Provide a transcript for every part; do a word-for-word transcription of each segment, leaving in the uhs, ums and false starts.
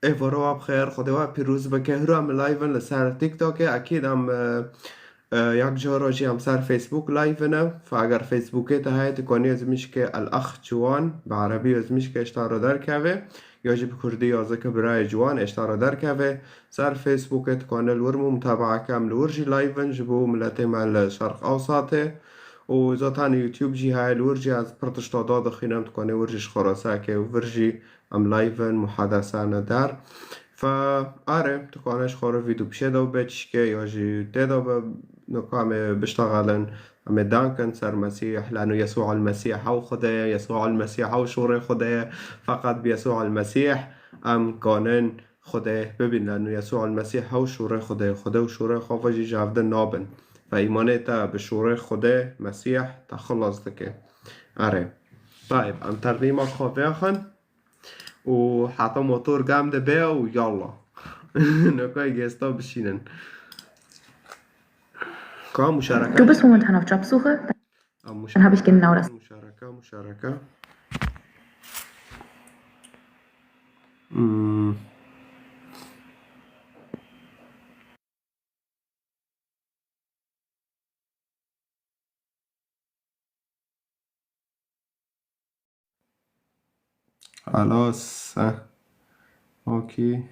Êvara we bi xêr, Xwedê we pîroz bike. Hira em live in li ser TikTokê, ekîd em, e, e, yek cara jî em ser Facebook live in. Fe eger Facebookê te heye, tu kanî ezmîşkê El Ax Ciwan, bi erebî ezmîşkê ji te re derkeve. Ya jî bi kurdî yazike Birayê Ciwan, ê ji te re derkeve. Ser Facebookê tu kanî li wir mû mutabaa ke, em li wir jî live in ji bo miletê me li Şerq Ewsatê. Û zaten YouTube jî heye, li wir jî ez pir tişta dadixînim, tu kanî wir jî ji xwe re seke û vir jî em live in, muhadese ne der. Fe are, tu kanî ji xwe re vîdyo pişê de bibe çişkê ya jî tê de be, nika em ê biştexelin, em ê dankin ser Mesîh, leno Yesû el Mesîh hew Xwedê ye, Yesû el Mesîh hew şûrê Xwedê ye, feqet bi Yesû el Mesîh em kanin Xwedê bibînin. Leno Yesû el Mesîh hew şûrê Xwedê ye, Xwedê û şûrê xwe ve jî ji hevdin nabin. Fe îmanê te bi şûrê Xwedê Mesîh te xilas dike. Erê. Tayib, em terlîma xwe vêxin û heta motor germ dibe û yallah. Nokay gesta bişînin. Ka muşareke. Du bist momentan auf Jobsuche? Dann habe ich genau das. Muşareke, muşareke. Hmm. Halas, ha. Okey.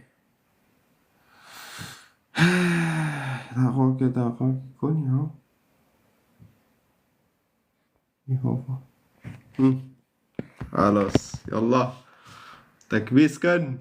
Daxokê, daxokê konî ha. Yehova. Hı. Halas. Yallah. Tekbîs kin.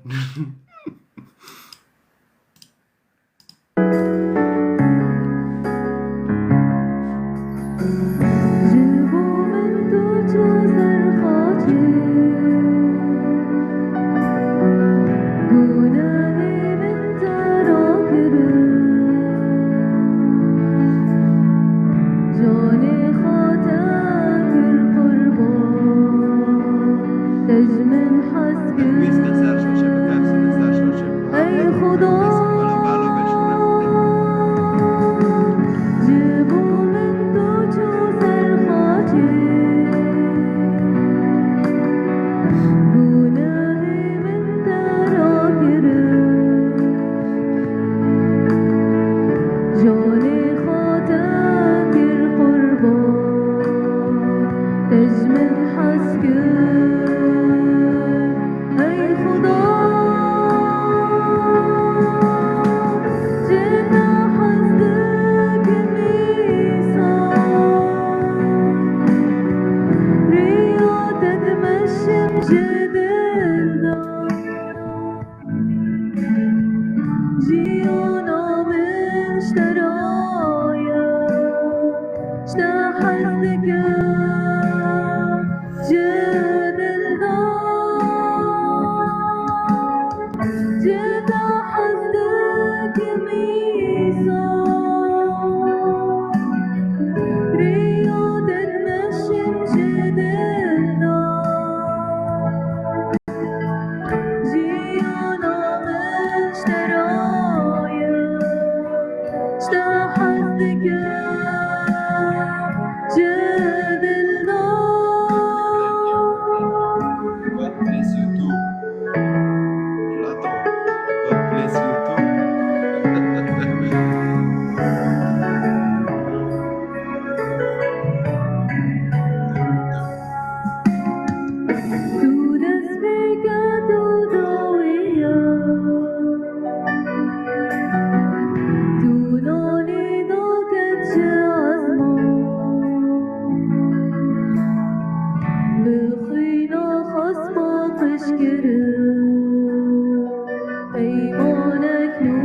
Peymanek nû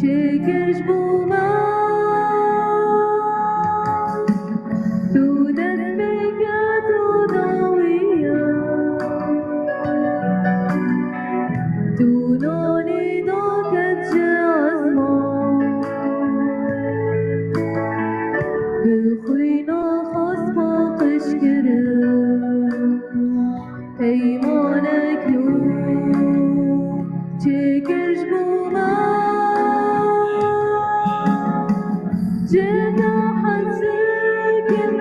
çêkir ji bo me. Tu destpêka tu dawiya. Tu nanî daket ji esman. Bi xwîna xasma qij kirin. Peymanek nû çêkir ji bo me. Ji te hez dikim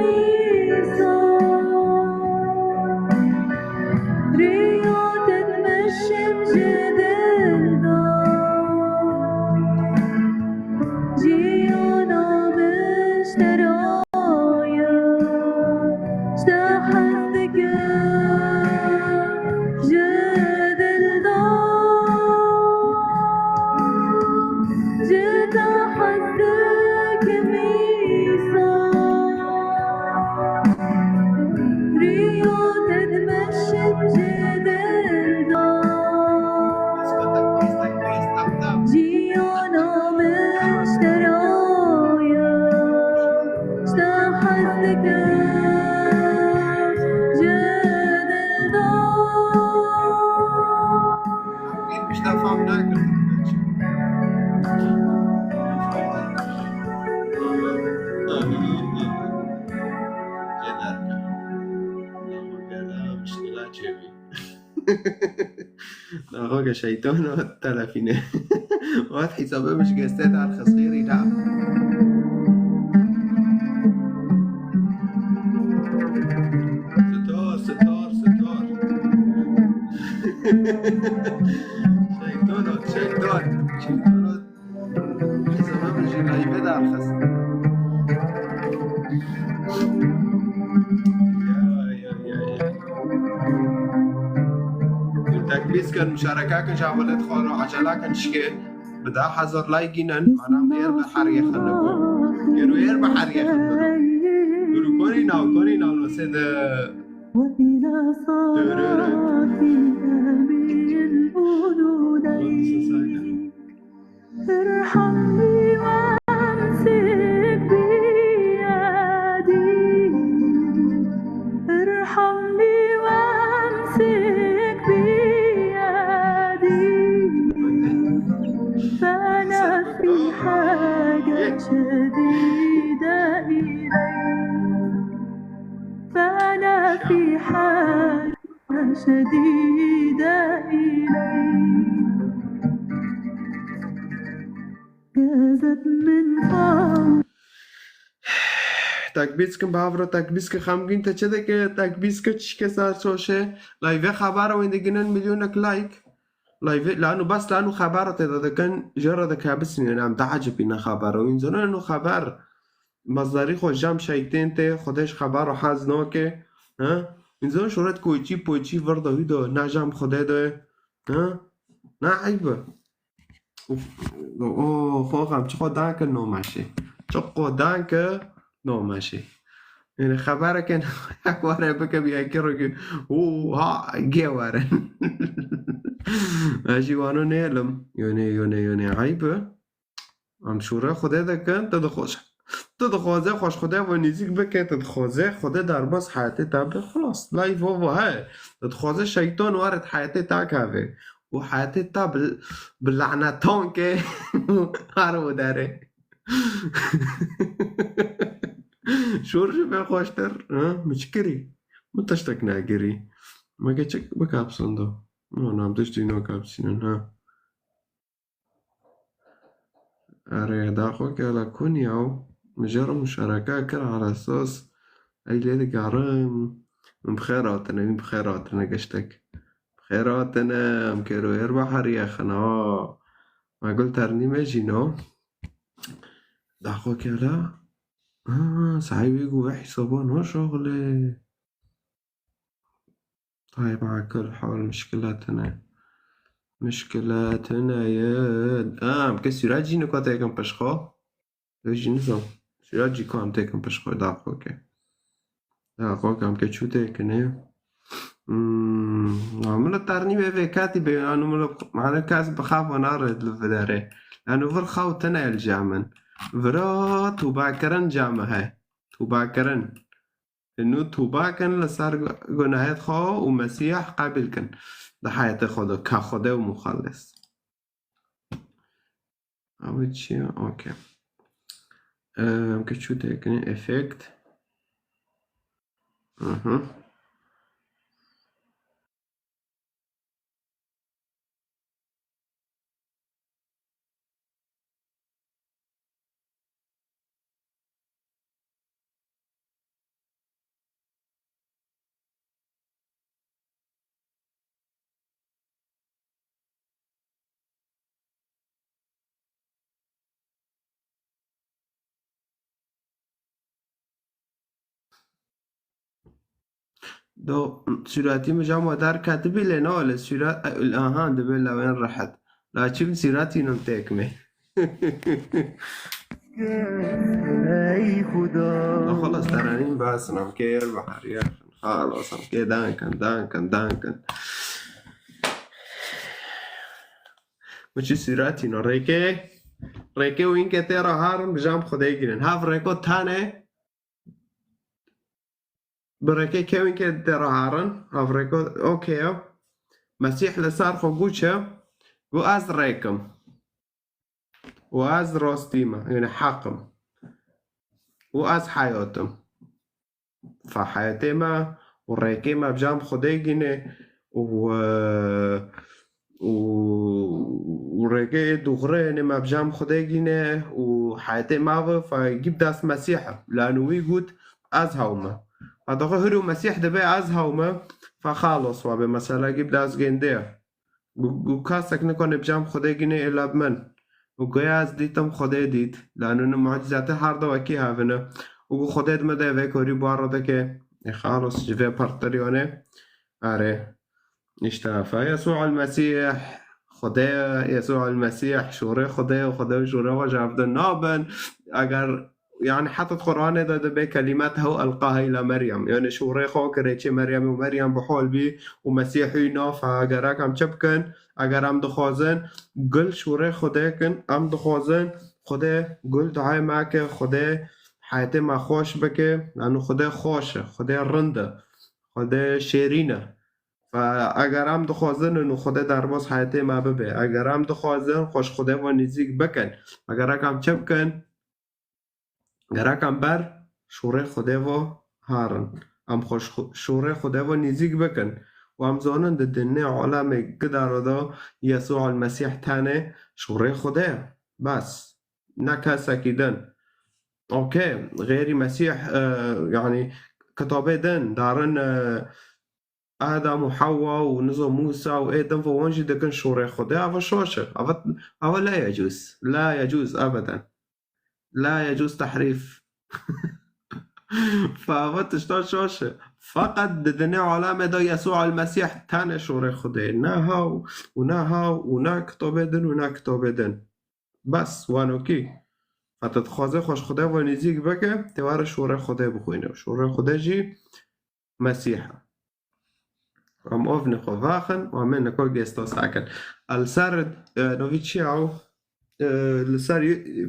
îsal. Riya te Naxoke şeytano telefîne. Wat hesabê min ji gestê derxist, xêrî da. Stor, stor, stor. Şeytano, şeytan, şeytano. Hesabê min ji layvê derxist. Ya, ya, ya, ya. Hûn tekbîz kin, muşareke kin, ji hevalê dixwazin, ecele kin, çike bi deh hezar like gînin, ana mêr bi heriyê xin nibû. Gero êr bi heriyê xin nibû. Gero korî nav, korî nav, nasê de. Dörörö. Tirhamlî wemsik biyadî. Tirhamlî wemsik biyadî. Fena fî hege şedîde îley. Fena fî hege şedîde îley. Gezet min xaw. Tekbîz kim bavro, tekbîz ki xemgîn te çi dike, tekbîz ki çişke ser şoşe. Layvê xebera wên diginin milyonek like. Layvê, lanu bas lanu xebera te de dikin, jê re dikebisînin, em diecibîne xebera. Wîn zano eno xeber. Mazdarî xwe jam şeytên tê, Xwedê ji xebera hez nake. Ha? Wîn zano şoret koçî poçî vir de wî de, na jam Xwedê de. Ha? Na eyb e. Uf, o, xo xem, çi xwe dan ke nomeşê. Çi xwe dan ke nomeşê. Yani xebereke yek were bike bi yekê re ki, oha, gê were. Ez jî wano nêlim. Yone, yone, yone, eyb e. Em şûre Xwedê dikin, tu dixwe-, tu dixwaze xwe ji Xwedê ve nêzîk bike, tu dixwaze Xwedê derbas heyetê te be, xilas. Layî vo vo he. Tu dixwaze şeytan were di heyetê te keve. Û heyetê te bi, bi lanetan ke her û derê. Şûr jî be xweştir, ha? Min çi kirî? Min tiştek nekirî. Me keçik bikapsando. No, nam tiştî no kapsînin, ha. Erê, daxo ke la Konya û mijar muşareke kir ala esas ey lê digerin. Min bi xêr hatine, min bi xêr hatine giştek. Bi xêr hatine, em kêro êr baheriye xina. Ma gul ternîme jî no. Daxo ke la. Ha, sahibî gu ve hesaba no şoxle. Tay ma kul hal muşkile tine. Muşkile tine ye. Em ke sûret jî nika têkin pişt xwe. Ew jî nizam. Sûret jî ka em têkin pişt xwe daxo ke. Daxo ke em ke çû têkine. Hmm, na min li ternî ve vê katî be, anu min li, mane kes bi xav ve nare li videre. Anu vir xaw tine el camin. Vira tuba kirin cami he. Tuba kirin. Nû tuba kin li ser gunahêt xwe û Mesîh qebîl kin. Di heyetê xwe de, ka Xwedê û Muxellis. Ew çi ye? Okey. Em ke çû têkinê effect. Mhm. Do, sûretî min cama derketibî lê na li sûret, aha, dibe lewên rehet. La çi bi sûretî nim têk me. Ey Xuda. La xelas terenîn bes nam kê yer bahar yer. Xelas nam kê dankin, dankin, dankin. Min çi sûretî no rêkê. Rêkê û înke tê re harin bi cam Xwedê girin. Hev rêko tane. Bi rêkê kewên ke tê re herin, hev rêko, okey e. Mesîh li ser xwe got çi? Got ez rêk im. Û ez rastî me, yani heq im. Û ez heyat im. Fa heyatê me û rêkê me bi cam Xwedê gîne û, e, û Kê dûxrê ne me bi cem Xwedê gîne û heyetê me ve, fe gîb dest Mesîh e. Lano wî got, ez hew me. Fe daxwe hiro Mesîh dibe ez hew me, fe xalos we be. Mesela gîb dest gêndê ye. Gu, gu kesek nikane bi cem Xwedê gîne êla bi min. Û goya ez dîtim Xwedê dît. Lano ne mucizatê her de wekî hevine. Û gu Xwedê di me de vê korî bar dike. E xalos ji vê pirtiriyane. Are. İşte, fe Yesû el-Mesîh, Xwedê, Yesû el-Mesîh, şûrê Xwedê û Xwedê û şûrê xwe ji hev de nabin. Eger, yani, heta di Qur'anê de dibe kelimet hew elqaha îla Meryem. Yani, şûrê xwe kirêçê Meryem û Meryem bi hol bî û Mesîh wî naf, eger em çi bikin, eger em dixwazin gul şûrê Xwedê kin, em dixwazin Xwedê gul dayê me ke, Xwedê heyetê me xweş bike, yani, Xwedê xweş e, Xwedê rind e, Xwedê şêrîn e. Fe eger em dixwazin û Xwedê derbas heyetê me bibe, eger em dixwazin xwe ji Xwedê ve nêzîk bikin, eger em çi bikin? Gerek em ber şûrê Xwedê ve herin. Em xwe ji xwe, şûrê Xwedê ve nêzîk bikin. Û em zonin di dinê alemê gidaro de Yesû el-Mesîh tenê şûrê Xwedê ye. Bes. Ne kesekî din. Okey. Xêrî Mesîh, e, yani kitabê din darin, e, Adam û Hewa û nizo Mûsa û ê din ve wan jî dikin şûrê Xwedê, ava şaş e. Ava, ava la yecûz. La yecûz ebeden. La yecûz tehrîf. Fa ava tişta şaş e. Feqet di dinê alemê de Yesû el-Mesîh tenê şûrê Xwedê. Ne haw û ne haw û ne kitabê din û ne kitabê din. Bes, wanokî. Heta dixwaze xwe ji Xwedê ve nêzîk bike, tê were şûrê Xwedê bixwîne. Şûrê Xwedê jî Mesîh e. Em ovnê xwe vaxin û em ê niko gêsto sakin. Li ser, e, novî çi ew, e, li ser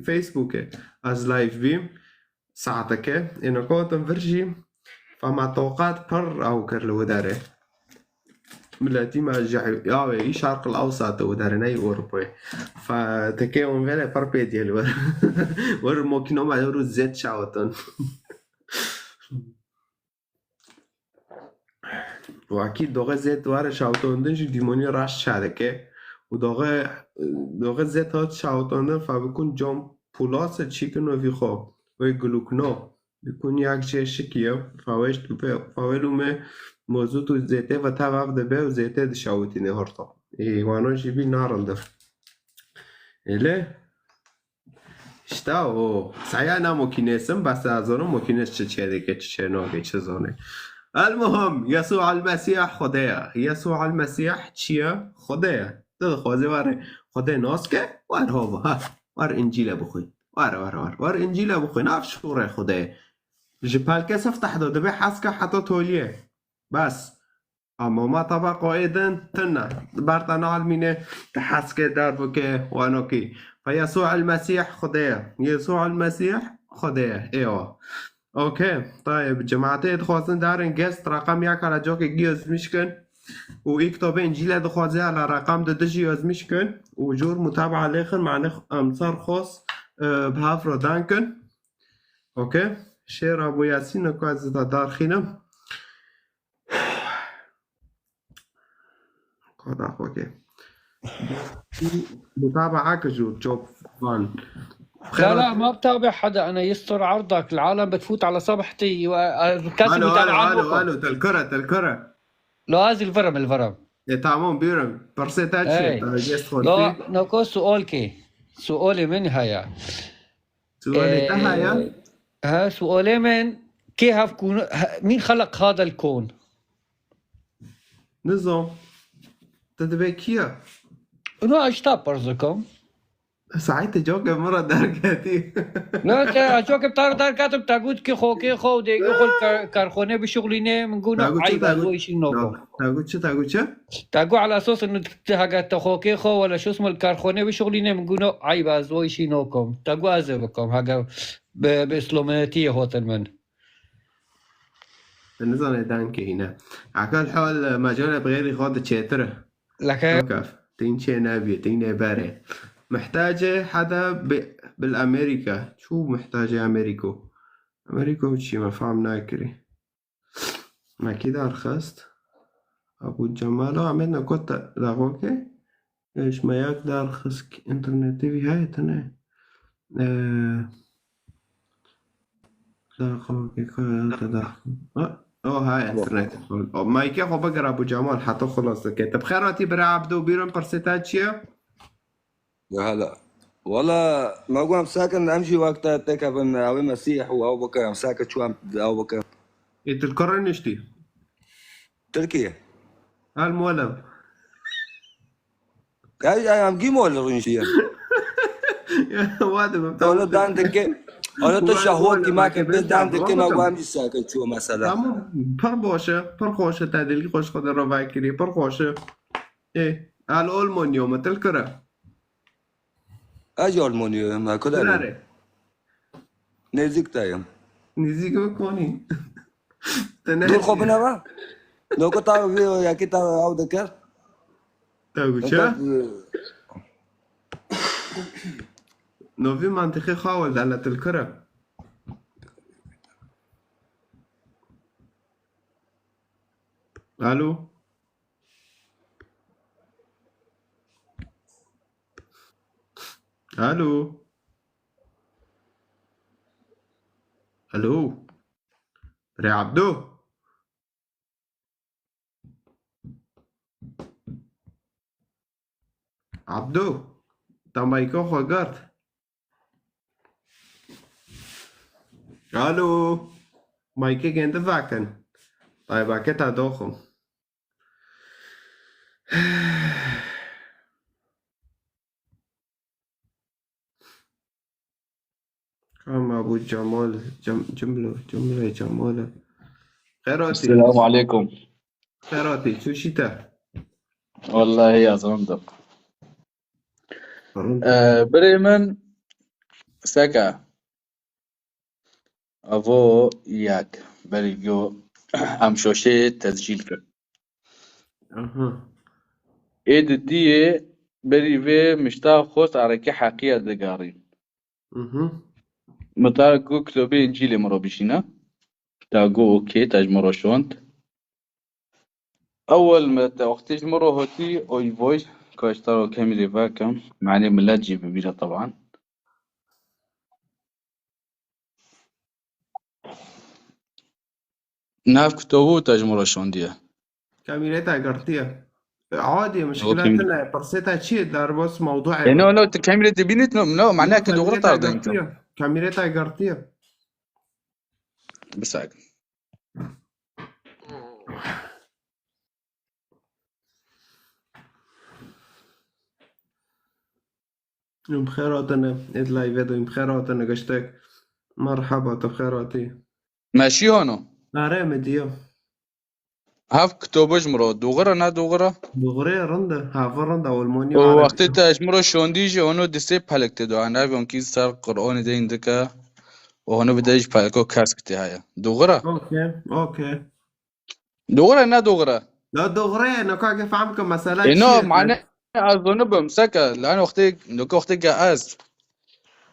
Facebookê ez live bîm. Saeteke, ê niko hatim vir jî, fema toqat pir ew kir li wê derê. Miletî me ji ya wê î Şerq el Ewsat û derine yî Ewropayê. Fe teke ûn vele pir pê diye li wir. Wir mokîno me ru zêt şawtin. Wakî doxe zêt ware şawtondin jî dîmonî raşt şareke. Û doxe, doxe zêt hat şawtondin fe bikun cam pulase çîkin û vî xo. Wê gulukno. Bikun yak jê şikiye, fawêş, fawêl û me mozût û zêtê ve tev ev dibe û zêtê dişawitîne horta. Ê, wano jî bî narindir. Êlê? İşte o. Saya ne mokinesim, bes ez zonim mokines çi çê dike, çi çê nake, çi zone. El muhim, Yesû el Mesîh Xwedê ye. Yesû el Mesîh çi ye? Xwedê ye. Tu dixwazî were Xwedê nas ke, wer hova, ha. Wer Încîle bixwî. Were, were, were. Wer Încîle bixwî. Nav şûrê Xwedê. Ji pelke sifteh de dibe heske heta toliyê. Bes. Ama ma taba qoyê din tine. Berta nalmîne, te heske derbike, wanokî. Fe Yesû el Mesîh Xwedê ye. Yesû el Mesîh Xwedê ye. Êwa. Okey. Tayeb. Cemaatê dixwazin darin guest, reqem yek hele cokê gî yazmiş kin. Û î kitabê Încîle dixwaze hele reqem di dijî yazmiş kin. Û jor mutabaa lêxin, mane em ser xos, e, bi hev re dan kin. Okey. Şêra Bû Yasîn, ku ez da darxînim. Kodak, okey. Mutabaa kir jor cop van. لا، لا، ما بتابع حدا. أنا يستر عرضك. العالم بتفوت على صفحتي و-، كاسي ألو، ألو، متابعة ألو، منكم. ألو، تلكرة، تلكرة. لو هذه الفرم، الفرم. E, tamam, buyurun. Pirsê te çi? Ey. Ta guest Lo, xwendî? Noko sual ki. Sualê min haya. Sualê te haya? Ee, ha, sualê min, kê hev kûn-, ha, mîn xelaq hadel kûn? Nizam. Te dibe kî ye? Ino eşta pirz dikim. Saetê cokê min re derketî. Ne, te cokê te re derketim, te got ki xokê xwe û dêgê xwe li kar-, karxone bişuxlîne, min got, Te got çi, eyb te ez got, wê îşî nokim. Te got çi, te got çi? Te got ala esas inu te hege te xokê xwe wala şo ismo li karxone bişuxlîne, min got, eyb ez wê îşî nokim. Te got ez ê bikim, hege bi, bi îslomenetiyê hotin min. Nizane dengê hîne. Ekel hal, mecalê bi xêrî xwe diçêtir e. Leke. Wekef. Tîn çê nebî, tînê berê. Mihtacê hede bi, bil Amerîka. Çû mihtacê Amerîko. Amerîko çî me fam nakirî. Me kî darxist? Abu Cemal, Ahmet ne kot da, da xo ke? Eş me yak dar xisk internetê vî heye tine. Ee, da xwe ke ka te da. Ha, o ha internet. O mayke xwe bigera Abu Cemal heta xulasa ke. Te bi xêr hatî bira Abdo, bîron pirsê te çi ye? Ya hala. Wala, me got em sakin, em jî wek te tekevin, ew ê Mesîh û ew bike, em sakin çû em ew bike. Ê tu li kure niştî? Tirkiye. Hal muallim. Ya, ya, em gî mol rûniştiye. Ya, wade ben Ola dan dike. Ola tu şahwat ki ma ke ben dan dike, ma got em jî sakin çû mesela. Tamam, pir boş e, pir xweş e, te dilî xweş xwe de reva kiriye, pir xweş e. Ê, al olmonyo me til kire. Ez jî Almanyayê me, kulerê. Kulerê. Nêzîk te yim. Nêzîk me konî. Te ne Dur xwe bineve. Noko ta vê yekî ta ew dikir. Te gu çi? Noko, e, No vî mantiqê xwe wel dele til kire. Alo. Alo. Alo. Rê Abdo. Abdo. Te mayka xwe girt. Alo. Mayke gende vakin. Tay vake ta doxum. Kam Abu Cemal, Cem-, Cemlo, Cemlo Cemal. Xêr hatî. Selamu aleykum. Xêr hatî. Çu şî te? Wallahî ez rindim. Rind. Ee, birê min seka. Evo yek. Berî go em şoşê tescîl kir. Aha. Ê didiyê berî vê mişta xwest erekê heqiye digarî. Mhm. Min ta go kitobê Încîlê min ro bişîne. Ta go okê, ta ji min ro şond. Ewel me te wextê ji min re hotî, oy voy, ka ji te re kemîrê vekim, manê milet jî bibîre teban. Nav kitobo te ji min re şondiye. Kamîrê te girtiye. Adî, mişkila tune, pirsê te çi ye? Derbas mewduê. E, no, no, tu kamîrê dibînî, no, no, mana ke doğru tardın. Kamîrê te girtiye. Bir sakin. Em bi xêr hatine, êd live de em bi xêr hatine, giştek. Merhaba, tu bi xêr hatî. Me şî hano? Are, me diya. Hev kitobo ji min re, doğru ne doğru? Doğru, rind e, hava rind e, Almanya. O wextê te ji min re şondî jî, ono di sê pelek tê do, yani ev onkî ser Qur'anê deyin dike, o ono bi de jî peleko kesk tê heye. Doğru? Okey, okey. Doğru ne doğru? Ya doğru, ne ka ke fehm ke mesela çi ye? E, no, mane ez onu bim, seke, lan wextê, no ka wextê ke ez.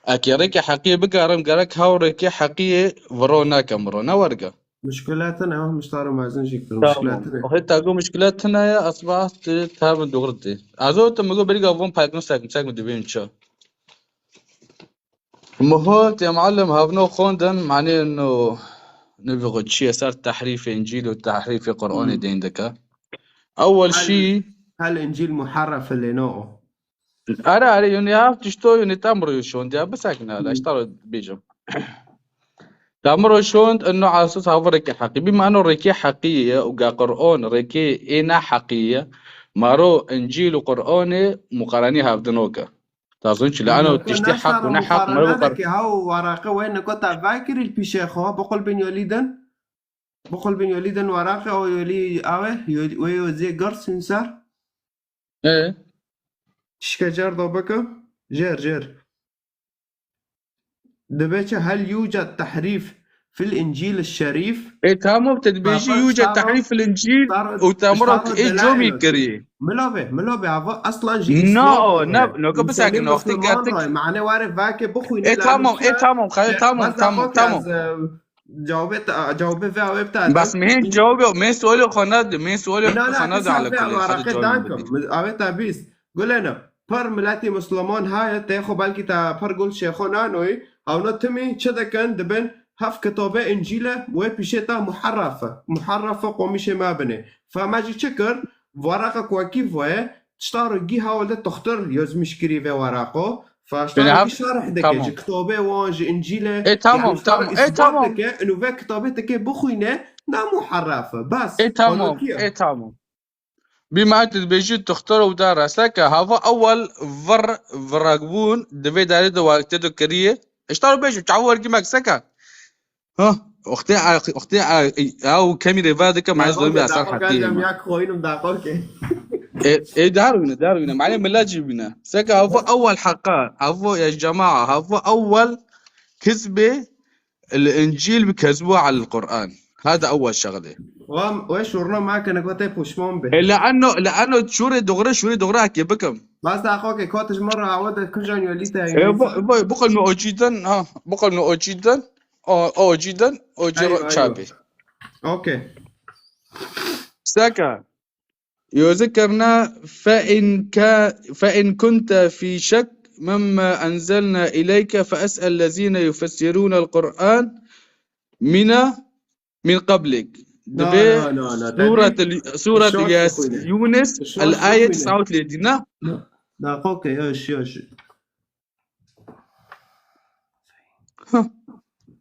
Eke rêkê heqiyê bigerim, gerek haw rêkê heqiyê viro nekem ro, ne werge. Muşkila tune, miştara mezin jî kir, muşkila tune. Oxê, ta go muşkila tune ye, esba tu tabin doğru tê. Ez o tu mi go berî gavon pelek no sek, sek mi dibên çi. Miho tê muallim hevno xwendin, manê no, nivî xwe çi ye ser tehrîfê Încîl û tehrîfê Qur'anê deyin dike. Ewel şî hel Încîl muherref e lê no o. Are, are, yunî hev tişto, yunî te min re şondiya, bisekine hele, ji te re bêjim. Te min re şond, ino esas hava rêkê heqî. Bî me ino rêkê heqî ye û ge Qur'an rêkê ê ne heqî ye. Maro Încîl û Qur'anê muqarenî hevdino ke. Tazon çi, la ano tiştê heq û ne heq, mero kar. Ki haw waraqe we niko ta vay kirî pîşe xwe, biqul bin yolî din. Biqul bin yolî din waraqe, o yolî awe, yolî, we yo zê girs hîn ser. E? Tişke cer do bike, jer, jer. Dibe çi hel yuced tehrîf fil Încîl şerîf. E, tamam, te dibêjî yuced tehrîf fil Încîl û te miro ê comî kirî. Milo be, milo be, ava aslan jî no, ne, no, ka bisakin, wextê gertik. Mane ware vake bixwîne. E, tamam, e, tamam, xeyr, tamam, tamam, tamam. Cawabê te, cawabê ve avê te. Bas mihên cawabê, mihên sualê xwe nade, mihên sualê xwe nade ala kulê. Hadi cawabê bidî. Avê te bîst. Gulêne, pir miletî Misliman heye, tê xwe belkî te pir gul şêxo nanoyî, hewna timî çi dikin, dibin hev kitabe Încîle wê pîşê te muherref e. Muherref e qomîşê me binê. Fe me jî çi kir? Weraqek wekî voye, tişta ro gî hewlde toxtir yozmîş kirî vê weraqo. Fe tişta Yanî ro hev, gî şerh dike, tamam. Ji kitabê wan, ji Încîlê, Ê, tamam, yanî tişta ro tamam. Ê, îsbat tamam. Dike, û vê kitabê tike bixwîne, ne muherref e. Bes. Ê, tamam. Hewna kî ye? Ê, tamam. Bî me tu dibêjî toxtir û da re. Seke hava ewel vir, virakbûn di vê derê de wextê de kiriye. Îşta ro bêjim, çawa wergî me seke. Ha, wextê a-, wextê a-, ew kemî rêva dike, me Daxo zomî ke, eser daxo hetî. Kem yak xoyînim daxo ke. Ê, ê, dar wîne, dar wîne. Mane millet jî bîne. Seke hava ewel heqa, hava ya cemaa, hava ewel kisbê الإنجيل بكذبوه على القرآن. هذا أول شغلة. Wan, wê şûrna me kene ku tê puşman be. E, لأنه، لأنه şûrê doğru، şûrê doğru hekê bikim. Bas daxo ke kot ji min re awe de kujan yo lîte E, bu, bu, bu konu önceden, ha, bu konu önceden, o, önceden, o Eywa, eywa. Çabi. Okey. Seka. يذكرنا فإن كا-، فإن كنت في شك مما أنزلنا إليك فاسأل الذين يفسرون القرآن من، من قبلك. No, Dibê no, no, no. Sûret Dibê el-, Sûret şaş Yas-, bixwîne. Yûnis, Şaş el-ayet bixwîne. Tes'a û tletin, na? Na, na, okey, yoş, yoş. Hah.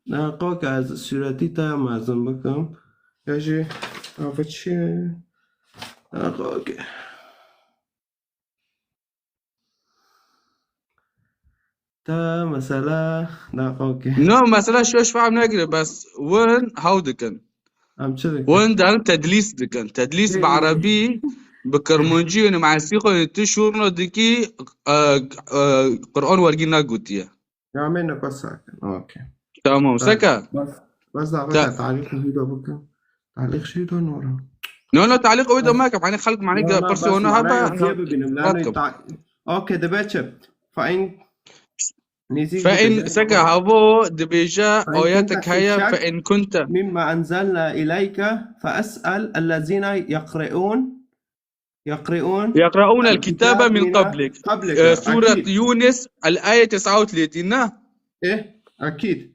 Na, qok ez sûretî te mezin bikim. Ya jî, ava çi? Na, qok. Te mesela, na, qok. No, mesela şoş fehm negire, bes win haw dikin. Em çi dikin? Wan darin tedlîs dikin. Tedlîs bi Ê. Erebî, bi Kirmancî, yanî me'esî xwe, yanî tu şûrna dikî, e, e, Qur'an wergî negotiye. Ya me ne sakin. Okey. Tamam, Bas, seka. Bas, bas da Ta- baka talîq jî do bikin. Talîq jî do nora. No, no, talîq ew de Bas. Meke. Mane xelk mane No, no, pirsî bas, wana mane hebe. Hep bibînim. Lane Bak. Ta-, okey, de beçe. Fa in Nêzî Fe in, bike. Seke havo dibêje, Fe in ayetek kunte fi heye, şek fe in kunte. Mimma enzelna ileyke, fe es'el ellezîne yeqreûn, yeqreûn يقرؤون الكتاب من قبلك. Qablek, E, Sûret akîd. Yûnis, el-ayet tes'a û tletin, ne? Eh, akîd.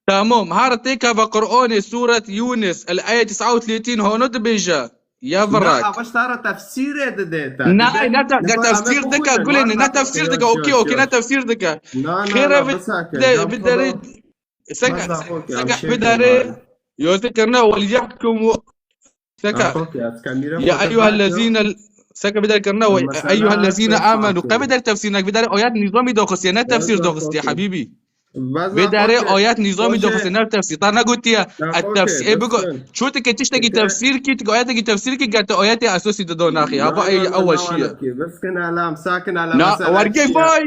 Tamam, her têka ve Qur'anê Sûret Yûnis, el-ayet tes'a û tletin, hano dibêje. Ya Na, virak. Ava ji te re tefsîrê dide te. Na, Dide, na te-, ne ne tefsîr dike, gulê ne, ne tefsîr dike, okey, okey, ne tefsîr dike. Na, na, Xêre na, bi-, bisake, de-, bi derê, seka, seka, bi derê, yoze kirine, "Wel yahkumu", seka, "Ya eyyuhellezîne", seka, bi derê kirine, "Wel eyyuhellezîne amenu", qe bi derê tefsîr nek, bi derê ayet nîzamî doxistiye, ne tefsîr doxistiye, hebîbî. Vê derê ayet nîzamî doxistine tefsîr. Ta negotiye et tefsîr. Ê bigo, çû tike tiştekî tefsîr kî, tike ayetekî tefsîr kî, gerte ayetê esosî dido naxî. Hava ey ewel şiye. Na, wergê vay.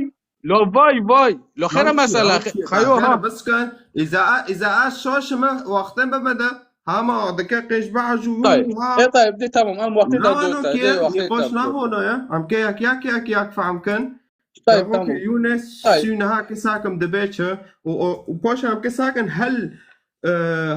Lo vay, vay. Lo xêre mesela. Xeyo ha. Biske, îza, îza ez şaşime, wextên bimede, hama dike qêj behecû. Tayyib. E, tayyib, de tamam, em wextê de dosta, de wextê de. Nîqaş nahona ya. Em ke yak, yak, yak, yak fehm kin. Tayyib, tamam. Yûnes, tayyib. Sî û neh ke sakim dibe çi? Û, û, û paşê em ke sakin hel, e,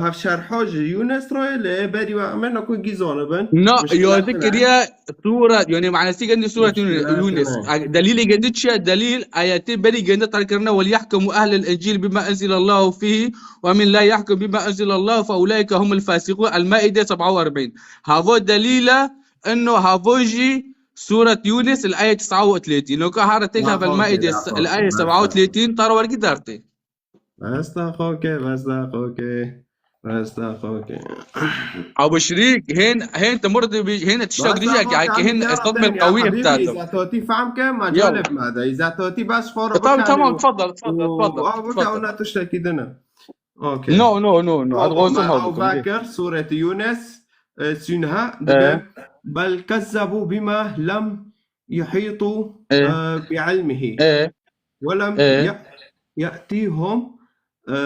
hevşerha ji Yûnes re lê berî we em ê naku gî zanibin. Na, ya zikiriye sûret, yani manasî gindi sûret Yûnes. Delîlê gindi çi ye? Delîl ayetê berî gindi terkirine, "Wel yahkumu ehlel încîl bima enzelallahu fîhî ve men la yahkum bima enzelallahu fe ulaike humul fasiqûn." El-Maide seb'a ve erb'în. Havo delîle, enno havo jî Sûret Yûnis, el-ayet tes'a û tletin. Noka hara têka vel Maide, el-ayet seb'a û tletin, tar wergî dertê. Bes da xo ke, bes da xo ke. Bes da xo ke. Abu Şirîk, hên, hên te murdi bi, hên tiştek dije ki, ki hên esnaf mel qawî ibtadem. Îza totî fehm ke, ma calib ma da. Îza totî bes xo ro. Tamam, tamam, tfadal, tfadal, tfadal. Wa bika ona tiştekî dine. Okey. No, no, no, no. Ad gozum haw bikim. Bakir, Sûret Yûnis, e, sî û neh, dibe, "Bel kezzebu bima lem yuhîtû, e, bi ilmihî. Ve lem ye-, ye'tîhum, e,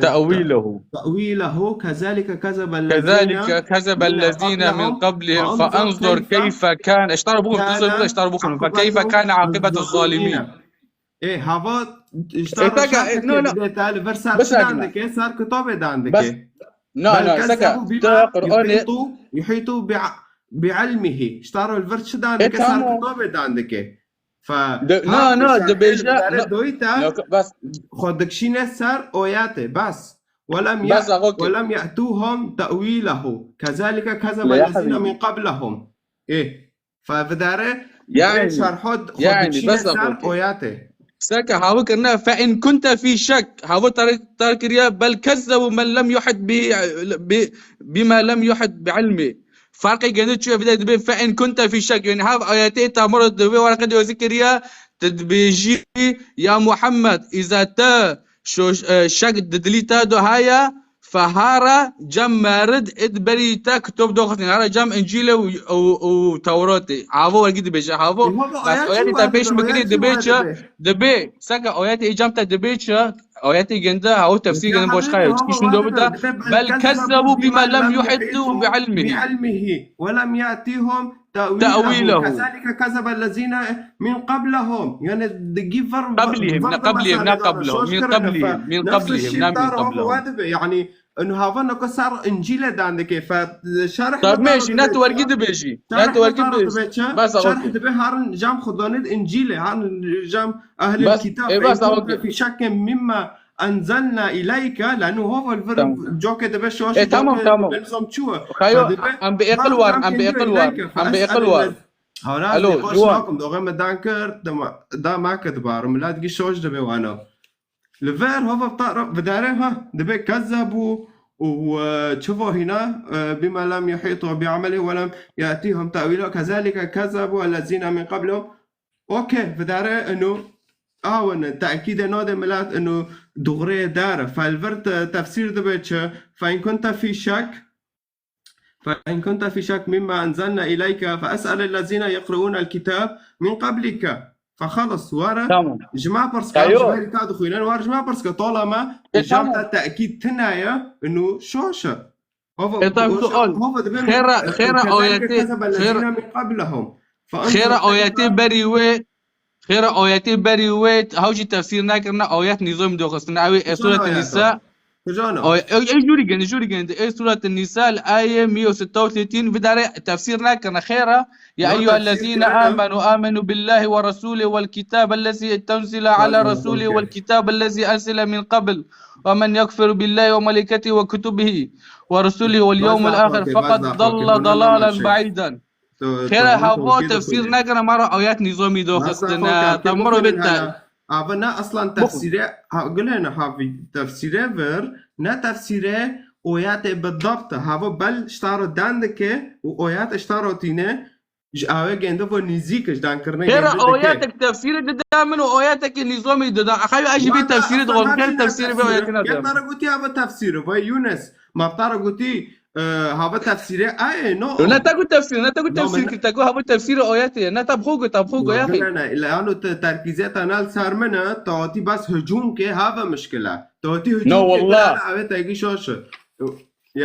te'wîlehu. Te'wîlehu. Kezalike kezebellezîne, kezalike kezebellezîne min qablihim. Fe enzur keyfe kâne." Eştar buxun, tuzur, eştar buxun. Fe keyfe kâne aqibetu zalimîn. Ê, hava, ji te re şer dike, no, no. Dibê te li vir ser çi dan dike, ser kitabê dan dike. No, no, seka, te Qur'anê yuhîtû, yuhîtû bi, bi ilmihî. Ji te re li vir çi dan dike, ser kitabê dan dike. Fe, no, no, dibêje, no, doyta, bes, xwe dikşîne ser oyatê, bes. Welem ya-, bes, okey. Welem ye'tuhum te'wîlehu. Kezalike kezebellezîne min qablehum. Ê. Fe vidare, yani, şerho xwe yani, dikşîne ser oyatê. Seke havu kirine, fe in kunte fî şek. Havu tar, tar kiriye, bel kezzebu men lem yuhit bi, bi, bima lem yuhit bi ilmi. Farqê gende çi ye, vide dibe fe in kunte fî şek. Yani hav ayetê tamoro dibe warqe de kiriye, te dibêjî, ya Muhammed, iza te şo-, e, şek di dilî te de haya, fehara cem merid id berî te kitap doxistin. Hara cem Încîle û, û, û Tewratê. Havo wergî dibêje. Havo, bas ayetê te pêş mikirî dibê çi? Dibê. Seke ayetê cem te dibê çi? Ayetê gende, havo tefsîr gende boş xayir. Çi şun do bita? Bel kezzebu bima lem yuhitu bi ilmihi. Bi ilmihi. Ve lem yatihum te'wîlehu. Te'wîlehu. Kezalike kezebellezîne min qablehum. Yani, digî ver, qablihim, ne qablihim, ne qablehum. Min qablihim, min qablihim, ne min qablehum. Ve dibe, yani, inu hava noko ser Încîle dan dike, fe şerh. Tabii, ne tu wergî dibêjî. Ne tu wergî dibêjî. Bas, şerh dibe harin cam xudonid Încîle, harin cam ehlil kitab. Bas, e, bas, okey. Fî şekkin mimma enzelna ileyke, lanu hova li vir cokê dibe şoş. E, tamam, tamam. Nizam çû. Xayo, em bi aqil war, em bi aqil war, em bi aqil war. Alo, Ciwan. Doxê me dan kir, da me kir dibar. Milet gî şoş dibe wano. Li vir hova ta-, vidare ha, dibe kezzebu û, e, çi vahîna, e, bima lem yuhitu bi ameli ve lem yatihum te'wîlu, kezalike kezzebu ellezîne min qablihum. Okey, vidare inu awin, tekîde nade milet inu dûxrê der. Fe li vir te-, tefsîr dibe çi? Fe in kunte fî şek, fe in kunte fî şek mimma enzelna ileyke, fe es'el ellezîne yeqreûne el-kitâb min qablike. Fe xelas, were. Tamam. Ji me pirs ke, ji berî te dixwînin, were ji me pirs ke, tolama, e, cam te tekîd tine ye, inu şoş e. Hava, e, tabii, sual. Xêra, xêra ayetê, xêra, xêra ayetê berî wê, xêra ayetê berî wê, haw jî tefsîr nekirine, ayet nîzomî doxistine. Ew ê Sûret Nîsa. Ay, e, e, jûrî gindi, jûrî gindi. Ê Sûret Nîsa, li ayê mî û sî û sî, vidare tefsîr nekirine. Xêra, ya eyyuhellezîne amenu, amenu billahi ve rasûlî vel kitâbellezî tenzile ala rasûlî vel kitâbellezî enzile min qabl. Ve men yekfir billahi ve meleketî ve kutubihi ve rusulihi vel yevmil ahir feqad dalle dalalen be'îden. Xêra havo tefsîr nekirine, mara ayet nîzomî doxistine. Te miro bête. Ava ne aslan tefsîre, ha, gilene ha, tefsîre vir, ne tefsîre oyete bidabt. Havo bel ştaro dan dike û oyet ştaro tîne. Ji awê gende bo nîzîk, ji dankirine gende dike. Xêra oyetek tefsîrê dida min û oyetekê nîzomî dida. Axayo ez jî vê tefsîrê dixwazim. Xêr tefsîrê vê oyetê nedim. Yek tara gotî hava tefsîrê, vay Yûnes. Ma tara gotî, e, hava tefsîrê ayê, no. Ne te got tefsîr, ne te got tefsîr kir, te got hava tefsîrê oyetê. Ne te bi xwe got, te bi xwe got, yaxê. Ne, ne, ne, ila ano te terkîzeta nal ser min e, te hatî bas hicûm ke hava mişkile. Te hatî hicûm ke, no, wallah. Awê te gî şoş e.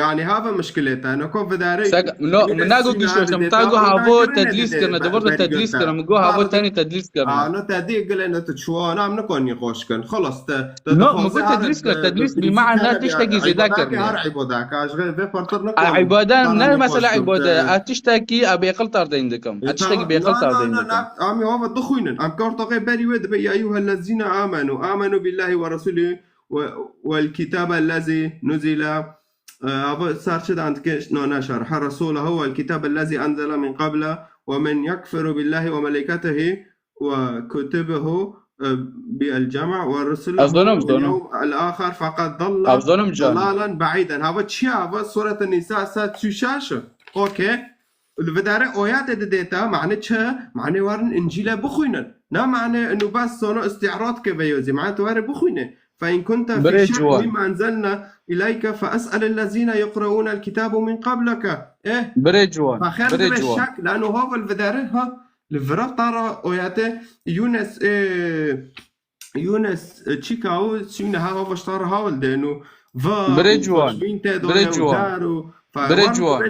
Yani hava mişkilê te, noko vidare. Sek-, no, min nago gişo, min ta go havo tedlîs kirine, di vir de tedlîs kirine, min go havo tenê tedlîs kirine. Ha, no te dî gile ne tu çuwana, em nikon nîqoş kin. Xelas te, te. No, min go tedlîs kirine, tedlîs bi mana tiştekî zêde kirine. Her îbadeke, ez vê partir nikon. Îbade ne mesela îbade, ez tiştekî, ez bêqil tar deyn dikim. Ez tiştekî bêqil tar deyn dikim. Amî hava dixwînin. Em kartoxê berî wê dibe, ya eyyuhellezîne amenu, amenu billahi ve rasulî ve, vel kitabellezî nuzile. E, ava ser çi dan dike, no, ne şer. Ha Resûlehu vel kitabellezî enzele min qable ve men yekfiru billahi ve meleketihi ve kutubihi, e, bi el cema ve rusulehu vel yevm el ahir feqad dalle dalalen be'îden. Hava çi ya? Hava Sûret Nîsa sed û şeş. Okey. Li vidare oyatê didê te, mane çi? Mane werin Încîle bixwînin. Ne mane inu bes sono îstî'rad ke veyozî. Mane tu were bixwîne. Fe in kunte fî şek mimma enzelna ileyke fe es'el ellezîne yeqreûne el kitâbe min qableke. Eh. Birê ciwan. Fe xêr dibe şek, lano hava li vidare, ha. Li vira tara oyatê Yûnes, e, Yûnes, e, çîka û çîne ha hava ştar hawil de, no, va, birê ciwan, birê ciwan, birê ciwan,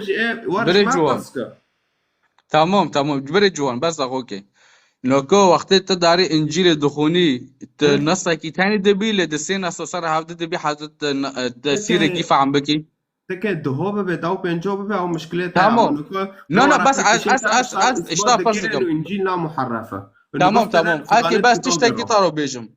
birê ciwan. Tamam, tamam, birê ciwan, bes daxo ke. Noko wextê tu darê Încîlê dixwînî, tu nesekî tenê dibî, lê di sê nesa ser hevdî dibî, hezir tu ne-, e, tefsîrekî fehm bikî. Teke duho bibe, daw pênco bibe, ew mişkilê te. Tamam. No, no, bes ez, ez, ez, ez, îşta pirs dikim. Încîl na muherref e. Tamam, tamam. Eke bes tiştekî taro bêjim.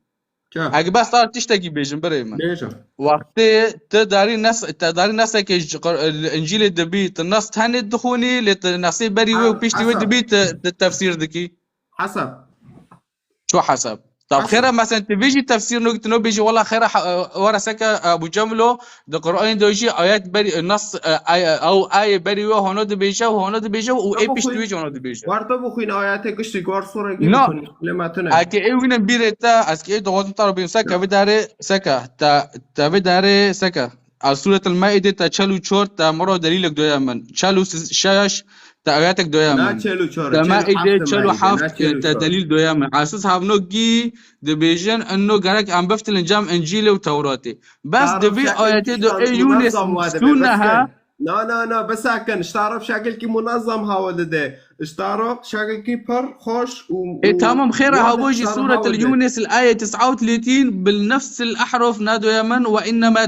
Eke bes taro tiştekî bêjim, birê min. Bêjim. Wextê te darî nes-, te darî nesekê ji Qur-, Încîlê dibî, tu nes tenê dixwînî, lê tu nesê berî wê û piştî wê dibî, tu, tu tefsîr dikî. Hesab. Ço hesab. Tab xêra, mesela, tu vê jî tefsîr nokî, tu no bêjî, wela xêra, ha-, were seke Ebu Cemlo, di Qur'anê de jî ayet berî, nas, e, ay-, ew ayê berî wê hono dibêje û hono dibêje û ê piştî wê jî hono dibêje. War to bixwîn ayetê giştî, war sûrekî bixwîn. Lê me tune. Eke ê wînin bîrê te, ez ki ê dixwazim te re bînim, seke vê derê, seke, te, te vê derê, seke. A Sûretul Maîde te çel û çar te miro delîlek doya min. Çel û şeş te ayetek doya min. Te Maîde çel û heft te delîl doya min. Esas havnokî dibêjin, ino gerek em biftilin cem Încîlê û Tewratê. Bes di vî ayetê de ê Yûnis sûne he. Na, na, na, bisakin. Ji taraf şekilkî munezam hawa dide. Ji taraf şekilkî pir xweş û, û... Ê, tamam, xêra havo jî Sûretul Yûnis, el-aye tes'a û telâtîn, bil nefs el-ahrof nadoya min ve innema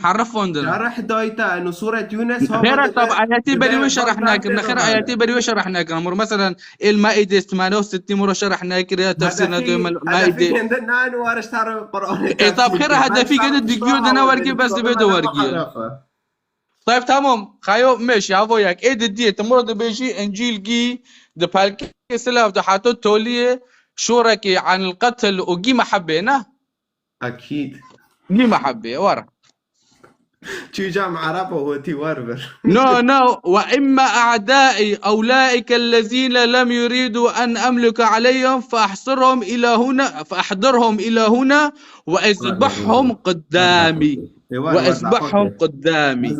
harifon din. Şerh dayta, eno Sûret Yûnis hava dide. Xêra tab ayetê berî wê şerh nakin. Xêra ayetê berî wê şerh nakin. Mor, meselen, el-Maîde semane û sittîn mor şerh nakiriye, tefsîr nadoya min, Maîde. Hedefî gende nan wariş taraf Qur'anê. Ê, tab xêra hedefî gende digiyo dene wergiye, bes dibe de wergiye. Tayb, tamam. Xayo meş, ya vo yek. Ê di diyê, tu miro dibêjî Încîl gî, di pelkê silav de hato toliyê şorekî anil qetil û gî mehebê, ne? Ekîd. Gî mehebê, wara. Çû cam Ereb û hotî wer bir. No, no. Ve imma a'dai ulaike ellezine lem yuridu en emlike aleyhim fe ahsirhum ila huna, fe ahdirhum ila huna ve ezbahhum qidami. Ve ezbahhum qidami.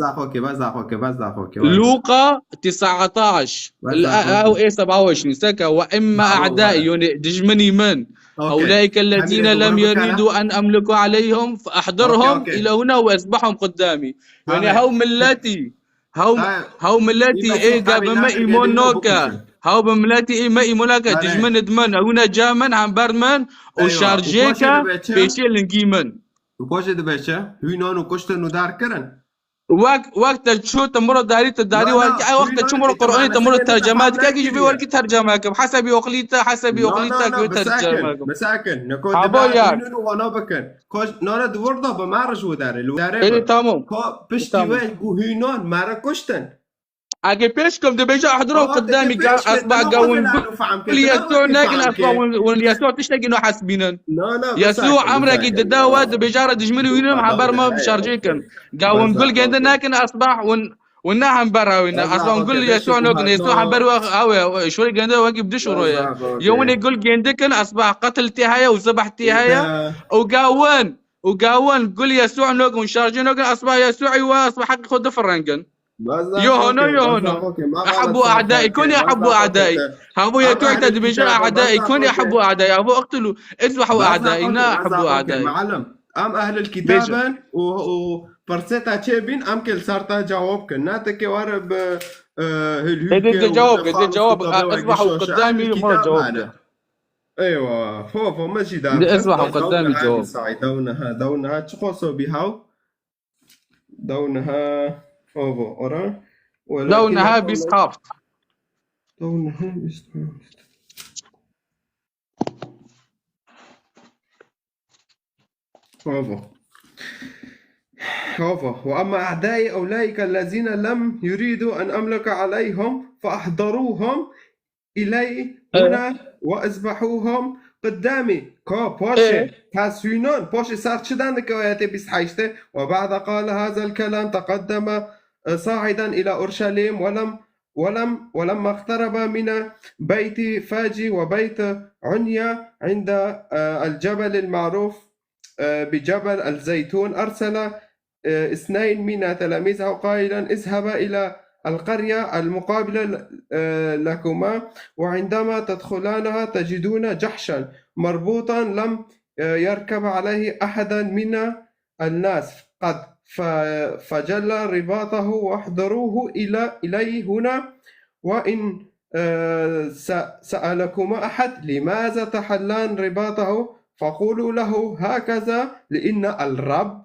Luqa tes'ataş. Ew ê seb'a û eşrîn seke, ve imma a'dai, yani dijminî min. Eulaike ellezîne lem yurîdû en emliku aleyhim fe ahdirhum île huna ve ezbahum qidamî. Yani hew milletî, hew, hew milletî ê ge bi me îmon noke. Hew bi milletî ê me îmon noke. Dijmin id min, ewine ca min, hember min û şarjêke pêşê lingî min. Û paşê dibe çi? Hûn nan û kuştin û dar kirin. Wek, wek te çû te miro darî, te darî werkî, ay wek te çû miro Qur'anê te miro terceme dike, ki ji vê werkî terceme kim. Hesebî oqlî te, hesebî oqlî te ki terceme kim. Bisakin, bisakin. Neko dibe hûn û wana bikin. Ko nara di wir da bi me re ji û derê, li û derê. Ê, tamam. Ko piştî we û hûn nan me re kuştin. Ege pêş kim dibêje, ehdiro qidamî, esba gawin gul Yesû nekin, esba win Yesû tiştekî no hesbînin. Yesû emrekî dida we, dibêje re dijminî wînin, hember me şarjê kin. Gawin gul gende nekin, esba win, win ne hember wînin. Esba win gul Yesû nokin, Yesû hember we, ew e, şorê gende wekî bi diş û roye. Yo winê gul gende kin, esba qetil tê heye û zibeh tê heye. Û gawin, û gawin gul Yesû nokin, şarjê nokin, esba Yesû we, esba heqî xwe difirengin. Yo hono, yo hono. Ehebbu a'dai, kun ehebbu a'dai. Havo Yesû te dibêje a'dai, kun ehebbu a'dai. Havo iqtulu, izbahu a'dai, na ehebbu a'dai. Muallim, em ehlil kitab in û, û pirsê te çê bîn, em kê li ser te cewab kin. Ne te kê were bi, e, hilhûlkê û cewab, cewab, izbahu qidamî, mara cewab de. Eywa, fo, fo, me jî dar. Izbahu qidamî cewab. Dewniha, dewniha, çi xoso bî haw? Dewniha, ovo, ora. Dewniha bîst heft. Dewniha bîst heft. Ovo. Ovo. Ve emma a'dai ulaike ellezine lem yuridu en emlike aleyhum fe ahdaruhum iley huna ve izbahuhum qidami. Ka paşê, tas hûnan, paşê ser çi dan dike ayetê bîst heştê? Ve ba'de qale hazel kelam teqaddeme, e, sa'idan ila Urşalim ve lem, ve lem, ve lemma iqterebe mine beyti Faci ve beyti Unya inde, e, el cebel el ma'ruf, e, bi cebel el Zeytun ersele اثنين من تلاميذه قائلا اذهبا إلى القرية المقابلة لكما وعندما تدخلانها تجدون جحشا مربوطا لم يركب عليه أحدا من الناس قد فجل رباطه واحضروه إلى إلي هنا وإن سألكما أحد لماذا تحلان رباطه فقولوا له هكذا لأن الرب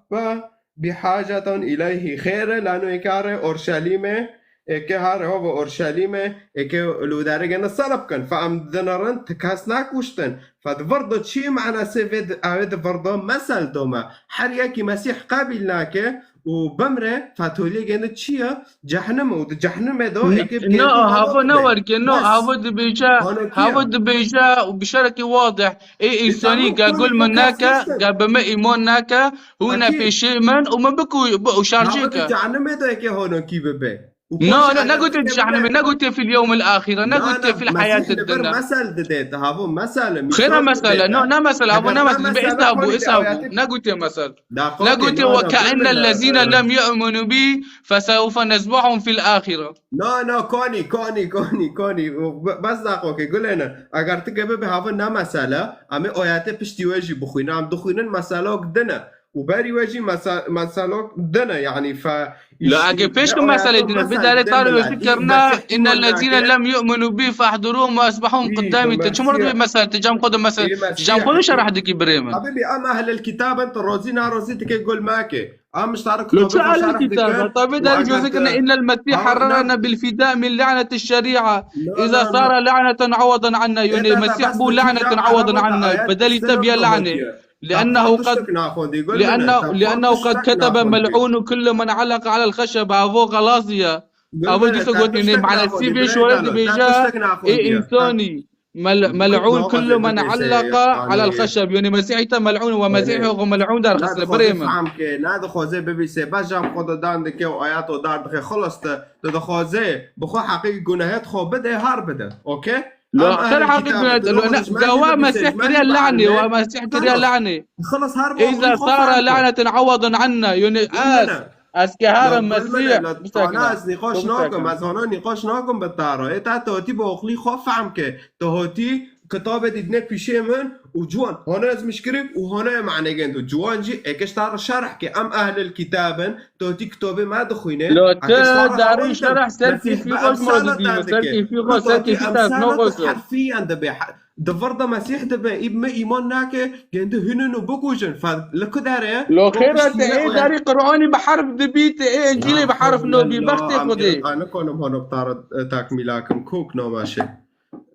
بحاجة إليه. Xêr e, lano ê kar e, Orşelîm e, êkê harê hova Orşelîmê, êkê li wî derê gene sala bikin. Fe em dine rind, ti kes nakuştin. Fe di vir de çi manasê vê di, ew ê di vir de mesel dome. Her yekî Mesîh qebîl nake û bimre, fe toliyê gene çi ye? Cehnime û di cehnimê de êkê bi No, kêfî havo hava ne bibe. Werke, no, Bes. Havo dibêje, Hano kî ye? Havo dibêje û bi şerekî wadih. Ê Ê, îsonî tamam, ga konî gul min kes nake, kestin. Ga bi me îmon nake, hûne Akî. Pêşê min û min bikû, bi, û şarjê Havo di ke. Cehnimê de êkê hano kî bibe. Û No, paşê no, eger negotê ti kê cehnemê, bibe negotê fil yewmil axire, Na, negotê na, fil Mesîh hayatid li vir dunya. Mesel dide, te havo mesel e, Xêra mîsal dide mesele, te. No, ne mesel, avo Eger ne ne mesel, mesel bêhsa bû, bû, hêsa bû, ayetê negotê mesel. Daqo ke, Negotê no, we no, kainne lezîne lem yu'minu bi fesewfe nezbahum fil axire. No, no, konî, konî, konî, konî. Be-, bes daqo ke, gulêne. Eger ti kê bibe havo ne mesele, em ê ayetê piştî we jî bixwîne, em dixwînin meselok dine. û berî we jî mesa-, meselok dine, yanî fe La age pêş ku meselê dine, bidarê tar wêjî kirina, innellezîne lem yu'minu bi fehduruhum ve esbahum qudamî. Te çi mor dibê mesel, te cem xwe de mesel, cem xwe de şerh dikî birê min. Habibî, em ehlil kitab in, tu rozî narozî dikê gul make. Em ji tar Lo çi kitabê xwe ehlil şerh kitab? Dikin. Tabê û derî eger jozê kirine, innel mesîh harrana bil fida min la'netiş şerî'a. Iza sara la'neten awadan anna. Yonê mesîh bû la'neten awadan anna. Bedelî te biye la'ne. لأنه قد، لأنه، لأنه قد كتب ملعون كل من علق على الخشب. Avo xelasî ye. Avo dîsa gotinê, manasî vê şorê dibêje, ê însonî. Mel-، ملعون كل من علق على الخشب. Yonê Mesîhî te mel'ûn we Mesîhê xwe mel'ûn derxistine, birê min. Fehmke, ne dixwaze bibîse, bes cem xwe de dan dike û ayet o dar dixe, xelas te, te dixwaze, bi xwe heqî gunehê xwe bide, har bide. Okey? Lo, ser heqî gunehê, lo, ne, ga wa Mesîh kiriye lanê, wa Mesîh kiriye lanê. Xelas, har bi Îza sara la'neten awadan anna, yonê ez, ez ke harim Mesîh, bisakine. Ez nîqaş nakim, ez hana nîqaş nakim bi tara. Ê te, te hatî bi oxlî xwe fehm ke. Te hatî kitabê dîdine pîşê min û ciwan. Hana ez mişkirî û hana ye mane gendo. Ciwan jî êkeş tara şerh ke. Em ehlil kitab in. Totî kitabê me dixwîne. Lo, ti darî şerh ser kêfî xwe ji me didî, ser kêfî xwe, ser kêfî te ez naxwazim. Herfiyan dibe. Di vir de Mesîh dibe, îb me îman nake, gende hinin û bikujin. Fe-, li ku derê ye? Lo xêra te ê darî Qur'anî bi herf dibî, te ê Încîlê bi herf nobî, bextê Xwedê. Nikonim hano bi tara, e, takmîla kim. Kok namaşe.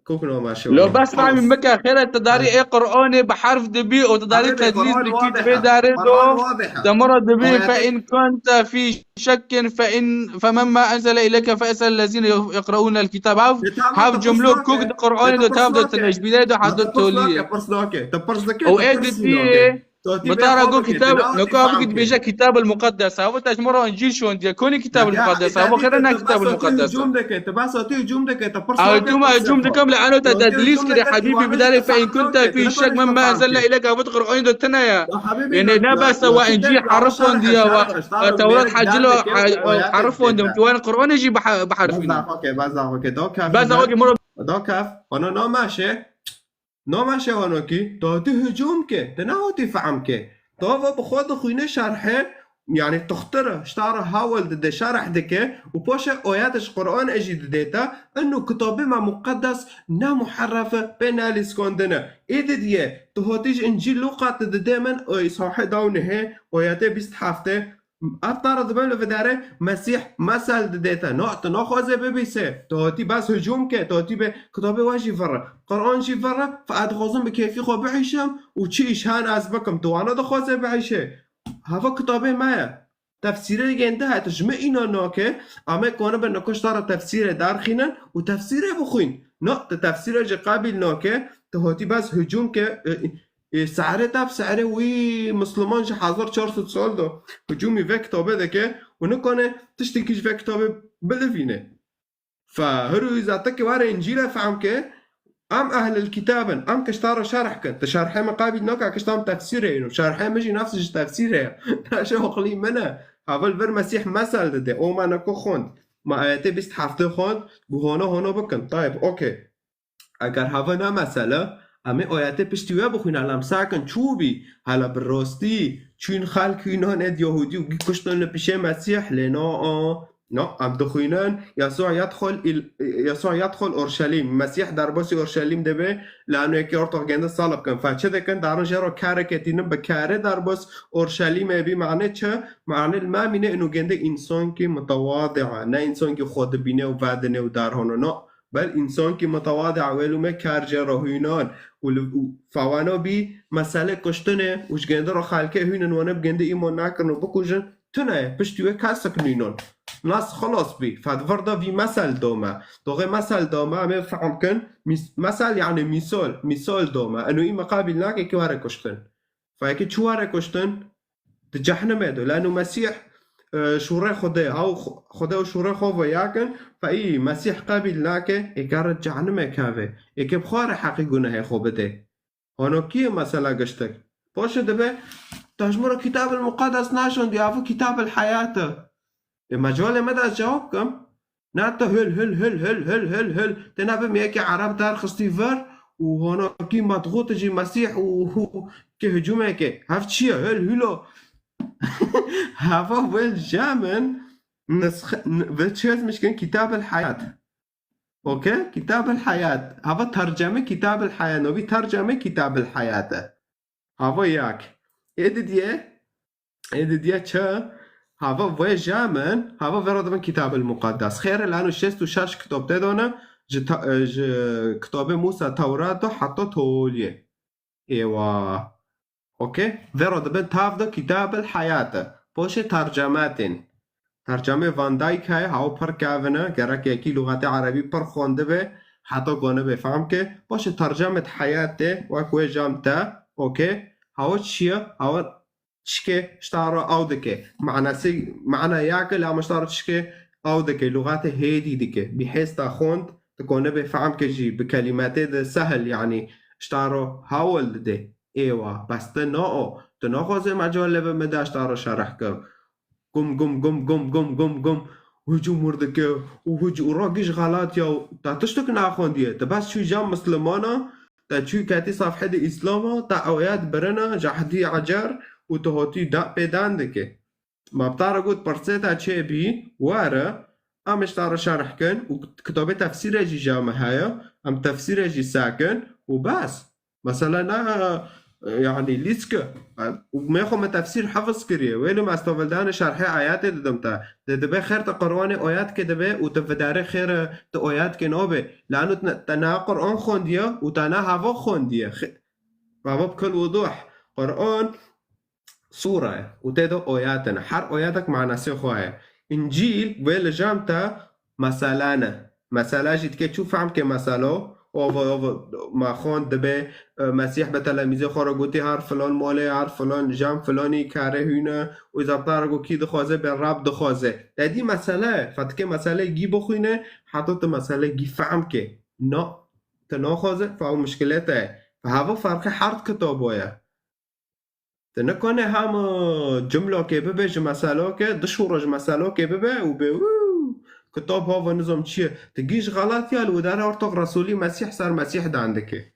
Kok namaşe. Lo bes fehmî mike, xêra te darî ê Qur'anê bi herf dibî û te darî tedlîs dikî, di vê darê do te mira dibî fe in kunte fî şekkin fe in, fememma enzele ileyke fesel lezîne yeqreûnel kitab. Hev, hev cumlo kok di Qur'anê de tav de tine, ji bînê de hezde toliyê. Û ê didiyê, bi tara got kitab, noko ev ki dibêje Kitab el Muqeddes. Ev te ji mira Încîl şondiye. Konî Kitab el Muqeddes? Ev xêra ne Kitab el Muqeddes. Ew hicûm dikim li eno te tedlîs kiriye, hebîbî, bidarê fe in kunte fî şek memma enzelna ileyke, ev di Qur'anê de tine ye. Yanî ne bes e, wa Încîl herif fondiye, wa, wa Tewrat hecilo, he-, herif fondim. Tu wan Qur'anê jî bi he-, bi herif bîne. Bes, okey, moro. Dokef, ona namaşe. Namaşe wano kî, tu hatî hicûm ke, tu nehatî fehm ke. Tu va bi xwe dixwîne şerhe, yanî tuxtire, ji te re hawil dide, şerh dike û paşê oyate ji Qur'anê jî dide te, inu kitabê me muqeddes ne muherref e, pê nelîskandine. Ê didiye, tu hatî ji Încîl Lûqa tu dide min, ey, sahê dawnihê, oyate bîst heftê, Ev tara dibe li vê derê Mesîh mesel dide te. Na, tu naxwaze bibîse. Tu hatî bes hicûm ke, tu hatî bê kitabê we jî vir e. Qur'an jî vir e. Fe ez dixwazim bi kêfî xwe biîşim û çi îş hene ez bikim. Tu wana dixwaze biîşe. Heva kitabê me ye. Tefsîrê yên di hete ji me îna nake. Em ê kone bin nikoş tara tefsîrê derxînin û tefsîrê bixwîn. Na, tu tefsîrê jî qebîl nake. Tu hatî bes hicûm ke, e, Ê, se'rê te bi se'rê wî Misliman ji hezar çar sed sal de hicûmî vê kitabê dike û nikane tiştekî ji vê kitabê bilivîne. Fe, hirû îza te ki were Încîlê fehm ke, em ehlil kitab in, em kişta re şerh kin. Ti şerhê min qebîl nake, kişta min tefsîrê ino. Şerhê min jî nefs ji tefsîrê ye. Naşe oxlî min e. Heval vir Mesîh mesel dide. O me neko xwend. Me ayetê bîst heftê xwend, gu hono hono bikin. Tayeb, okey. Eger heve ne mesele, em ê ayetê piştî wê bixwîne, lem sakin çû bî, hele bi rastî, çûn xelk Yûnan êd Yahûdî û kuştin li pişê Mesîh, lê na a, No, em dixwînin, Yesû yedxul îl-, Yesû yedxul Orşelîm. Mesîh derbasî Orşelîm dibe, lano yekê ortox gende salib kin. Fe çi dikin? Darin jê re kareke tînin, bi karê derbas Orşelîmê bî. Mane çi? Mane li me mîne ino gende însankî mutewazî e. Ne însankî xwe dibîne û vedine û derhone. No. Bel însankî mutewazî e, wê lûme kar jê re hûnan. Û li, û fawano bî mesele kuştinê û ji gende re xelkê hûnin wane bi gende îman nakirin û bikujin. Tune ye, piştî wê kes nînon. Nas xilas bî. Fedvir de vî mesel dome. Doxê mesel dome, em ê fehm kin. Mis-, mesel yani misal. Misal dome. Eno î me qabîl nake ki were kuştin. Fayekî çi were kuştin? Di cehnimê de. Lano Mesîh, e, şûrê Xwedê. Haw Xwedê û şûrê xwe ve yakin. Fa î Mesîh qabîl nake. Ê kare cehnimê kave. Ê ke bi xwe re heqî gunehê xwe bide. Hano kî ye mesela giştek? Paşê dibe, te ji min re Kitab el Muqaddes naşandî, ev Kitab el Heyat e. Ê mecalê me de ez cewab kim. Na te hil, hil, hil, hil, hil, hil, hil. Tê nabe me yekê Ereb derxistî vir û hano kî matxût jî Mesîh û, û kê hicûmeke. Hev çi ye? Hil, hilo. Hava wel jamin nisx-, n-, ve çi yazmiş kin? Kitab el Heyat. Okey? Kitab el Heyat. Hava terceme Kitab el Heyat. Novî terceme Kitab el Heyat e. Hava yak. Ê didiye, ê didiye çi? Hava vê jamin, hava vê re dibin Kitab el Muqaddes. Xêr e, lano şêst û şeş kitab tê de ne, ji ta-, e, ji kitabê Musa Tewrat de heta Tolye. Êwa. Okey? Vê re dibin tav de Kitab el Heyat e. Poşê terceme tên. Tercemê Van Dijk heye, haw pir kevin e, gerek yekî lûxetê erebî pir xwendibe, heta gonibe fehm ke. Poşê tercemê Heyat tê, wek wê jam te, okey? Hawa çi ye? Hawa çike ji te re ew dike. Manasî, mana ya ke, lê ama ji te re çike ew dike. Lûxetê hêdî dike. Bi hêsta xwend, tu konibê fehm ke jî bi kelîmetê de sehil, yanî ji te re hewil dide. Êwa, bes tu na o, tu naxwazê mecalê bi min de ji te re şerh ke. Gum, gum, gum, gum, gum, gum, gum. Hicûm wir dike û hicû û ra giş xelat ya û te tiştek naxwendiye. Te bes çû cem Mislimana, te çû ketî safhê de Îslama, te ayet birina, ji ehdî ecer û tu hatî da-, pê dan dike. Ma bi te re got, pirsê te çê bî, were, em ji te re şerh kin û kitabê tefsîrê jî ja me heye, em tefsîrê jî sekin û bes. Mesela ne, yanî lîsk e. Û me xwe me tefsîr hefiz kiriye. Wê li me estavildanê şerhê ayetê didim te. De dibe xêr te Qur'anê ayet ke dibe û te vidarê xêr te ayet ke nabe. Lano te, te ne Qur'an xwendiye û te ne heva xwendiye. Xe-, Baba bi kul wuduh. Qur'an sure ye û tê de ayet in. Her ayetek manasê xwe ye. Încîl wê li cem te mesele ne. Mesele jî dike çû fehm ke meselo, ova, ova, ma xwend dibe, e, Mesîh bi telemîzê xwe re gotî, her filan malê, her filan cem filanî kare hûne, û îza bi te re got kî dixwaze bê Rab dixwaze. Te dî mesele ye. Fe dike mesele gî bixwîne, heta tu mesele gî fehm ke. Na, tu naxwaze, fe ew mişkilê te ye. Fe heva ferqê her kitabo ye. Tu nikane hem, e, cumlokê bibe ji meselokê, du şûro ji meselokê bibe û bê, wû, kitab hava nizam çi ye. Tu gî ji xelat ya li wî dere ortoq Resûlî Mesîh ser Mesîh dan dike.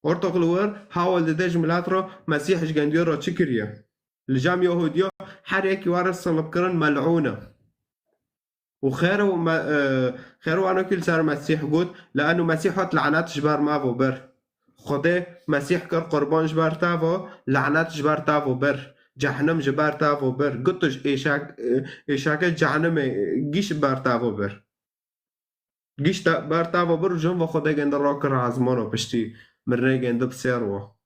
Ortoq li wir hawal dide ji milet re Mesîh ji gendiyo re çi kiriye. Li cem Yahudiya her yekî were silibkirin mel'ûn e. Û xêr û me-, e, xêr û anokî li ser Mesîh got, li eno Mesîh hat lanet ji ber me vo bir. Xwedê Mesîh kir qurban ji ber te vo, lanet ji ber te vo bir. Cehnim ji ber te vo bir. Got tu ji êşak-, e, êşakê cehnimê, e, gîş ji ber te vo bir. Gîş te ber te vo bir û jin vo Xwedê gende rakir ezmano piştî mirinê gende bi sêr vo.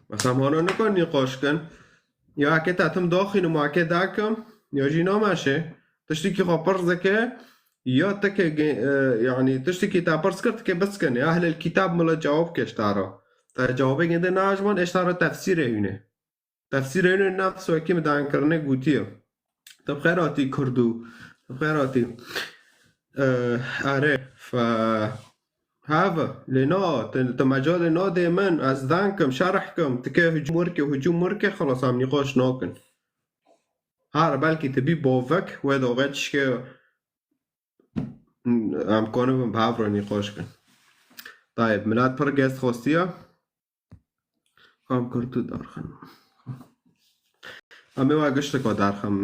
Mesela hano nikon nîqaş kin. Ya eke te tim daxînim û eke dakim, ya jî nameşe. Tiştekî xwe pirs dike, ya te ke ge-, e, yanî tiştekî te pirs kir, dike biskin. Ya ehlil kitab mila cewab ke ji te re. Te cewabê gende najman, ê ji te re tefsîrê hûne. Tefsîrê hûne nefs wekî min dankirinê gotiye. Tu bi xêr hatî Kurdo. Tu bi xêr hatî. E, are, fe-, have, lê na, tu, tu mecalê nadê min, ez dankim, şerh kim, tu ke hicûm wir ke, hicûm wir ke, xelas em nîqaş nakin. Har, belkî tu bî bavek, wê daxê tişkê Em konibin bi hev re nîqaş kin. Tayeb, milat pir gest xwestiya. Kam kir tu darxin. Em ê wa giştik wa darxin.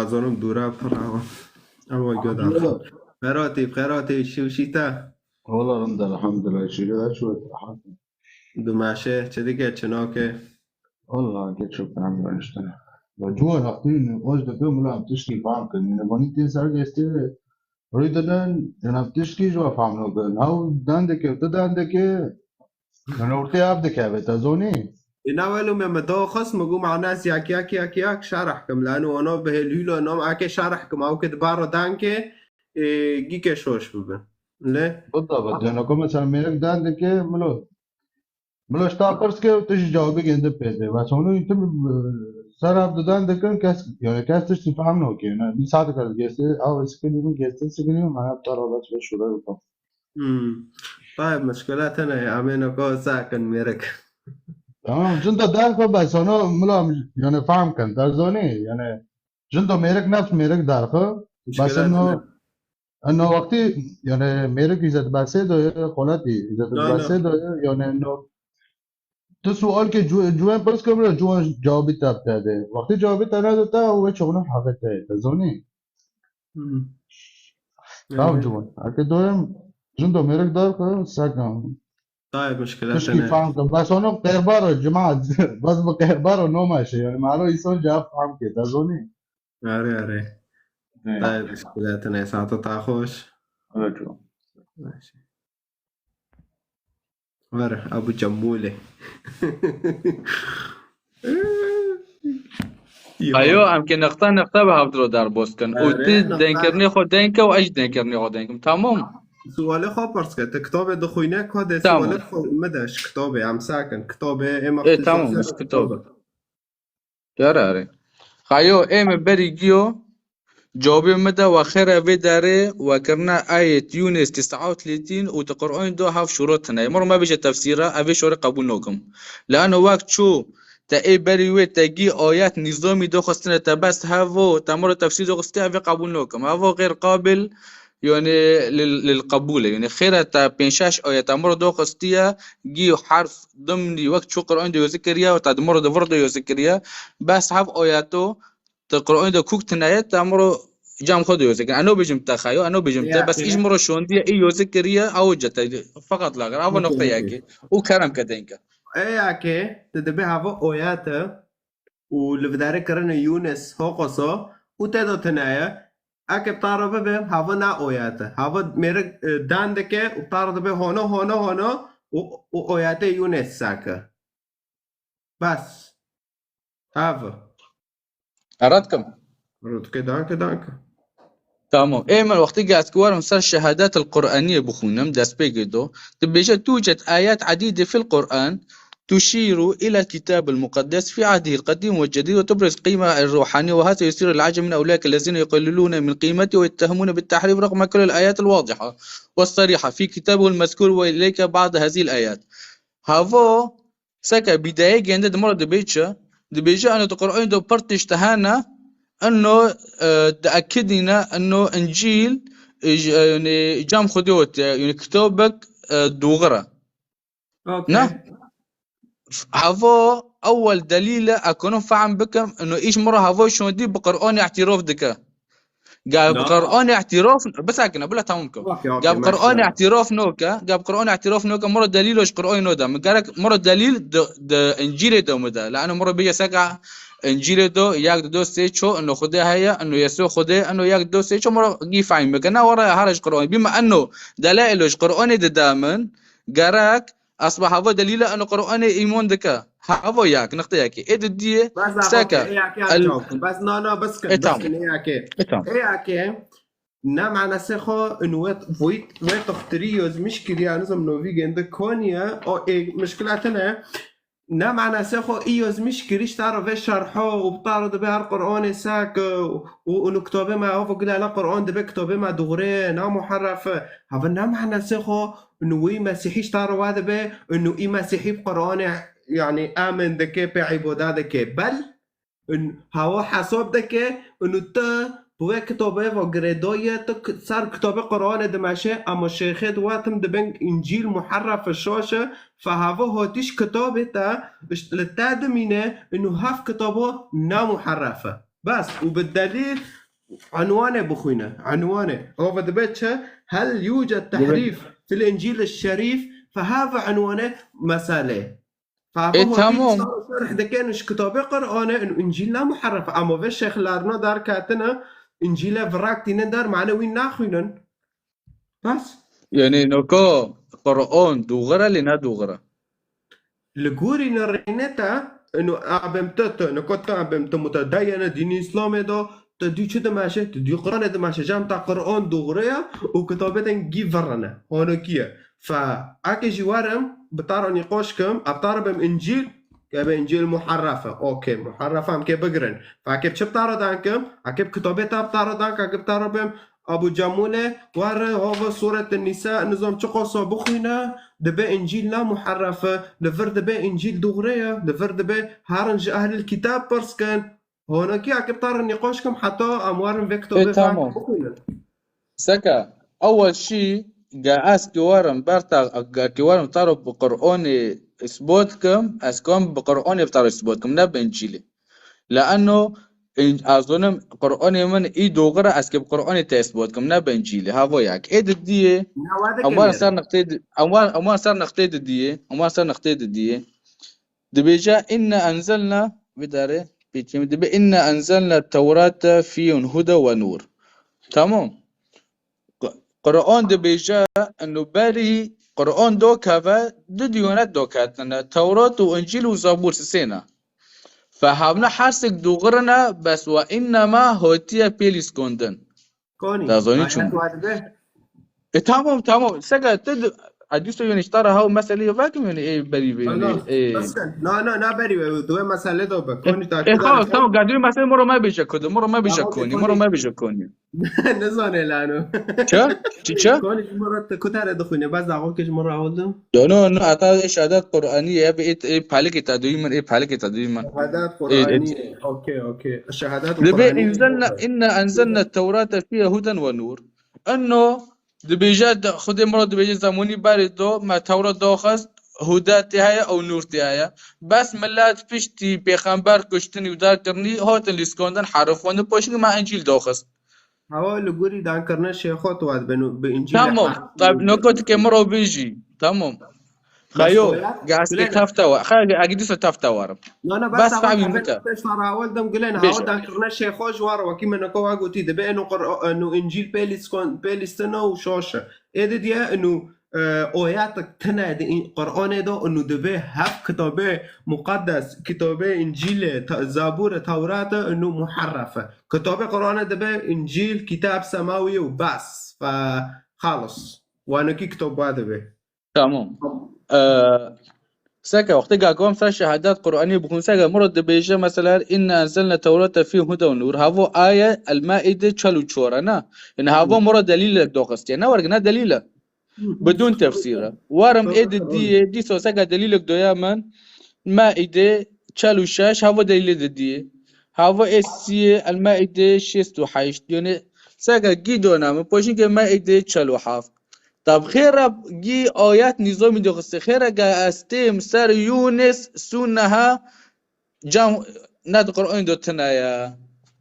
Ez zanim dûra pir e. Em wa gö darxin. Xeratî, xeratî, şî û şî te. Wala rind e, elhamdulillah. Şî de çû rahat. Du meşe, çi dike, çi nake? Wala, geç û peyam işte. Ya, cuwa wextî oj dike, mula em tiştî fam kin. Yani, vanî tê ser gestê, rûy didin, yani, em tiştî ji we fam nakin. Ew dan dike, tu dan dike, yani, ortê ev dikeve, te zonî? Ê, na welo me, me daxist, me got, mana ez yak, yak, yak, yak, şerh kim. Lano, ano, bi hêlhûla, nam, ake şerh kim. Ew ke di bar dan ke, ê, gîke şoş bibe. Lê? Bida, bida. Yani, ku mesela mêrik dan dike, milo. Bila ji te pirs ke, tu jî cewabê gêndin pê de. Bes hûn tim, e, ser ev didan dikin, kes, yani kes tiştî fehm nake. Yani bir saat kadar geçti, ew sikilî min geçti, sikilî min, mana tu ra bes ve şûre bikim. Hmm. Tayeb, muşkila tene ye, amê nako sakin mêrik. Tamam, çin de derxo bes, hûn mila, yani fehm kin, te zonî, yani Jindo mêrik nefs mêrik derxi. Bes eno, eno wextî, yani mêrik îzet besê do ye, xoletî îzet besê do ye, yani eno tu sual ke cu-, cuwen pirs ke bira, cuwen cewabî te te de. Wextî cewabî te nede te, ew wê çixûne heqê te ye, te zonî? Hmm. Tamam, yani cuwen. Eke doyem, jindo mêrik derxi, sekan. Tayê muşkila tişkî tene. Fam ke. Bes ono qêrbaro, cemaat. Bes bi qêrbaro noma şey. Yani maro îson cevap fam ke. Te zonî? Erê, erê. Tayê muşkila tene. Saeta te xweş. Were, Ebu Cemûlê. Ayo, em ke nexta nexta bi hevdiro derbas kin. Û tu denkirnê xwe denk ke û ez jî denkirnê xwe denk im. Tamam. Sualê xwe pirs ke. Te kitabê dixwîne, ka dê sualê xwe mide ji kitabê. Em sakin. Kitabê, ê, tamam, ez kitabê. Dere, erê. Xayo, ê me berî giyo. Cewabê min de we xêre vê derê we kirine ayet Yûnis tisa û têşîn û di Qur'anê de hev şûro tine ye. Min re me bêje tefsîra, ev vê şûrê qebûl nakim. Lano wek çû te ê berî wê te gî ayet nîzamî doxistine te bes hevo, te min re tefsîr doxistî, ev ê qebûl nakim. Hevo xêr qabil, yani lil, lil qebûl e. Yani xêre te pênc şeş ayet te min re doxistiye, gî herf dimnî wek çû Qur'anê de yozî kiriye û te di min re di vir de yozî kiriye. Bes hev ayeto Te Qur'anê de kûk tine ye, te miro cem xwe de yozê kirin. Eno bêjim te xeyo, eno bêjim te, bes îj miro şondiye, î yozê kiriye, ew ce te feqet laxir. Ava noqte yekê. Û kerem ke denke. Ê yekê, te dibê hava oyate û li vidarê kirine Yûnis, hoqoso, û te do tine ye, eke bi tara bibe, hava na oyate. Hava mêrik, e, dan dike û tara dibe hono, hono, hono û, û oyate Yûnis seke. Bes. Have. Erat kim? Rutke, danke, danke. Tamam. Ê min wextî geltkiwarim ser şehadet el Qur'aniye bixwînim, destpêkê do. Dibêje توجد آيات عديدة في القرآن تشير إلى الكتاب المقدس في عهده القديم والجديد وتبرز قيمة الروحانية، وهذا يثير العجب من أولئك الذين يقللون من قيمته ويتهمون بالتحريف رغم كل الآيات الواضحة والصريحة في كتابه المذكور، وإليك بعض هذه الآيات. Havo, seke bîdayê gende di mora dibê çi? Dibêje, ano di Qur'anê de pir tişt hene, ano, e, diekidîne, ano Încîl, e, j-, e, yani, cem Xwedê ot, e, yani, kitabek, e, doğru. Okey. Ne? Havo, ewel delîl e, ekonim fehm bikim, ano îş mira havo şondî bi Qur'anê îtîraf dike. Gel bi Qur'anê îtîraf, bisekine, bila tamam kim. Okey, okey, gel bi Qur'anê îtîraf noke, gel bi Qur'anê îtîraf noke, mira delîl ji Qur'anê node. Min gerek mira delîl di, di Încîlê de min de. Lano mira bêje seka Încîlê de, yek di do sê ço, ino Xwedê heye, ino Yesû Xwedê, ino yek di do sê ço, mira gî fehm bike. Ne were her ji Qur'anê. Bîme ino delaîl ji Qur'anê dide min, gerek Esba hava delîle eno Qur'anê îmon dike. Hava yak, nixte yekê. Ê di diyê seke. Bes na, na, bes kin, bes kin, ê yekê. Ê tamam. Ê yekê, ne manasê xo in wet, wet, wet toxtirî yozmiş kiriya, nizam novî gende koniye, o ê, mişkila tine. Ne manasê xo î yozmiş kirî ji taro vê şerho û bi taro dibe her Qur'anê seke û, û, û kitabê me, hava gilana Qur'an dibe kitabê me doğru, na muharref. Hava ne manasê xo Û wî Mesîhî ji te re wede be, û î Mesîhî bi Qur'anê, yanî, emin dike, pê îbada dike. Bel, û hawa hesab dike, û tu Wê kitabê va girêdayî ye, tu k-, ser kitabê Qur'anê dimeşe, ama şêxê di we tim dibin Încîl muherref e, şaş e, fe heve hatî ji kitabê te, ji, li te dimîne, inu hev kitaba ne muherref e. Bes, û bi delîl, unwanê bixwîne, unwanê. Ava dibe çi? Hel yûced tehrîf fil Încîl şerîf, fe heve unwanê meselê. Fa Ê, hema tamam. Şerh dikin ji kitabê Qur'anê, û Încîl ne muherref. Ama vê şêxlarina derketine, Încîlê virak tînin der, mane wî naxwînin. Bes. Yani noko Qur'an dûxir e, lê ne dûxir e. Li gorî nirêne te, inu abim tu, tu, noko tu abim tu mutedeyene dînî Îslamê de, tu dû çi dimeşe, tu dû Qur'anê dimeşe, cem ta Qur'an dûxir e û kitabê din gî virine. Hano kî ye? Fe eke jî werim, bi te re nîqaş kim, eb te re bim Încîl, ke be Încîl muherref e. Okey, muherref e, em kê bigirin. Fe eke bi çi bi te re dan kim, eke bi kitabê te bi te re dan, eke bi te re bim Abu Cemûlê, were, hava Sûret Nîsa, nizam çi qasa bixwîne, dibe Încîl ne muherref e, li vir dibe Încîl dûxrê ye, li vir dibe herin ji ehlil kitab pirs kin. Honekî eke bi te re nîqaş kim, heta em werin vê kitabê Ê, tamam. Bixwînin. Seke, ewel şî, ge ez ki werim ber te, ge ki werim te re bi Qur'anê isbot kim, ez ki werim bi Qur'anê bi te re isbot kim, ne bi Încîlê. Leeno, in-, ez zonim Qur'anê min î dûxir e, ez ki bi Qur'anê te isbot kim, ne bi Încîlê. Havo yek. Ê di diyê, Ne, wade em werin kemer. Ser niqtê di-, em wer-, em werin ser niqtê di diyê, em werin ser niqtê di diyê. Dibêje, "Inna enzelna", vê derê, pêçê min dibe, "Inna enzelna tewrate fîhun hude ve nûr." Tamam. Qu-, Qur'an dibêje, inu berî Qur'an dokeve, du diyone doketine. Tewrat û Încîl û Zebûr sisêne. Fe hevne hersek dûxirine, bes ve innema hotiye pê lîskondin. Konî. Da zonî Ayet çûn. Wa dibe. E, tamam, tamam. Sega, tu di-, a, dîsa yonî ji te re hew meseleyê vekim yonî ê berî vê yonî, Tamam. Ê. Bes kin. Na, na, na berî wê. Di wê meselê de be. Konî E, takip e, xalas, tamam. Ga duyê meselê moro me bêje kudu. Moro me bêje Tamam, konî. Moro konî. Me bêje konî. Nizane lano. Çi? Çi, çi? Konî ji moro te ku te re dixwîne. Bes daxo ke ji moro ewil de. Yo, no, no, ata ê şehadet Qur'anî ye. Ê, ê, palikê te duyî min. Ê, palikê te duyî min. Şehadet Ê, ê. Qur'anî. Okey, okey. Şehadet Dibe Qur'anî. Inzelna, inna enzelna tewrate fiha huden ve nur. Eno Dibêje, de-, Xwedê min re dibêje, zemonî berê do, me Tewrat daxist, hude tê heye û nûr tê heye. Bes milet piştî pêxember kuştinî û derkirinî hatin lîskandin, herif xwendin, paşî me Încîl daxist. Hewa li gorî dankirina şêxo tu wa dibin û bi Încîl Tamam. Tab-, noko dike min re bijî. Tamam. Xeyo, Mesela, gazke Gülen. Tefte wa. Xeyo, agi dîsa tefte warim. Na, na, Bas bes fehmî hewa bike. Pêş rawal dem Gülen, Bêje. Hewa dankirina şêxo ji war wekî min ko wa gotî, dibe eno Qur-, eno Încîl pê lîskon-, pê lîstina û şoş e. Ê di diye eno, e, oyatek tine di in-, Qur'anê de eno dibe hev kitabê muqeddes, kitabê Încîlê, ta-, Zabûrê, Tewrate eno muherref e. Kitabê Qur'anê dibe Încîl, kitab semawî û bes. Fe xalis. Wanekî kitab wa dibe. Tamam. Ee, seke wextê ga kom ser şehadet Qur'anî bixwin, seke miro dibêje, mesela, "Inna enzelna tewrate fî hude û nur." Havo aye El Maide çel û çor e, ne? Yani havo miro delîlek doxistiye. Ne wergine delîl e. Bidûn tefsîr e. Warim ê di diyê, dîso seke delîlek doya min, Maide çel û şeş, havo delîlê di diyê. Havo ê siyê, El Maide şêst û heşt. Yani seke gî dona min, poşinke Maide çel û heft. Tab xêra gî ayet nîzamî doxistê. Xêra ge ez têm ser Yûnis sûneha cam ne di Qur'anê do tine ya.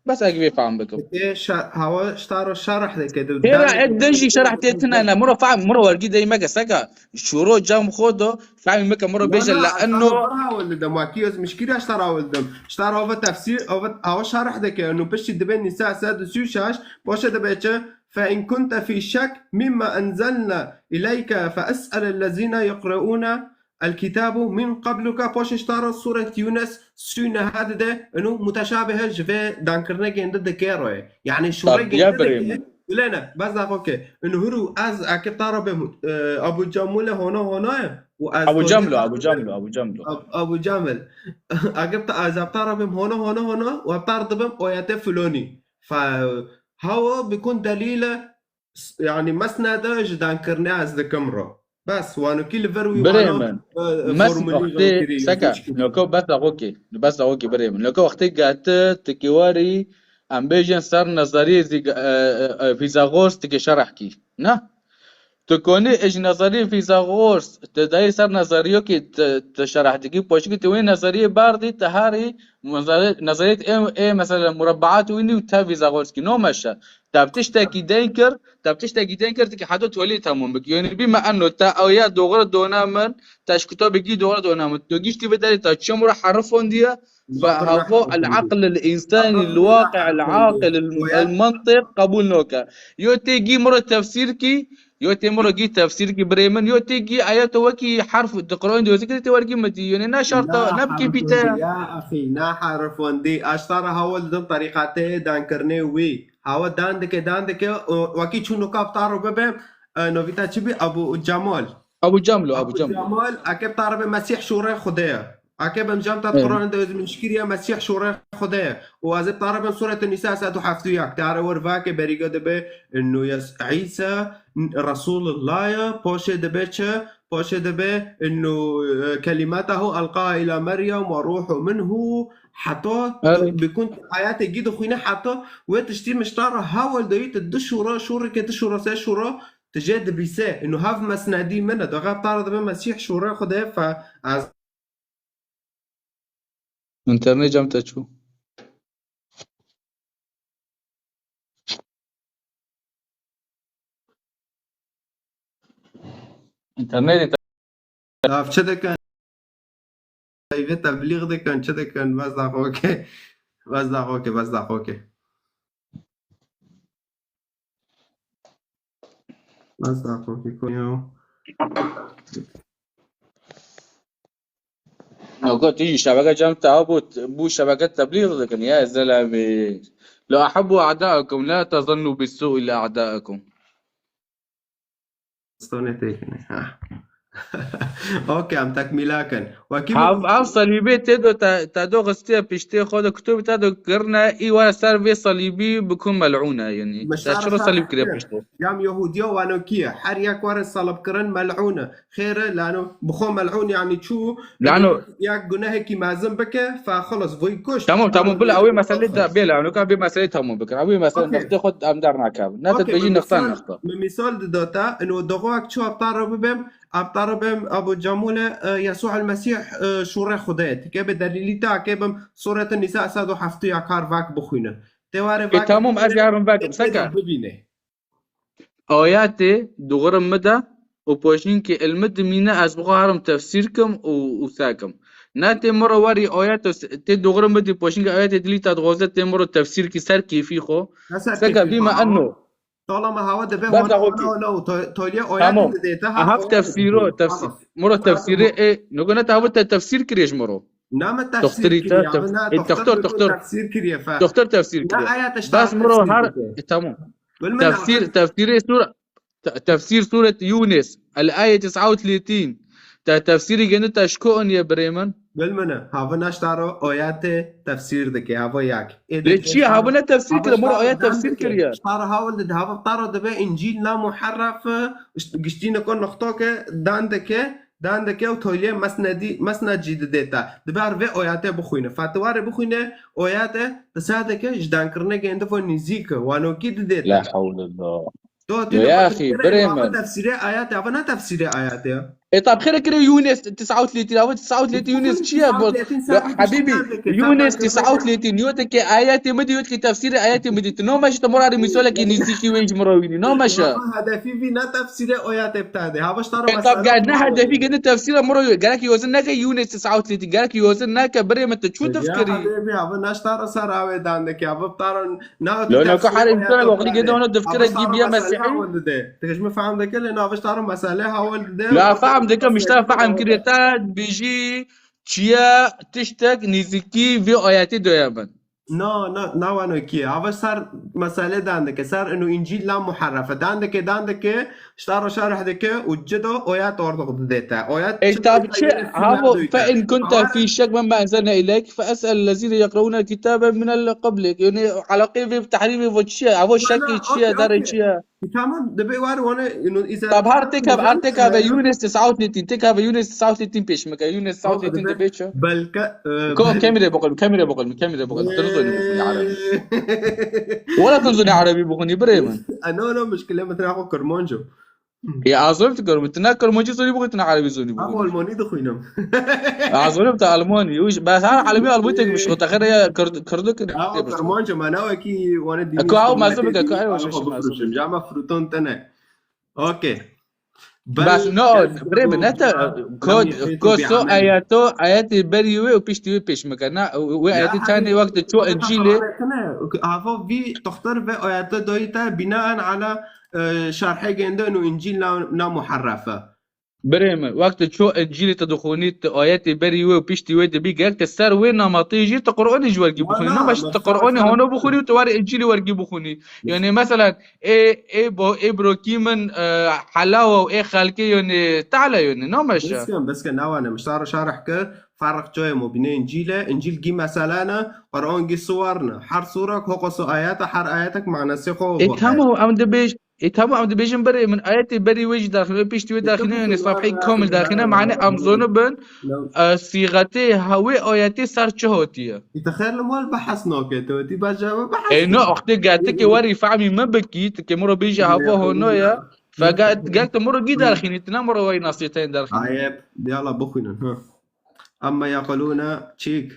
Bes eg vê fehm bikim. Ê şa-, hawa ştaro şerh dike, du Xêra dal-, ed din jî şerh tê tine ne. Miro fehm, miro wergî dey meke seka. Şuro cam xo do fehm meke miro Na, bêje na, le ez enno. Sana bir hawil dedim. Waki ez mişkî re ştaro hawil dedim. Ştaro ava tefsîr, ava, ava şerh dike. Eno piştî dibe Nîsa sed û sî û şeş, boşe dibe çi? Fe in kunte fî şek mimma enzelna ileyke fe es'el ellezîne yeqreûne el kitabu min qabluka, paşê ji te re Sûret Yûnis sû neha dide, inu muteşabih e, ji vê dankirinekê hinde dikê re ye. Yani şûrê Tabii ya gênde birê dike. Min. Bilene, bes daxo ke. Inu huru ez eke te re bim, e, Abu Cemûle hona hona ye. Û ez Abu Cemlo, Abu Cemlo, Abu Cemlo. Ab-, Abu Cemil. Eke te, ez ebe te re bim hona hona hona, û ebe te re dibim oyete filonî. Fe, hawa bikun delîle, s-, yani mesnede ji dankirine ez dikim ro. Bes, wanokî li vir wî Birê wana, min. e, Mes formulî wextê vekirî, seka, hiç kim. Noko bes daxokê, bes daxokê birê min. Noko wextê gati, tikiwarî, em bêjin ser nezeriyê zî-, e, e, e, Fîzagors dike şerh kî. Ne? Tu konî ji nezeriyê Fîzagors, tu dayê ser nezeriyokî tu, tu şerh dikî, poşikî tu wê nezeriyê berdî, tu herî nezeriyê, nezeriyê ê, ê mesela murebbaat wînî û te Fîzagors kî. No meşe. Te bi tiştekî deyn kir, te bi tiştekî deyn kir, tu kî heta tolî temûm bikî. Yanî bî me eno te ew ya doğru dona min, te ji kitabekî doğru dona min. Tu giştî vê derê te çi mura herif fondiye, Fe havo el-aql el-însani el-waqi' el-aqil el-, el-mantiq qebûl noke. Yo tê gî miro tefsîr kî, yo tê miro gî tefsîr kî birê min, yo tê gî eya to wekî herf di Qur'an de zikir tê wergî mitî. Yone ne şarta, ne bi kêfî te. Ya axî, na herifondî. Aştara hawil din terîqatê dankirinê wî. Hawa dan dike, dan dike, o, wekî çû nuka bi taro bibe, e, novîta çi bî? Abu Cemal. Abu Cemlo, Abu Abu Cemlo. Cemal, eke bi taro be Mesîh şûrê Xwedê ye. Eke bim cem tat Evet. Qur'an de ez min şikiriye Mesîh şûrê Xwedê ye. Û ez ê bi taro bim Sûretun Nîsa sed û heftê û yek. Taro wer vake berîga dibe, innu yes-, Îsa Resulullah ye, poşê dibe çi? Poşê dibe, innu, e, kelimatahu elqaha ila Meryem ve ruhu minhu. Heta Evet. Bikun ayetê gî dixwîne, heta wê tiştî miştara hawal dayî tu du şûra, şûreke du şûra, se şûra, tu jê dibîse. Ino hev mesnedî min e. Daxeftara dibe Mesîh şûrê Xwedê fe ez. Înternet cem te çû. Înternet. Ev çi dikin? Vê teblîx dikin, çi dikin? Bes da xwe ke. Bes da xwe ke, bes da xwe ke. Bes da xwe ke, ko ya. Got, tu jî şebeke cem te bû, bû şebeke teblîx dikin, ya zelemi. La ahibbu a'da'akum, la tazannu bis-su'i li a'da'akum. Stonê têkine. Ha. Okey, em tekmîla kin. Wekî Hav, hav salîbê tê do te, te do xistiye piştê xwe do kitobê te do kirine, î were ser vê salîbî bikun mel'ûne, yanî. Te çira salîb kire piştê? Yam Yahûdiya wano kî ye? Her yek were salib kirin mel'ûne. Xêr e, lano bi xwe mel'ûn, yanî çû, Lano- yek gunehekî mezin bike, fe xelas, voy kuşt. Tamam, tamam, bila ew ê meselê de bê, lano ka bê meselê tamam bikir. Ew ê meselê Okey. Nextê xwe em dernakevin. Ne te Okey, bêjî min nextan mîsal, nexta. Min mîsal didota, ino doxo ek çi aptar re bibim, aptar re bim, Abu Cemûle, e, Yesû el-Mesîh, e, şûrê Xwedê ye. Tike bi delîlî ta ke bim, Sûretun Nîsa sed û heftê ya kar vak bixwîne. Tê ware E, vak tamam, ez bixwîne, yarim vekim, tê seke. Bibîne. Ayetê dûxirim bide û poşînkê il mi dimîne, ez bi xwe herim tefsîr kim û, û sekim. Ne tê miro werî ayet û s-, tê dûxirim bidî poşînkê ayetê dilî te dixwaze tê miro tefsîr kî ser kêfî xwe. Seke bîme eno. Tala me hawa dibe Bes wana, daxo kî. Wana, wana, to-, tolye ayetê Tamam. Dide te ha Aha ayetê tefsîro, dide. Tefsîr. Tamam. Miro Tamam. Tefsîrê ê, nugo ne te hava te tefsîr kiriye ji miro. Na me tefsîr Doktorî te kiriye, tef-, ama na e, doktor doktor, doktor. Tefsîr kiriye fe. Doktor tefsîr kiriye. Na ayet işte Bas miro tefsîr her, dike. E, tamam. Bil me Tefsîr, na- tefsîrê sur-, te-, tefsîr suret Yûnis, el ayet tes'a û telâtîn. Te tefsîrî gene te şko aniye birê min. Bil me ne. Hava naştaro ayetê tefsîr dike, hava yak. Ê Lê dike çiye? Hava ne tefsîr hava kiriye, miro ştaro ayet dan tefsîr dike. Kiriye. Ştaro hawil dide, hava taro dibe Încîl na muherref, işte giştîne ko noxto ke dan dike. Dan dike û tolye mesnedî, mesned jî didê te. Dibe her vê oyatê bixwîne. Fetiwarê bixwîne, oyate, qise dike, ji dankirinê gêndi vo nîzîk, wanokî didê te. La hewle la. To Ya tîne axî, birê min. Tefsîrê ayatê, ava ne tefsîrê ayatê ya. E, tab xêre kire Yûnes tes'a û telâtîn, ava tes'a û telâtîn Yûnes çi ye? Tes'a û telâtîn Bo-, sen Habîbî, sen dike, Yûnes sen dike. Tes'a û telâtîn, yo te ke ayetê mi de, yo te ke tefsîrê ayetê mi de. Tu nameşe te murarê mîsalekî nîzîkî wê ji min re wînî. Nameşe. Ama hedefî vî ne tefsîrê ayetê bi te de. Hava ji te re E, tab mesele gel, ne hedefî gene tefsîra muro yo. Gerek yozin neke Yûnes tes'a û telâtîn. Gerek yozin neke birê min tu çû difkirî. Ya Habîbî, hava naştara ser avê dan dike. Hava bi te re Na Lo, naka herê insana goxlî gede ona difkire gî biye Mesîhî. Têj mi fehm dike, lê naviştara mesele hawal dide. La fehm dike, mişta fehm kiriye. Te bijî çiye tiştek nîzikî vê ayetê doye bin. Na, na, na wano kiye. Hava ser mesele dan dike. Ser inu Încîl la muharrefe. Dan dike, dan dike. Ştara şerh dike û cida oyat ordoq didête. Oyat E, çi tabi dike çi? Havo, fe in kunte fî şek mimma enzelne ileyk, fe es'el lezîne yeqreûne kitabe min qablik. Yani, alaqê vê bi tehrîmê vo çi ye? Havo şekî çi ye? Darê çi ye? E, tamam, dibê war wane, you know, îza Tab har têka, har têka ve Yûnes tes'a û sîtîn, têka ve Yûnes tes'a û sîtîn pêş mike. Yûnes tes'a û sîtîn dibê çi? Belke, e, Ko, kemîrê biqil, kemîrê biqil, kemîrê biqil. Tu nizonî bixwînî erebî. Wala tu nizonî erebî bixwînî, birê min. Ano, ano, muşkile min tira xwe Kurmanco. Ya, azor tu Kurmanco, tu ne Kurmanco zonî bixwînî, tu ne erebî zonî bixwînî. Ama Almanî dixwînim. Azor tu Almanî. Wî, bes her erebî Almanî tek bişko, te xêr ya Kurd, Kurdo ki. Ama Kurmanco, ma ne wekî wane dînî. Ko, ew mezin bike, ko, ew şaşe mezin bike. Cama fruton tene. Okey. Bes no, birê min, ne te, ko, ko so ayeto, ayetê berî wê û piştî wê pêş mike. Na, wê ayetê çanê wextê ço Încîlê. Ava vî toxtir ve ayete doyî te binaen ala, e, şerhê gêndin û Încîl na, na muharrefe. Birê min, wextê ço Încîlê te dixwînî, tu ayetê berî wê û piştî wê dibî, gerek te ser wê namatê jî tu Qur'anê jî wergî bixwînî. Nama tu Qur'anê hano bixwînî û tu warê Încîlê wergî bixwînî. Yani, meselan, ê, ê bo-, ê birokî min, e, helawa û ê xelkê yonê te'la yonê, nameşe. Biskin, biskin, nawane, min şar-, şarih kir, ferq çoyê mobîne Încîle, Încîl gî meselane, Qur'an gî suwarne. Her surak hoqosu ayete, her ayetek manasê xwe. E, tamam, em dibêj-, e, tamam, em dibêjin berê min, ayetê berî wê jî daxîne, piştî wê daxîne, yani, safheyê kamil daxîne, mane em zonibin, e, sîxetê ha-, wê ayetê ser çi hatiye. Îte xêr li mal behs nake, tu wetî baş cevab behs. E, no, axtê ge, tu kê werî fehmî min bikî, tu kê min re bêjî hava hono ye. Fe ge, ge tu min re gî derxînî, tu ne min re wey nasîhetên derxînî. Ayeb, yala bixwînin, ha. Amma yequlûne çîk,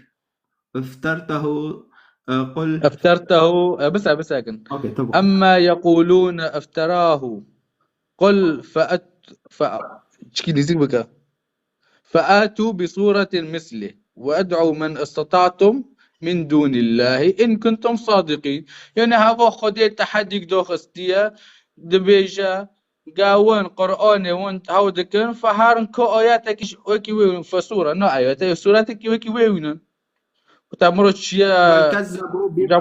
iftertehu, e, qul. Iftertehu, e, bisa, bisakin. Okey, tamam. Amma yequlûne ifterâhu. Qul fe et-, fe-, çikî nêzîk bike. فآتوا بسورة مثله وادعوا من استطعتم من دون الله إن كنتم صادقين. Yani hava Xwedê tehedîk doxistiye, dibêje, gawin Qur'anê win hew dikin, fe herin ku ayetekî wekî wê wînin, fe sure, na ayete, suretekî wekî wê wînin. Û te miro çiye. بل كذبوا بما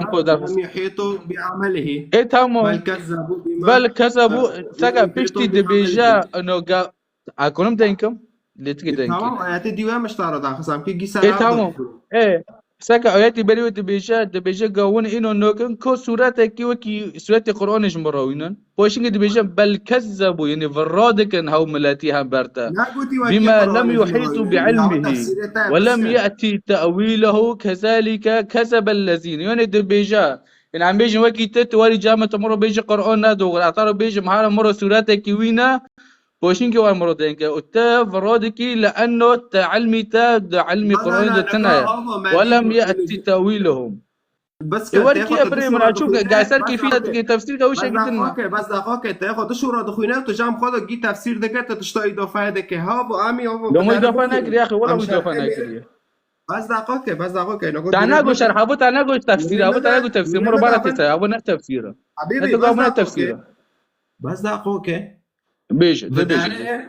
لم يحيطوا بعلمه. E, tamam. بل كذبوا بما، bel kezebu, e, seka لم يحيطوا piştî dibêje, بعلمه. Ino ga-, a, konim denkim? Lê tikê denkim. Tamam, ayetê dî wê miştara daxisam ki gî. E, tamam. E, seka ayetê berî wê dibêje, dibêje gawin ino nokin, ko suretekî wekî suretê Qur'anê ji min re wînin. Poşingê dibêje, bel kezzebu, yani virra dikin hew miletî hember te. Bima lem yuhîtu bi ilmihi ve lem ye'ti te'wîlehu kezalike kezebellezîne. Yani dibêje, yani em bêjin wekî te, tu warî came tu miro bêjî Qur'an ne doğru. Ata ro bêjim, hara miro suretekî wî ne, poşingê war miro denke. Û te virra dikî, le enno te ilmî te, di ilmî Qur'anê de tine ye. Ve lem ye'ti te'wîlehu. Bes e, ke, werî tê xwe kiye te birê min, çû ge-, ge ser keyfî te dikê tefsîr ke wişek din. Bes daxo ke, bes daxo ke, tê xwe tu şûra dixwîne, tu cam xwe de gî tefsîr dike, tu tişta îdafeye dike. Ha, bu amî, ha, bu. Domo îdafe nekiriye, axê, wela îdafe nekiriye. Bes daxo ke, bes daxo ke. Te nago şerh, ha, bu te nago tefsîr, ha, bu te nago tefsîr. Miro bara têse, ha, bu ne tefsîr. Habîbî, bes daxo ke. Bes daxo ke. Bêje, de bêje.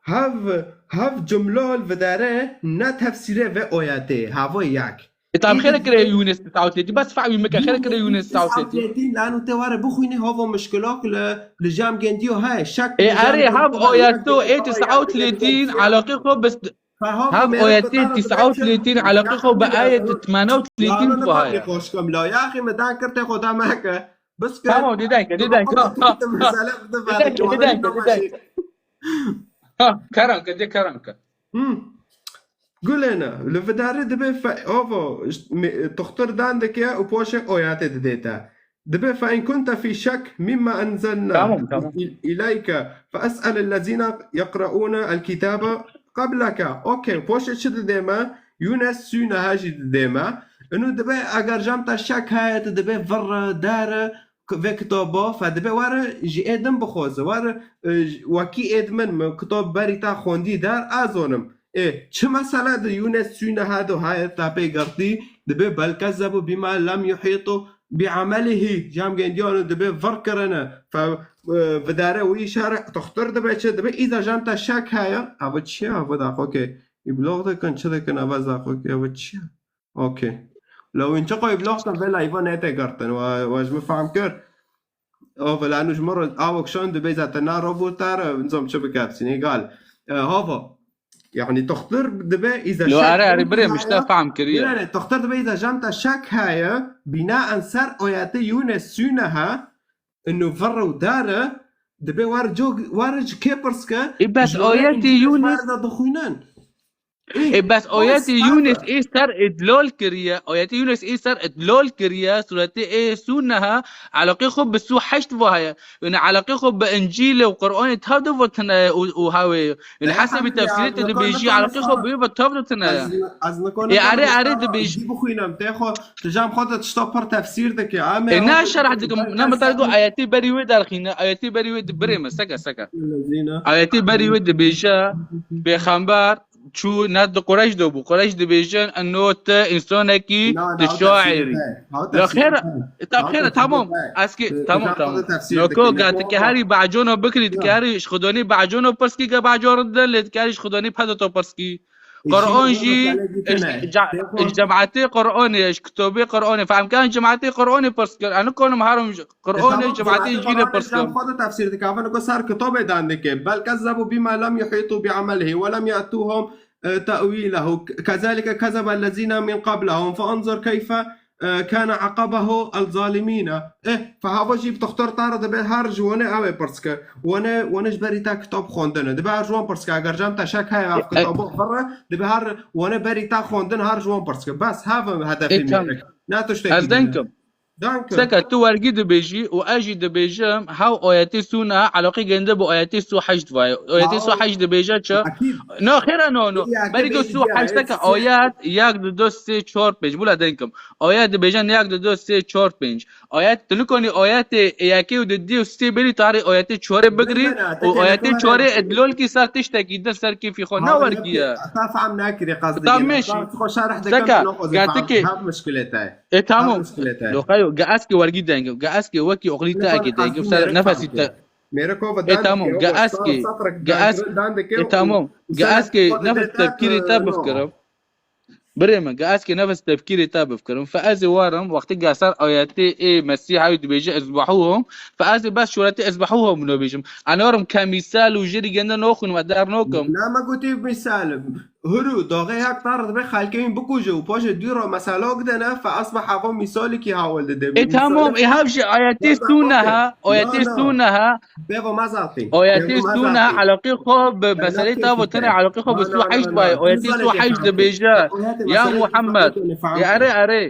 Hev, hev cumlol videre ne tefsîrê ve oyetê. Havo yek. E, tam xêre kire Yûnes tes'a û sîtîn. Bes fehmî mike, xêre kire Yûnes tes'a û sîtîn. Lanu te were bixwînî havo mişkilok li, li cam gendiyo heye. Şek. E, erê, hev oyeto ê tes'a û sîtîn elaqê xwe bes, hev oyetê tes'a û sîtîn elaqê xwe bi ayet temena û sîtîn xwe heye. Xoşkim la. Yaxî me dan kir te xwe da meke. Bes ke. Tamam, dîden ke, dîden ke. Mesele dîden ke, dîden ke. Ha, kerem ke, de kerem ke. Hmm. Gulêne, li vidarê dibe fe-, ovo, me-, toxtir dan dike û poşek oyatê didê te. Dibe fe in kunte fî şek mimma enzelna, tamam, tamam, il-, ileyke fe es'el ellezîne yeqreûne el kitabe qableke. Okey, poşek çi didê me? Yûnes sûne ha jî didê me. Inu dibe eger cam te şek heye, tu dibe virre, dere, k-, vê kitabo, fe dibe were ji ê din bixwaze, were, e, j-, wekî ê din min, min kitab berî te xwendî der, ez zonim. Ê, çi mesele di Yûnes sûne ha do haye te pê girtî, dibe bel kezzebu bima lem yuhîtu bi amelihî, cam gendiyan dibe vir kirine, fe, e, vidare wî şer toxtir dibe çi, dibe îza cam te şek heye, ev çi ye, ev daxo ke îblox dikin, çi dikin, ev daxo ke, ev çi ye? Okey. Lewên çi qoy vlog te vê live nete girtin. Wa, wa ji min fehm kir. O vela nu ji min re awek şon dibê zaten na robot tar, nizam çi bikepsîn. Egal. E, hava. Yani toxtir dibe îza şek. Lo, are, are, birê, mişte fehm kiriye. Yani toxtir dibe îza cam te şek heye. Binaen ser oyatê Yûnes sûne ha. Ino vir û dar e, dibê war cog-, war ji kê pirs ke? Ê, bes ji wana ayetê Yûnis, da dixwînin. Ê, bes ayetê Yûnis ê ser idlal kiriye. Ayetê Yûnis ê ser idlal kiriye. Suretê ê sû neha eleqê xwe bi sû heşt ve heye. Yani eleqê xwe bi Încîlê û Qur'anê tev de ve tine ye û, û hewê. Yani hesebî tefsîrê tu dibêjî eleqê xwe bi wê ve tev de tine ye. Ê, erê, erê dibêjî. Bixwînim, tê xwe, tu cem xwe de tişta pir tefsîr dike. Ê, ne şerh dikim, ne min te got ayetê berî wê derxîne, ayetê berî wê di-, birê min, seke, seke. Ayetê berî wê dibêje, pêxember çû ne di Qureyş de bû. Qureyş dibêjin, eno te însanekî, tu şairî. Ya xêr, e, tam xêr, tamam. Ez ki, tamam, tamam. Noko, ga tu ki herî bacono bikirî, tu ki herî ji Xwedonî bacono pirs kî, ge baco ridin, lê tu ki herî ji Xwedonî pedo to pirs kî. Qur'an jî, ji, ca-, ji cemaetê Qur'anê, ji kitobê Qur'anê. Fehm kan cemaetê Qur'anê pirs kir. Eno konim herim ji Qur'anê, cemaetê Încîlê pirs kir. Xwe de tefsîr dike. Ev got ser kitobê dan dike. Bel kezzebu bima lem yuhîtu bi amelihi ve lem ye'tuhum, e, te'wîlehu. Kezalike kezebellezîne min qablehum. Fenzur keyfe, e, kane aqabehu el zalimîne. Eh, fe hava jî bi doktor Tara dibe her ji wane ew ê pirs kir. Wane, wane ji berî te kitab xwendine. Dibe her ji wan pirs kir. Eger cem te şek heye ev kitabo xwe re, dibe her wane berî te xwendin her ji wan pirs kir. Bes hev e hedefê mêrik. Ne tiştekî din. Ez denk im. Danke. Seke tu wergî dibêjî û ez jî dibêjim, hew ayetê sû neha eleqê gende bi ayetê sû heşt ve ye. Ayetê sû heşt dibêje çi? Ekîd. No, xêra no, no. Berî ku sû heşt seke ayet, yek, du, du, sê, çar, pênc. Bula denk im. Ayet dibêje yek, du, du, sê, çar, pênc. Ayet, tu nikonî ayetê yekê û didî û sê berî tarî ayetê çarê bigirî û ayetê çarê idlol kî ser tiştekî din ser kêfî xwe. Ne wergî ye. Te fehm nekirî qasdî. Tamam, meşî. Seke, gertekê. Hev muşkilê te ye. E, tamam. Doxayo, ge ez ki wergî dengim, ge ez ki wekî oxlî te eki dengim, ser nefesî te. E, tamam, ge ez ki, ge ez, e, tamam, ge ez ki nefes tevkîrê te bifkirim. Birê min, ge ez ki nefes tevkîrê te bifkirim. Fe ez ê warim, wextê ge ser ayetê ê Mesîha wî dibêje, "Ezbehuhum", fe ez ê bes şûretê "Ezbehuhum" wino bêjim. Enorim ke mîsal û jêrî gende noxwînim, ez der nokim. Na me gotî mîsal. Huru, daxê hek tar dibe xelkê wî bikuje û paşê dû re mesela gidene, fe asbe heva mîsalekî hawil dide. E, tamam, e, hev jî ayetê sû neha, ayetê sû neha. Bêvo mezatî. Ayetê sû neha eleqê xwe bi meselê te ve tine eleqê xwe bi sû heşt ve. Ayetê sû heşt dibêje, ya Muhammed. Ya erê, erê.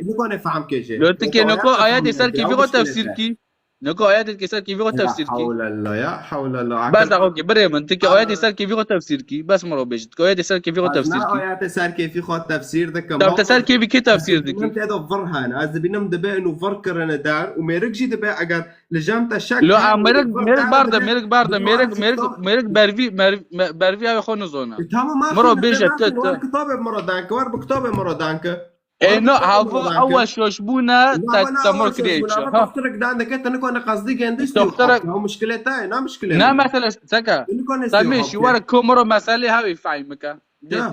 Lo tu kê niko ayetê ser kêfî xwe tefsîr kî. Niko ayetê ke ser kêfî xwe tefsîr kî. La hawle la, ya hawle la. Bes daxo kî, birê min, tu kî ayetê ser kêfî xwe tefsîr kî. Bes min ro bêjit, tu kî ayetê ser kêfî xwe tefsîr kî. Ayetê ser kêfî xwe tefsîr dikim. Tam te ser kêfî kê tefsîr dikî? Te de vir hene. Ez dibînim dibe inu vir kirine der û mêrik jî dibe eger li cem te şek. Lo, a mêrik, mêrik bar de, mêrik bar de, mêrik, mêrik, mêrik bervî, bervî, bervî ew xwe nizona. E, tamam, min ro bêje, tu, tu. Kitabê min ro danke, war bi kitabê min ro danke. E, no, havo, ew weşweşbûne te, te mir kirê çi. Ha. Doktorek dan dike, te nikane qasdî gendî. Doktorek. Ya muşkilê te, na muşkilê. Na mesele seka. Te mê şî were ku miro meselê hewî fehm bike. Ya.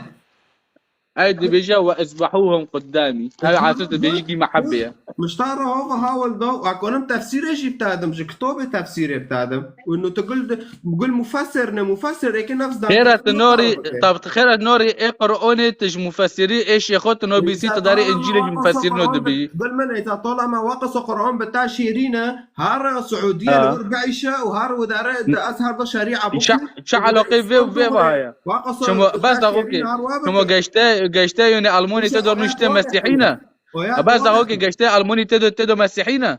Ey dibêje, "Ve ezbehuhum quddamî." Ew asit dibêjî kî mehebbê ye. Miştara hava hawil da, ekonim tefsîrê jî bitadim, ji kitobê tefsîrê bitadim. Û no tu gul, gul mufessir ne, mufessir eke nefs da. Xêra tu norî, tab tu xêra norî ê Qur'anê tu ji mufessirî ê şêxo tu nobîsî tu darê Încîlê ji mufessirî no dibî. Gul min ê ta tola me waqis Qur'an bi ta şêrîne, her Suudiye li wir biîşe û her widare ez her da şerîa bixwî. Çi elaqê vê û vê vaye? Çimo bes daxo ke, çimo geşte, geşte yone Almanya te do nuşte mesîhî ne. Bes daxo ke geşte Almanya te do, te do mesîhî ne.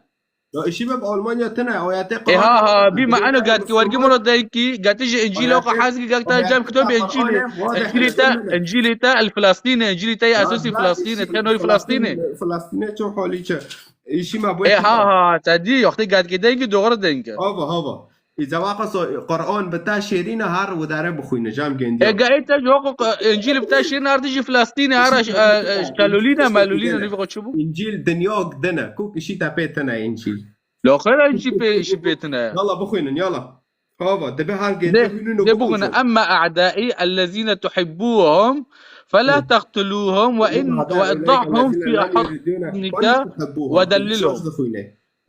Ya, îşî be bi Almanya tine, o ya te. E, ha, ha, bî me eno gat ki wergî moro de ki, gat ji Încîl o xwe hez ki, gat ta cem kitobê Încîlê. Încîlê te, Încîlê te el Filastîne, Încîlê te ya esosî Filastîne, te norî Filastîne. Filastîne ço holî çi? Îşî me bu. E, ha, ha, te dî, yoxtê gat ki de ki doğru denk. Hava, hava. Îza waqas Qur'an bi te şêrîne her widare bixwîne, cem gendiya. E, ga ê te ji waqo Încîl bi te şêrîne her dijî Filastîne, her, e, e, şelolîne, melolîne, nîvî xwe çi bû? Încîl dinya dine, ku kişî te pê tine Încîl. Lo xêra jî pê, jî pê tine. Yala bixwînin, yala. Hava, dibe her gê de bixwînin û bixwînin. Emma a'daî ellezîne tuhibbuhum fela teqtuluhum ve in, ve idda'hum fî hudnike ve dellilhum.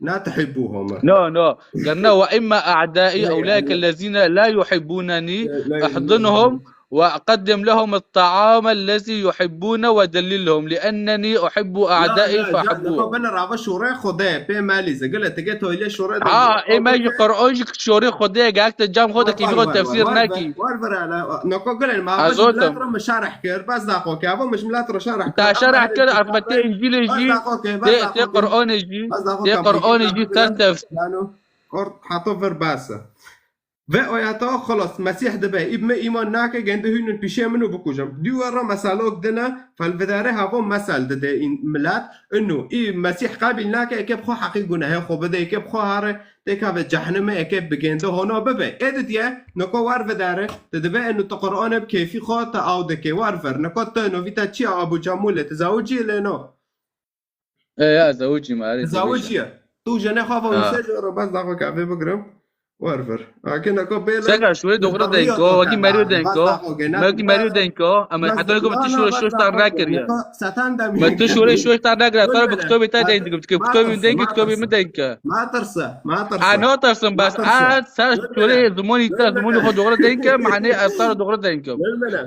Na tuhibbuhum. No, no. Qal ne ve emma a'daî ulaike ellezîne la yuhibbunenî ihdunhum وقدم لهم الطعام الذي يحبون ودللهم لأنني أحب أعدائي فأحبوهم. Bine rava şûrê Xwedê pê melîze. Gile tike toylê şûrê de. Ha, ê me ji Qur'an jî şûrê Xwedê gak te cam xwe de kî xwe tefsîr nekî. War vir hele. Noko gile ma Ez otim. Min şerh kir. Bas da xwe ke. Ava min ji milet re şerh kir. Ta şerh kir, ez me tê Încîlê jî, tê Qur'anê jî, tê Qur'anê jî ser tefsîr. Or hato vir bas e. Vê ayeta xelas, Mesîh dibe, îb me îman nake, gende hûn in pîşê min û bikujim. Dî we re meselok dine, felvidare havo mesel dide în milet, inu, î Mesîh qebîl nake, eke bi xwe heqî gunehê xwe bide, eke bi xwe here, têka ve cehnime, eke bi gende hona bibe. Ê didiye, niko wer vidare, te dibe inu te Qur'ane bi kêfî xwe, te aw dike, wer vir. Niko te novî te çi ya Abu Cemûle, te zawicî lê no? E, ya, zawicî me, erê, Zawicî ye. Tu jenê xwe Ha. Nise jê re bes daxwe kafê bigirim. Wer vir. Ake neko bêle. Seka şûrê doxre denko, wekî Merî denko. Wekî Merî denko. Ama heta neko tu şûrê şûş tar nekiriye. Satan da mi. Me tu şûrê şûş tar nekiriye. Tar bi kitobê te deyn dikim. Kitobê min denki, kitobê min denki. Ma tirse, ma tirse. A, no tirsim, bas. A, ser şûrê zimonî te, zimonî xwe doxre denki, mane ez tar doxre denkim.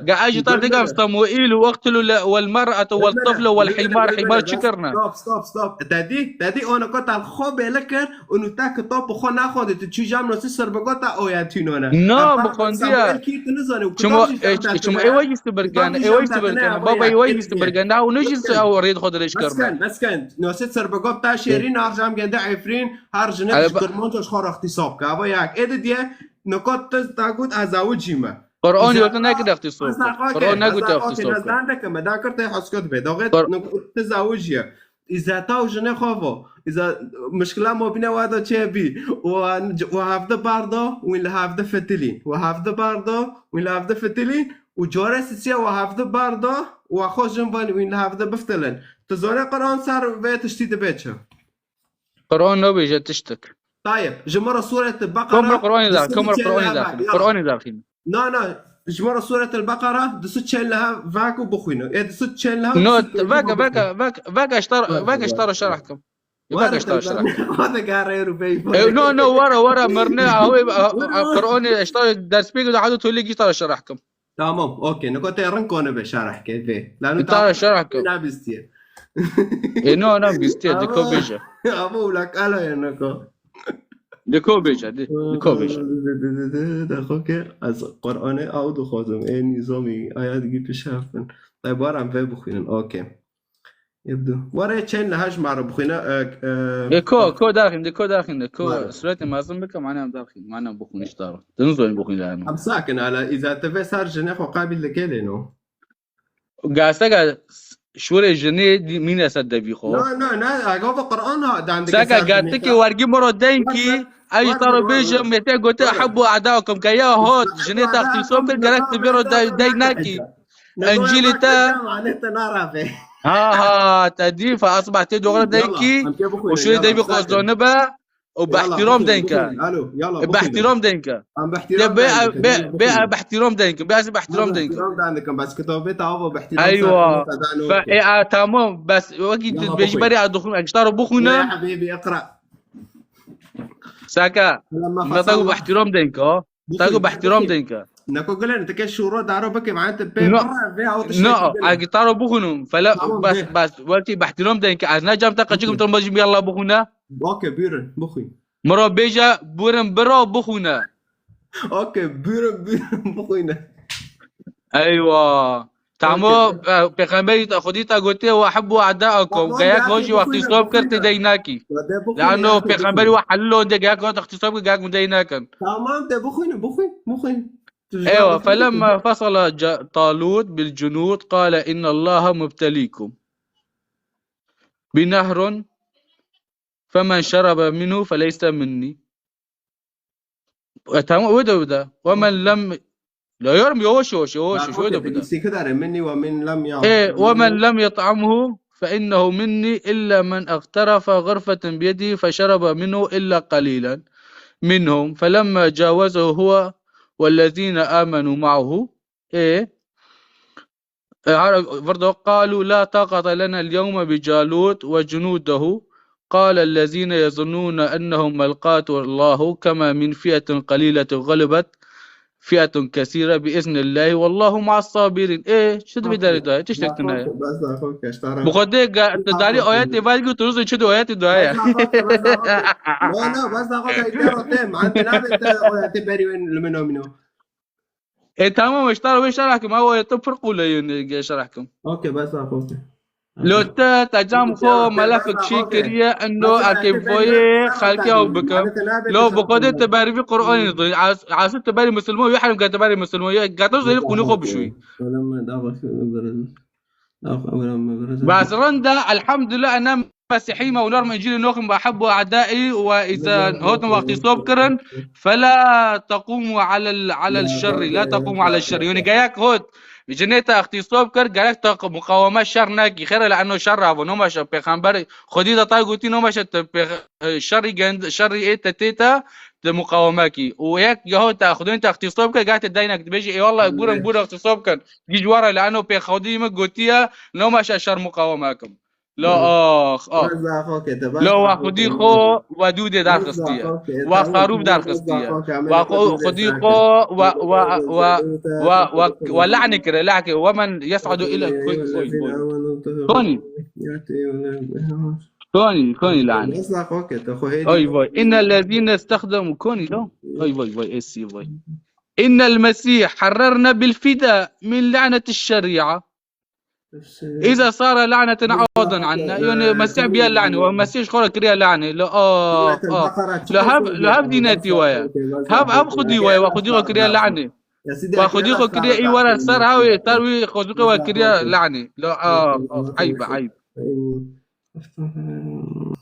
Ga ez ji tar digam Samuîl, weqtulu le, wel mer'atu, wel tiflu, wel hîmar, hîmar çi kirine? Stop, stop, stop. Te dî, te dî, ona ko te xwe bêle kir, û nu te kitap bi xwe naxwendî, tu çû cam nasî ser bi gota oya tînone. Na, bi xwendiye. Samuel kî tu nizanî, û Çimo, kitap jî e, çimo ê wayî sibirgane, ê wayî sibirgane, baba ê wayî sibirgane, na, û ne jî se ew rêd xwe dirêj kirine. Bes ken, bes ken. Nasî ser bi gota şêrîn, har cam gende efrîn, har jinet ji kirmanca ji xwe re îxtîsab ke. Ava yak, ê didiye, nikat te, te got, ez zawicî me. Qur'an yo te nekir îxtîsab kir. Qur'an negot te îxtîsab kir. Ez dan deke me, dan kir te heskot be. Daxê tu zawicî ye. Îza te û jinê xwe vo. Îza mişkila mobîne wa da çê bî. Wa, wa hevde bardo, wî li hevde fitilî. Wa hevde bardo, wî li hevde fitilî. Û care sisiye wa hevde bardo, wa xwe jin van wî li hevde biftilin. Tu zore Qur'an ser vê tiştî dibe çi? Qur'an nabêje tiştek. Tayeb, ji min re Sûret Beqera. Kom re Qur'anê da, kom re Qur'anê da. Qur'anê da xîn. Na, na, ji min re Sûret el-Beqera, du sed çel leha vak û bixwîne. Ê, du sed çel leha. No, vaka, vaka, vaka, vaka ji te re, vaka ji te re şerh kim. Vaka ji te re şerh kim. Vaka gare ru bey. E, no, no, wara, wara, mirne, awe, Qur'anê ji te re ders pê de hadu tolê gî ji te re şerh kim. Tamam, okey. Niko te rin kone be şerh ke vê. Lanu ta şerh ke. Nabistiye. E, no, nabistiye, diko bêje. Ama ula kala ya niko. Diko bêje, di, diko bêje. De xo ke ez Qur'anê aw dixwazim. Ê nizamî, aya digî pişafin. Te baran vê bixwînin, okey. Yebdu. Were çend li hej mare bixwîne, e, e, E, ko, ko daxin de, ko daxin de, ko Mare. Suretê mezin bike, mane em daxin, mane em bixwîn işte. Din zoyun bixwîn yani. Em sakin ala, îza te vê ser jinê xwe qabil dike lê no. Gasega şûrê jinê di-, mîne ser devî xwe. No, no, no, agava Qur'an ha, dan dike Seka ser jinê gatikê xwe. Wergî miro denkî, Were, were, were, were. Ay taro bêjim, mete gote hebbu adakum, ke ya hot, jinê te xîsob kir, gerek tu biro dey, dey nakî. Encîlê te. Mane te narabe. Ha, ha, te dî, fa asbah tê doğru denkî. Û şûrê devî xwe zonibe. Û bi ihtiram denke. Alo, yala, bi ihtiram denke. Em bi ihtiram denke. Bê, bê, bê, bi ihtiram denke. Bê, ez bi ihtiram denke. Ihtiram denke, bes kitabê te ava bi ihtiram. Eywa. Fe, e, a, tamam, bes, wekî tu bêjî berê a dixwin, ek ji te re bixwine. Ya habibi, iqra. Saka. Me te bi ihtiram denke. Tago bi ihtiram denke. Neko gelen, te ke şûro daro bike, mane te pê No. Birre ve aw tiştekî No, bile. Agi taro bixwînim, fele Tamam, bas, bê. Bas, wekî bi ihtiram denke. Ez ne cam te qeçikim, Okey. Te bajim yalla bixwîne. Okey, buyurun, bixwîn. Miro bêje, buyurun, biro bixwîne. Okey, buyurun, buyurun, bixwîne. Eywa. Tamo, Okey. E, pêxemberî te, xwedî te gotiye, "Wa hebbu a'da'akum." Tamam, Geyek ya, hojî bixwîne, wextî sob kir, bixwîne. Te dey nakî. Ya, de bixwîne, Lano ya, pêxemberî bixwîne. Wa hello de, geyek wextî sob kir, geyek min dey nakin. Tamam, de bixwîne, bixwîn, bixwîn. Eywa, felemma fesala ca-, Talut bil cunud, qale innallaha mubtelikum bi nehrun, femen şerebe minhu feleyse minni. E, tamam, o da, o da. Ve men lem, la yorum, yavaş, yavaş, yavaş, yavaş, o da, o da. Minni ve men lem ya. E, ve men lem yet'amhu fe innehu minni illa men iqtarafa gırfeten biyedihi fe şerebe minhu illa qalilen minhum. Felemma cavezehu huve vellezine amenu ma'ahu. E, E, har-, برضه قالوا لا طاقة لنا اليوم بجالوت وجنوده. قال الذين يظنون أنهم ملاقو الله كم من فئة قليلة غلبت فئة كثيرة بإذن الله والله مع الصابرين. Ê, çi dibî derê daye? Tiştek tune ye. Bes daxo ke, bes daxo ke, ji te re. Bi Xwedê ga-, tu darî ayetê vay got, tu nizî çi di ayetê daye. Bes daxo ke, bes daxo ke. No, no, bes daxo ke, îdare te, man, te nabê te ayetê berî wên li min omîno. Ê, tamam, ji te re wê şerh kim, ew ayetê pir qûl e, yên, ê, şerh kim. Okey, bes daxo ke. Lo te, te cam xwe melefek çî kiriye, eno erkê voyê xelkê ew bikim. Lo bi Xwedê te berî vî Qur'anê dixwînî. As-, asî te berî misilman, wî herîm ke te berî misilman, ya gata zêrî qûnî xwe bişûyî. Bes rind e, elhamdulillah, ena Mesîhî me û norm Încîlê noxim ve hebbu a'daî ve îza hotin wextî sob kirin, fela tequmu alel, alel şerri, la tequmu alel şerri. Yanî geyek hot Jinê te îxtîsob kir, gerek te muqaweme şer nekî. Xêr e, li eno şer ravo, nomeşe pêxember, Xwedî de tay gotî, nomeşe te pêx-, şerî gend-, şerî ê te tê te, te muqaweme kî. Û yek geho te Xwedên te îxtîsob kir, geh te deynek dibêjî, ê wallah, gurin, gurin îxtîsob kin. Gî ji wara li eno pê Xwedî min gotiye, nomeşe şer muqaweme kim. La ax, ax. Bes daxo ke, te bes daxo ke. La wa xwedî xo, wa dûdê derxistiye. Wa xarûb derxistiye. Wa xo-, xwedî xo, wa, wa, wa, wa, wa, wa le'nê kire, le'ke, we men yes'adu ila, koy, koy, koy. Konî. Konî, konî le'nê. Bes daxo ke, te xo hêdî. Oy vay. Innellezîne istexdemû, konî lo. Oy vay vay, êsî vay. Innel Mesîh herrerne bil fida min le'netiş şerî'a. Îza sara laneten awdan anna. Yanî Mesîh biya lanê. Wa Mesîh ji xwe re kiriya lanê. La, ah, ah. La hev, la hev dînetî we ye. Hev, hev xwedî we ye. Wa xwedî xwe kiriya lanê. Wa xwedî xwe kiriya î were ser hawê, ser wî xwezûqê we kiriya lanê. La, ah, ah. Eyb e, eyb. Estağfirullah.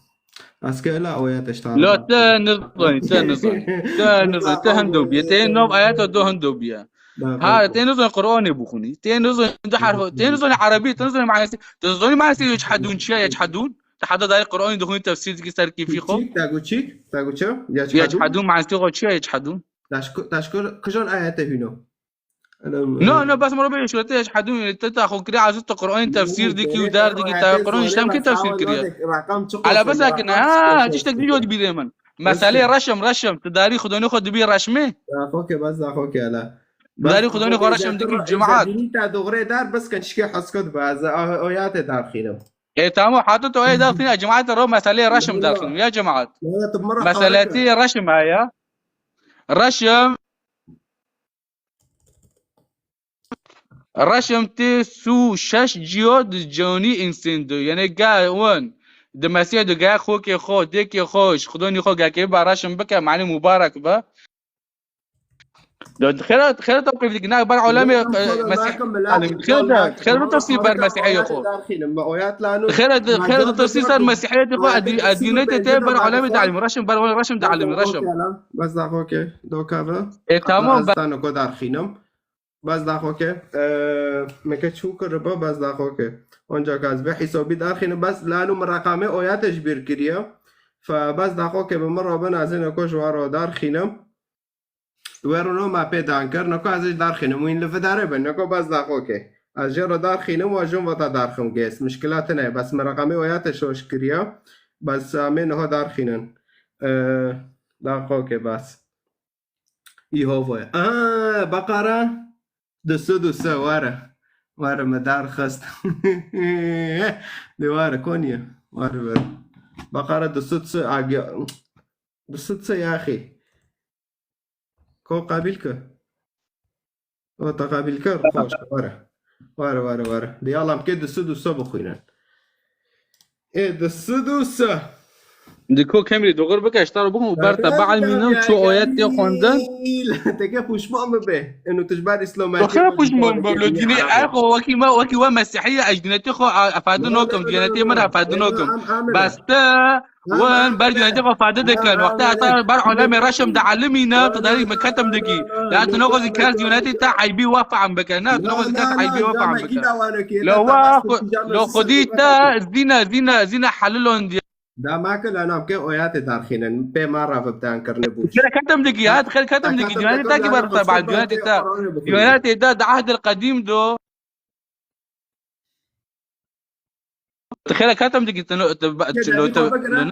Eske ela oya te ştan. La, te nizanî, te nizanî. Te nizanî, te hindo biye. Te nov ayeta do hindo biye. Ha, te nizanî Qur'anê bixwînî. Te nizanî du harf, te nizanî erebî, te nizanî manasî. Te zanî manasî yechedûn çi ye, yechedûn? Te heta darî Qur'anê dixwînî tefsîr dikî ser kêfî xwe. Çi? Te got çi? Te got çi? Yechedûn. Yechedûn manasî xwe çi ye, yechedûn? Taşkur, taşkur, kijan ayete hîno? No, no, bes mero bê şûrete yechedûn, te ta xwe kiriye, azîz te Qur'anê tefsîr dikî û der dikî, te Qur'an îştem kî tefsîr kiriye. Ala bes akin, ha, tiştek dî yod bîrê min. Meselê reşim, reşim, tu darî xwedonê xwe dibî reşmê? Daxo ke, bes daxo ke, ala. Darî xwedonê xwe reşim dikî, cemaat. Zebînî te doğrê der, bes ke çike heskot be, ez o-, oyate derxînim. E, tamam, hata tu oya derxîne, cemaat ro meselê reşim derxînim, ya cemaat. Meseletî reşim heye. Reşim Reşim tê sî û şeş ciyo di canî însên de. Yanî ge wan di Mesîhê de ge xokê xo, dêkê xo, ji xwedonî xo ge kê ba reşim bike, manî mubarek be. Xêra, xêra te pêv dikî, ne, ber alemê, e, Mesîh, alim. Xêra te, xêra te tefsîr ber Mesîhê xo. Xêra te, xêra te tefsîr ser Mesîhiyetê xo, edî-, edînetê te ber alemê de alim. Reşim ber reşim de alim, reşim. Bes daxo ke, doka ve. E, tamam, ez be- tano ko derxînim. Bes daxo ke, e, me ke çû kiriba, bes daxo ke. Onca ke ez vê hesabî derxînim, bes lalo min reqamê oya te ji bîr kiriye. Fe bes daxo ke bi min re bin, ez ê neko ji we re derxînim. Wê rûno me pê dan kir, neko ez ê ji derxînim. Wîn li vidarê bin, neko bes daxo ke. Ez jê re derxînim, wa jin vata derxim gês. Mişkila tine, bes min reqamê oya te şoş kiriye. Bes em ê niho derxînin. E, daxo ke bes. Îho voye. Aa, Beqara du sed û sê were. Were me derxist. De were koniye. Were were. Beqara du sed û sê agi-, du sed û sê yaxî. Ko qebîl kir. O te qebîl kir, xweş, were. Were, were, were. Di yalam ke du sed û sê bixwînin. Ê, du sed û sê. Di ko kemrî doğru bike, ji te re bixwim û ber te bielmînim, ço oyet tê xwendin. Teke puşman bibe. Eno tu ji ber îslametiyê. Xera puşman bibe, lo dînê erxo wekî me, wekî we mesîhî ye, ez dînetê xwe, a, efendi nokim, dînetê min efendi nokim. Bes te Wan ber dînetê xwe fade dikin. Wextê heta ber alemê reşim dielmîne, tu darî min ketim dikî. Ya tu nexwazî kes dînetê te eybî we fehm bike. Ne, tu nexwazî kes eybî we fehm bike. Lo wa xwe-, lo xwedî te zîne, zîne, zîne helilon diye. Dama ke la navke oyatê derxînin, pê ma re vibdan kirine bû. Xêr ketim dikî, ha, xêr ketim dikî. Dînetê te kî ber te, dînetê te. Dînetê te di ehdil qedîm do. Tu xêra katam dikî, tu no-, tu ba-, tu no-, tu no-,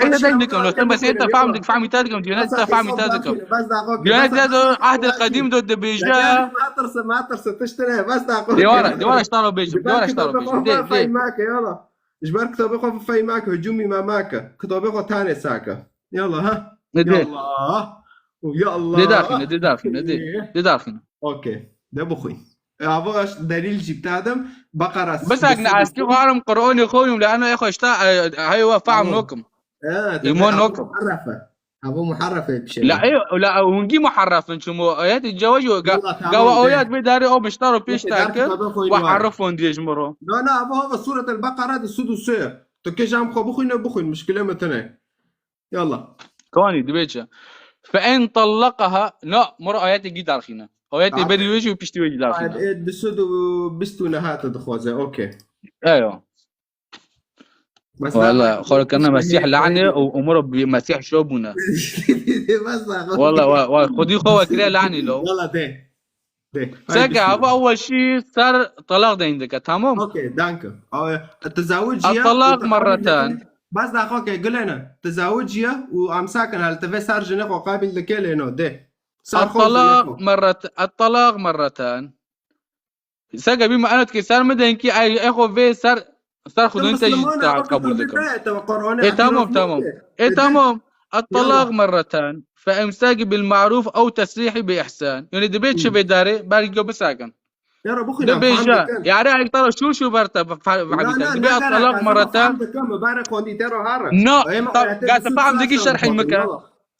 Ê, deng dikim, no-, tu bes ê te fam dik-, fam îta dikim, diyane te fam îta dikim. Diyane te do, Ahdil Qedîm do dibêje. Dêwara, dêwara ji te re bêjim, dêwara ji te re bêjim. Dê, dê. Ji ber kitabê xwe fey make, yala. Ji ber kitabê xwe fey make, hicûmî me make. Kitabê xwe tanê sake. Yala, ha? Dê. Yala. Ya Allah. Dê daxîne, dê daxîne, dê. Dê daxîne. Okey. De bixwîn. E, ava delîl jî bitadim. Beqera. Bisakne, eskî xwarim Qur'anê xwînim, le eno ê xwe ji te, e, hey we fehm nokim. Îman nokim. Muharrefe. Ava muharrefe bir şey. La, e, la, hungî muharrefin çimo. Ayet cewaz yo. Ga-, Valla, tamam, gawa de. Ayet vê darê o biştaro pêş Peki, takir. Dersi tabi xwîn Ve var. Harifon diye ji miro. Na, na, ava, ava Suret el-Beqera de sud û sê. Tu kê jam xwe bixwîne, bixwîn. Muşkile me tine. Yalla. Kanî, dibê çi? Fe in tallaqaha, na, mira ayetê gî derxîne. Ayetê Ayet-, berî wê jî û piştî wê jî derxîne. Ayet, e, du sed û bîst û neh hate dixwaze, okey. Eyo. Bes Wala, daha xwe kirine Mesîh lanê û, û mira bi Mesîh şo bûne. Bes daha Wala, wa, wa, xwedî xwe we kire lanê lo. Wala de. Seke ava ewel şî ser talaq deyin dike, tamam? Okey, danke. Awe, tezawuciye. At-talaq merreten. Bas daxo ke gulene. Tezawuciye û amsakin hal te ve ser jine xo qabil dike lê no de. Ser xo At-talaq merret-, at-talaq merreten. Seke bî me enot ke ser mi deyin ki ay, ay xo ve ser Ser xwe dûn te jî te qebûl dikim. E, tamam, tamam. E, tamam. At-talaq merreten. Fe imsak bil ma'ruf ew tesrîh bi ihsan. Yani dibê çi vê darê, belkî bisakin. Dibêje, yani ek tara şû şû ber te, fe-, fe-, dibê at-talaq merreten. No, ta-, ga te fehm dikî şerhî mike.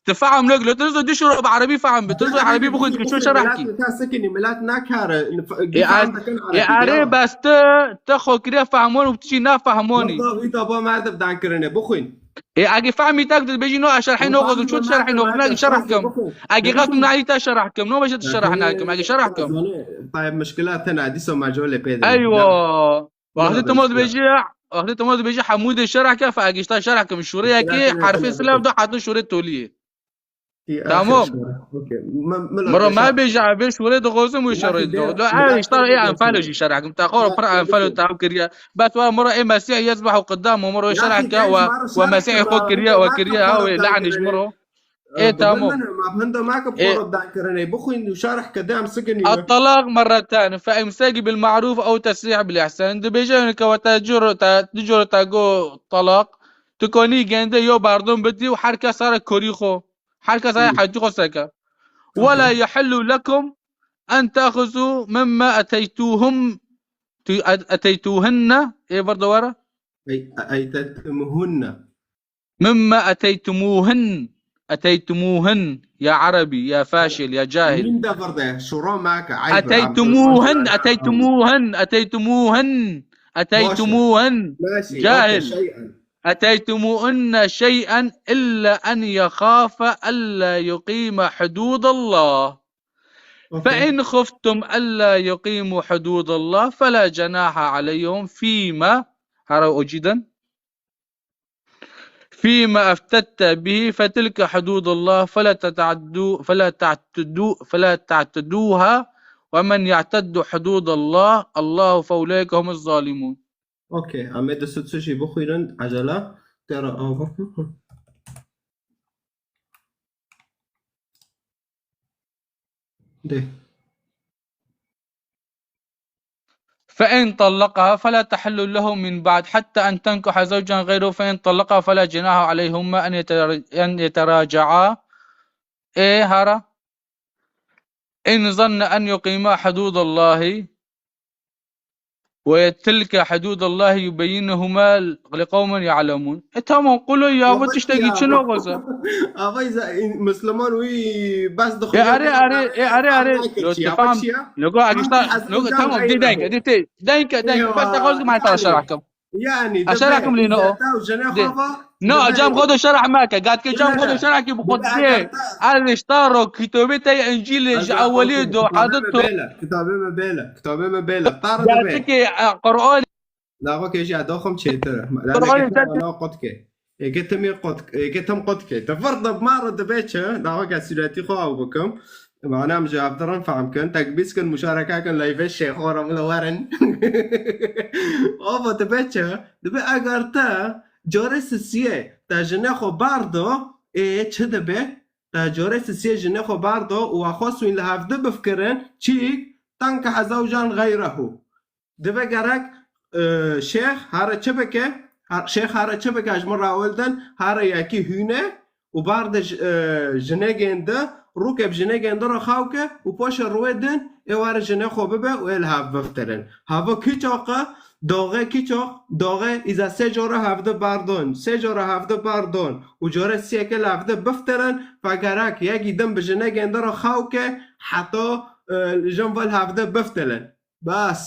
Tu fehm nake, tu zo dişo bi erebî fehm bi, tu zo erebî bixwîn, tu ço şerh kî. Milat ta sekinî, milat nakare, Ê, fehm dikin erebî, ê, erê ya. Bes tu, tu xwe kiriye fehmon û tu jî nafehmonî. Walla wî da ba merdim dan kirine, bixwîn. Ê, ege fehmî tek tu dibêjî no, ez şerhê no xwezim, ço tu şerhê no, bixwîn, ege şerh kim. Ege xwezim nalî te şerh kim, no beşe tu şerh nakim, ege şerh kim. Tayyip, muşkila te ne, dîsa mercû lê pê de. Eywa. Wextê tu ma dibêjî, wextê tu ma dibêjî hemû dê şerh ke, fe egişta şerh kim. Şûreyekê herfê silef do heta şûrê toliyê. Tamam. Miro me bêje, ev şûrê dixwazim wî şerê do. Do ev işta ê enfalo jî şerh kim. Te xwe pir enfalo taw kiriye. Bes wa miro ê Mesîh yezbeh û qidam û miro şerh ke we, we Mesîhê xwe kiriye, we kiriye, ha wê lanî ji miro. Ê, tamam. Hinda me ke poro dan kirinê, bixwîn û şerh ke dem sikinî. At-talaq merreten, fe imsak bil ma'ruf ew tesrîh bil ihsan. Dibêje ke we te curo, te, di curo te go talaq. Tu konî gende yo berdom bidî û her kes sare korî xo. Her kes sare hecî xo seke. Ve la yahillu lekum en ta'khuzu mimma eteytuhum, tu, et-, eteytuhunne, ê vir de were. Ey, eteytumuhunne. مما أتيتموهن، أتيتموهن، يا عربي، يا فاشل، يا جاهل. Min de vir de, şûro make, eyb e. أتيتموهن، أتيتموهن، أتيتموهن، أتيتموهن. ماشي، جاهل. أوكي، شيئا. أتيتموهن شيئا إلا أن يخاف ألا يقيم حدود الله. أوكي. فإن خفتم ألا يقيموا حدود الله فلا جناح عليهم فيما، هرا أجيدا. فيما افتدت به فتلك حدود الله فلا تتعدو-، فلا تعتدو-، فلا تعتدوها ومن يعتد حدود الله، الله، فأولئك هم الظالمون. Okey, em ê di sed jî bixwînin, ecele. Tera ava. Dê. فإن طلقها فلا تحل له من بعد حتى أن تنكح زوجا غيره، فإن طلقها فلا جناح عليهما أن يتر-، أن يتراجعا. إيه هرا. إن ظن أن يقيما حدود الله. وتلك حدود الله يبينهما لقوم يعلمون. E, tamam, qulû ya, bu tiştekî çi naxwaze. Ava îza, Misliman wî bes dixwe. E, are, are, e, are, are. Yo, te fam. Logo agişta, logo, tamam, dê denk, dê te, denk, denk. Bes te xwaz ma ta şerh kim. Yani, şerh kim lino. No, cam xwe de şerh meke. Gat ke cam xwe de şerh ki bu xwe de. Ez işte ro kitabê te Encîlê ji ewelî do hadit to. Kitabê me bêle. Kitabê me bêle. Tar de bê. Gerçekî, e, Qur'an. Daxo ke jî doxum çêtir. Qur'an. Ana qot ke. Eke tim qot, eke tim qot ke. Te fir de ma re dibe çi? Daxo ke sûretî xwe ew bikim. Mana em ji hev dirin fehm kin, tekbîs kin, muşareke kin, leyvê şêxo re bila werin. Ava dibe çi? Dibe eger te carê sisiyê te jinê xwe berdo, ê çi dibe? Te carê sisiyê jinê xwe berdo û we xwest wîn li hevdi bifkirin, çîk, tenkihe zewcan xeyrehu. Dibe gerek, e, şêx here çi bike? Her, şêx here çi bike? Ji min re ewil din, here yekî hûne û berde ji, e, jinegên di, rûke bi jinegên di re xew ke û paşê rûyê din ê were jinê xwe bibe û ê li hev biftirin. Heva kî çax e? Daxê kî çax? Daxê îza sê cara hevdi berdon. Sê cara hevdi berdon û cara siyeke li hevdi biftirin, ve gerek yekî din bi jinegên di re xew ke heta, e, jin ve li hevdi biftirin. Bes.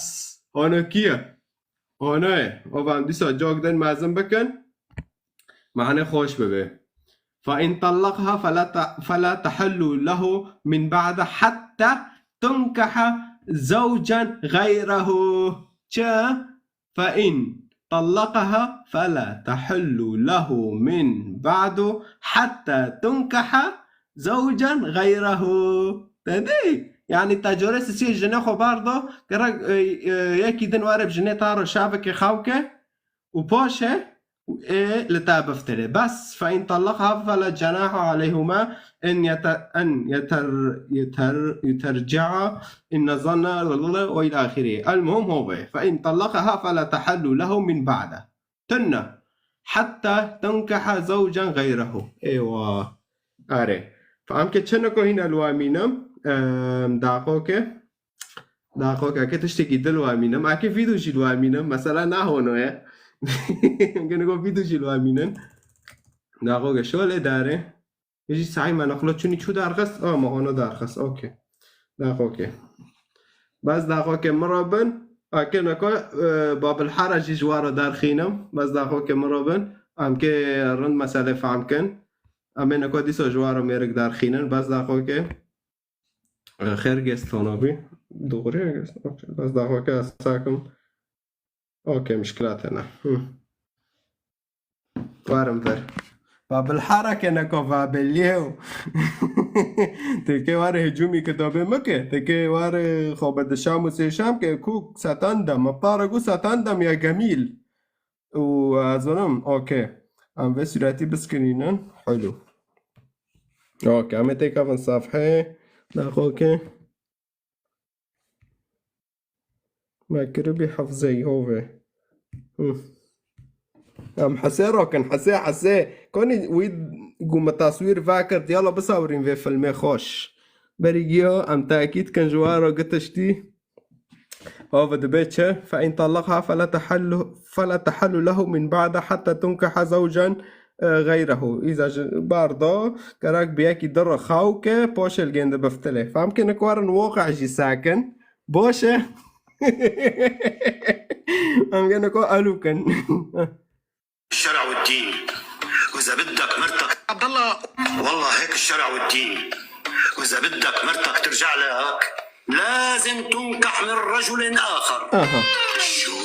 Hano kî ye? Hano ye. Ava em dîsa cak din mezin bikin. Mane xweş bibe. فإن طلقها فلا ت-، فلا تحل له من بعد حتى تنكح زوجا غيره. Çi? فإن طلقها فلا تحل له من بعد حتى تنكح زوجا غيره. Te dî? Yani te carê sisiyê jinê xwe berdo, gerek, e, e, yekî din were bi jinê te re şevekê xew ke û paşê û ê li te biftirê. Bes, فإن طلقها فلا جناح عليهما أن يت-، أن يتر-، يتر-، يترجعا إن ظنا وإلى آخره. المهم هو، فإن طلقها فلا تحل له من بعده. Tune. حتى تنكح زوجا غيره. Eywa. Erê. Em ke çeneko hîna li we mînim. Em, daxo ke. Daxo ke, ke tiştekî dil we mînim. Eke vîdyo jî li we mînim. Mesela nahono ye. Gene go vîdyo jî li we mînin. Daxo ke şolê dare. Jî sahî me nexlo çunî çû derxist. Ama ono derxist. Okey. Daxo ke. Bes daxo ke min re bin. Eke neko, e, Babil Hara jî ji we re derxînim. Bes daxo ke min re bin. Em ke rind mesele fehm kin. Em ê neko dîsa ji we re mêrik derxînin. Bes daxo ke. Xêr gestona bî. Doğru ya gest. Okey. Bes daxo ke ez sakim. Okey, mişkilat hene. Hı. Warim ver. Babil Hara ke neko Babil yew. Teke ware hücumi kitabê mi ke. Teke ware xo be de Şam û sê Şam ke ku satan da. Ma para ku satan da ya gemîl. û ez zanim, okey. Em vê sûretî biskirînin. Hulu. Okey, em ê têkevin sefhê. Daxo ke. Me kiribî hafzeyî hovê. Hı. Em hesê rakin, hesê, hesê. Konî wî ku me taswîr vekir, yala bisawirîn vê filmê xweş. Berî giya em tekîd kin ji we re gi tiştî. Ava dibe çi? فإن طلقها فلا تحل، فلا تحل له من بعد حتى تنكح زوجا، e, غيره. Îza ji barda gerek bi yekî di re xew ke, paşê li gêndi biftilê. Fem kinik werin woqe jî sekin. Boş e. Em gene ko elû kin. الشرع والدين. وإذا بدك مرتك عبد الله. والله هيك الشرع والدين. وإذا بدك مرتك ترجع لك، لازم تنكح من رجل آخر. أها. شو؟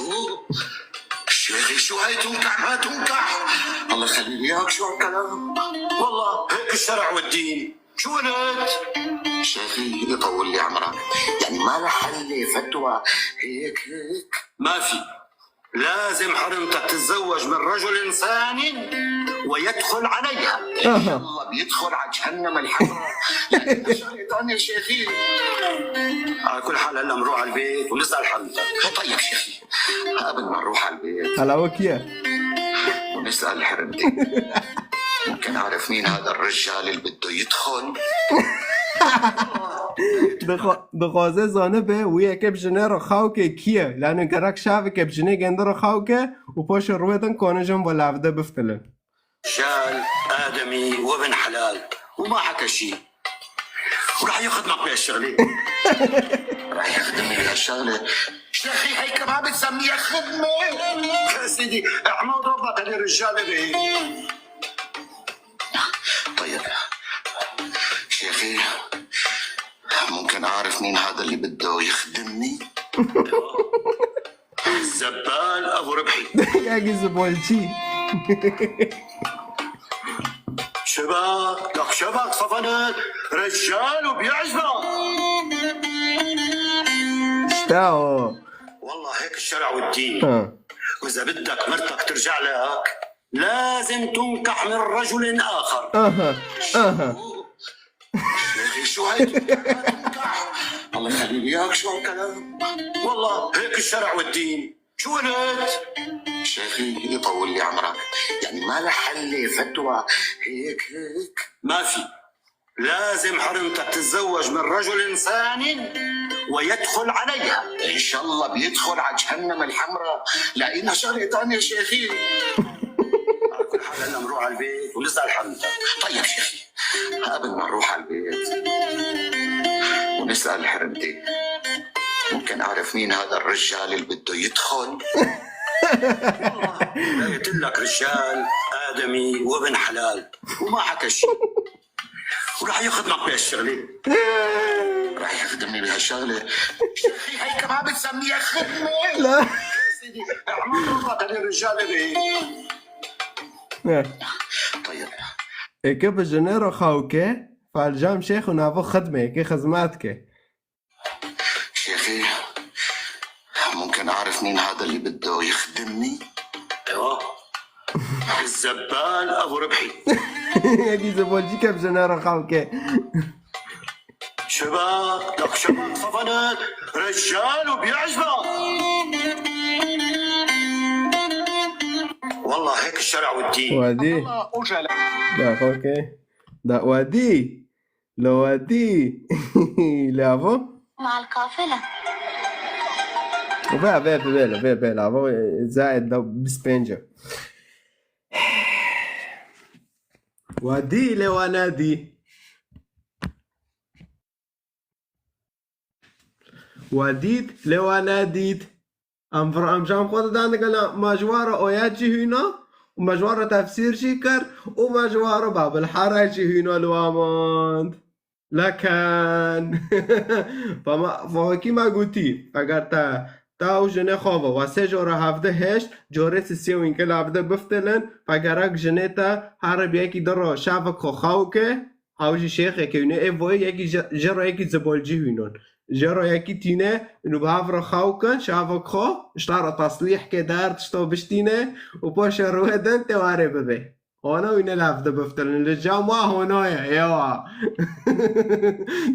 شيخي، شو هاي تنكح ما تنكح؟ الله يخلي لي إياك، شو هالكلام؟ والله هيك الشرع والدين. شو قلت؟ شيخي، يطول لي عمرك. يعني ما لها حل، فتوى، هيك، هيك. ما في. لازم حرمتك تتزوج من رجل ثاني ويدخل عليها. أها. الله بيدخل على جهنم الحمراء. يعني شغلة تانية شيخي. على كل حال هلا بنروح على البيت ونسأل حرمتك. طيب شيخي، قبل ما نروح على البيت هلا وكيا. ونسأل حرمتك. ممكن أعرف مين هذا الرجال اللي بده يدخل؟ Dixwa-, dixwaze zanibe wî yeke bi jinê re xew ke kî ye? Lane gerek şevike bi jinê gende re xew ke û paşê rûyê din kone jin ve lavde biftilin. رجال آدمي وابن حلال وما حكى شي. وراح يخدمك بهالشغلة. راح يخدمني بهالشغلة. شيخي، هي كمان بتسميها خدمة؟ يا سيدي، احمد ربك، أنا رجال إلي. طيب. شيخي، ممكن أعرف مين هذا اللي بده يخدمني؟ الزبال أبو ربحي. Yekî zibolçî. شباب، شبك صفنت رجال وبيعجبك. İşte o. والله هيك الشرع والدين. Ha. وإذا بدك مرتك ترجع لك، لازم تنكح من رجل آخر. Aha. Aha. شيخي، شو هاي تنكح؟ ما تنكح. الله يخلي لي اياك، شو هالكلام؟ والله هيك الشرع والدين. شو قلت؟ شيخي، يطول لي عمرك. يعني ما لها حل، فتوى، هيك، هيك. ما في. لازم حرمتك تتزوج من رجل ثاني ويدخل عليها. إن شاء الله بيدخل على جهنم الحمراء. لاقينا شغلة تانية، شيخي. على كل حال، هلا نروح على البيت ونسأل حرمتك. طيب، شيخي، قبل ما نروح على البيت ونسأل حرمتي، ممكن أعرف مين هذا الرجال اللي بده يدخل؟ والله، لقيت لك رجال آدمي وابن حلال وما حكى شيء. وراح يخدمك بهالشغلة. راح يخدمني بهالشغلة؟ شيخي، هي كمان بتسميها خدمة؟ لا. سيدي، اعمل الله، خلي الرجال إلي. Ne. طيب. Eke bi jinê re xew ke, falcam şêx û navo xidmê, eke xizmat ke. شيخي، ممكن أعرف مين هذا اللي بده يخدمني؟ ايوه. الزبال أبو ربحي. Yekî zibolcî ke bi jinê re xew ke. شباك، لك شباك صفنت رجال وبيعجبك. والله هيك الشرع والدين. Wadî. Da xew ke. Da wadî. Lo wadî. Lê avo. مع القافلة. Ve, ve, ve, ve, ve, ve, avo, e, zaid da bîst pênc e. Wadî lê wa nedî. Wa dît lê wa nedît. Em vir em cam xwe didan digel ma ji wa re oyet jî hîna û me ji wa re tefsîr jî kir û me ji wa re Babil Hera jî hîna li wa mand. Leken. Fama fahokî me gotî, eger te te û jinê xwe ve, we sê jora hevdeh hêşt, corê sisiyê wînke li hevdeh biftilin, fe gerek jinê te here bi yekî di ro şevik xwe xew ke, ew jî şêxekê wîne, ê voyê yekî ji, ji ro yekî zibolcî wînon. Ji ro yekî tîne, û bi hev re xew kin, şevik xwe, ji te re teslîh ke der, tişto biştîne û paşê rûyê din tê warê bibê. Hona wîne li hevdeh biftilin. Li cam wa hona ye, yewa.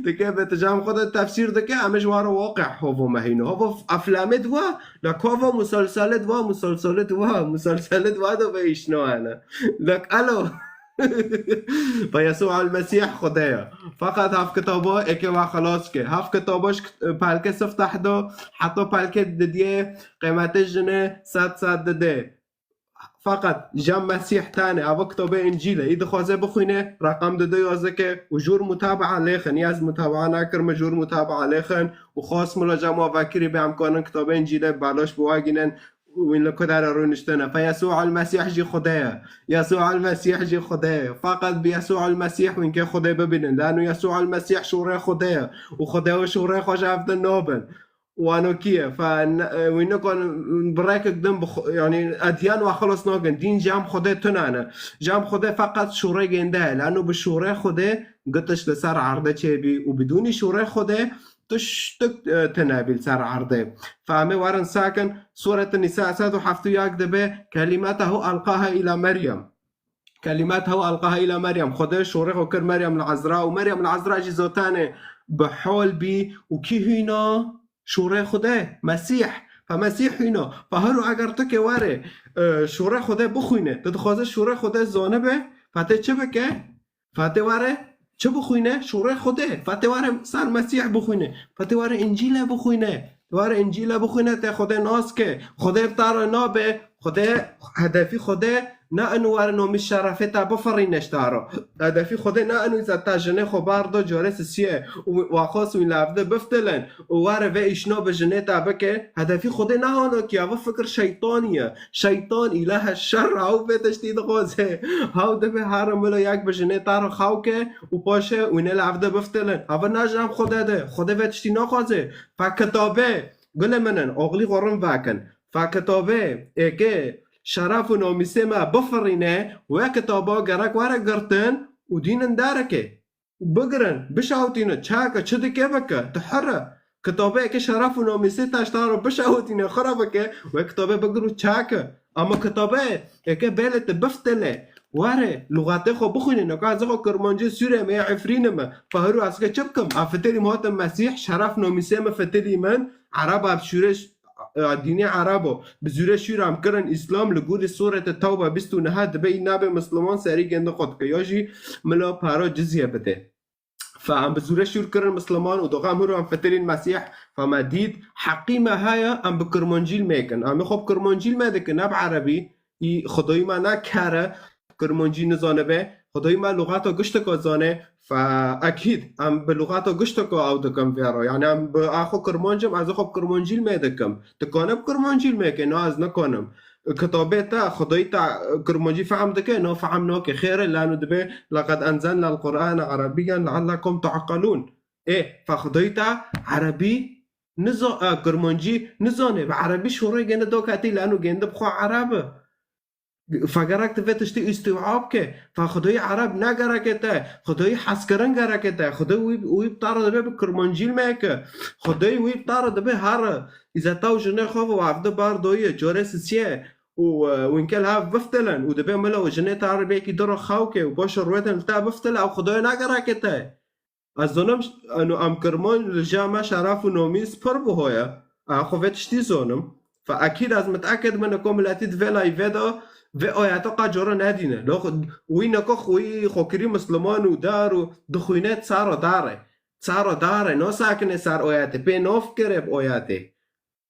Dike be tu cam xwe de tefsîr dike, em ji wa re waqî hovo mehîno. Hovo eflamê diwa, la kova musalsalê diwa, musalsalê diwa, musalsalê diwa do be îşno hene. Lek elo. Fe Yesû el Mesîh Xude ye. Feqet hev kitabo eke wa xelas ke. Hev kitabo ji kit-, pelke sifteh do, heta pelke didiyê qêmetê jinê sed sed dide. Feqet cem Mesîh tane, ava kitobê Încîl e. Î dixwaze bixwîne, reqem dide yazike û jûr mutabaa lêxin. Ez mutabaa nakirme, jûr mutabaa lêxin û xas mula cem wa vekirî be em kanin kitobê Încîlê belaş bi wa gînin û wîn li ku dere rûniştine. Fe Yesû el Mesîh jî Xude ye. Yesû el Mesîh jî Xude ye. Feqet bi Yesû el Mesîh wîn ke Xude bibînin. Lano Yesû el Mesîh şûrê Xude ye û Xude û şûrê xwe ji hev din nabin. Wano kî ye? Fe ne, e, wî nikon bi rêkek din bi xwe, yanî edyan wa xelas nakin. Dîn cem Xwedê tune ne. Cem Xwedê feqet şûrê gênde ye. Lano bi şûrê Xwedê gitiş li ser erdê çêbî û bidûnî şûrê Xwedê tiştik, e, tune bî li ser erdê. Fe em ê werin sakin, Sûret Nîsa sed û heft û yek dibe, Kelîmetehu elqaha îla Meryem. Kelîmetehu elqaha îla Meryem. Xwedê şûrê xwe kir Meryem li Ezra û Meryem li Ezra jî zotanê bi hol bî û kî hîna? Şûrê Xwedê, Mesîh. Fe Mesîh hîna. Fe hero eger tu ke were, e, şûrê Xwedê bixwîne, tu dixwaze şûrê Xwedê zanibe, fe tê çi bike? Fe tê were çi bixwîne? Şûrê Xwedê. Fe tê were ser Mesîh bixwîne. Fe tê were Încîle bixwîne. Were Încîle bixwîne, te Xwedê nas ke. Xwedê bi te re nabe. Xwedê, hedefî Xwedê ne ino were nomî şerefê te bifirîne ji te re. Hedefî Xwedê ne ino îza te jinê xwe bardo corê sisiyê û wa xwest wî li hevdê biftilin û were vê îşno bi jinê te bike. Hedefî Xwedê ne hano kî, ev fikir şeytanî ye. Şeytan, îlahe şer, ew vê tiştî dixwaze. Ew dibe here milo yek bi jinê te re xew ke û paşê wîne li hevdê biftilin. Ev ne cem Xwedê de. Xwedê vê tiştî naxwaze. Fe kitabê, gulê min in, oxlî xwe rin vekin. Fe kitabê, êkê şeref û namîsê me bifirîne, wê kitaba gerek were girtin, û dînin dereke û bigirin, bişawitînin, çaka çi dike bike, tu hir e. Kitabeyeke şeref û namîsê te ji te re bişawitîne, xwe re bike, wê kitabê bigir û çake. Ama kitabeyeke belê tu biftile, were, lûxatê xwe bixwîne, neka ez xwe Kirmancî Sûrê me ya Efrînê me, fa hûrû ez ke çi bikim? A fitilî me hatim Mesîh, şeref namîsê me fitilî min, Ereba bi şûrê, e, dînê Erebo, bi zûrê şûr em kirin Îslam, li gorî Sûretê Tewbe bîst û neh dibe î nabe Misliman serî gêndi xwe dike. Ya jî mila para cizye bide. Fa em bi zûre şûr kirin Misliman û doxa em hûr em fitilîn Mesîh, fa me dît, heqî me heye, em bi Kirmancî li me kin. Em ê xwe bi Kirmancî li me dikin, ne bi Erebî. Î Xwedayî me ne ker e, Kirmancî nizanibe. Xwedayî me lûxata gişteka zane. Fa ekîd, em bi lûxata gişteka ew dikin vê re. Yanî em bi a xwe Kirmanc im, ez ê xwe bi Kirmancî li me dikim. Tu kane bi Kirmancî li me ke? Na, ez nikanim. Kitabê te, Xwedayî te Kirmancî fehm dike? Na, fehm nake. Xêr e, lano dibe, "Leqed enzelnel Qur'ane Erebiyyen leallekum te'qilûn." Ê, fa Xwedayî te Erebî niza-, e, Kirmancî nizane, bi Erebî şorê gene do ketî, lano gende bi xwe Ereb e. Fa gerek tu vê tiştî îstîwab ke. Fa Xwedayî Ereb ne gereke te. Xwedayî hezkirin gereke te. Xwedayî wî, wî bi te re dibe bi Kirmancî li me ke. Xwedayî wî bi te re dibe here. Îza te û jinê xwe ve wavde bar doye, corê sisiye. Û, e, winkel hav biftilin. Û dibe mila û jinê te re bêkî diro xew ke. Û paşê rûetin li te biftile. Ew Xwedayê ne gereke te. Ez zonim, eno em Kirmanc li ja me şeref û nomîs pir biho ye. Ez xwe vê tiştî zonim. Fa ekîd ez mitekid min ko miletî di vê layîvê de vê ayeta qa cora nedîne. Lo xwe-, wî neko xwe-, wî xwe kirî Misliman û dar û dixwîne sara dare. Sara dare, nasakine ser ayetê, pê nav kire bi ayetê.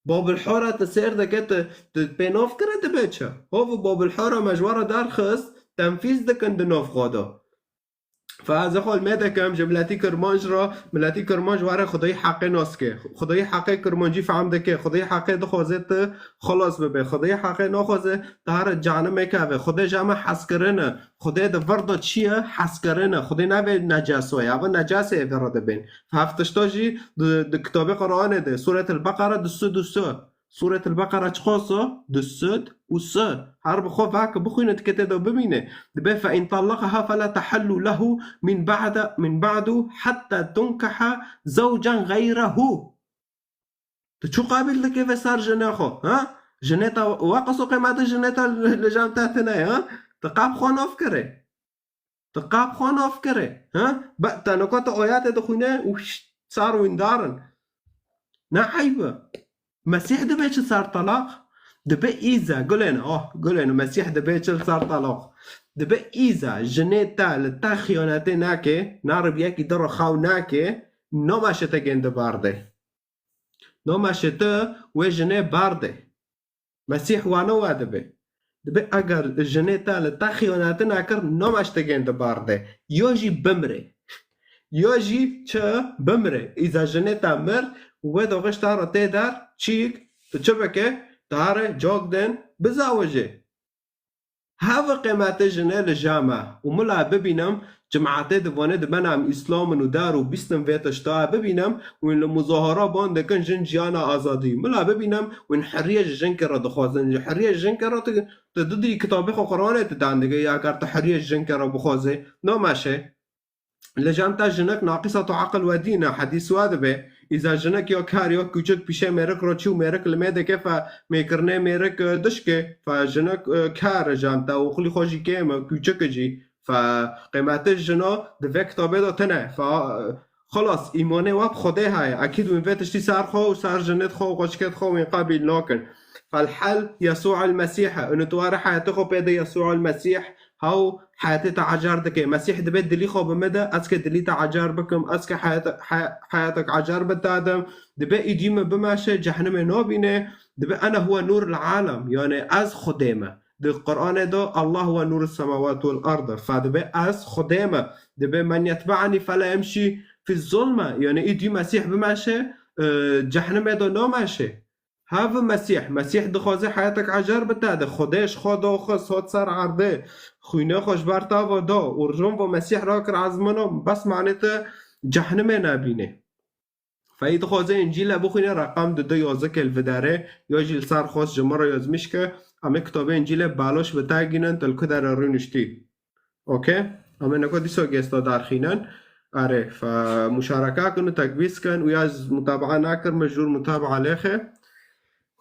Babil Hora tu sêr dike, tu, tu pê nav kire dibe çi? Hov û Babil Hora me ji we re derxist, tenfîz dikin di nav xwe de. Fa ez ê xwe li me dikim ji miletî Kirmanc re, miletî Kirmanc were Xwedayî heqê nas ke. Xwedayî heqê Kirmancî fehm dike. Xwedayî heqê dixwaze tu xilas bibe. Xwedayî heqê naxwaze tu here cehenimê keve. Xwedê ji me hezkirin e. Xwedê di vir de çi ye? Hezkirin e. Xwedê navê necaso ye. Ev necasê ê vê re dibên. Hev tişta jî di, di kitabê Qur'anê de, Sûretil Beqere du sed û sê. Sûretil Beqere çiqas e? Du sed û sê. Her bi xwe veke bixwîne, dike tê de bimîne. Dibe, "Fe in tallaqaha fela tehellu lehu min ba'de, min ba'du hatta tunkeha zewcen gayrehu." Tu çi qabil dike ve ser jinê xwe, ha? Jinê te, we qeso qîmetê jinê te li, li cem te tine, ha? Tu qab xwe nav kire. Tu qab xwe nav kire, ha? Be, te neka tu ayetê dixwîne û şşt, sar wîndar in. Ne eyb e. Mesîh dibe çi ser talaq? Dibe îza, gulên, oh, gulên, Mesîh dibe çi ser talaq? Dibe îza, jinê te li te xiyanetê nake, naribe yekî di re xew nake, nameşe te gêndi bardê. Nameşe tu wê jinê bardê. Mesîh wana we dibe. Dibe eger jinê te li te xiyanetî nekir, nameşe te gêndi bardê. Yo jî bimrê. Yo jî çi bimrê. Îza jinê te mir, wê doxê ji te re tê der, çîk, tu çi bike, tu here cok din, bizawije. Heve qîmetê jinê li ja me. Û mila bibînim, cemaetê divanê dibe em îslam in û dar û bîstin vê tişta bibînim, wîn li muzahara ban dikin jin jiyana azadî. Mila bibînim, wîn hiriye ji jinkê re dixwazin. Ji hiriye ji jinkê re tu, tu didî kitabê xwe Quranê tu dan dike, ya eger tu hiriye ji jinkê re bixwazê, nameşe. Li cem te jinik naqîsa tu aqil we dîne, hedîs we dibe. Îza jinik ya kar ya kûçik pîşe mêrik re çû, mêrik li me dike, fe mêkirinê mêrik, e, dişke, fe jinik, e, kar e cem te, oxilî xwe jî kêm e, kûçik e jî. Fe qîmetê jina di vê kitabê de tine. Fe, e, xilas, îmanê we bi Xwedê heye. Ekîd wîn vê tiştî ser xwe û ser jinê xwe û xweşikê xwe wîn qebîl nakin. Fel hel Yesû el Mesîh e. Û tu were heyatê xwe pê de Yesû el Mesîh, Hew heyatê te ecar dike. Mesîh dibe dilî xwe bi min de, ez ke dilî te ecar bikim, ez ke heyat-, he-, heyatek ecar bi te dim. Dibe îdî min bimeşe, cehnimê nabîne. Dibe ene huwe nûr el alem. Yani ez Xwedê me. Di Qur'anê de Allah huwe nûr semawat vel ard. Fa dibe ez Xwedê me. Dibe men yetbe'nî fela yemşî fi zulme. Yani îdî Mesîh bimeşe, e, cehnimê de nameşe. Have Mesîh, Mesîh dixwaze heyatek ecer bi te de. Xwedê ji xwe daxist, hat ser erdê, xwînê xwe ji ber te ve da û rijin ve Mesîh rakir ezmana, bes manê te cehnimê nebîne. Feyî dixwaze Încîle bixwîne, reqam di du yazikê li videre, ya jî li ser xwest ji min re yazmiş ke, em ê kitabê Încîlê baloş bi te gînin, tu li ku dere rûniştî. Okey? Em ê neko dîsa gesta darxînin. Erê, fe muşareka kin û tekbîz kin û ya ez mutabaa nakir, me jûr mutabaa lêxe.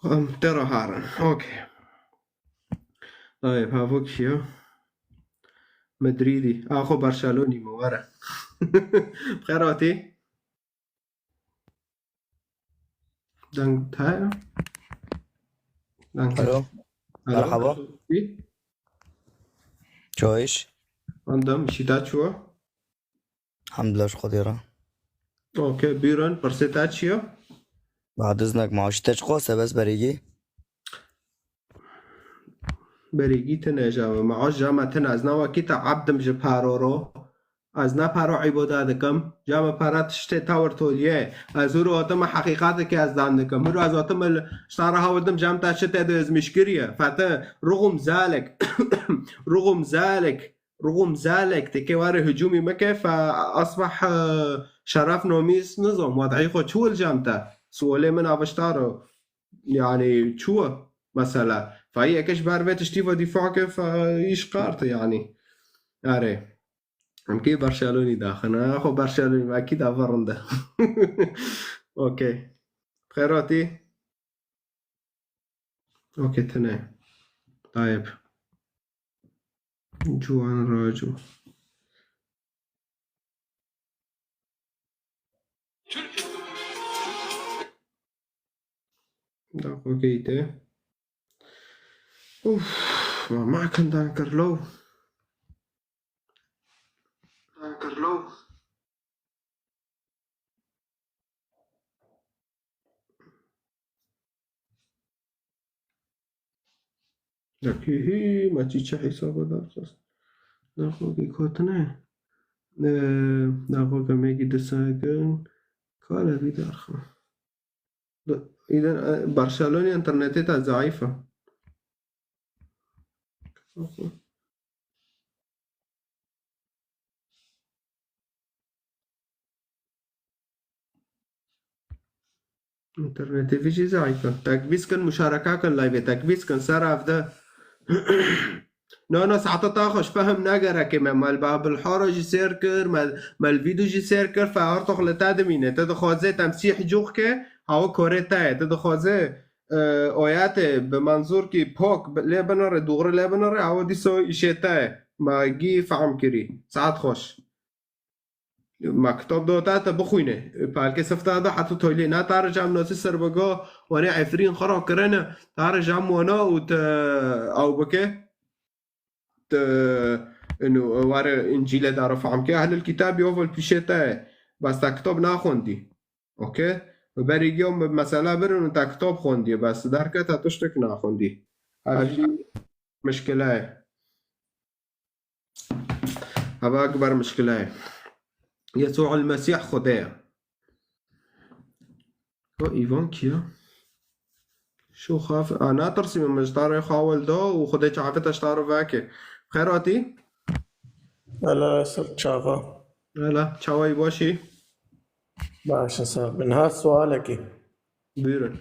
Em tê re harin. Okey. Dayê, havo kî ya? Madrîdî. Axo Barcelonî me, were. Bi xêr hatî. Deng te. Deng te. Alo. Alo. Merhaba. Çi? Çayiş. Andım, şîta çuwa? Hamdulillah, ji Xwedê re. Okey, buyurun, pirsê te çi ye? Bad iznek, maaşî te çiqas e, bes berêgî? Berêgî tine ja me, maaş ja me tine. Ez ne wekî te ebd im ji paro ro. Ez ne paro îbada dikim. Ja me para tiştê tewr tolye. Ez hûr otime heqîqatekê ez dan dikim. Hûr ez otime li, ji te re hewirdim, ja me te çi te de ezmîş kiriye. Fete, ruxum zalik. Ruxum zalik. Ruxum zalik. Tê ke were hicûmî meke, fe asbah, e, şeref nomîs nizam. Wad'î xwe çû li ja me te. Sualê min aviştaro. Yani çû mesela. Fe yeke ji ber vê tiştî ve dîfa ke fe îş qarte yani. Erê. Em kê Barcelonî daxin. Ha, xwe Barcelonî, ekîd ava rinde. Okey. Xêr hatî. Okey, tine. Tayeb. Ciwan Raco. Da xwe keyte. Uf, ma ma kan dan kir lo. Dan kir lo. Dakî hî, ma çî çi hesaba da. Daxwekî kotine. Ee, daxweke mekî disakin. Kale bir daxwe. Îden, e, Barcelona internetê te zayîf e. Înternetê vî jî zayîf e. Tekbîz kin, muşareka kin live, tekbîz kin, ser ev de. No, no, saeta te xweş, fehm ne gereke me. Me li Babil Horo jî sêr kir, me, me li vîdyo jî sêr kir, fe artox li te dimîne. Te dixwaze temsîh cûx ke, hawa korê te ye. Te dixwaze, e, oyatê bi menzûrkî pok bi-, lê binere, doğru lê binere, hawa dîso îşê te ye. Me gî fehm kirî. Saet xweş. Ma kitab da te, te bixwîne. Palkê sifta da heta toylê. Na tare cam nasi serbega, wane Efrîn xwe ra kirine. Tare cam wana û te ew bike. Te, inu, ware Încîle dare fehm ke. Ehlil kitabî ovel pîşê te. Bes te kitab naxwendî. Okey? Berî giyo me-, mesela birin û te kitab xwendî. Bes derket te tiştek naxwendî. Ev jî mişkile ye. Hava akbar mişkile ye. Yesû el-Mesîh Xwedê ye. O Îvan kî ye? Şo xaf-, a, natirsî min, min ji tarê xwe ewil da û Xwedê çavê te ji tarê veke. Xêr hatî? Hela ser çava. Hela, çawayî başî? Baş e, sağ bin. Ha, sualekî. Buyurun.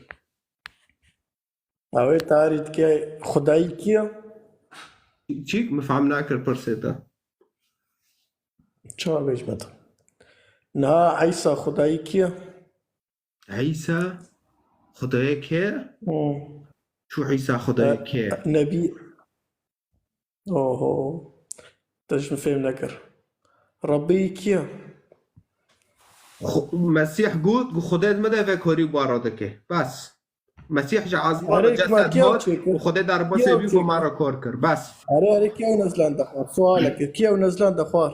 Ew ê tarî dike Xwedayî kî ye? Çîk min fehm nakir pirsê te. Çawa bêjme te? Niha Îsa Xwedayî kî ye? Îsa Xwedayê kê? Hmm. Çû Îsa Xwedayê E, kê? Nebî. Oho. Te ji min fêm nekir. Rebbî kî ye? Xu-, Mesîh got, got, Xwedê di min de vekorî bara dike. Bes. Mesîh ji ezmana Erê, cesed ma kî ew hat çêkir? Û Xwedê derbasê wî bo me re kor kir. Bes. Erê, erê, kî ew nezlan dexwar? Sualek e. Kî ew nezlan dexwar?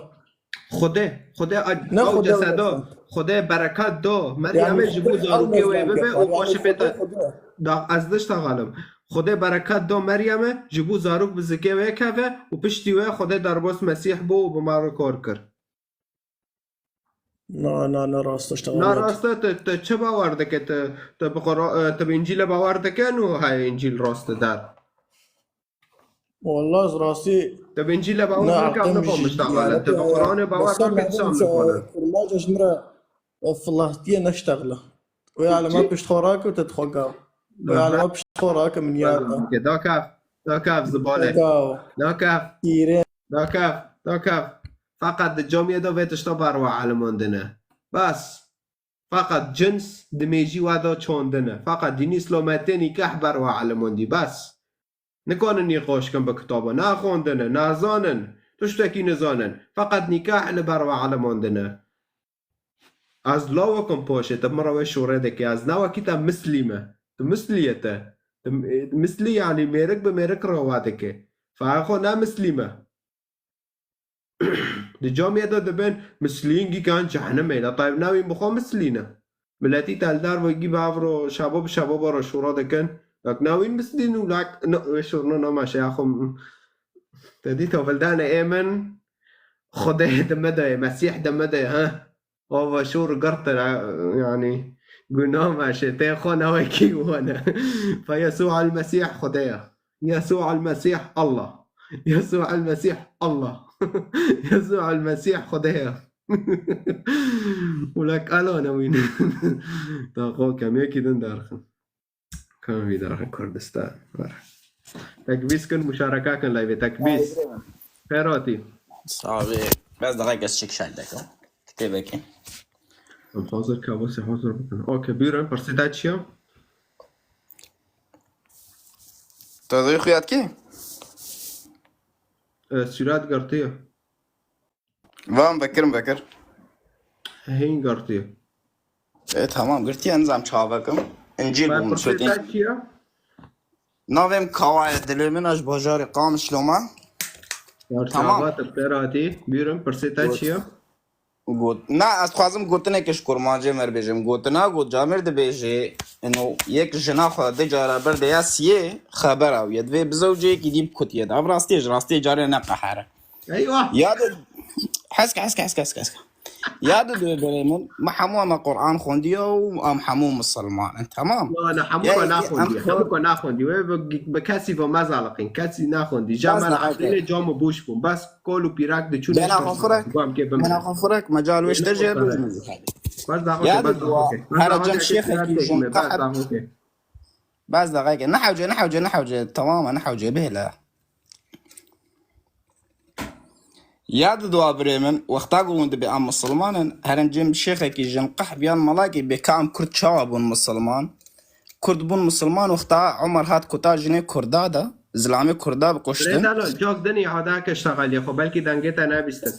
Xwedê, Xwedê a-, Ne ew Xwedê ew ceseda, nezlan. Xwedê bereket do. Meryemê ji bo Xwedê ew zarokê wê nezlan bibe dexwar. û Yani paşê pê Xwedê, te Xwedê. Da, ez dişta xalim. Xwedê bereket do Meryemê, ji bo zarok bi zikê wê keve û piştî wê Xwedê derbas Mesîh bo û bi me re kor kir. Na, na, na rast e, işte Na Ahmet. rast e, te, te çi bawer dike? Te, te bi Qura-, e, te bi Încîlê bawer dike, nû heye Încîl rast e der? Wallah, ez rastî Te bi Încîlê bawer ne nike, em aklım nikarin ji işte xalim. Te bi Qur'anê bawer nike, em nikarin. Kurmaca ji min re, e, filahtiye neştexile. Wê alema Çi? pişt xwe rake û te dixwe gav. Wê Aha. alema pişt xwe rake min yada. Ke da kaf, da kaf zibale. Gav. Da kaf. Tîrê. Da kaf, da kaf. Feqet di camiyê de vê tişta ber we elimandine. Bes. Feqet cins di mêjî we de çandine. Feqet dînî îslametê nîkeh ber we elimandî. Bes. Nikanin nîqaş kin bi kitaba. Naxwendine, nazanin. Tiştekî nizanin. Feqet nîkeh li ber we elimandine. Ez law kim paşê, tu min re wê şûrê dikî. Ez ne wekî te mislî me. Tu mislî ye te. Tu, e, mislî, yanî mêrik bi mêrik re we dikî. Feqet xwe ne mislî me. Di camiyê de dibin mislîn gîkan cehennemê de. Tayb navîn bi xwe mislî ne. Miletî te li dar ve gî bavro şabo bi şabo baro şûra dikin. Lak navîn mislîn û lak, no, wê şûrno nama şey axum. Te dî to vildane ê min. Xwedê de me de, Mesîh de me de, ha? Ava şûr girtin, e, yanî, guna me şê, tê xwe newekî wane. Fe Yesû el Mesîh Xwedê ye. Yesû el Mesîh Allah. Yesû el Mesîh Allah. Yesû el Mesîh Xwedê ye. Ulak alo newîn. Ta xwe kem yekî din derxin. Kan vî daxin Kurdistan. Ver. Tekbîs kin, muşareka kin live. Tekbîs. Ferhatî. Sabi. Biraz daha geç çıkış halde. Kitêbekê. Em hazir kabusê hazir bikin. Okey, buyurun. Pirsê te çi ye? Te dayı xuyat ki? E, Surat girtiye. Van vekirim vekir. Hên girtiye. E, tamam, girtiye, nizam çavekim. İncil bûm, pirsê te çi ye? Navêm Kawaya, dilê min, ez bajarê Qamişlo me. Tamam. Çava te Ferhatî. Buyurun, pirsê te çi ye? Got, na, ez dixwazim gotinekê ji kurmancê me re bêjim. Gotina got, camêr dibêje, ino, yek jina xwe di cara bir de ya siyê, xebera wî ye. Divê bizewcê, yekî dî bikutiye. Ev rastî ye, ji rastiyê carê ne qehere. Eywa. Ya de, heske, heske, heske, heske, heske. Ya de dibê birê min, me hemû me Qur'an xwendiye û em hemû misilman in, tamam? Na, na, hemû me naxwendiye. Hemû me naxwendiye. Wê bi, bi kesî ve mezaliqîn. Kesî naxwendiye. Ja me naxwendiye. Cam û boş bûn. Bes Kol û pîrak diçûn. Bena xwe firek, bena xwe firek, mecal wê ji te jê bêjim. Bas daxwe ke, bas daxwe ke. Bas daxwe ke. Bas daxwe ke. Bas daxwe ke. Nehewce, nehewce, nehewce. Tamam, nehewce, bêle. Ya di dua birê min, wexta ku hûn dibê em misilman in, herin cem şêxekî jin qeh biyan malakî bê ka em Kurd çawa bûn misilman? Kurd bûn misilman wexta Omer hat kuta jinê Kurda de, zilamê Kurda bi kuştin. Rêdalo, cok dinî hada ke ştaxaliye xwe, belkî dengê te nebîstin.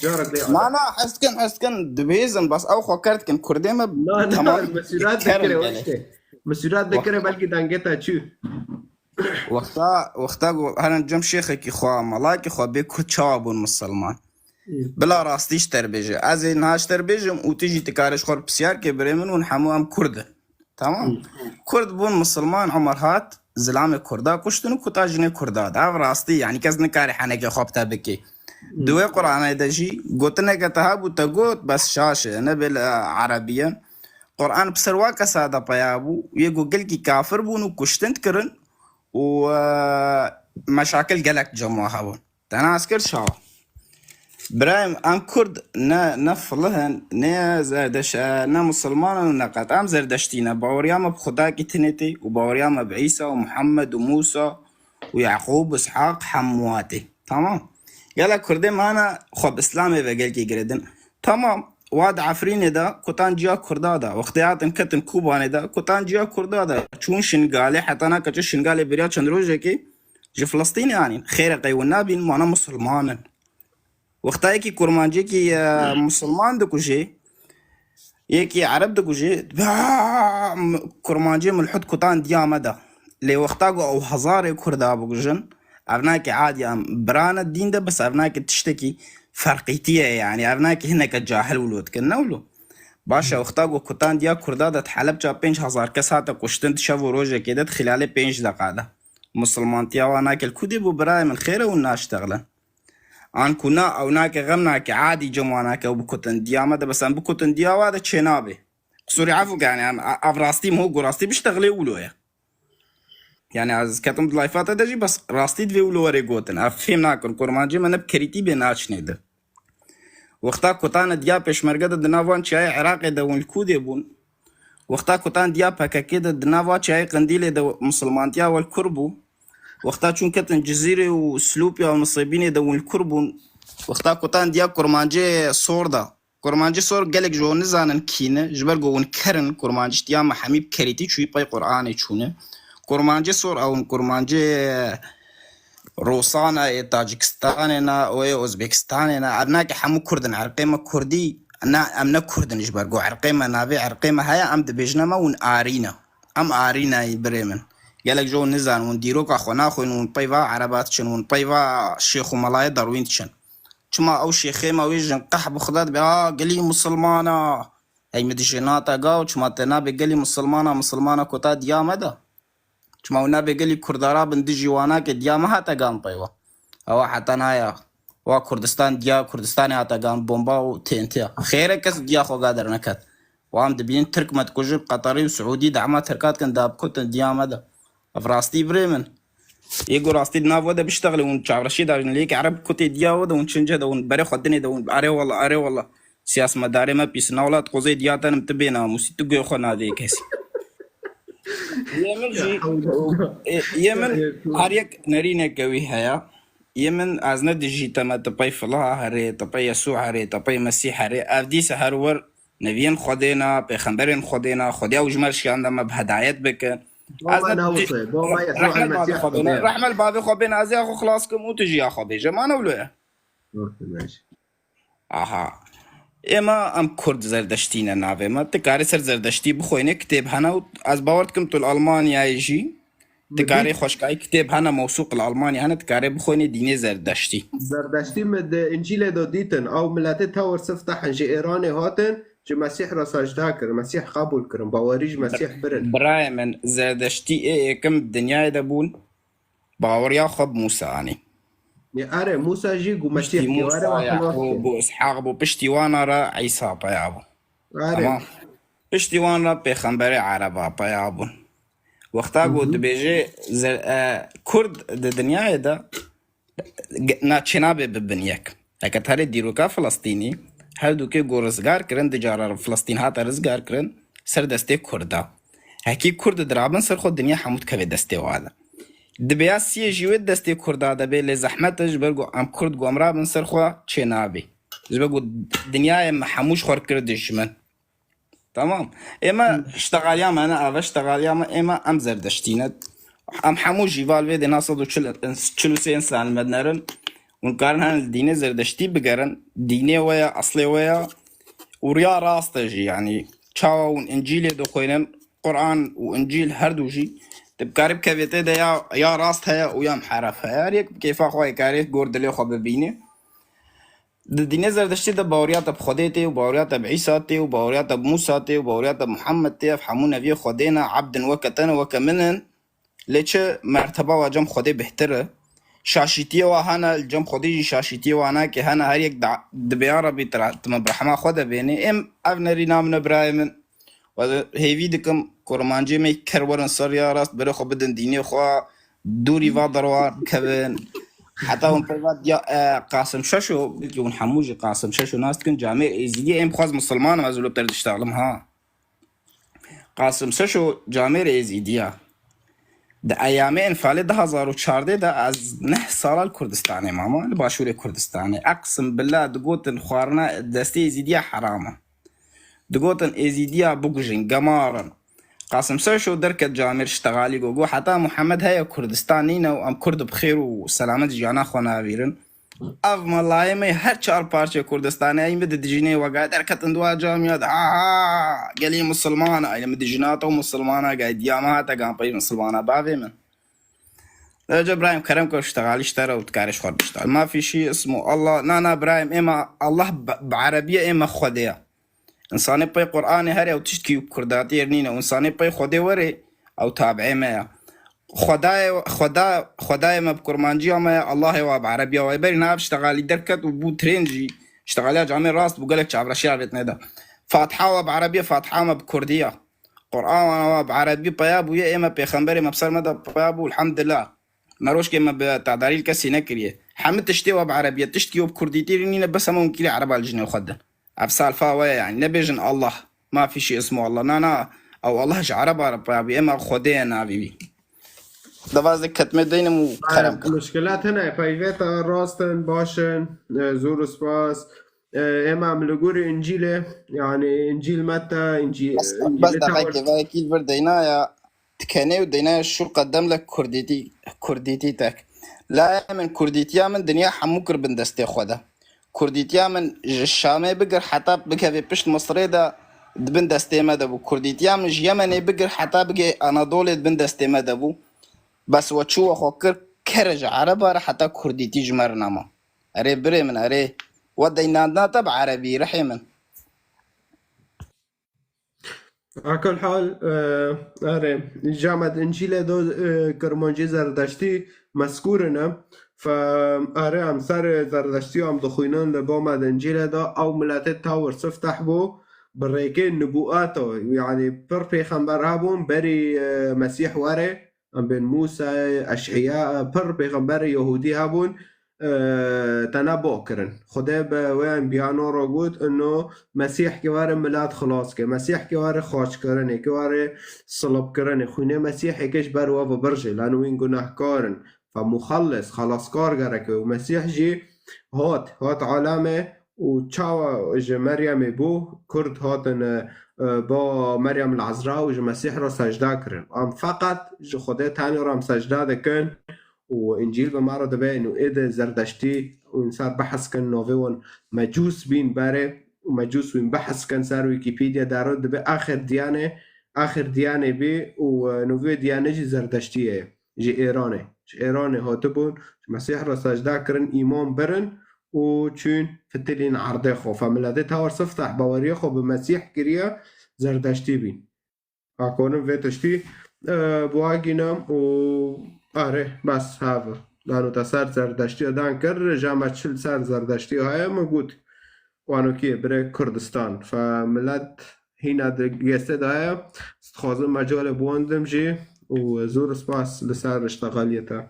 Carek lê. Na, na, hest kin, hest kin, dibêzin, bas ew xwe kerd kin, Kurdê me. Na, na, tamam, mesûrat dikire, wextê. Mesûrat dikire, belkî dengê te çû. Wexta, wexta ku herin cem şêxekî xwe, malakî xwe bê Kurd çawa bûn misilman? Bila rastî ji te re bêje. Ez ê niha ji te re bêjim û tu jî tu karê ji xwe re pisyar kê birê min, hûn hemû em Kurd in. Tamam. Kurd bûn misilman, Omer hat, zilamê Kurda kuştin û kuta jinê Kurda de. Ev rastî, yanî kes nikare henekê xwe bi te bikê. Di wê Quranê de jî gotineke te hebû, te got, bes şaş e, ne bê li Erebiye. Quran bi ser wa kesa de peya bû, yê ku gelkî kafir bûn û kuştin dikirin û, e, meşakil gelek cem wa hebûn. Te nas kir çawa? Birayê min, em Kurd ne, ne filih in, ne zerdeş, e, ne misilman in û ne qet. Em zerdeştî ne. Baweriya me bi Xwedakî tinê tê û baweriya me bi Îsa û Muhammed û Mûsa û Yaqûb, Îshaq, hemû wa tê. Tamam. Gelek Kurdê me hene xwe bi Îslamê ve gelkî girêdin. Tamam. Wa di Efrînê de kutan ciya Kurda de. Wextê hatin ketin Kobanê de kutan ciya Kurda de. Çûn Şingalê, heta nake çû Şingalê beriya çend rojekê ji Filistînê anîn. Xêre qey win nabîn, mana misilman in. Wexta yekî kurmancekî, e, misilman dikujê, yekî Ereb dikujê, dibê, "Aa, m-, kurmancê milhûd kutan diya me de." Lê wexta ku ew hezarê Kurda bikujin, ev nake adî em birane dîn de, bes ev nake tiştekî ferqîtî ye, yanî ev nake hineke cahil wilo dikin, ne wilo? Baş e, wexta ku kutan diya Kurda de di Helebca pênc hezar kes hate kuştin di şev û rojekê de di xîlalê pênc deqa de. Misilmantiya wan nake li ku dê bû birayê min, xêr e hûn naştexilin. An ku na, ew nake, xem nake, adî cem wan nake, ew bikutin diya me de, bes em bikutin diya wa de çê nabe. Qisûrî efû ke, yanî, em, a-, ev rastî min got, rastî biştexilê wilo ye. Yanî, ez ketim di layfa te de jî, bes rastî divê wilo were gotin. Ev fêm nakin, kurmancê me ne bi kerîtî bê naçinê de. Wexta kutane diya pêşmerge de di nav van çiyayê Iraqê de hûn li ku dê bûn? Wexta kutan diya P K K de di nav va çiyayê Qendîlê de misilmantiya we li kur bû? Wexta çûn ketin Cizîrê û Silûpya û Nisêbînê de hûn li kur bûn? Wexta ku tan diya kurmancê sor da. Kurmancê sor gelek ji hûn nizanin kî ne, ji ber ku hûn ker in, kurmancî diya me hemî bi kerîtî çûyî pey Qur'anê çûne. Kurmancê sor ew in, kurmancê Rûsana ê Tacikistanê na, û ê Ozbekistanê na, ev nake hemû Kurd in, erqê me Kurdî, na, em ne Kurd in ji ber ku erqê me navê erqê me heye, em dibêjine me hûn arî ne. Em arî ne birê min. Gelek ji hûn nizanin, hûn dîroka xwe naxwînin, hûn pey va ereba diçin, hûn pey va şêx û melayê derwîn diçin. Çima ew şêxê me wê jin qeh bi Xuda dibe, ha, gelî misilmana. Hey, min dijî nata gaw, çima te nabê gelî misilmana, misilmana ku ta diya me de? Çima û nabê gelî Kurdara bin dijî wana ke diya me hate gan peywa? Ewa heta naya. Wa Kurdistan diya Kurdistanê hate gan bomba û T N T ya. Xêre kes diya xwe ga derneket. Wan dibînin Tirk me dikujin, Qeterî û Siûdî dema Tirka dikin, da bikutin diya me de. Ev rastî birê min. Yê ku rastî di nav we de biştexilin, hûn çavreşî dajin, lê yek Ereb kutê diya we de, hûn çince de, hûn berê xwe dinê de, hûn erê wela, erê wela. Siyasmetdarê me pîs, na welat qozê diya te nim, tu bê namûsî, tu guhê xwe nadê kesî. Yê min jî, e, yê min her yek nerîneke wî heye. Yê min ez ne dijî te me, tu pey Fila herê, tu pey Yesû herê, tu pey Mesîh herê. Ev dîse her wir Neviyên Xwedê na, pêxemberên Xwedê na, Xwedê ew ji me şiyanda me bi hedayet bike. Ez Baba ne nawise, baba Yesû rehme li bavê Mesîh Xwedê na, Xwedê. Rehme li bavê xwe bêne, ez ê xwe xilas kim û tu jî ya xwe bêje. Ma ne wilo ye? Wextê me jî. Aha. Êma em Kurd Zerdeştî ne navê me. Tu karê ser Zerdeştî bixwêne, kitêb hene û ez bawer dikim tu li Almanyayê jî Dikarê xweşkayî kitêb hene mewsûq li Almanya hene, dikarê bixwênê dînê Zerdeştî. Zerdeştî min di Încîlê de dîtin. Ew miletê tewr siftehin ji Êranê hatin, ji Mesîh re secda kirin, Mesîh qebûl kirin, bawerî ji Mesîh birin. Birayê min, Zerdeştî ê êkim dinyayê de bûn, baweriya xwe bi Mûsa anî. Yê erê, Mûsa jî gu Piştî Mesîh Mûsa, dîware ve xilas Yaqûb, kir. Bû Ishaq, bû piştî wana re Îsa peya bû. Erê. Tamam. Piştî wan re pêxemberê Ereba peya bûn. Wexta ku Hı hı. dibêje zer-, e, Kurd di dinyayê de ge-, na çênabe bibin yek. Heke terê dîroka Filistînî, her du kê ku rizgar kirin, di cara Filistîn hate rizgar kirin, ser destê Kurda. Hekî Kurd dirabin ser xwe, dinya hemû dikeve destê wa de. Dibe ya siyê jî wê destê Kurda de bê, lê zehmet e, ji ber ku em Kurd ku em rabin ser xwe çênabê. Ji ber ku dinyayê me hemû ji xwe kir dijmin. Tamam. Ême Hı. ştexaliya me ne ava, ştexaliya me ême em Zerdeştî ne. Em hemû jî val vê dê nasa du çil, çil û sê însan me dinerin. Hûn karin hen li dînê Zerdeştî bigerin. Dînê we ya, eslê we ya. Û riya rast e jî, yanî çawa hûn Încîlê dixwînin, Quran û Încîl her du jî. Tu bikarî bikevê tê de ya, ya rast heye û ya miheref heye. Her yek bi kêfa xwe yê karê gor dilê xwe bibîne. Di dînê Zerdeştî de baweriya te bi Xwedê tê û baweriya te bi Îsa tê û baweriya te bi Mûsa tê û baweriya te bi Muhammed tê. Ev hemû neviyê Xwedê ne, ebdin weke te ne, weke min in. Lê çi merteba wa cem Xwedê bihtir e. Şaşîtiyê wa hene, li cem Xwedê jî şaşîtiyê wa nake hene. Her yek da-, dibe ya Rebî tu ra-, tu me bi rehma xwe de bênê. Êm ev nerîna min e birayê min. Weze hêvî dikim kurmancê me ker werin ser ya rast, berê xwe bidin dînê xwe, dûrî va derwa kevin. Heta hûn peyva diya, e, Qasim Şeşo, belkî hûn hemû jî Qasim Şeşo nas dikin, camêr Êzîdî, em xwaz misilman im, ez wilo ter diştalim ha. Qasim Şeşo camêr Êzîdiya. Di eyamê enfalê du hazar û çardeh de ez neh sala li Kurdistanê mama, li başûrê Kurdistanê. Eqsim billah digotin xwarina destê Êzîdiya heram e. Digotin Êzîdiya bikujin, gemarin. Qasim Şeşo derket camêr ştexalî got, got heta Muhammed heye Kurdistan nîne û em Kurd bi xêr û selamet jiyana xwe navîrin. Ev melayê me her çar parçe Kurdistanê, ey min didijînê wega derketin di wa camiya de, ha, ha, gelî misilmana, ey min dijîna te û misilmana, gay diya me hate gan pey misilmana, bavê min. Derece Ibrahim kerem ke ştexalî ji te re û dikarê ji xwe biştal. Ma fî şî ismu Allah, na, na, Ibrahim, êma Allah bi, bi erebî ye, êma Xwedê ye. Însanê pey Qur'anê here ew tiştkî bi kurdatiyê nîne. Û însanê pey Xwedê were ew tabi'ê me ye. Xwedayê, Xweda, Xwedayê me bi kurmanciya me ye, Allahê wa bi erebiya we ye. Berî nav ştexalî derket û bû trên jî. Ştexaliya camê rast bû, gelek çavreşiya vêt neda. Fatiha wa bi erebî ye, Fatiha me bi kurdî ye. Qur'an wa bi erebî peya bûye, ê me pêxemberê me bi ser me de peya bû, elhamdulillah. Merojkê me bi tedarî li kesî nekiriye. Hemî tiştê we bi erebî ye. Tiştkî we bi kurdîtî nîne, bes hema hûn kîrê ereba li jinê xwe din. Ev salfa we ye, yanî nebêjin Allah, ma fî şî ismu Allah. Na, na, ew Allah ji ereba re peya bû, ema Xwedê ye navê wî. Dawazê ketmê deynim û kerem ke. Muşkilat hene, peyveta rast in, baş in, e, zor û spas. E, ema em li gorî Încîlê, yani Încîl Metta, Încî-, Bes, Încîlê bes Tawar. Deqekê, vekî vir deyna ya, tikenê û deyna ya şûr qedem le kurdîtî, kurdîtî tek. La min kurdîtiya min dinya hemû kir bin destê xwe de. Kurdîtiya min ji Şamê bigir heta bikevê pişt Misirê de di bin destê me de bû. Kurdîtiya min ji Yemenê bigir heta bigê Anadolê di bin destê me de bû. Bes we çû we xwe kir kere ji Ereba re heta kurdîtî ji me re nema. Erê birê min, erê. We deynandina te bi Erebî, rihê min. Akil hal, e, erê, jamed Încîlê do, e, Kirmancî Zerdeştî mezkûr in. Fe, erê, em ser Zerdeştî em dixwînin li bo me di Încîlê de, ew miletê Tawir Sifteh bû, bi rêkê nibûeta, yani pir pêxember hebûn, berî, e, Mesîh were, em bên Mûsa, Eş'îya, pir pêxemberê Yehûdî hebûn, e, tena bo kirin. Xwedê bi wê enbiyano re got, ino Mesîh ki were milat xilas ke, Mesîh ki were xaç kirinê, ki were silib kirinê, xwînê Mesîhê ki ji ber we ve birjê, lano wîn gunehkar in. Fe muxellis, xelaskar gerek e. Û Mesîh jî hat, hat alemê û çawa ji Meryemê bû, kurd hatin, e, e, ba Meryem li Ezra û ji Mesîh re secde kirin. Em feqet ji Xwedê tenê re em secde dikin û Încîl bi me re dibe, û ê de Zerdeştî û însan behs kin, navê wan Mecûs bîn berê û Mecûs wîn behs kin ser Wîkîpedya derin dibe axir diyanê, axir diyanê bî û, e, navê diyanê jî Zerdeştî ye, ji Êranê. Ji Êranê hatibûn, ji Mesîh re secde kirin, îman birin û çûn fitilîn erdê xwe. Fe miletê Tawar Sifteh baweriyê xwe bi Mesîh kiriye, Zerdeştî bîn. Akonim vê tiştî, e, bi we gînim û erê, bes hev. Lano te ser Zerdeştiya dan kir, ja me çil ser Zerdeştiya heye, min got, wano kî ye, birê Kurdistan. Fe milet hîna di geste de heye, dixwazim mecalê biwandim jî û zor spas li ser iştexaliyê te.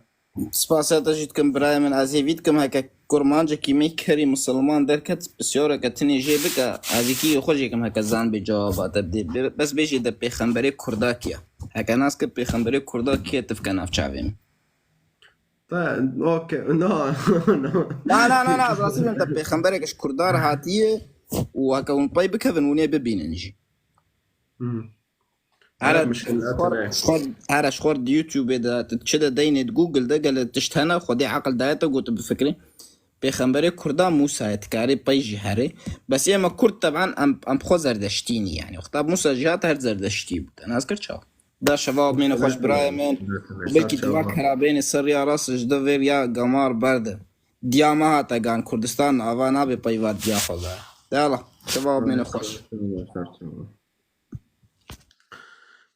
Spasiya te jî dikim birayê min. Ez hêvî dikim heke kurmancekî me kerî misilman derket, pisyareke tinê jê bike, ez ê kî xwe jê kim heke zan bê cewaba te bidê. Be-, bes bêjê de pêxemberê kurda kî ye? Heke nas kir pêxemberê kurda kî ye, tu bike nav çavê min. Te, okey, na, na. Na, na, na, na, ez razî bim te pêxembereke ji kurda re hatiye û heke hûn pey bikevin, hûn ê bibînin jî. Hmm. Here, Mişkil ji xwe, hatine. Ji xwe, here ji xwe di YouTube de, tu çi de deynê di Google de gelek tişt hene, Xwedê eqil daye te, got tu bifikirî. Pêxemberê Kurda Mûsa ye, dikarê pey jî herê. Bes ê me Kurd teban em, em xwe Zerdeştî nî, yani. Wexta Mûsa jî hat her Zerdeştî bû. Te nas kir çawa? Da şeva mêne xweş birayê min. Belkî tu va kerabênê ser riya rast ji de vê riya gamar berde. Diya me hate gan Kurdistan ava nabe peyva diya xwe ve. De Allah, şeva mêne xweş.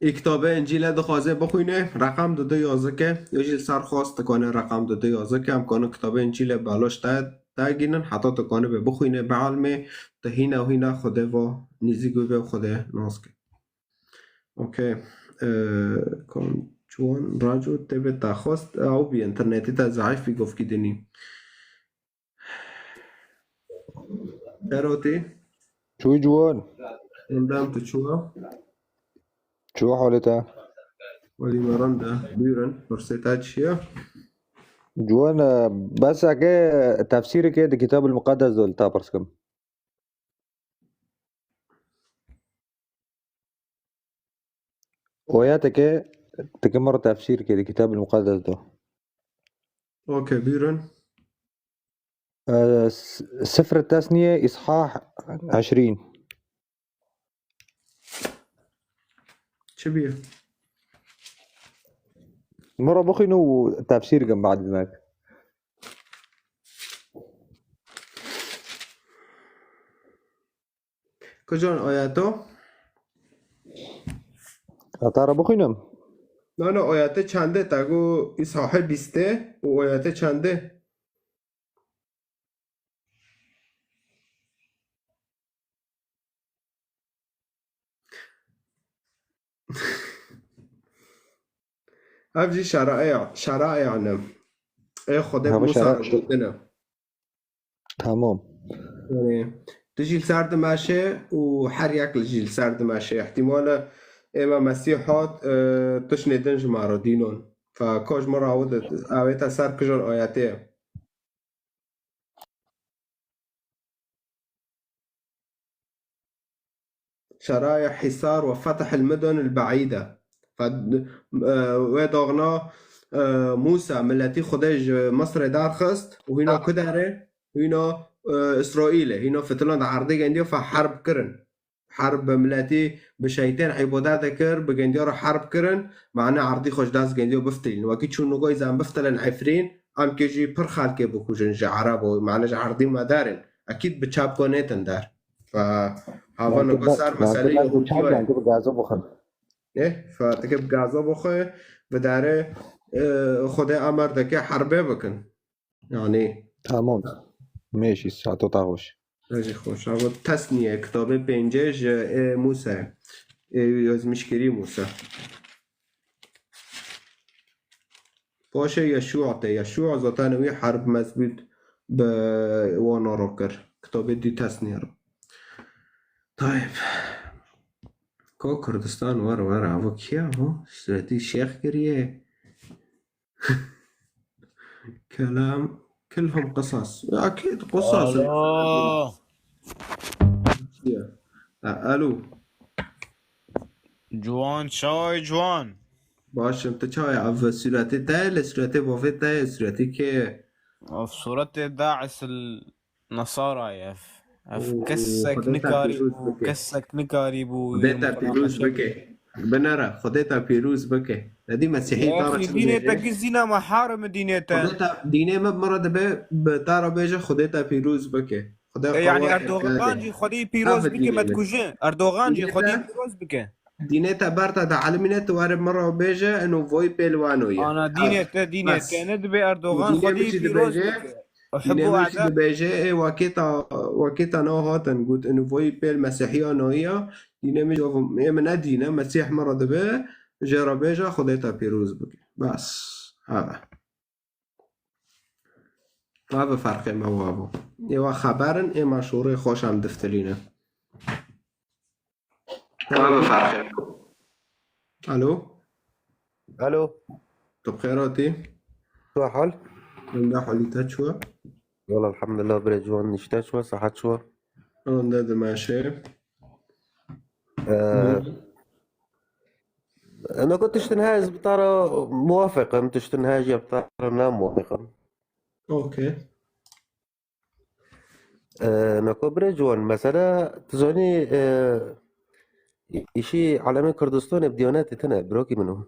Ê kitabê Încîlê dixwaze bixwîne, reqem du du yazike, ya jî li ser xwest dikane reqem du du yazike, em kanin kitabê Încîlê baloş te, te gînin, heta tu kanibe bixwîne, bielmê, tu hîna û hîna Xwedê va nîzîk bibe û Xwedê nas ke. Okey. Ee, kom Ciwan Raco tê bê te xwest, ew bî internetê te zayîf bî govkî dinî. Serotê. Çû Ciwan? Endam tu çû? Çû halê te? Welî me rend e. Buyurun. Pirsê te çi ye? Ciwan, e, bes eke tefsîreke di Kitab el Muqeddes de li te pirs kim. Oyateke teke me re tefsîr kê di Kitab el Muqeddes de. Okey, buyurun. E, s-, Sifr Tesniye, İshah eşrîn. Çi bî? Min re bixwîne û tefsîr kim bad bimek. Kucan ayeta? Heta re bixwînim? Na, na, ayete çende? Te got Îshahê bîstê û ayete çende? Ev jî şeraya, şeraya ne. Ê Xwedê Hema Musa şera-, re gotine. Tamam. Yani, tu jî li ser dimeşe û her yek li jî li ser dimeşe. Îhtîmal e ême Mesîh hat, e, tiştê din ji me re dînon. Fe ko ji min re awête ser kijan ayetê ye. Şeraya Hisar ve fetah el-mudun el-be'îde. Fe, e, wê daxina, e, Mûsa miletî Xwedê ji Misrê derxist û hîna ku derê? Hîna, e, Îsraîlê. Hîna fitilan di erdê gendiya fe herb kirin. Herb bi miletî, bi şeytên îbadet dikir, bi gendiya re herb kirin, mane erdî xwe ji dest gendiya biftilîn. Wekî çûn nigayî zan biftilin Efrîn, em kê jî pir xelkê bikujin ji Erebo, mane ji erdî me derên. Ekîd bi çapko nêtin der. Fe hava Belkî nigo be-, ser belkî meseleyê belkî hukukî çap ye. Belkî bi gazo bixin. Ê, fe tike bi gazo bixwe, bi dare, e, Xwedê emir dike herbê bikin. Yani Tamam. Mêşî saeto ta xweş. Rejî xweş. Ev Tesniye, kitabê pêncê ji ê Mûse. Ê yazmişkirî Mûse. Paşê Yeşûa te. Yeşûa zaten wî herb mezbût bi wana re kir. Kitabê dî Tesniye re. Tayeb. Ko Kurdistan wer wer avo kiya ho? Şretî şêx kiriye. Kelam, kilhum qisas. Akîd qisas. Alo. Ya, alo. Ciwan, çawa yî ciwan? Baş im, tu çawa yî? Ev sûretê te ye, li sûretê bavê te ye, sûretî kê ye? Ev sûretê Daîs il Nesara ye. Ev, ev Oo, kesek Xwedê te nikarî pîroz bû, bike. Kesek nikarî bû Xwedê te pîroz bike. Binere, Xwedê te pîroz bike. Nedî Mesîhî Ya ta re axî çi dînê te dibêje? Gizîna me harim dînê te. Xwedê te, dînê me bi me re dibe, bi te re bêje, Xwedê te pîroz bike. Xwedê E, yani xewa Erdogan jî Xwedê pîroz bike, me dikuje. Erdogan jî Xwedê pîroz bike. Dînê te ber te de elimîne, tu were min re bêje, eno voyî pêl wano ye. Ana dînê te, dînê te ne dibe Erdogan Xwedê pîroz bike. Dînê min jî dibêje, ê wakê ta, wakê ta na hatin got, eno voyî pêl Mesîhiya nayiya, dînê min jî ê min ne dîne, Mesîh min re dibe, jê re bêje, Xwedê te pîroz bike. Bes, heve. Ev e ferqê me û avo. Ê wa xeber in, ê me şorê xweş em diftilîne. Ev e ferqê me. Alo? Alo. Tu bi xêr hatî? Tu hal? Min de halî te çi ye? Wala elhamdulillah, birê ciwan, nişte çi ye, sahet çi ye? Ronde dimeşe. Ee, Buyurun. Nako tiştin heye ez bi te re muwafiq im, tiştin heye jî bi te re namuwafiq im. Okey. Ee, nako birê ciwan, mesela, tu zanî, ee, îşî alemê Kurdistanê bi diyanetê tine, birokî min o.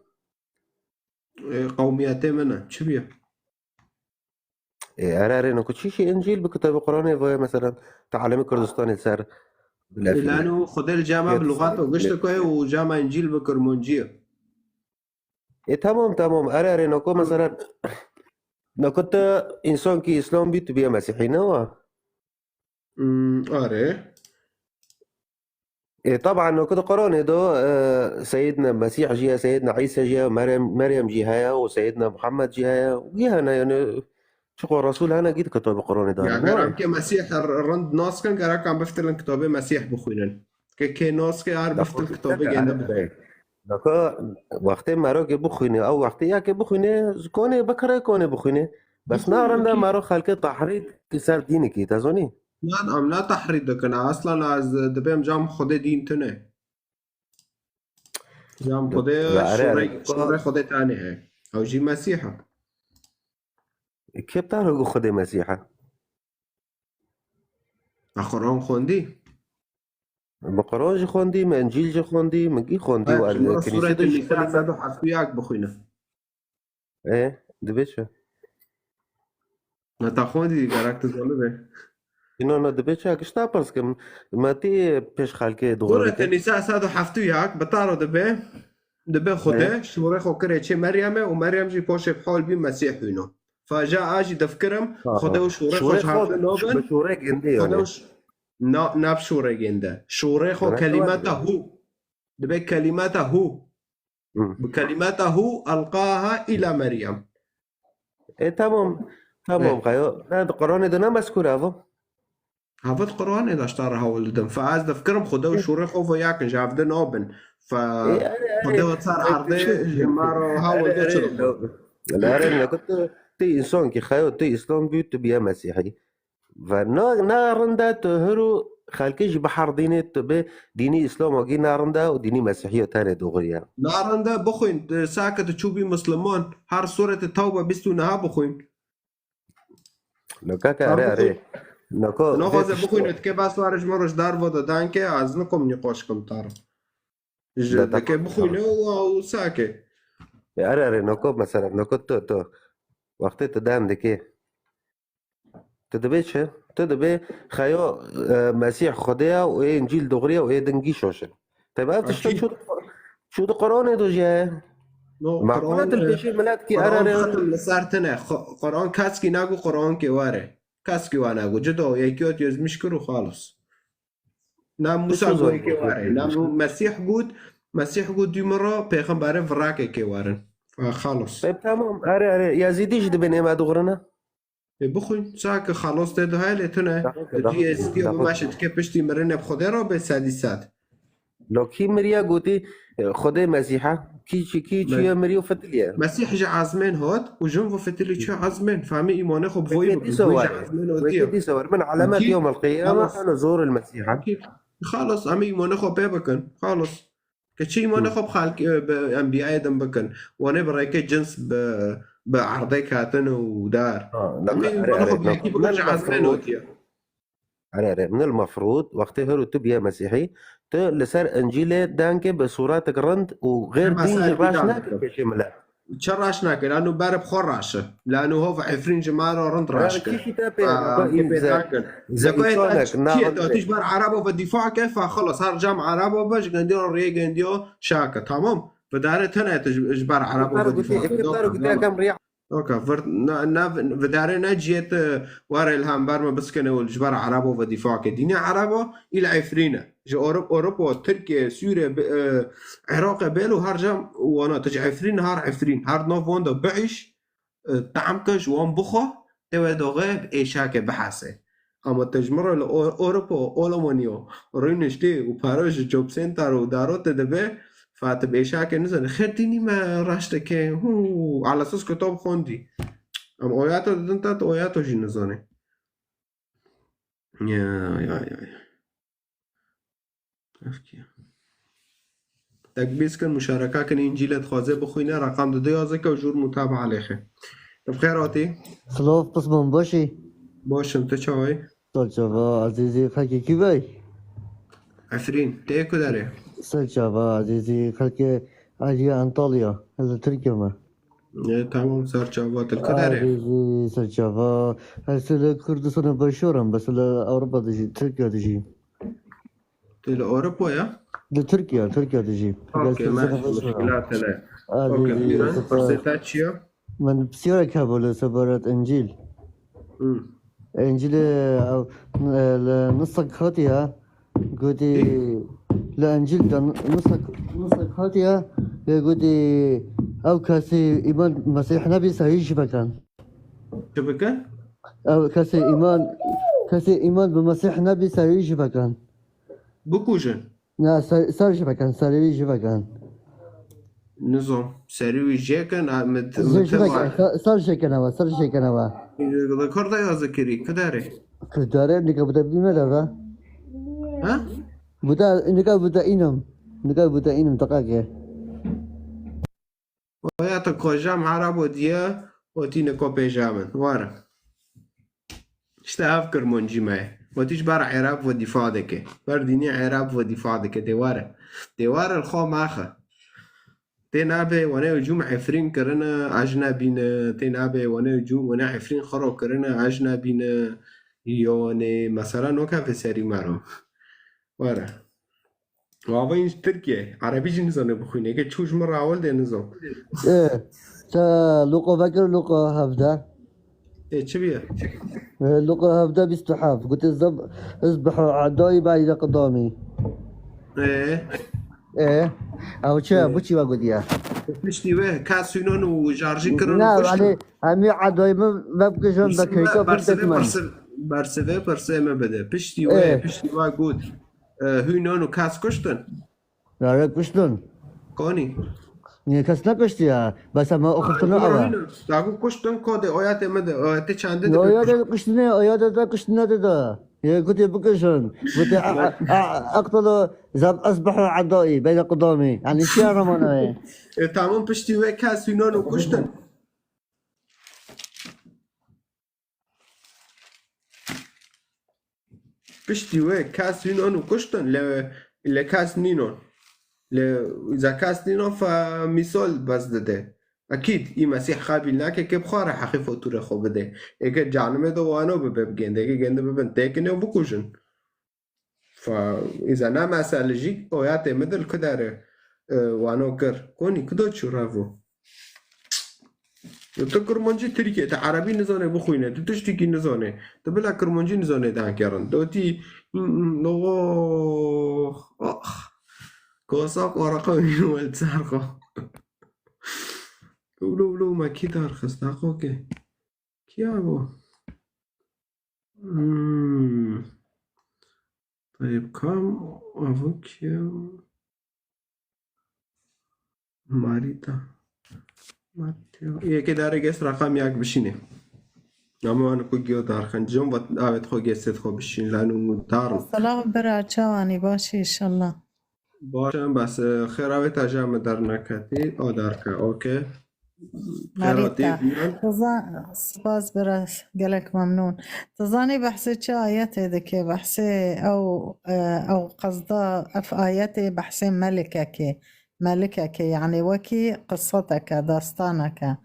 Ee, qewmiyetê min e. Çi bûye? Ê, erê, erê, nako çi şî Încîl bi kitabê Quranê ve, mesela, te alemê Kurdistanê ser bilefîne. Îlanu Xwedê li cem me bi luxat û giştê ku ye û cem me Încîl bi Kurmancî ye. Ê, tamam, tamam. Erê, erê, nako, mesela, nako te însan ki Îslam bî, tu bîye Mesîhî, ne wa? Hmm, erê. Ê, taban, nako di Quranê de, e, Seyyidna Mesîh jî ye, Seyyidna Îsa jî ye, Meryem, Meryem jî heye û Seyyidna Muhammed jî heye. Wî hene, yani, çiqo Resûl hene gî di kitabê Quranê de. Ya, ger em ke Mesîh r-, rind nas kin, gerek em biftilin kitabê Mesîh bixwînin. Ke kê nas ke, her biftil kitabê gende bixwînin. Naka wextê mero ke bixwîne, ew wextê ya ke bixwîne, konê bikire, konê bixwîne. Bes na rinde mero xelkê tehrîd ki ser dînê ki, te zanî? Nan, em ne tehrîd dikin. Aslan ez dibêm cam Xwedê dîn tune. Cam Xwedê şûrê, şûrê Xwedê tenê he. Ew jî Mesîh e. Kê bi te re got Xwedê Mesîh e? Me Quran xwendî. Me Quran jî xwendî, me Encîl jî xwendî, me gî xwendî û Sûretê Nîsa sed û heftê û yek bixwîne. Ê, dibê çi? Ne te xwendî, gerek tu zanibê. Îno ne dibê çi? Gişta pirs kim. Me tê pêş xelkê dixwendî. Sûretê Nîsa sed û heftê û yek bi te re dibe, dibe Xwedê şûrê xwe kirê çê Meryemê û Meryem jî paşê bi hal bî Mesîh hûno. Fa ja a jî difikirim, Xwedê û şûrê xwe ji hev du nabin. Bi şûrê gindê Xwedê û ş-, na, ne bi şûrê ginde. Şûrê xwe kelimeta hu. Dibe kelimeta hu. Bi kelimeta hu elqaha îla Meryem. E, tamam. Tamam, xeyo. Ne, di Quranê de ne mezkûr evo? Hevit Qur'anê de ji te re hewl didim. Fe ez difikirim Xwedê û şûrê xwe ve yakin, ji hevdê nabin. Fe Ê, erê, erê. Xwedê ve ser erdê ji me re hewl Erê, de çi erê, dixwe. lo-, erê, nako tu, tu însan kî xeyo, tu Îslam bû, tu biye Mesîhî. Ve na, na rind e tu hiro xelkê jî biherdînê, tu bê dînî Îslam agî na rind e û dînî Mesîhî tenê doğru ye. Na rind e bixwîn, tu sake tu çûbî Misliman, her sûretê Tewbe bîst û neh bixwîn. Nako ke, erê, erê. Nako, Nexwaze vê bixwîne, dike bes were ji min re ji dar vo de danke, ez nikom nîqaş kim tar. Ji De dike bixwîne û, û sake. Erê, erê, nako mesela, nako tu, tu. Wextê tu dem dikê. Tu dibê çi? Tu dibê xeyo, e, Mesîh Xwedê ye û ê Încîl doğru ye û ê din gî şoş in. Te bi ev tişta Akî. çû di, çû di Qur'anê de jî ye. No, Maqûl e Qur'an, tu li e, pêşî milet kî Qur'an erere. Xetim li ser tine. Xu-, Qur'an keskî nago Qur'an kê were. Keskî wa nago. Cida yekiyat yezmiş kir û xalos. Na Musa Musa goyê kê were. Na Mu-, Mesîh got, Mesîh got dû min re pêxemberê virakê kê werin. Ve xalos. E, tamam, erê, erê. Yazîdî jî dibên ême dixurine. Ê, bixwîn, sake xelos tê de heye lê tune. Daxike, Di daxike, cî êzîdiya daxike. bimeşe dike piştî mirinê bi Xwedê re bê sedî sed. Lo kî miriye gotî, e, Xwedê Mesîha? Kî çi, kî çi Me-, ye miriyo fitiliye? Mesîh ji ezmên hat û jin vo fitilî çi ezmên? Fehmî îmanê xwe bi voyî Wekî bikin. dîsa Wî ji were. ezmên Wekî otiye. dîsa were. Min elemet Wekî yom el qiyame xelos. Ana zor el Mesîha. Wekî xelos, em îmanê xwe pê bikin. Xelos. Ke çi îmanê Hı. xwe bi xelk, e, bi enbiyayê din bikin. Wane bi rêkê cins bi, bi erdê ketin û dar. Ha, Em naka, erê, îmanê erê, xwe bi naka. yekî bikin Min ji ezmên mefrûd, otiye. erê, erê, min el mefrûd, wextê hiro tu biye Mesîhî, tu li ser Încîlê dengê bi sûretek rind û xêr Hema dîn ser jî reş kîtab nake dikim. pêşê milet. Çi reş nake? Lano ber bi xwe reş e. Lano hov Efrîn ji me re rind reş Erê, ke. kî şî te pê, Aa, naka kê î pê ze, nakin. ze Ze koyê te însanek, çi ye? naxwe Te tîj ber Erebo ve dîfa ke, fa xelas. Her cam Erebo be, ji gendiya rê gendiya şake. Tamam? Ve dare tene te ji, ji ber Erebo Ekber ve gotî, dîfa ke. ekber gotî, ekam riya. Oka, vir, na, na, vidare ne ciyê te were li hember me biskene û ji ber Erebo ve dîfa ke. Dînê Erebo îl Efrîn e. Ji Ewro-, Ewropa, Tirkiye, Sûriye, bi, e, Iraqê bêlo her cem wana. Tu ji Efrîn, her Efrîn. Her nav wan de biîş, e, tam ke ji wan bixwe, tê we doxê bi êşake bihese. Ama te ji min re li O-, Ewropa, Almanya, rûniştî û pere ji job center û daro te dibe, fa tu bi êşake nizane. Xêr dînî me reş dike. Hû, ala esas kitab xwendî. Em oyata didin te, tu oyata jî nizane. Ya, ya, ya, ya. Ev kî ye? Tekbîz kin, muşareka kin, Încîlê dixwaze bixwîne, reqam dide yazike û jûr mutabaa lêxe. Tu bi xêr hatî? Silav, pismam, baş î? Baş im, tu çawa yî? Ser çava, ezîzî, xelkê kî vey? Efrîn, tê ku derê? Ser çava, ezîzî, xelkê Aliyê Antalya, ez li Tirkiye me. E, tamam, ser çava, tu li ku derê? Ezîzî, ser çava, ez li Kurdistanê Başûr im, bes li Ewropa dijî, Tirkiye dijî. Tu li Ewropa ya? Li Tirkiye, Tirkiye dijî. Okey, me ji muşkilat hene. Okey, buyurun, pirsê te çi ye? Min pisyarek hebû li sebaret Încîl. Hı. Încîlê, ew, e, li nusek hatiye, gotî, li Încîl de nusek, nusek hatiye, lê gotî, ew kesî îman Mesîh nebî, serî jî vekin. Çi bikin? Ew kesê îman, kesê îman bi Mesîh nebî, serî jî vekin. Bikujin? Na, ser, ser jî vekin, serî wî jî vekin. Nizam. Serî wî jêkin, a, mit, Jê jî vekin, ser, ser jêkin ewa, ser jêkin ewa. Li Kurda ya zikirî, ku derê? Ku derê, nika bide bîme de ve. Ha? Bide, nika bide înim. Nika bide înim, deqeke. Oya te kojam Erebo diye, otî niko pêja min. Were. İşte ev Kirmancî me ye. Otî ji ber Ereb ve dîfa dike. Ber dînî Ereb ve dîfa dike. Dê were. Dê were li xwe maxe. Tê nabe wane hücum Efrîn kirine, ecnebî ne. Tê nabe wane hücum, wane Efrîn xiro kirine, ecnebî ne. Yani mesela noke ve serî mero. Were. Wavayîn ji Tirkiye. Erebî jî nizane bixwîne. Ke çû ji min re ewil dê nizam. Ê, te Luqa vekir, Luqa hevdeh. Ê, çi bîye? Ê, Luqa hevdeh bîst û heft. Gote, "Zeb-, izbehu a'dayî ba'de qidamî." Ê? Ê. Ew çi? Ê. Bu çi ve gotiye? Piştî wê, ka sûnan û jarjî kirin û Na, kuştin. Elî, em ê a'dayî min vebikijin, Birsî be keyka me, birsî birdek me, min. Birsî. Bersivê pirsê me bide. Piştî wê, Ê. piştî we got, e, hûn û kes kuştin. Rare kuştin. Konî. Niye kes nekuştiye? Bes ama o kuştini Hûn û ava. hûn û. Daku kuştin kodê oyatê me de. Oyatê çende de. Yo, ya da kuştine, ya da da kuştine de da. Ye gutê bikuşin. Gutê a- a- a- aktolo zab asbahu adai beyne kudami. Yani şey anlamına. E, tamam, piştî wê kes hûn û kuştin. Piştî wê kes hînon û kuştin, lê, lê kes nînon. Lê îza kes nînon fe mîsal bes dide. Ekîd, î Mesîh qebîl nake ke bi xwe re heqî fotûrê xwe bide. Ê ke canimê de wano bibe bi gêndê, ke gêndê bibin têkin û bikujin. Fe îza ne mesele jî oyatê min dil ku dere, e, wano kir. Konî kudo çû revo. Tu kirmancî Tirkiye, tu erebî nizane bixwîne, tu tiştekî nizane. Tu bila kirmancî nizane dan kerin. Dotî, oh, ah. Kosa qoraka wî wel çarxo. Ulo ulo ma kî dar xista xo ke. Kî avo? Hmm. Tayyip Kam, avo kî ya? Marîta. Marîta. Yekê dare ges raqam yak bişîne. Ama wan ku giyo darxin. Cem vat avet xo geset xo bişîn. Lanu darin. Selam bira, çawanî, başî inşallah. Baş in, bes, e, xêra wê te ji me derneketî, o derke, okey. Xêra Marîta. Tê biyan. Tiza-, spas bira, gelek memnûn. Tu zanî behsê çi ayetê dike? Behsê ew, e, ew qezda, ev ayetê behsê melikekê. Melikekê, yani wekî qiseteke, dastaneke.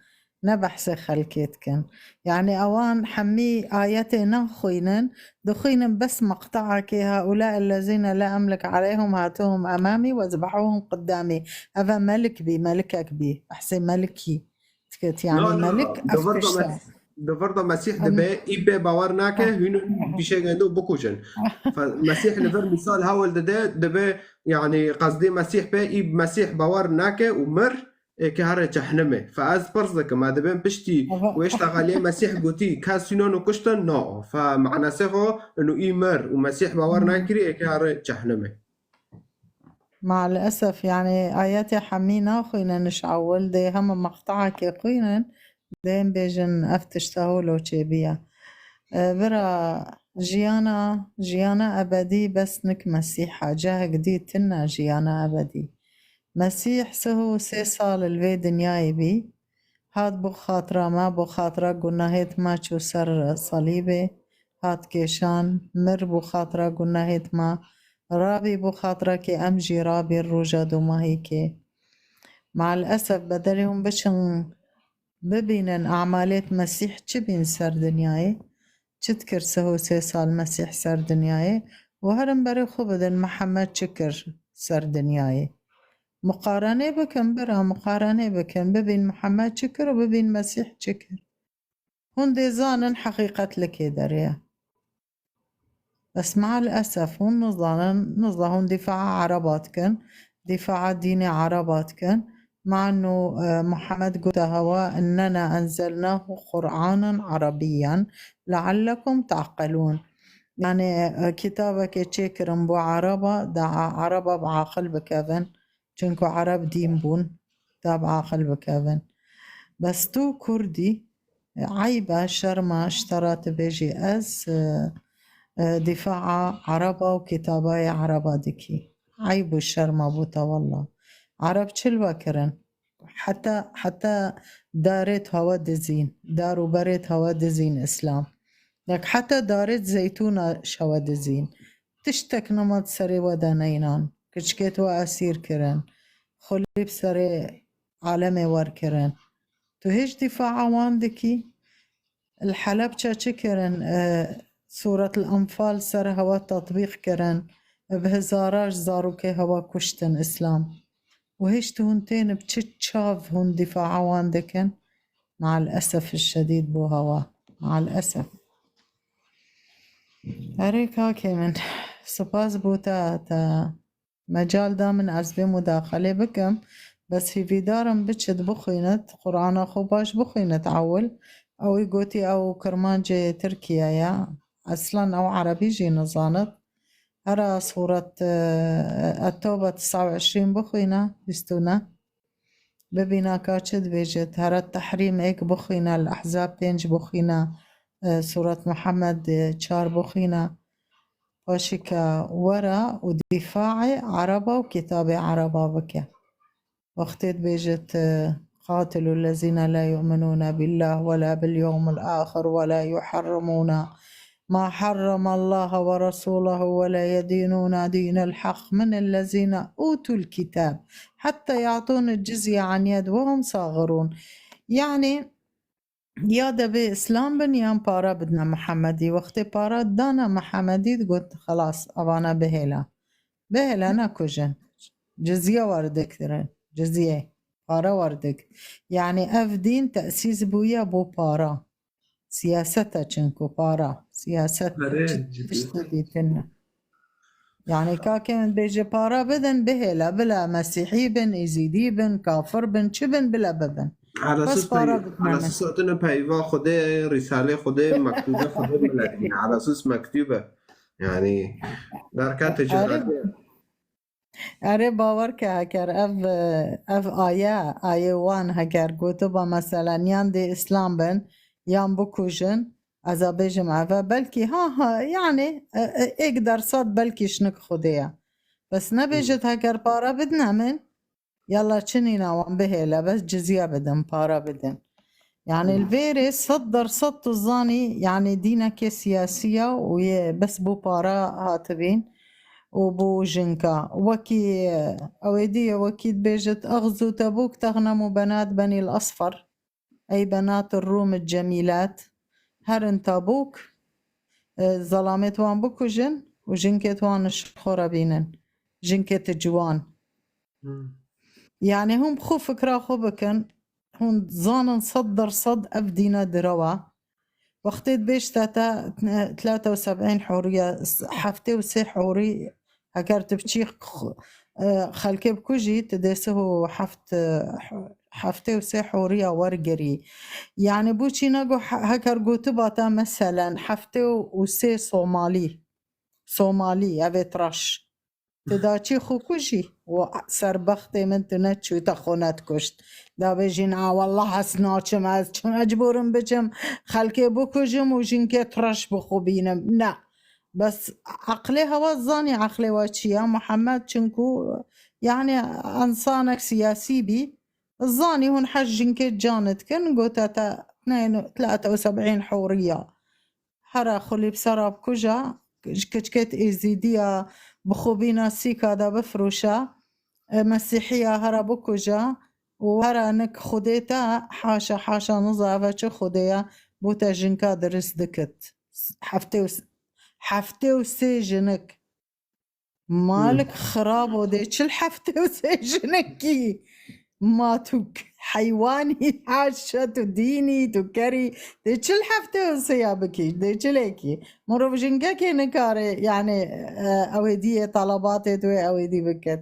Ne behsê xelkê dikin. Yani ewan hemî ayetê naxwînin, dixwînin bes meqte'ekê, "Haula ellezîne la emlik aleyhum hatuhum emamî wezbehuhum qidamî." Eve melik bî, melikek bî. Behsê melikî dikit. Yani No, no, no. melik Di ev vir de tişt e. Mes-, di vir de Mesîh Em- dibe, î bê bawer nake, hûn pîşe gende û bikujin. Fe-, Mesîh li vir mîsal hewl dide, dibe, yani qezdê Mesîh be, î Mesîh bawer nake û mir, ê ke here cehnimê. Fe ez pirs dikim, me dibên piştî Ava. wê ştexaliyê Mesîh gotî, kes hînon û kuştin, no. Fe manasê xo, inu î mir û Mesîh bawer Hmm. nakirî, ê ke here cehnimê. Maalesef, yani ayetê hemî naxwînin ji ewil, dê hema meqte'ekê xwînin, dê em bêjin ev tişta holo çêbiya. E, bira jiyana, jiyana ebedî bes nik Mesîh e, cehek dî tune jiyana ebedî. Mesîh sih û sê sal li vê dinyayê bî, hat bo xatira me, bo xatira gunahêt me çû ser salîbê, hat kêşan, mir bo xatira gunahêt me, rabî bo xatira kê em jî rabî roja dûmahîkê. Maalesef bedelê hûn biçin bibînin emalêt Mesîh çi bîn ser dinyayê, çi dikir sih û sê sal Mesîh ser dinyayê û herin berê xwe bidin Mihemed çi kir ser dinyayê. Muqarenê bikin, bira, muqarenê bikin. Bibîn Mihemed çi kir û bibîn Mesîh çi kir. Hûn dê zanin heqîqet li kê derê ye. Bes maal esef hûn nizanin, niza hûn dîfaa Ereba dikin, dîfaa dînê Ereba dikin. Ma eno, e, Muhammed gote hewa, "Innena enzelnahu Qur'anen Arabiyyen leallekum ta'qilûn." Yani, e, kitabekê çêkirin bo Ereba, da Ereba bi aqil bikevin. Çunku Ereb dîn bûn, da bi aqil bikevin. Bes tu Kurdî, eyb e, şerm e, ji te re tu bêjî ez, e, e, dîfaa Ereba û kitabayê Ereba dikî. Eyb û şerm e bo te wella. Ereb çi li we kirin? Heta, heta darêt hewe dizîn, dar û berêt hewe dizîn Îslam. Yak heta darêt zeytûna ji hewe dizîn. Tiştek nema di serê we de neynan. Kiçikêt we esîr kirin. Xulî bi serê alemê wer kirin. Tu hêj dîfaa wan dikî? Li Helebçe çi kirin? E, Sûret el-Enfal ser hewa tatbîq kirin. Bi hezara ji zarokê hewa kuştin Îslam. Û hêj tu hûn tên bi çi çav hûn dîfaa wan dikin? Maal esef şedîd bo hewa. Maal esef. Erê kakê min, spas bo te, te mecal da min ez vê mudaxalê bikim. Bes hîvîdar im biçit bixwînit, Qur'ana xwe baş bixwînit ewil. Ew ê gotî ew Kirmancê Tirkiye ye. Eslan ew erebî jî nizanit. Hera sûret, e, Ettewbe tisa û eşrîn bixwîne, bîst û neh. Bibîna ka çi dibêjit, hera Tehrîm êk bixwîne, El-Ehzab pênc bixwîne, e, sûret Muhammed, e, çar bixwîne. Paşî ke were û dîfaê ereba û kitabê ereba bike. Wextê dibêjit, e, قاتلوا الذين لا يؤمنون بالله ولا باليوم الآخر ولا يحرمون ما حرم الله ورسوله ولا يدينون دين الحق من الذين أوتوا الكتاب حتى يعطون الجزية عن يد وهم صاغرون. Yani ya debê Îslam bin yan para bidine Mihemedî. Wextê para dana Mihemedî digot, xelas, evana bihêle. Bihêle nekujin. Cizye werdik dirin. Cizye. Para werdik. Yani ev dîn tesîs bûye bo para. Siyaset e çinku para. Siyaset Erê, çi cidî. Tiştê dîtin ne. Yani kakê min bêje para bidin, bihêle, bila Mesîhî bin, Êzîdî bin, kafir bin, çi bin, bila bibin. Ala Bes sus para pey-, bidin ala hemen. Sus hatine peyva Xwedê, Rîsalê Xwedê, mektûbê Xwedê miletî. Ala sus mektûbe. Yani, derkete Erê, cihadê. Erê, bawer ke heker ev, ev aye, aye wan heker gotiba, mesela, niyan dê Îslam bin, yan bikujin, ez a bêjim eve, belkî, ha, ha, yani, e, e, êk dersad belkî şinik Xwedê ye. Bes nebêjit heker para bidine min, yalla çi nîna wan bihêle, bes cizye bidin, para bidin. Yani li vêrê sed dersed tu zanî, yani dînekê siyasî ya û yê bes bo para hatibîn û bo jinka. Wekî, ew ê dî ye, wekî dibêjit, "اغزوا تبوك تغنموا بنات بني الأصفر، أي بنات الروم الجميلات." Herin Tabûk, e, zelamêt wan bikujin û jinkêt wan ji xwe re bînin. Jinkêt ciwan. Hmm. Yani hûn bi xwe fikra xwe bikin, hûn zanin sed dersed ev dîne direw e. Wextê dibêjte te tlata û seb'în hûriye, heftê û sê hûrî, heger tu biçî, e, xelkê bikujî, tu dê sih û heft, e, heftê û sê hûriya wergirî. Yani bû çî nego he-, heker gotiba te meselen heftê û sê Somalî, Somalî, evê traş. Tu da çî xwe kujî? Wa serbextê min tu neçû te xwe nedikuşt. Da bêjîn, "A wallah ez naçim, ez çi mecbûrim biçim, xelkê bikujim û jinkê traş bi xwe bînim." Ne. Bes eqlê hewa zanî eqlê wa çi ya, Muhammed, çinku, yani, însanek siyasî bî, zanî hûn heş jinkê can dikin, gote te, ne, tlata û seb'în hûriya. Hera xulî bi sera bikuja, ji kiçikêt êzîdiya bi xwe bîna sîka de bifroşa, e, mesîhiya hera bikuja û hera nik Xwedê te haşa, haşa niza eve çi Xwedê ye, bo te jinka dirist dikit. Heftê û s-, heftê û sê jinik. Malik xirab o, dê çil heftê û sê jinekî. Ma tu k-, heywanî, haşa tu dînî, tu kerî, dê çil heftê û sê ya bikî, dê çilekî. Mirov jinkekê nikare, yani, e, ew ê dî yê talabatê tu yê ew ê dî bikit.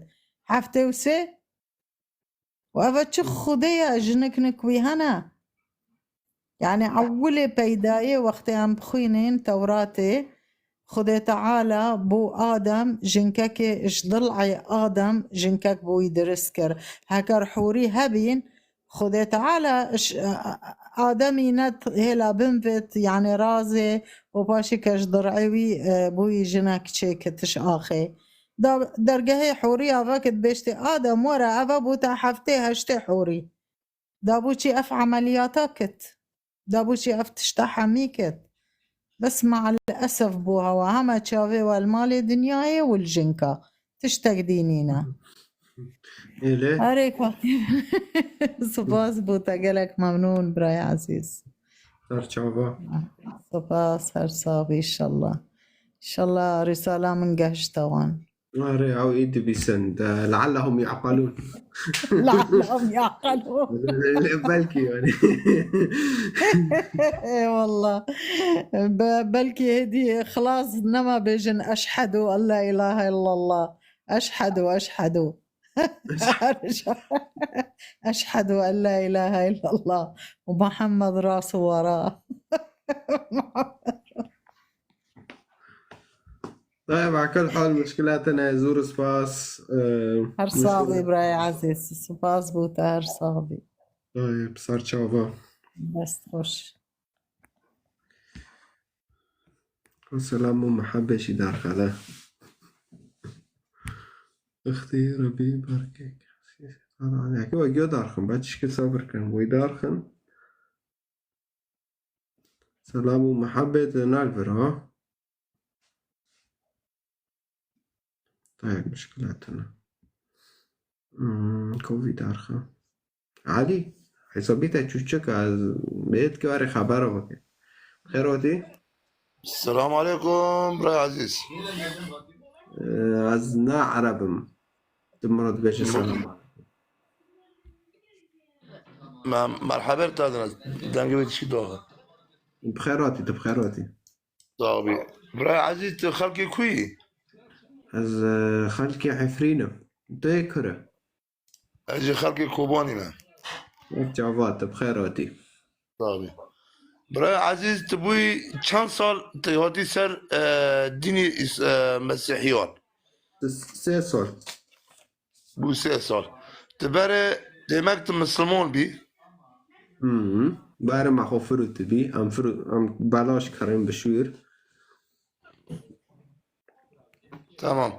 Heftê û sê? Û eve çi Xwedê ye, jinik nik wî hene? Yani ewilê peydayê wextê em bixwînin Tewratê, Xwedê Teala bo Adem jinkekê ji dil'ê Adem jinkek bo wî dirist kir. Heker hûrî hebîn, Xwedê Teala ş-, Ademî net hêla binvit, yani razê û paşî ke ji dil'ê wî, e, bo wî jinek çêkit ji axê. Da dergehê hûriya vekit bêştê Adem were, eve bû te heftê heştê hûrî. Da bû çi ev emeliyata kit? Da bû çi ev tişta hemî kit? Bes me'al esef bû hewa. Hema çavê we li malê dinyayê û li jinka. Tiştek dî nîne. Êlê. Erê, ka-, spas bû te, gelek memnûn, birayê ezîz. Ser çava. Spas, her sax bî inşallah. İnşallah risala min gehişte wan. Erê, ew ê dibîsin. De, لعلهم يعقلون. لعلهم يعقلون. Lê belkî yani. Ê wallah. Be-, belkî hêdî xilas nema bêjin, "Eşhedû en la ilahe illallah." Eşhedû, eşhedû. Eşhedû en la ilahe illallah. Û Muhammed Rasulullah. Dayê, bi kul hal, muşkila te ne, zûr spas. Ee, Her sax bî birayê ezîz. Spas bo te, her sax bî. Dayê, bi ser çava. Dest xweş. Selam û muhabbet jî darxede. Ixtî Rebî berkek. Yekê we giyo darxin, be çişkî sabir kin. Wî darxin. Selam û muhabbet nagvir ha. Dayê, muşkila te ne. Hmm, kovî darxa. Elî, hesabî te çûçik, ez bêt ki arê xebera bike. Xêr hatî? Selam aleyküm, birayê ezîz. Ee, ez ne Ereb im. Tu min re dibêje selam. Me, merhebê te dine, dengê wê dişî doğa. Bi xêr hatî, tu bi xêr hatî. Sağ ol. Birayê ezîz, tu xelkê ku yî? Ez, e, xelkê Efrîn im. Tu yê kur î? Ez jî xelkê Kobanî me. Wek çava, tu bi xêr hatî. Sağ ol. Birayê ezîz, tu bûyî çend sal tu hatî ser, e, dînî îs-, e, mesîhiyan? Sê sal. Bû sê sal. Tu berê demek tu misliman bî? Hı hı. Berê me xwe firû tu bî. Em firû, em belaş kerên bi şûr. Tamam.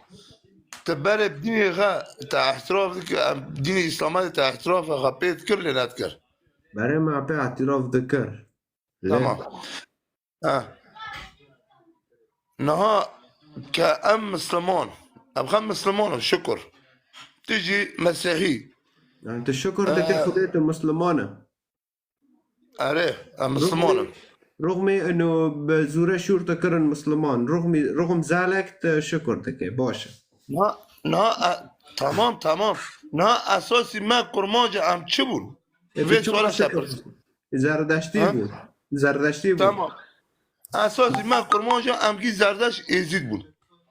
Tu berê dînê xwe te ihtiraf dikir, em dînê Îslamê te ihtiraf xwe pê dikir lê nedikir? Berê me pê ihtiraf dikir. Lê Tamam. Ha. Niha ke em misliman, em xem misliman in, şukur. Tu jî mesîhî. Yani tu şukur dikir Xwedê tu misliman e. Erê, em misliman in. Ruxmî ino bi zûre şûr te kirin misliman. Ruxmî, ruxm zelek te şukur dike. Baş e. Na, na, e, tamam, tamam. Na esasî me kurmanca em çi bûn? E, Vê tu çima suala şukur? şepirsin. Zerdeştî Ha? bû. Zerdeştî bû. Tamam. Esasî me kurmanca em gî zerdeş êzîd bûn.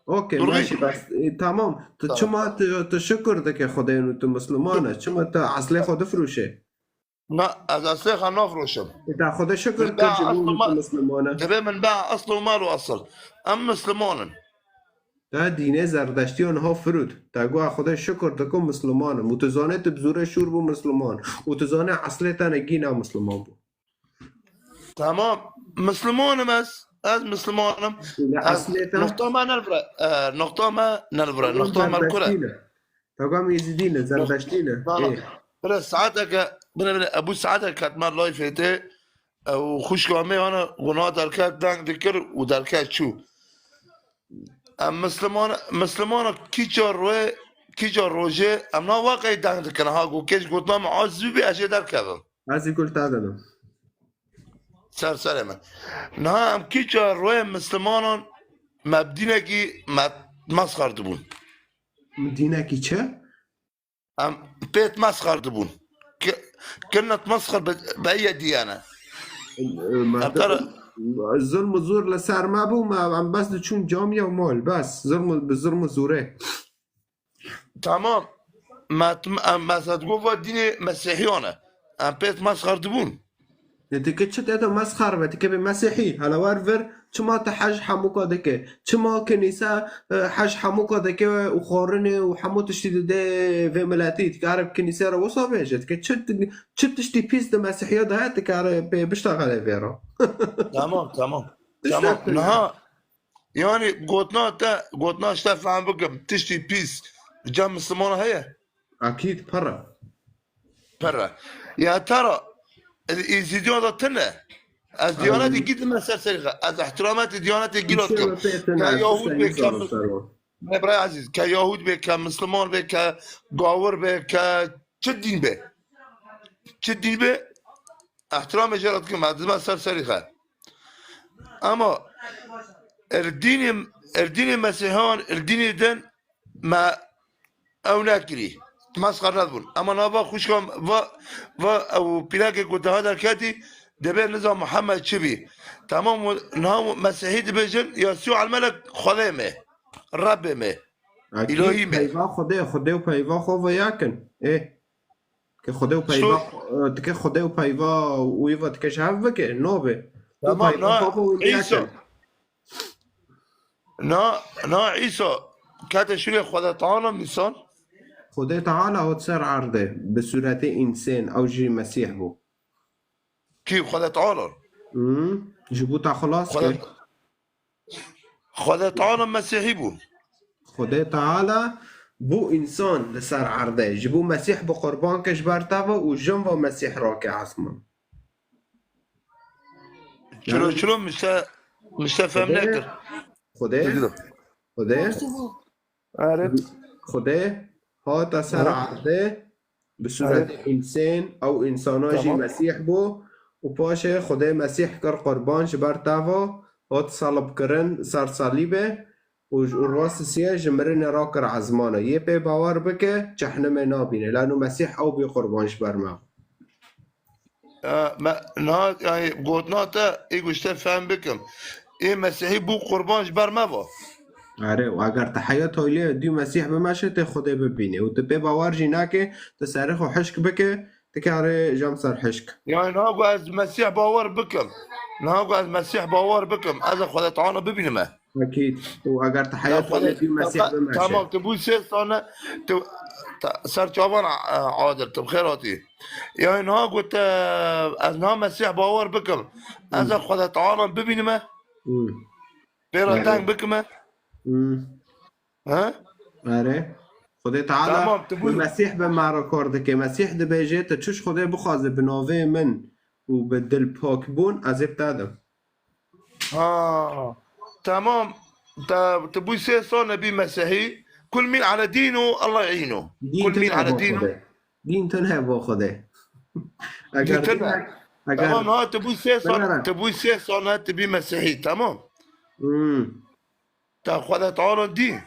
Okey, Dur meşî bir. bes. E, tamam. Tu Tamam. Çima tu, tu şukur dike Xwedê û tu misliman e? Çima tu eslê xwe difrûşe? Na, ez eslê xwe nafroşim. E, ta Xwedê şukur Min kir be ji bo aslo tu ma-, misliman e. Divê min be aslo mal û asıl. Em misliman in. Te dînê zerdeştiya niha firût. Te got Xwedê şukur dikim misliman im. Û tu zanê tu bi zûre şûr bû misliman. Û tu zanê eslê te ne gîna misliman bû. Tamam. Misliman im ez. Ez misliman im. Lê Ez eslê te noqta me nervire. E, noqta me nervire. Tamam, Noqta me kure. Zerdeştî ne. Tamam, Êzidî ne, Zerdeştî ne. Bana, Ê. bire saeteke, bire, bire, e, bu saeteke katma live ete, e, û xuşka me ana guna derket deng dikir û derket çû. Em misliman, mislimana kîça roye, kîça roje, em na waqey deng dikin. Ha, go keç gotina me aziz bibî, ez jê derkevim. Ez ê gul te dinim. Ser serê min. Niha em kîça roye mislimanan me bi dînekî me, mesxer dibûn. Dînekî çi? Em pêt mesxer dibûn. Ki-, kinnet mesxer be, be ye diyene. Me Em tera zulm û zor li ser me bû, me em bes diçûn camiya û mal, bes. Zulm û, bi zulm û zorê. Tamam. Me, em, me se digot va dînê Mesîhiyan e. Em pêt mesxer dibûn. Lê dike çi te de mesxer be, dike bê Mesîhî. Hele wer vir, çima te hej hemûka dike? Çima kinîse, e, hej hemûka dike û xwarinê û hemû tiştî dide vê miletî? Dike ereb kinîse re wisa bêje. Dike çi, çi tiştî pîs di Mesîhiya de heye, dike ereb pê bişta xelê vê re. Tamam, tamam. Tiştek Tamam. pê. Niha, yani gotina te, gotina işte fehm bikim. Tiştî pîs cem Müslüman heye. Akîd pere. Pere. Ya tera, Êzidiyan da tine. Ez diyanetê gî dime ser serî xwe. Ez ihtiramete diyanetê gî dikim. Ke Yahûd bê, ke Mis-, ne, birayê ezîz, ke Yahûd bê, ke Misliman bê, ke gawir bê, ke çi dîn bê. Çi dîn bê, ihtiramê jê re dikim, ez dime ser serî xwe. Ama er dînê, er dînê Mesîhan, er dînê din me ew nekirî. Mesxer nedibûn. Ema nava xwişka va, va ew pîlekê ku daha derketî, dibê niza Muhammed çi bî. Tamam, niha Mesîhî dibêjin, Yesû el-Melek Xwedê me, Rebbê me, Akîd Îlohî me. Peyva Xwedê, Xwedê û peyva xwe ve yakin. Ê. Ke Xwedê û peyva, So- e, dike Xwedê û peyva û îva dike ji hev bike, nabê. Û Tamam, peyva na, xwe ve Îsa. yakin. Na, na Îsa kete şûlê Xwedê Teala mîsan. Xwedê Teala hot ser erdê bi sûretê însên, ew jî Mesîh bû. Kî Xwedê Teala? Hmm, ji bo te xilas Xwedê, kir. Xwedê Teala Mesîhî bû. Xwedê Teala bû însan li ser erdê. Ji bo Mesîh bi qurban ke ji ber te ve û jin ve Mesîh rake esman. Çilo, çilo min te, min te fehm nekir. Xwedê, Xwedê, Erê. Xwedê hate ser erdê bi sûretê însên, ew însana jî Mesîh bû û paşê Xwedê Mesîh kir qurban ji ber te ve, hot selibkirin ser salîbê û ji, û rastisiye ji mirinê rakir ezmana. Yê pê bawer bike, cehnimê nabîne. Lano Mesîh ew bî qurban ji ber me. E, me, niha, yani, gotina te, ê ku ji te fehm bikim. Ê Mesîhî bû qurban ji ber me ve. Erê, û eger te heya toylê dû Mesîh bimeşe, tê Xwedê bibînê. Û tu pê bawer jî nake, tu serê xwe hişk bike, tu karê jam ser hişk. Yani, niha ku ez Mesîh bawer bikim. Niha ku ez Mesîh bawer bikim. Ez ê Xwedê Teala bibînime. Ekîd. Û eger te Ya heya Xwedê, toylê dû Mesîh ta-, bimeşe. Tamam, tu bû sê sane, tu, ta-, ser çavan, e, Adil, tu bi xêr hatî. Yani niha got, e, ez niha Mesîh bawer bikim. Ez ê Xwedê Teala bibînime. Hmm. Pê re Erê. Deng bikime. Hmm. He? Erê. Xwedê Teala Tamam, tu bi bû- Mesîh be me re kar dike. Mesîh dibêje, tu çi ji Xwedê bixwaze bi navê min û bi dil pak bûn, ez ê bi te dim. Ha. Tamam. Te, tu bû sê sal nebî Mesîhî. Kul mîn ala dînu, Allah yînu. Dîn Kul mîn tune ala bo dînu. Xwedê. Dîn tune bo Xwedê. Eger Dîn tune. dînek, eger Tamam, ha, tu bû sê sal, Bira. tu bû sê sal ne, tu bî Mesîhî, tamam. Hmm. Te Xwedê Teala dî.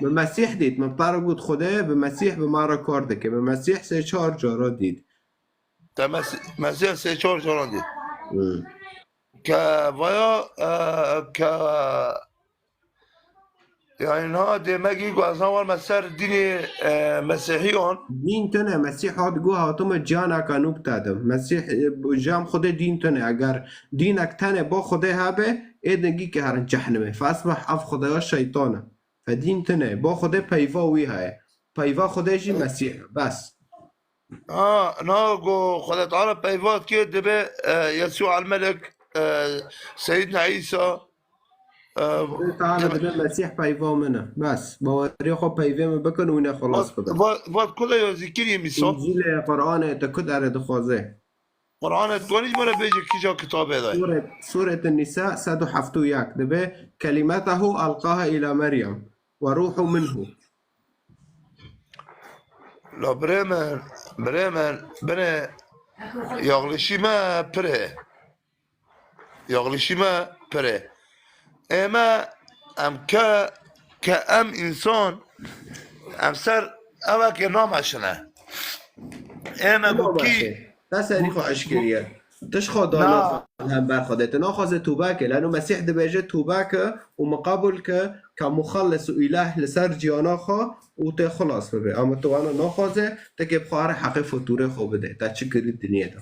Bi Mesîh dît. Min pere got Xwedê bi Mesîh bi me re kar dike. Bi Mesîh sê çar cara dît. Te Mes-, Mesîh sê çar cara dît. Hmm. Ke vaya, e, ke, yani, niha dêmegî ku ez niha werme ser dînê, e, Mesîhiyan. Dîn tune, Mesîh hat got, hatime ciyaneke nû bi te dim. Mesîh, e, bu cem Xwedê dîn tune. Eger dînek tenê bo Xwedê hebe, ê dingî ke herin cehnimê. Fesbeh ev Xwedaya şeytan e. Fe dîn tune. Bo Xwedê peyva wî heye. Peyva Xwedê jî Mesîh e. Bes. Ha, na go Xwedê Teala peyva dike dibe, e, Yesû el-Melek, e, Seyyidna Îsa, e, Xwedê Teala dibe- dibe Mesîh peyva min e. Bes, bawerî xwe peyvê min bikin û wîne xelas Vat, bibe. vat, vat ku de ya zikirî mîsa? Încîlê, Qur'anê, te ku derê dixwaze? Qur'anê, tu wanî ji me re bêje kîja kitabê de? Sûret, Sûret Nîsa sed û heft û yek dibe, kelimetehu elqaha îla Meryem ve ruhu minhu. La birê min, birê min, binê yaxlişî me pir e. Yaxlişî me pir e. Ê me em ke, ke em însan, em ser evekê nameşine. Ê me got kî Nameşe. Te serî xwe eşkeriye. Tişt xwe dana Na. Hember Xwedê. Tu naxwaze tûbe ke. Leno Mesîh dibêje tûbe ke û miqabul ke ke muxellis û îlah li ser ciyana xwe û tê xilas bibe. Ama tu wana naxwaze, tekê bi xwe here heqê fatûrê xwe bide. Te çi kirî dinyê de.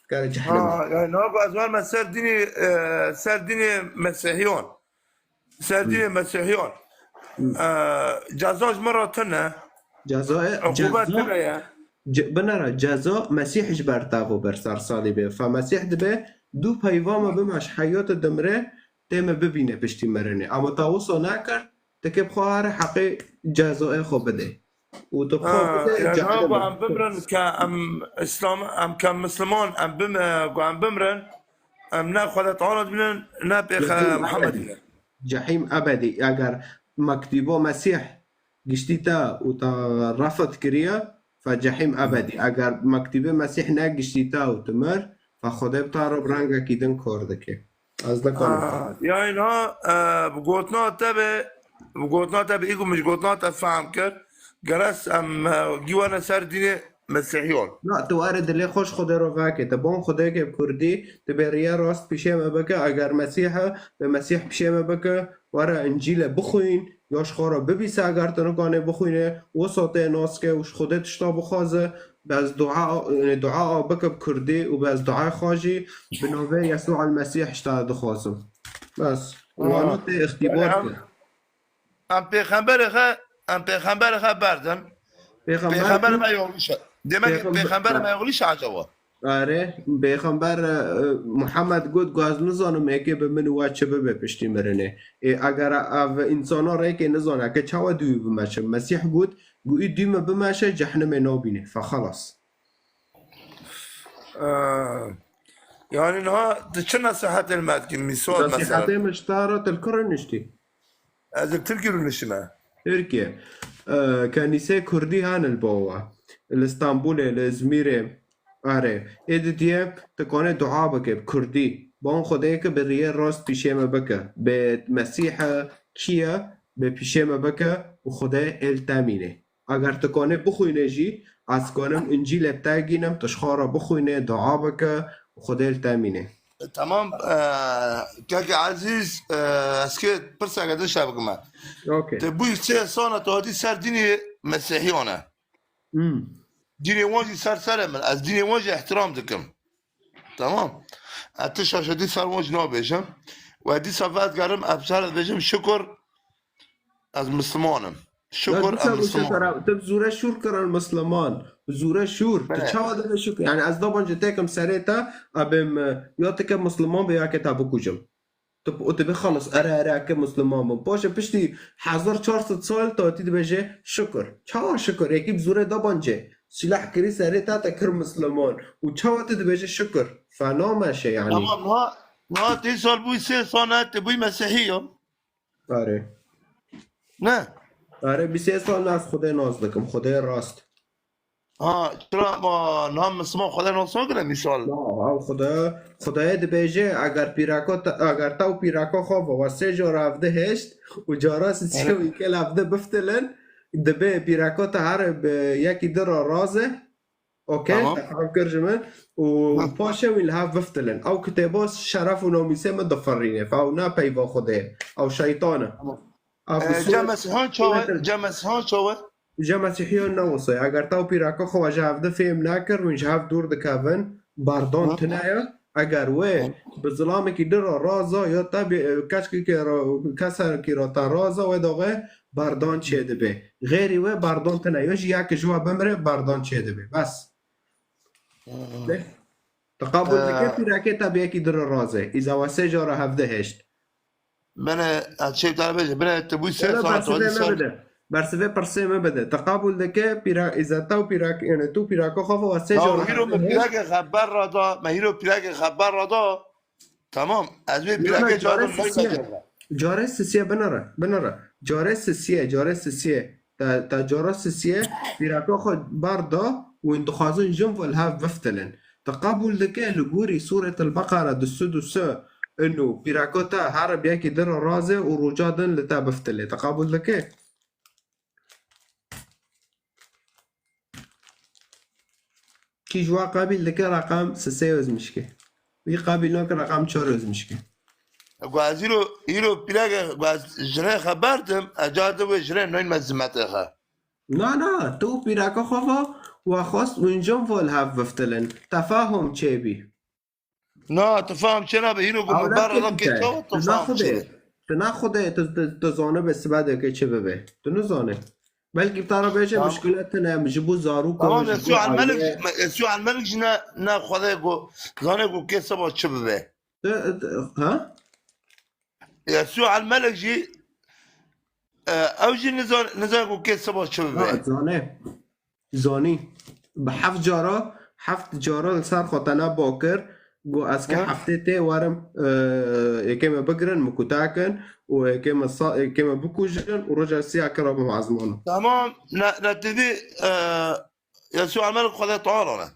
Kare cehennem. Ha, yani, niha ku ez werme ser dînê, e, ser dînê Mesîhiyan. Ser dînê Mesîhiyan. E, ceza ji min re tune. Ceza, Uqûbet ceza, tune ye. Ce-, binera, ceza Mesîh ji ber te û ber ser salîbê. Fe Mesîh dibe, du peyva me bime ji heyata dimre, tê me bibîne piştî mirinê. Ama te wisa nekir, tekê bi xwe here heqê cezayê xwe bide. Û tu xwe Ha, bide yani, cehennemê. Em bimrin ke em Îslam, em ke Misliman, em bim-, e, ku em bimrin, em ne Xwedê Teala dibînin, ne pêxe Cehîm Muhammed ebedî. Dibînin. Cehîm ebedî. Eger mektîba Mesîh giştî te û te refet kiriye, fe cehîm ebedî. Eger mektîbê Mesîh negiştî te û tu mir, fe Xwedê bi te re bi rengekî din kar dike. Ez nikarim. Ah, yani ha, e, bi gotina te be, bi gotina te be, î ku min ji gotina te fehm kir, geres em, e, gî wene ser dînê Mesîhiyan. Na, tu were dilê xwe ji Xwedê re veke. Te ban Xwedê ke bi kurdî, tu bê riya rast pişê me bike, eger Mesîh e, bê Mesîh pişê me bike, were Încîle bixwîn, ya ji xwe re bibîse, eger tu nikanê bixwîne, wisa tê nas ke û ji Xwedê tişta bixwaze, bes dua, e, dua a bike bi kurdî û bes duayê xwe jî bi navê Yesû el-Mesîh ji te dixwazim. Bes. Wano tê ixtîbar kir. Em pêxemberê xwe, em pêxemberê xwe berdin. Pêxember Pêxemberê me yoxlîş e. Demek ki pêxember- pêxemberê me yoxlîş e acaba? Are, pêxember, e, Muhammed got, "Gaz nizanim êkê bi min û we çi bibe piştî mirinê." Ê, eger ev însana rêkê nizane, ke çawa dûyî bimeşe? Mesîh got, "Gu î dû me bimeşe, cehnimê nabîne." Fe xelas. Ee, yani niha tu çi nesihetê me dikî? Misal mesela. Nesihetê min ji te re, tu li ku rûniştî? Ez li Tirkî rûniştime. Tirkiye. Ee, kenîsê Kurdî hene li bawa. Li Stenbolê, li Izmîrê. Erê. Ê didiyê, tu kanê dua bike bi Kurdî. Ban Xwedê ke bi riyê rast pîşê me bike. Bi Mesîhe kî ye, bi pîşê me bike û Xwedê ê li te mîne. Eger tu kanê bixwîne jî, ez kanim Încîlê te gînim, tu ji xwe re bixwîne, dua bike û Xwedê li te mîne. Tamam, e, keke Ezîz, e, ez kê pirseke din şe bikime. Okey. Te bûyî sê sala te hatî ser dînê Mesîhiyan e. Hmm. Dînê wan jî ser serê min. Ez dînê wan jî ihtiram dikim. Tamam. Ez ti şaşetî ser wan jî nabêjim. We dîsa vedigerim, ez ser dibêjim, şukur ez Misliman im. Şukur ez Misliman im. Tu bi zûre şûr kirin Misliman. Bi zûre şûr. Tu çawa dibe şûr? Yani ez daban ji têkim serê te, abim, ya tike Misliman be ya ke te bikujim. Tu, û tu bê xelas, ere, ere, ke Misliman bim. Paşê piştî hezar çar sed sal tu hatî dibêje, şukur. Çawa şukur? Yekî bi zûrê da bancê. Silah kirî serê te, te kir Misliman. Û çawa tu dibêje şukur? Fena meşe yani. Tamam, niha, niha tê sal bûyî sê sal ne, tu bûyî Mesîhî ya. Are. Ne? Are, bîst sê sal ne ez Xwedê nas dikim. Xwedê rast. Ha, çira ma niha Misliman Xwedê nas nakine mîsal? Na, ew Xwedê, Xwedê dibêje, eger pîraka te, eger te û pîraka xwe ve we sê cara hevdeh hişt û cara sisiya wî kel hevdeh biftilin, dibê pîraka te here bi yekî di re raze. Okey, tamam. Te fam kir ji min. Û paşê wî li hev biftilin. Ew kitêba şeref û namûsê min difirîne. Ew ne peyva Xwedê ye. Ew şeytan e. Tamam. Ev bi Ee, sûret Cem Mesîhan çawe? Cem Mesîhan çawe? Ji Mesîhiyan ne wisa ye. Eger te û pîraka xwe ji hevdî fêm nekir, hûn ji hev dûr dikevin, berdan tune ye. Eger wê bi zilamekî din re raza ya te bê, keşkekê re, kesekî re te raza, wê daxê berdan çêdibe. Xêrî wê berdan tune. Ya jî yek ji we bimire, berdan çêdibe. Bes. Lê tu qebûl dike pîrekê te bi yekî din re raze. Îza we sê cara hevdî hişt. Bine, ez çê te bêjim, bine, tu bûyî sê sala tu hatî ser. Bersivê pirsê me bide. Tu qebûl dike pîra-, îza te û pîrak-, yani tu pîraka xwe ve sê cara hevdî hişt. Ya hîro me pîrekê xeber re da, me hîro pîrekê xeber re da. Tamam, ez wê pîrekê carê sisiye. Carê sisiye binere, binere. Carê sisiye, carê sisiye. Te, te cara sisiye, pîreka xwe ber da û hûn dixwazin jin ve li hev biftilin. Te qebûl dike li gorî Sûretil Beqere du sed û sê û neh pîreka te here bi yekî din re raze û roja din li te biftilê. Te qebûl dike? Kî ji we qebîl dike reqem sisê wezmiş ke. Wî qebîl nake reqem çar wezmiş ke. Ku ez îro, îro pîreke, ku ez jinê xeber dim, ez cara din wê jinê neyne zimetê xwe. Na, na, tu pîreka xwe va, we xwest hûn jin ve li hev biftilin. Tefahum çêbî. Na, tu fam çênabe, hîro ku min ber re kê çawa tu fam çêbe? Tu ne Xwedê, tu, tu zanibe sibe de ke çi bibe. Tu nizane. Belkî te re bêje muşkile tune, ji bo zarok e, tamam, ji bo aîle. Yesû Elmelik jî ne, ne Xwedê ku zane ku kê siba çi bibe. Tu, tu, ha? Yesû Elmelik jî, e, ew jî nizan-, nizane ku kê siba çi bibe. Ha, zane. Zanî. Bi heft cara, heft cara li ser xwe te ne bakir. Got, ez ke heftê tê werim, e, êkê me bigirin, min kuta kin û êkê me sa-, êkê me bikujin û roja sisiya kira bim ezmana. Tamam, ne, ne tevî, e, Yesû Elmelik Xwedê Teala ne.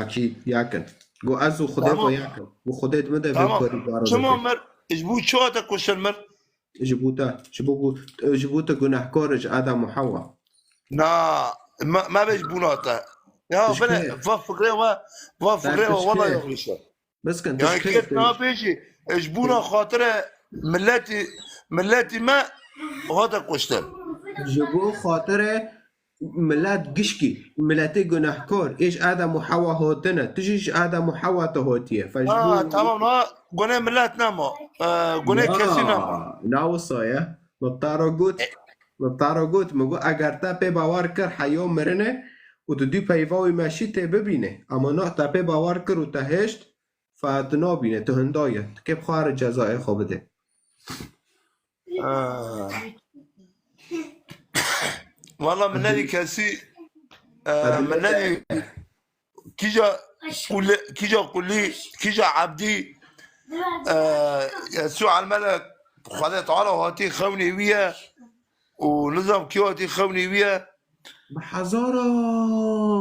Akî, yakin. Got, ez û Xwedê xwe yakin. Û Xwedê di min de vê karî bara dike. Çima mir, ji bo çi hate kuştin mir? Ji bo te. Ji bo ku, ji bo te gunehkar ji Adam û Hewa. Na, me, me be ji bona te. Ya, bine, va fikre ve, va fikre ve, wala yoxlîşe. Biskin, yani kes nabêjî, ji bona xatire milletî, milletî me hate kuştin. Ji bo xatire Milet gişkî, miletê gunehkar, ê ji Adem û Hewa hatine, tu jî ji Adem û Hewa tu hatiye. Fe ji bo Ha, tamam, na gune millet nema. E, gune kesî nema. Na, na wisa ye. Min te re got, min te re got, min got, eger te pê bawer kir heya mirine û tu dû peyva wî meşî tê bibîne. Ama na te pê bawer kir û te hêşt, fe tu nabîne, tu hinda ye. Tu kê bi xwe re cezayê xwe bide. Ha. Valla min nedî kesî, e, min nedî kîja qulî, kîja qulî, kîja ebdî, e, Yesû Elmelek Xwedê Teala hatî xewnê wî ye û nizam kî hatî xewnê wî ye. Bi hezara,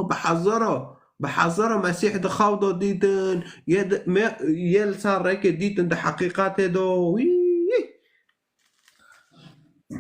bi hezara, bi hezara Mesîh di xew de dîtin, yê di, me, yê li ser rêkê dîtin di heqîqetê de. Wî.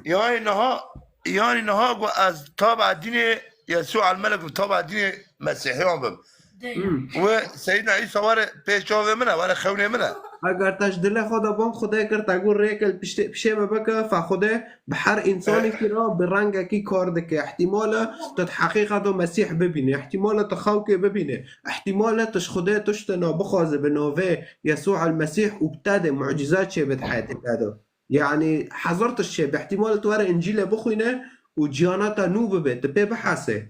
Yani niha, yani niha ku ez tabe dînê Yesû Elmelek û tabe dînê Mesîhiyan bim. Hmm. Wê Seyyidina Îsa were pê çavê min e, were xewnê min e. Eger te ji dilê xwe de bom Xwedê kir, te got rêke li piştê, pişê me bike, fe Xwedê bi her însanekî re bi rengekî kar dike. Îhtîmal e tu di heqîqet de Mesîh bibînî. Îhtîmal e tu xewkê bibînî. Îhtîmal e tu ji Xwedê tiştê nabixwaze bi navê Yesû el Mesîh û bi te de mucîze çêbe di heyatê te de. Yani hezar tişt çêbe. Îhtîmal e tu were Încîlê bixwîne û ciyana te nû bibe, tu pê bihesê.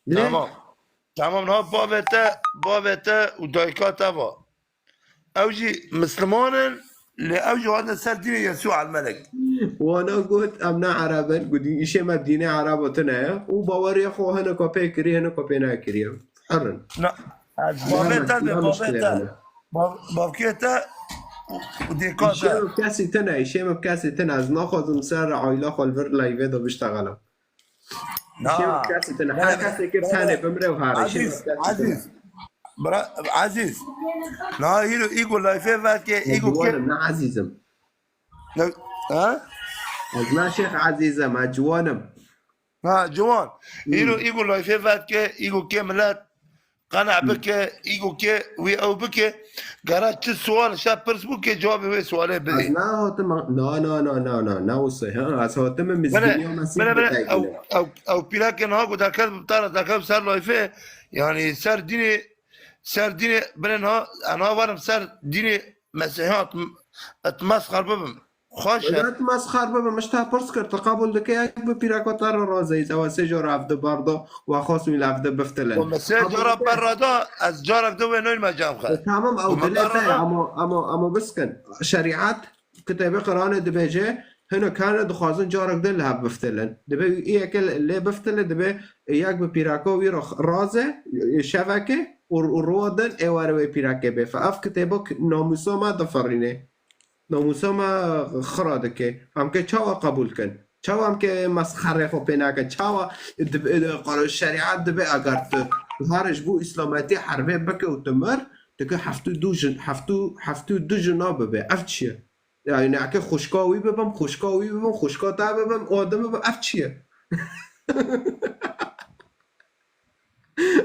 Lê Tamam. Tamam, niha bavê te, bavê te û dayika te va. Ew jî Misliman in, lê ew jî hatin ser dînê Yesû Elmelek. Wana got, em ne Ereb in, got, îşê me dînê Ereba tune ye û baweriya xwe hinek pê kirî, hinek pê nekiriye. Hir in. Na, ez bavê te, lê bavê te. Bav-, bavkê te û dêka te. Îşê me bi kesî tune, îşê me bi kesî tune. Ez naxwazim ser aîla xwe li vir live de biştexelim. Na. Îşê me bi kesî tune. Her kesê ke tenê bimre û hare. Îşê me bi kesî tune. Aziz. Bra, Aziz. Na, îro îgo live-ê veke, îgo ke. Ne azîzim. Ne, ha? Ez ne Şêx Ezîz im, ez ciwan im. Ha, ciwan. Îro îgo live-ê veke, îgo ke milet qena bike, îgo ke wî ew bike. Gera çi sual şe pirs bû ke cewabê wê sualê bidê. Ez nehatim, na, na, na, na, na, ne wisa, ha, ez hatime mizgîniya Mesîh bide. Ew, ew, ew pîlakê niha ku derket bi tara derket ser live-ê, yani ser dînê, ser dînê, binê niha, niha werim ser dînê Mesîhiyan et, et mesxer bibim. Xweş e. Wela tu mesxer bibe, min ji te pirs kir, tu qebûl dike yek bi pîreka te re razeyî, ew sê cara ev di ber da, we xwest wî li ev di biftilin. Min sê cara ber re da, ez carek di wê neyme cem xwe. Tamam, ew dilê te ye, ama, ama, ama biskin. Şerîet, kitêbê Qur'anê dibêje, hinek hene dixwazin carek di li hev biftilin. Dibe yeke lê biftile, dibe yek bi pîreka wî re raze, şeveke û, û ruwa din ê were wê pîrekê bê. Fe ev kitêbo namûsa me difirîne. Namûsa me xira dike. Em ke çawa qebûl kin? Çawa em ke mesxerê xwe pê nakin? Çawa dib-, e, qar-, şerîet dibe eger tu, tu her ji bo îslametî herbê bike û tu mir, tu ke heftû du jin, heftû, heftû du jina bibe. Ev çi ye? Yani eke xwişka wî bibim, xwişka wî bibim, xwişka te bibim, o din bibim, ev çi ye?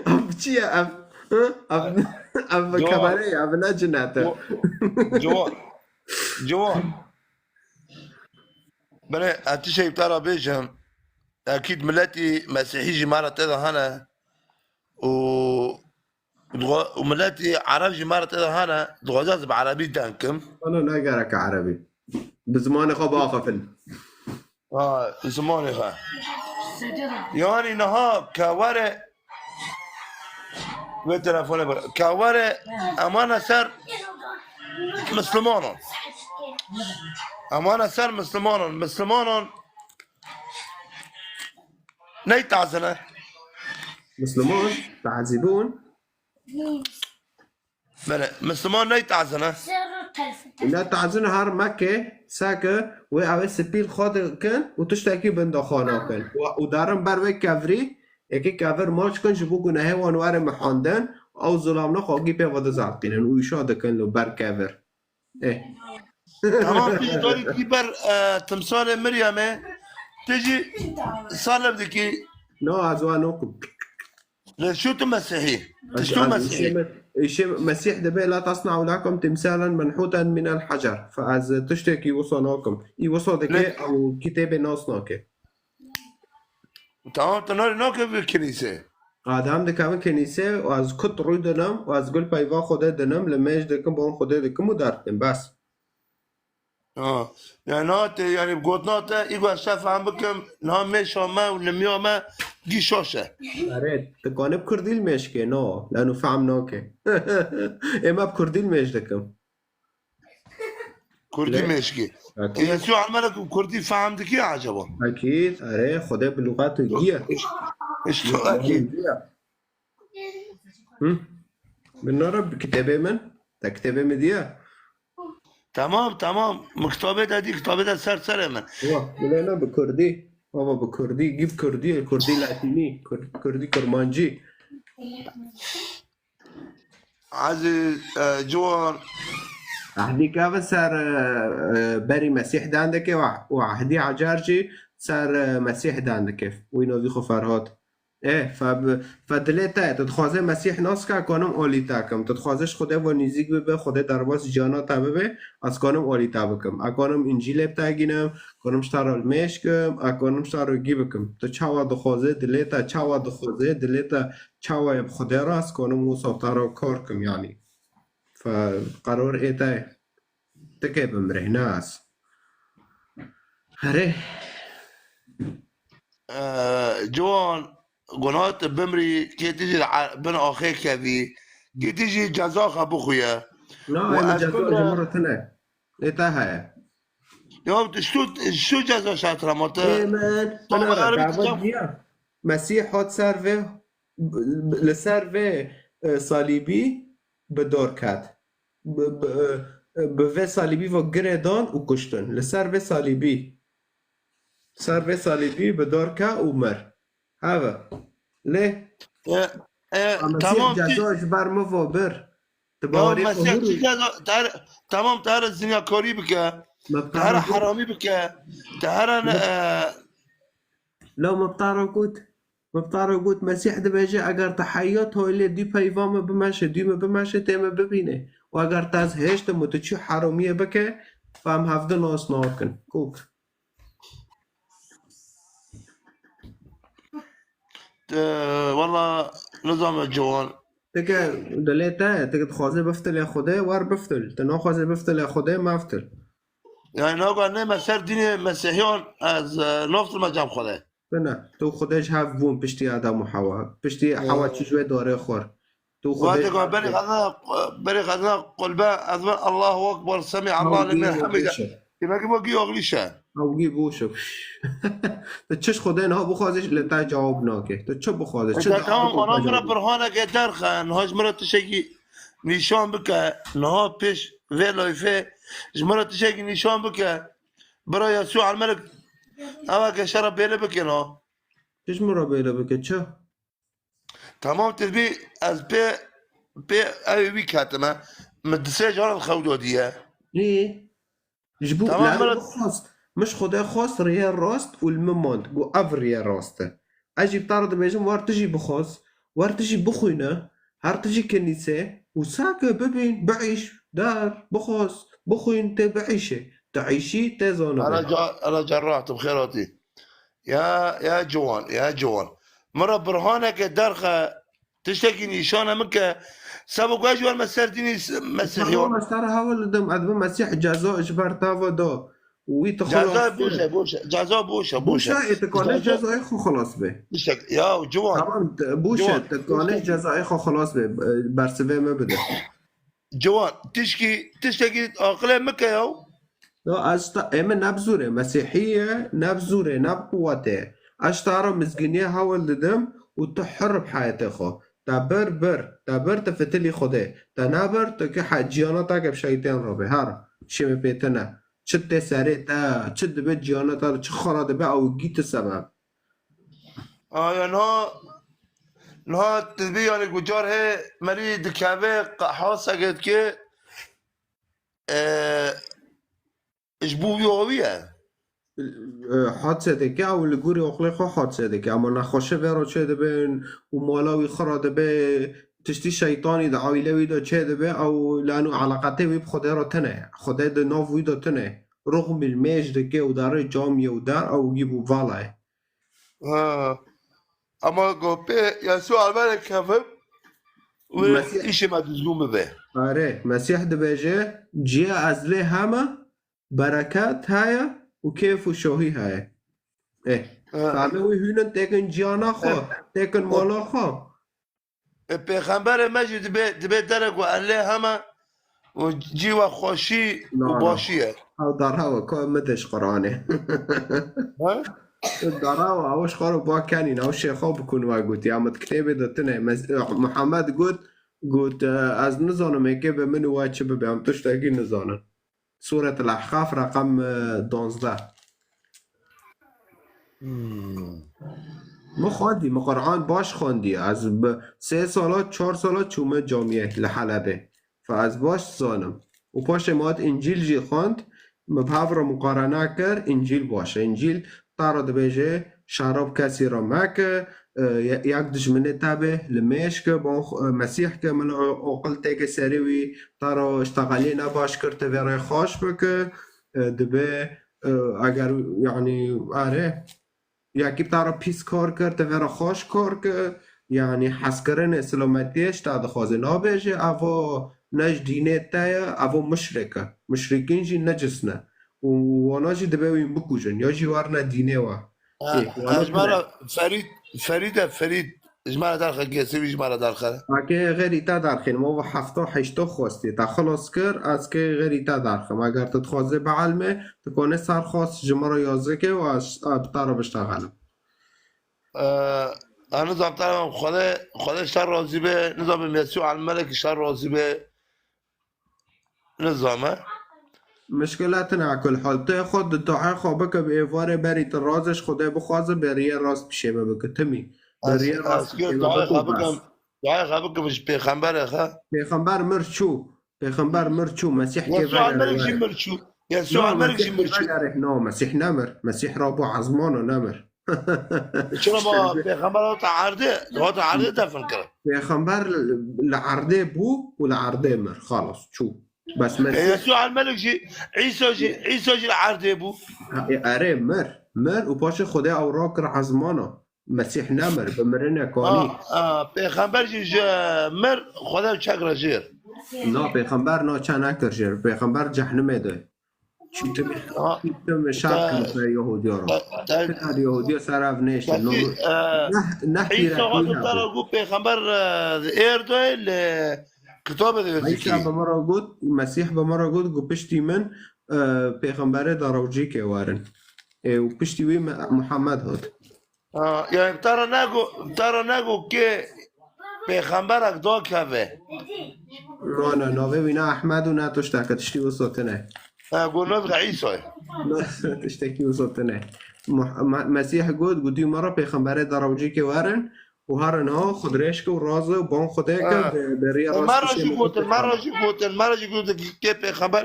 Ev çi ye ev? Hı? Ev, ev kebere ye, ev ne cinet e. Ciwan. Ciwan. Bine, ez tiştek te re bêjim. Ekîd miletî Mesîhî jî me re tê de hene. Û, û miletî Ereb jî me re tê de hene. Dixwaze ez bi Erebî deng kim. Bana ne gerek Erebî. Bi zimanê xwe biaxifin. Ha, zimanê xwe. Yani niha ke were, wê telefonê bir. Ke were, emane ser Mislimanan. Emane ser Mislimanan. Mislimanan ney tazine. Misliman, tazibûn. Bele, Misliman ney tazine. Ne tazine her Mekke, seke, wê ew ê spî li xwe dikin û tiştekî bin de xwe nakin. Û, û derin ber wê kevirî, yekê kevir maç kin ji bo gunehê wan were mihandin, ew zilamna xwe gî pê ve dizelqînin û îşa dikin li ber kevir. Eh. Tamam, tu ji darî kî ber, e, timsalê Miryemê, tu jî salib dikî. No, ez wan nokim. Lê çû tu Mesîhî? Tu çû Mesîhî? Îşê Mesîh dibe la tasna'u lakum timsalen menhuten minel hacer. Fe ez tiştekî wisa nakim. Î wisa dike ew kitêbê nas nake. Tamam, tu narî nakevî kinîse. Adam dikevin kinîse û ez kut rû dinim û ez gul peyva Xwedê dinim, li mêj dikim, bon Xwedê dikim û derdim. Bes. Ha. Yani na te, yani gotina te, î ez te fehm bikim, na mêşa me û nimiya me gî şaş e. Erê, tu kanî bi kurdî li mêj kê, no, lano fehm nake. Ê me bi kurdî li mêj dikim. Kurdî Lê- mêşkî. Akîd. Yesû Elmerek û Kurdî fehm dikî acaba? Akîd, erê, Xwedê bi lûxet û giya. Îşte akîd. Hı? Binara bi kitêbê min. Te kitêbê min diya. Tamam, tamam. Min kitabê de dî, kitabê de ser serê min. Wa, bilê ne bi Kurdî. Baba bi Kurdî, gî bi Kurdî, Kurdî Latînî, Kur- Kurdî Kurmancî. Ezîz, e, ciwan. Ehdî gavin ser, e, e, berî Mesîh dan dike û, û Ehdî Ecar jî ser, e, Mesîh dan dike. Wî navî xwe Ferhat. Ê, fe bi, fe dilê te, tu dixwazê Mesîh nas ke, konim olî te kim. Tu dixwazê ji Xwedê ve nîzîk bibe, Xwedê derbas jiyana te bibe, ez konim olî te bikim. Ez konim Încîlê bi te gînim, konim ji te re li mêj kim, ez konim ji te re gî bikim. Tu çawa dixwazê dilê te, çawa dixwazê dilê te, çawa ye bi Xwedê re, ez konim wisa bi te re kar kim, yanî. Fe qeror ê te ye. Tikê bimrê, ne ez. Herê. Ciwan, guna tu bimrî, kê tu jî li e-, bin axê kevî, kê tu jî ceza xwe bixuye. Na, Û ê min ez ceza bimre- ji min re tune. Ê te heye. Ya tu şu, şu ceza şatira ma tu. Ê min, Tamam, bina re, erê, dawa tamam. Diya. Mesîh hat ser vê, li ser vê, e, salîbî bi dor ket. Bi, bi, e, bi vê salîbî ve girê dan û kuştin. Li ser vê salîbî. Ser vê salîbî bi dor ke û mir. Heve. Lê E, e, Mesîh tamam, ti- ceza ji ber min ve bir. Tu Ya bawerê Mesîh xwe çi ceza, te her, tamam, te her zinyakarî bike, Me bi te te re re got. Heramî bike, te her e, La me bi te re got. Me bi te re got, Mesîh dibêje, eger tu heya tayê lê dû peyva me bimeşe, dû me bimeşe, tê me bibîne. Û eger tu ez hêştim û tu çû heramiyê bike, em hevdi nas nakin. Kok. Te, wala, nizam e ciwan. Tike dilê te, tike dixwazê biftilê Xwedê, wer biftil. Te naxwazê biftilê Xwedê, meftil. Yani naga ne me ser dînê Mesîhiyan ez, e, naftilme cem Xwedê. Bine, tu Xwedê ji hev bûn piştî Adam û Hewa. Piştî Hewa çi ji wê darê xwar. Tu Xwedê Wate ji hev berê bûn. Xwedê, berê Xwedê qulbe ez ben Allahu Ekber, Semî Allah Ew gî limen hamide. Bûşe. Demek ki bu gî oxlîş e. Ew gî bûşe. Tu çi ji Xwedê niha bixwazî li te cewab nake. Tu çi bixwazî, çi Eke dua tamam, bixwazî, ana min re cewab. Birhaneke derxe, niha ji min re tiştekî nîşan bike, niha pêş vê layfê ji min re tiştekî nîşan bike. Bira Yesû Elmerek, ew eke şera bêle bike na. Çi ji min re bêle bike, çi? Tamam, tu dibî ez pê, pê ew wî ketime. Min di sê caran xew dodiye. Ê, ji bo Tamam, lano bira- bixwast. Min ji Xwedê xwast rêya rast û li min mand. Got ev rêya rast e. Ez jî bi te re dibêjim, wer tu jî bixwaz, wer tu jî bixwîne, her tu jî kinîse û seke bibîn, biîş, der, bixwaz, bixwîn, tê biîşê. Tu îşî, tê zanibe. Ana ca-, ana cerrah, tu bi xêr hatî. Ya, ya ciwan, ya ciwan. Min re birhaneke derxe, tiştekî nîşane min ke, sebo ku ez ji wer me ser dînî s-, Mesîhî Tamam, ez te re hewl didim, ez bi Mesîh ceza ji ber te ve da. Wî tu Ceza xilas boş be. E, boş e. Ceza boş e, boş Boş e. E, ê tu kanê Ceza cezayê xwe xilas be. Tiştek, ya ciwan. Tamam, t-, boş e, Ciwan. Tu kanê Tiştek cezayê xwe xilas be. E, bersivê me bide. Ciwan, tişkî, tiştekî aqilê min ke ya. Ya ez ta, ê min ne bi zûrê, Mesîhî ye, ne bi zûrê, ne bi quwetê. Ez ji te re mizgîniyê hewl didim û tu hir bi heyetê xwe. Te bir, bir, te bir, tu fitilî Xwedê. Te nebir, tu ki he-, ciyana te ke bi şeytên re be. Her, şêmê pê tine. Çi tê serê te, çi dibe ciyana te, çi xira dibe, ew gî tu sebeb. Aya niha, niha tu dibî, yani, ku car hê merî dikeve qe-, haseke dike, e, ji bo wî awî ye. E, hadse dike, ew li gorî aqilê xwe hadse dike. Ama nexweşe vê re çêdibe û mala wî xira dibe, tiştî şeytanî di awîlê wî de çêdibe, ew lano eleqetê wî bi Xwedê re tune ye. Xwedê di nav wî de tune ye. Ruxmî mêj dike û derê camiyê û der, ew gî bû vala ye. Ha. Ama go pê Yesû almere kevim, wê Mesîh- îşê me dizgûn bibe. Are, Mesîh dibêje, ciya ez lê heme, bereket heye û kêf û şohî heye. Eh, Ha. Fehmê wî hûn in têkin ciyana xwe, Eh. têkin mala xwe. E, pêxemberê me jî dibê, dibê dere ku ez lê heme û cî we xweşî û Na, na. başî ye. Ew dara we, ka min de ji Qur'anê. Ha? Dara we, ew ji xwe re ba kenîn, ew şêxa bi ku we gotî, ya min di kitêbê de tune. Mes-, Muhammed got, got, e, ez nizanim êkê bi min û we çi bibe, em tiştekî nizanin. Sûretul Ahqaf reqem, e, duwazdeh. Hmm. Min xwendî, min Qur'an baş xwendî. Ez bi sê sala, çar sala çûme camiyê li Helebê. Fe ez baş zanim. Û paşê min hat Încîl jî xwend, min bi hev re muqarene kir, Încîl baş e. Încîl te re dibêje, şerab kesî re meke, e, ye-, yek dijminê te be, li mêj ke, ban xwe, e, Mesîh ke, min o-, oqil têke serê wî, te re iştexeliyê ne baş kir, te vê rê xweş bike, e, dibe, e, eger, yanî, are, yekî te re pîs kar kir, te vê re xweş kar ke, yanî, hezkirinê, silametiyê ji te dixwaze. Nabêje, evo ne ji dînê te ye, evo muşrik e. Muşrikîn jî necis ne. Û wana jî dibe wî bikujin, ya jî werine dînê we. Ha, Ê, wana ez ji me re Ferîd, Ferîd e, Ferîd, ji me re derxe, kesê wî ji me re derxe. Ake xêrî te derxînim, o hefta heşta xwestiye, te xilas kir, ez kê xêrî te derxim. Eger tu dixwazê bielmê, tu konê serxwest ji min re yazikê û ez, ez bi te re biştexelim. Ee, ez nizam te re Xwedê, Xwedê ji te razî be, nizam Mesîh Elmelek ji te razî be. Nizam e. Mişkile tune, kulhal. Tu xwe di duayê xwe bike bi êvarê berî tu razê ji Xwedê bixwaze, beriyê rast pişê me bike. Timî. Ez, Beriyê ez rast kê pişê me duayê bike xwe û bes. bikim, duayê xwe bikim ji pêxemberê xwe. Pêxember mir çû. Pêxember mir çû. Mesîh kê Yesû vegerê Elmerek jî were. mir çû. Yesû Na, Elmerek jî Mesîh mir çû. vegerê. Na, Mesîh nemir. Mesîh rabû ezmana nemir. Çira ma pêxember hate erdê, hate erdê defin kirin. Pêxember li erdê bû û li erdê mir. Xalas, çû. Bes E, Mesîh Yesû Elmelek jî, Îsa jî, Îsa jî li erdê bû. E, erê mir. Mir û paşê Xwedê ew rakir ezmana. Mesîh nemir, bi mirinê kanî. A, a, pêxember jî ji mir Xwedê çek re jêr. Na, pêxember na çe nekir jêr. Pêxember cehnimê de. Çû tim, Ha, çû tim şer te, kir ser Yahudiya re. te, te, Kar Yahudiya ser ev nêştin. te, No, e, neh, neh Îsa pîrekî hat te hebû. re got pêxember, e, êr de li kitabê de Îsa vekirî. bi min re got, Mesîh bi min re got, got piştî min, e, pêxemberê darewcîkê werin. Ê, û piştî wî me-, Muhammed hat. Ha, yani te re nego, te re nego kê pêxemberek dakeve. No, no, navê wî ne Ehmed û ne tişteke, tiştî wisa tune. Ha, go navê Îsa ye. No, tiştekî wisa tune. Muh-, Me-, Mesîh got, gotî me re pêxemberê darewcîkê werin û herin ha, xwe dirêj ke û razê û ban Xwedê ke Ha. bi, bi riya E, me rast re jî pişê me gotin, me re jî gotin, me re jî gotin kê pêxember,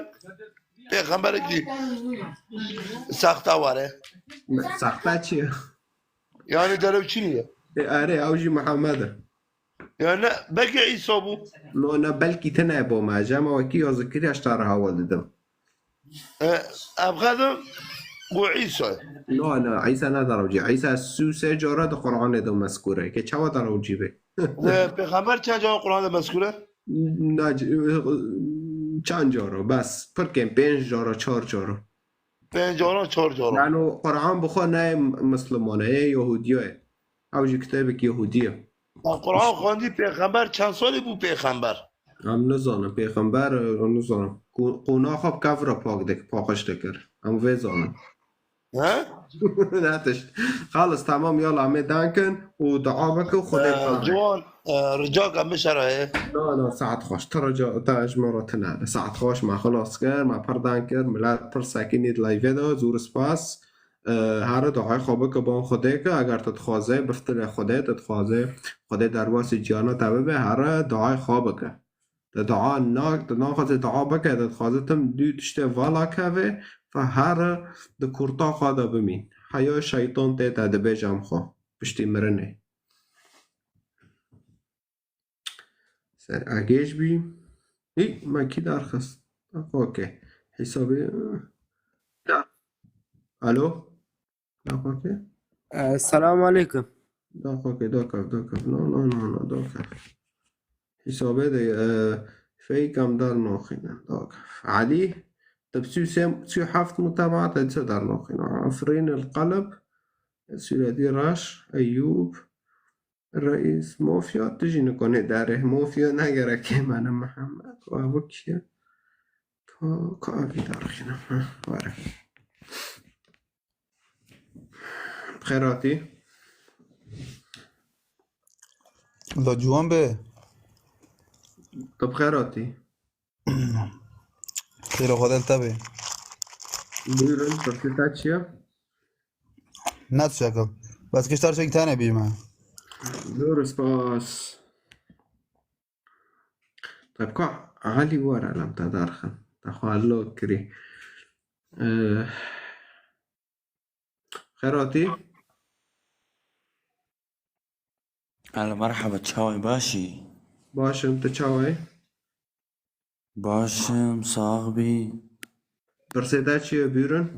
pêxemberekî saxta were. Saxta çi ye? Yani derew çi niye? E, erê, ew jî Muhammed e. Yani ne, belki Îsa bû. No, ne, belkî tune bo me. Ji me wekî yazikiriya ji te re hewl didim. E, ev xedim got Îsa. No, no, Îsa ne darewcî. Îsa sî û sê cara di Qur'anê de mezkûr e. Ke çawa darewcî be? E, pêxember çend cara Qur'anê de mezkûr e? Na, çend cara, bes. Pir kêm, pênc cara, çar cara. Pênc caran, çar caran. Yani o Qur'an bi xwe nayê Misliman e, yê Yahudiya ye. Ew jî kitêbek Yahudî ye. Ma Qur'an xwendî pêxember çend salî bû pêxember? Em nizanin pêxember, em nizanin. Qo-, qona xwe bi kev re pak dik-, paqij dikir. Em vê zanin. He? Ne tişt. Xalis, temam, yala, em ê dankin û dua bikin, Xwedê Ee, kar e. Ciwan, ee, rica ke min şerayê. Na, na, saet xweş. Te rica, te ji me re tune. Saet xweş, me xilas kir, me pir deng kir, milet pir sekinî di live de, zor spas. Ee, here duayê xwe bike, ban Xwedê ke, eger tu dixwazê, biftilê Xwedê, tu dixwazê Xwedê derbasî ciyana te bibe, here duayê xwe bike. Te dua na-, te naxwaze dua bike, te dixwaze tim dû tiştê vala keve, fe here di kurta xwe de bimîn. Heya şeytan tê te dibêje em xwe. Piştî mirinê. Ser agêj bî. Hî, me kî darxist? Okey. Hesabê. Alo? Okey. Ee, selamun aleyküm. Daxwake, dakev, dakev. No, no, no, no, dakev. Hîsabê de, e, feyk em dernaxînin. Dakev. Elî, tu bi sî û sê, sî û heft mutabaat e, çi dernaxînin? Efrîn el Qelb, Sûredî Reş, Eyûb, Reîs, Mafya, tu jî nikonê derê. Mafya negerek hêmene Mihemed. Wa bu kî ye? Ka, ka evî derxînim. Heh, were. Bi xêr hatî. La ciwan be. Tu bi xêr hatî. Xêra Xwedê li te be. Buyurun, pirsê te çi ye? Ne tiştek e. Bes kiştar çek tane bî me. Zor spas. Tabii ka Elî were lem te derxin. Te xwe lo kirî. Ee, Xêr hatî. Alo, merhaba, çawa yî, baş î? Baş im, tu çawa yî? Baş im, sax bî. Pirsê te çi ye, buyurun?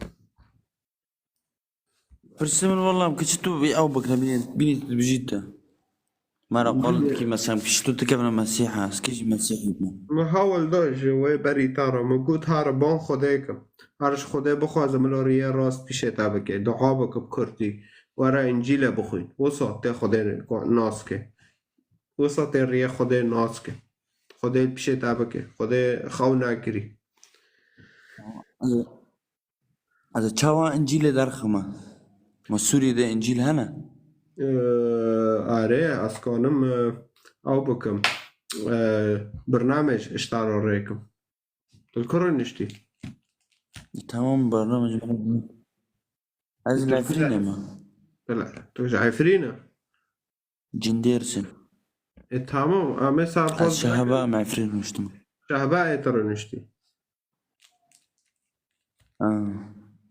Pirsê min, wela, em kiçî tu bî ew bikine, bînî, bînî tu dibijî te. Mera qal dikî, mesela, em kiçî tu dikevine Mesîha, ez kî jî Mesîhî me. Min hewil da ji wê berî te re, min got, here ban Xwedê kim. Her ji Xwedê bixwaze min riyê rast pîşê te bike, dua bike bi kurdî. Were Încîlê bixwîn. Wisa tê Xwedê nas ke. Wisa tê riyê Xwedê nas ke. Xwedê li pişê te bike. Xwedê xew nekirî. Ez ê çawa Încîlê derxime? Ma Sûriyê de Încîl hene? Ee, Are, ez kanim, e, ew bikim. E, Birnamej ji te re rêkim. Tu li ku rûniştî? Tamam, barnamej. Ez li Efrînê me. Tu ji Efrîn e? Cindêrs im. E, tamam, em ê ser xwe Ez Şehba me Efrîn rûniştim. Şehba ê tu rûniştî. Ha.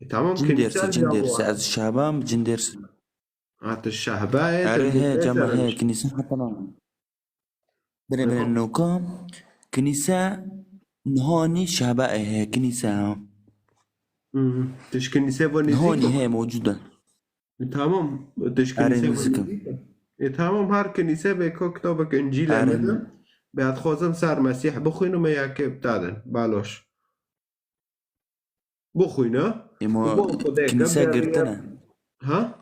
E, tamam, Cindêrs, kinîse Cindêrs. Ez Şehba me, Cindêrs. Ha, tu Şehba ê, Erê, he, cama he, kinîse heta na. Bire, bire, noka kinîse nihanî Şehba ê he, kinîse ha. Hı hı. Tu ji kinîse ve nêzîk Nihanî he, mewcûd e. E, tamam, tu ji Erê, kinîse ve nêzîk e. Nêzîk e. E, tamam, her kinîse bê ka kitabek Încîl e Erê. Min de. Bê ez dixwazim ser Mesîh bixwînim, me yekê bi te din. Baloş. Bixwîne. Ê, ma Û bo Xwedê kinîse ke girtine. Ha?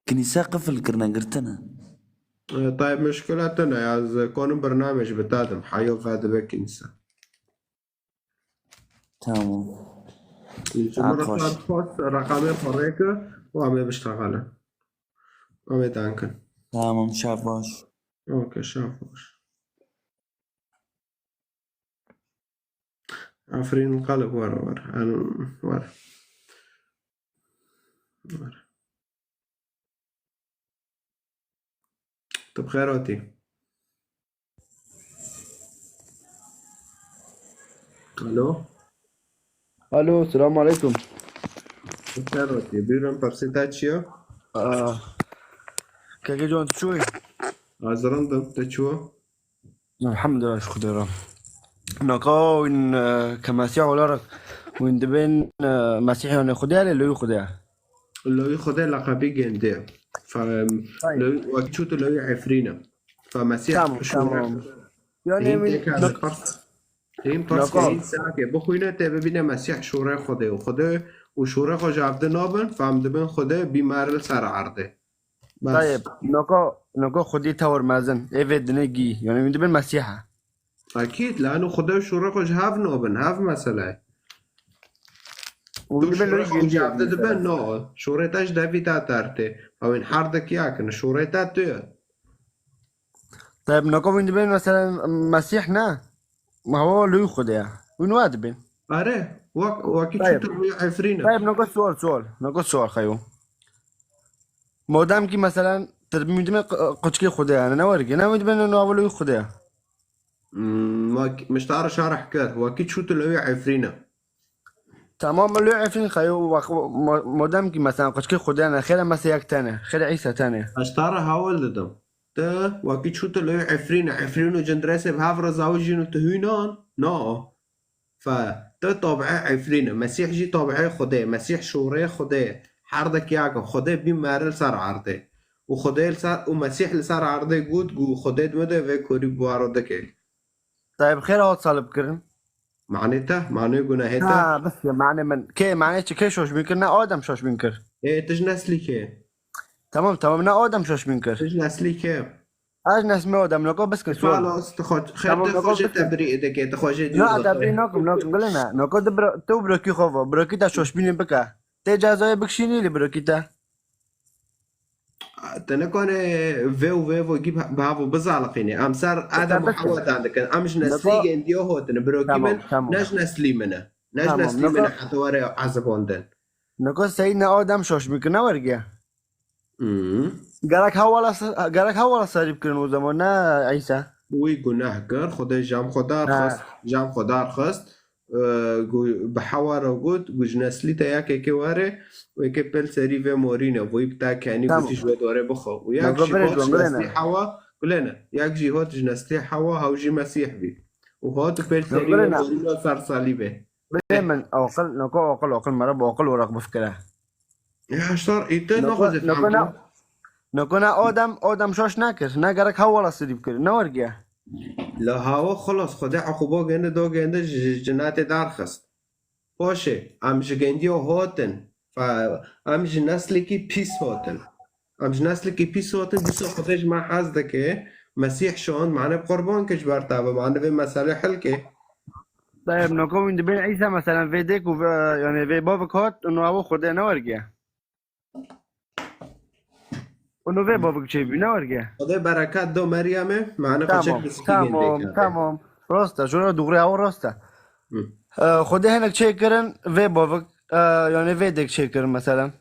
Kinîse qifil kirine, girtine. E, tayeb, mişkile tune, ez konim bernamej bi te dim. Heyo ve dibe kinîse. Tamam. Ji min re Akoş. Xwest reqamê xwe rêke û em ê biştexelin. Em ê dankin. Tamam, şev baş. Ok, şev baş. Efrîn Qelib, were, were. Em, were. Were. Tu bi xêr hatî. Alo. Alo, selamu aleykum. Tu bi xêr hatî. Buyurun, pirsê te çi ye? Aa, kekê Can, tu çûyî? Ez rind im, tu çû? Elhamdulillah, şikir Xwedê re. Naka wîn, e, ke Mesîh olarak wîn dibên, e, Mesîh, yanî Xwedê ye, lê lewî Xwedê ye? Lewî Xwedê leqebî gêndê. Fe-, Hayır. Lewî, wekî çû tu lewî Efrîn e. Fe Mesîh Tamam, şûre tamam. Yanî Hîn wîn têke nak- pers-, hîn pers Naka. Hîn sehakê bixwîne tê bibîne Mesîh şûrê Xwedê û Xwedê û şûrê xwe ji hevdî nabin, fe em dibin Xwedê bî mer li ser erdê. Bes. Tayeb, naka, naka Xwedî tewr mezin, ê vê dinê gî, yanî wîn dibin Mesîha. Ekîd, lano Xwedê û şûrê xwe ji hev nabin, hev mesele ye. Û Tu wîn dibin şûrê lewî xwe gêndî ji hev dibin, mesela. No, şûrê te ji devî te dertê. Ew ên her dikî yakin, şûrê te tu ye. Tayeb, naka wîn dibin mesela Mesîh ne? Ma wa lewî Xwedê ye. Wîn wa dibin. Are, wek, wekî Tayeb. Çû tu lewî Efrîn e. Tayeb, naka sual, sual. Naka sual xeyo. Madem ki mesela, tu dibî dibî qu-, quçikê Xwedê ye, ne wergê, ne dibî ne nava lewî Xwedê ye. Hmm, wek, min ji te re şerh kir, wekî çû tu lewî Efrîn e. Tamam, lewî Efrîn xeyo, wek, ma-, madem ki mesela quçikê Xwedê ne, xêre mesela yek tene, xêre Îsa tene. Ez ji te re hewil didim. Tu wekî çû tu lewî Efrîn e, Efrîn û Cindirêsê bi hev re zawicîn û tu hûnan? Na. Fe, tu tabiê Efrîn e. Mesîh jî tabiê Xwedê ye. Mesîh şûrê Xwedê ye. Herdek ya ke Xwedê bî mere li ser erdê. Û Xwedê li ser, û Mesîh li ser erdê got, got, Xwedê di min de vê korî bi waro dike. Tayeb xêr hat salib kirin. Manê te, manê gunehê te. Ha, bes ya, manê min. Kê, manê çi, kê şoş bin kir? Ne Adem şoş bin kir. Ê, tu ji neslî kê? Tamam, tamam, ne Adem şoş bin kir. Tu ji neslî kê? Ez nesmê Adem, noko bes kir sual. Xalas, tu xwe, xêr Tamam, tu noko xwe jê bes kir. Tebrî dike, tu xwe jê dûr Na, dixî. Tebrî nakim, nakim, gule ne. Noko di bro-, tu brokî xwe vo, brokî te şoş bînin bike. Tê cezayê bikşînî li brokî te. Te nekane vê û vê vo gî bi havo bizaliqînî. Em ser Adem û Hewa dan dikin. Em ji neslî gendiyo hotine. Birokî Tamam, min tamam. Ne ji neslî min e. Ne ji Tamam, neslî min e niko- heta were ezibandin. Niko Seyyidina Adem şoş bikir, ne wergiye? Hmm. Gerek hawala se-, gerek hawala serî bikirin o zaman, ne Îsa? Wî guneh kir, Xwedê jam xwe dar Ha. xist, jam xwe dar xist. Ê, gu-, bi Hewa re got, gu ji neslî te yekekê were, wê ke pêl serî vê morîne, wî bi te kenî Tamam. Gotî ji wê dorê bixwe. Û yek Nagabirê jî hot ji Jongolê neslî ne. Hewa, gule ne, yek jî hot ji neslî Hewa, hew jî Mesîh bî. Û hot û pêl serî Nagabirê wê ne. Morîne ser salîbê. Bê min aqil, noko aqil, aqil, mera bi aqil weraq bifikire. Ya, ştar, î te Noko, naxwaze noko fehmî. Na, noko na Adem, Adem şaş nekir, ne gerek hawala sirî bikir, ne wergiye. La hawa xelas, Xwedê eqûba gende do gende ji, ji cenetê derxist. Paşê, em ji gendiya hatin, fe-, em ji neslekî pîs hatin. Em ji neslekî pîs hatin, dîsa Xwedê ji me hez dike, Mesîh şand, mane bi qurban kir ji ber te ve, mane vê meselê hel ke. Dayê, noko wîn dibên Îsa, meselen, vê dêk û vê, yani vê bavik hat, û no ew Xwedê ne wergiye. Û no vê bavik çêbî, ne wergiye. Xwedê bereket do Meryemê, mane Tamam, xwe çek biskî tamam, gindê kerde. Tamam. Rast e, jora dûrê ew rast e. Hı. E, Xwedê hinek çêkirin, vê bavik, e, yani vê dêk çêkirin, meselen.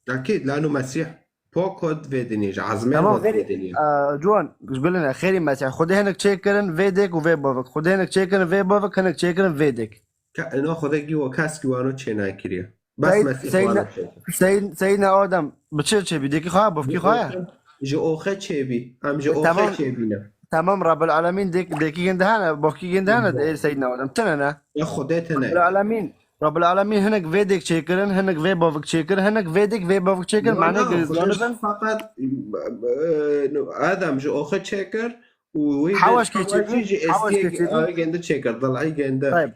Ekîd, lano Mesîh. Pok hot vê dinyê, ji ezmên Tamam, hot vê dinyê. E, Ciwan, ji gulê ne, xêrî Mesîh. Xwedê hinek çêkirin, vê dêk û vê bavik. Xwedê hinek çêkirin, vê bavik, hinek çêkirin, vê dêk. Ke-, ina Xwedê gî we kes gî wano çê nekiriye. Bes Seyid, Mesîh Seyid, wano çêkir. Seyid, Seyid ne Adem, bi çi çêbî? Dêkî xwe, bavkî Ji xwe ye? oxe, ji oxe çêbî. Em ji E, oxe tamam. çêbî ne. Tamam, Rabbul Alemîn dêk-, dêkî ginde hene, bavkî ginde hene, Hı. e, Seyid ne Adem. Tine ne? Ya Xwedê tine. Rabbul Alemîn. Rabbil Alemîn hinek vê dêk çêkirin, hinek vê bavik çêkirin, hinek vê dêk vê bavik çêkirin, No, mane no, girêdano Xwedê bin. Feqet, e, e, Adem ji oxe çêkir û wî Hawaş dê kê çêkir? Hawaş jî Hawaş kê estiyek çêkir? Ay gende çêkir, dilay gende. Tayyib.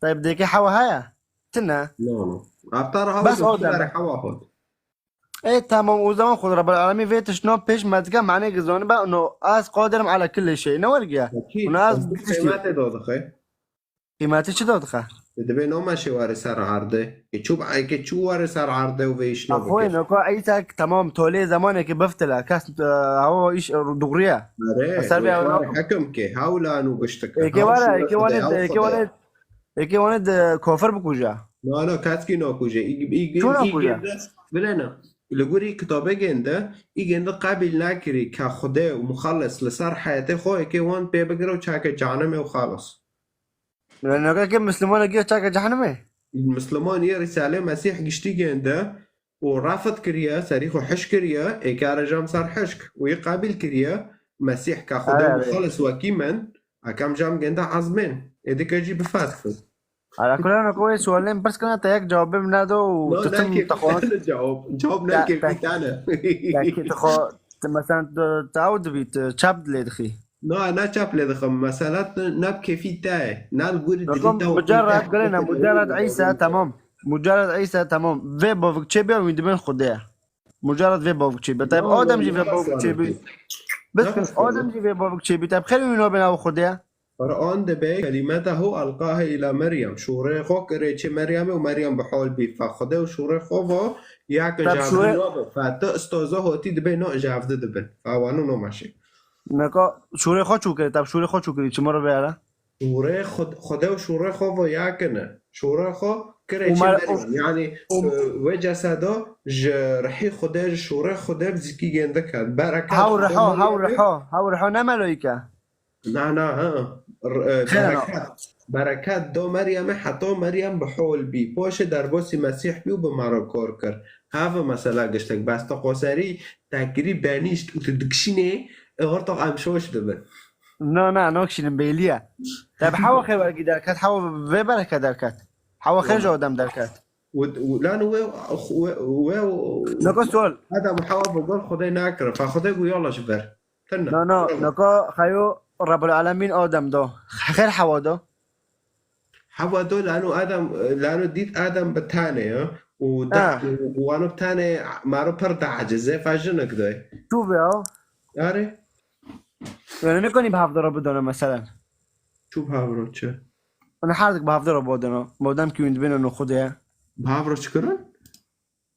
Tayyib, dêkê Hawa haya? Tine. No, no. Aptar Hawa Bas jî Adem. Xwedê Hawa hot. E, tamam, o zaman Xwedê Rabbil Alemîn vê tiştno pêş me dike, mane girêdanibe, no, ez qadirim ala kulli şey, ne wergiye? Ekîd, Û no, ez ez bir tiştî. Qîmetê dodixe. Qîmetê çi dodixe? Dibê no meşê were ser erdê. Ê çû, ê ke çû were ser erdê û vê îşno Axoy bike. Noko Îsa tamam tolê zamanekî biftile. Kes, e, hawa îş, e, dûriye. Erê, Ser vê were hawa hekim ke, hewlan û giştike. Êkê were, êkê were, êkê were, êkê were de kofir bikuje. No, no, kes kî nakuje. Î, î, Ço î nakuje? Gênde, bilene. Li gorî kitabê gênde, î gênde qebîl nekirî ke Xwedê û Muxellis li ser heyetê xwe êkê wan pê bigire û çeke cehenimê û xelas. Nokeke Mislimanekî çaka cehenimê? Misliman yê Rîsalê Mesîh giştî gênde û refd kiriye, serî xwe hişk kiriye, ê kare jam ser hişk û yê qebîl kiriye, Mesîh ka Xwedê Erê, erê. Muxelis wekî min, ekem jam gênde ezmên, ê dike jî bifetfin. Ala kulana ku wê sualên pirs kina te yek cewabê min nedo û No, tu tim nekê te xwe. Cewab, cewab Te, nekê te, vîtane. Te ki tu xwe, tu mesela tu, tu ew dibî, tu çap lê dixî. Na, ne çap lê dixim. Mesela tu ne bi kêfî te ye. Ne li gorî dilî Bakalım, te û mucerred, kêfî te. Gelene, mucerred Îsa, tamam. Mucerred Îsa, tamam. Vê bavik çê bê, wî dibên Xwedê ye. Mucerred vê bavik çê bê. Tayyib, Adem jî vê bavik çê bê. Bes, Adem jî vê bavik çê bê. Tayyib, xêr wî nabên ew Xwedê ye. Quran dibe, kelimetehu elqahe ila Meryem. Şûrê xwe kirê çê Meryemê û Meryem bi hol bî. Fe Xwedê û şûrê xwe vo, ya ke Tayyib, jevdi şûrê nabe. Fe tu istoza hotî dibe no jevdi dibin. Fe wano no meşê. Neka şûrê xwe çû kirê, tab şûrê xwe çû kirî, çima re beyara? Şûrê xwe, Xwedê û şûrê xwe ve yakine. Şûrê xwe kirê çi Meryem. Yani, e, wê ceseda ji rihî Xwedê, ji şûrê Xwedê bi zikî gênde ket. Bereket Hew Xwedê riho, hew Meryemê. Riho, hew riho ne meloyîke. Na, na, ha. R-, e, Xêr no. Bereket. Bereket do Meryemê heta Meryem bi hol bî. Poşê derbasî Mesîh bî û bi me re kar kir. Heve mesela giştek. Bes te qoserî tekirî benîşt û tu dikişînê, e, orta em şoş dibin. Na, na, nakişînim bêliye. Te bi hewa xêr wergî derket, hewa vê bereket derket. Hewa xêr ji Adem derket. û, û lano wê, wê, wê, Naka sual. Adem û Hewa bi gor Xwedê nakirin. Fa Xwedê got, yala ji ber. Tena. No, no, naka xeyo Rabbul Alemîn Adem do. Xêr Hewa do. Hewa do lano Adem, lano dît Adem bi tanê ya. Û da, Ha. û wano bi tanê maro pir diacize, fa jinik doy. Tu be ya. Are? Yani ne konî bi hevdara bidona mesela. Çû bi hevro çi? Ona her dik bi hevdara bidona. Madem ki wîn dibêne no Xwedê. Bi hevro çi kirin?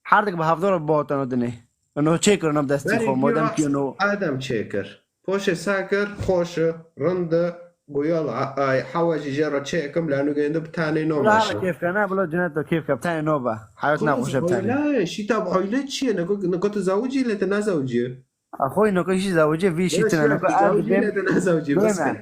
Her dik bi hevdara bidona dinê. No çê kirin bi destî Berê xwe. Madem bira ki no. Adem çê kir. Poşê sa kir, xweş e, rind e, got yala, ay, Hewa jî jê re çê kim, lano gêndi bi tanê no Bila meşe. hala kêf ke, ne, bila cennet do kêf ke, bi tanê no be. Hayat ne xweş e bi tanê. Oyle, şîta bi oyle çi ye? Neko, neko tu zewicî lê tu nezewicî. Axoy, neko işî zewicî, vî işî tine, neko ez Zewicî dibêm. lê tu nezewicî. Dibêm. Biskin.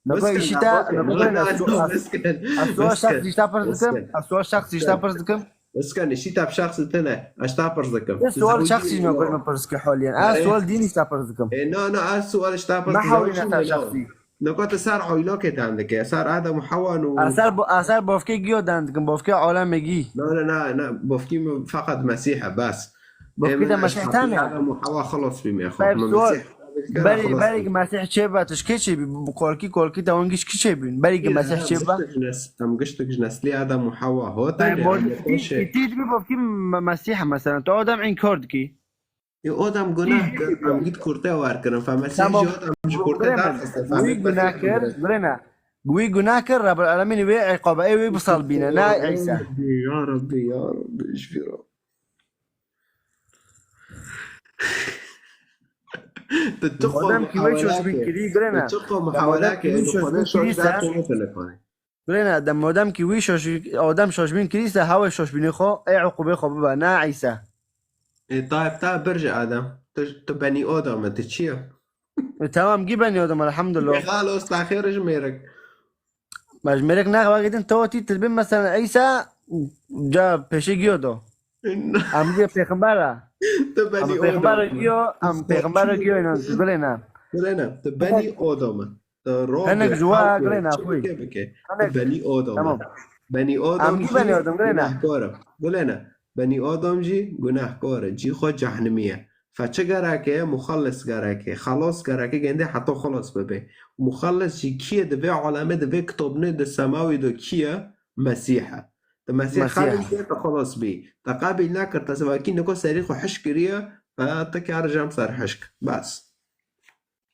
Neko Biskin, işî te, biskin. neko Na, dibêm. na, Ez na, sual, biskin. ez sual şexsî ji te pirs dikim. Biskin. Ez sual şexsî ji te pirs dikim. Biskin, şîta bi şexsî tine. Ez ta pirs dikim. Ez sual Zewicî şexsî ji no. Neko pirs ke holiyen. Ez E. sual dînî ji te pirs dikim. E, na, na, ez sual ji te pirs Me dikim. hawî Zewicî ne te no. şexsî. Neko tu ser oylokê dan dike. Ser Adem û Hewa no. Ez ser bo-, ez ser bofkê giyo dan dikim, bofkê alemê gî. Na, na, na, na. Bofkî min feqet Mesîh e, bes. Bofkî Ê, de min Mesîh ez tane. Adem û Hewa xilas bîme xwe. Tayyip Min sual. Mesîh kira Berî, xilas berî bîme. Mesîh çê be, tu ji kê çê bî? Bi kolkî, kolkî te wan giş kî çê bîn? Berî ki Mesîh çê be. Em giştik ji nes-, em giştik ji neslê Adem û Hewa hot. Tayyip Em bol, xweşê. Tî dibî bofkî Me-, Mesîh e mesela. Tu Adem înkar dikî. Ê, Adem gunah kir, em gît kurte war kirin. Fe Mesîh Tamam. jî Adem ji kurte Gure ne. derxiste. Fe Wî Mesîh gunah kir, kir. gure ne. Wî gunah kir, Rabbul Alemîn wê iqabe, ê wê bisalbîne, ne Îsa. Ya Rabbi, ya Rabbi, ji vî re. Tu çiqo Madem ki wê şoşbîn muhawelake, kirî, gure ne. tu çiqo Madem muhawelake, ki wî tu xwe şoşbîn şoş kirî derdê se, netinê xwe. gure ne, dem madem ki wî şoş-, Adem şoşbîn kirî se, hawê şoşbînê xwe, ê uqubê xwe bibe, ne Îsa. Ê, Tayyip, ta bir ji Adem. Tu, tu benî Adem e, tu çi ye? E, tamam, gî benî Adem, elhamdulillah. Xalos, ta xêr ji mêrik. Baş mêrik ne, wextê din tewatî tu dibê mesela Îsa ca pêşê giyo do. Em giyo pêxember e. Tu Em benî pêxember Adem. giyo, em pêxember giyo inan gule ne. Gule ne, tu benî Adem e. Tu ro Hinek bi ji wa hawkê, gule ne, çi xwî. bike bike. Hinek, Tu benî Adem e. tamam. Benî Adem Em giyo benî Adem, gule ne. Gunahkar e. Gule ne. Benî Adem jî gunahkar e. Cî xwe cehnimî ye. Fe çi gerek e? Muxellis gerek e. Xelas gerek e, gende heta xelas bibe. Muxellis jî kî ye? Di vê alemê, di vê kitabinê, di semawî de kî ye? Mesîh e. Te Mesîh Mesîh. Qebîl kir, te xelas bî. Te qebîl nekir, te sevakî niko serî xwe hişk kiriye, fe te kar jam ser hişk. Bes.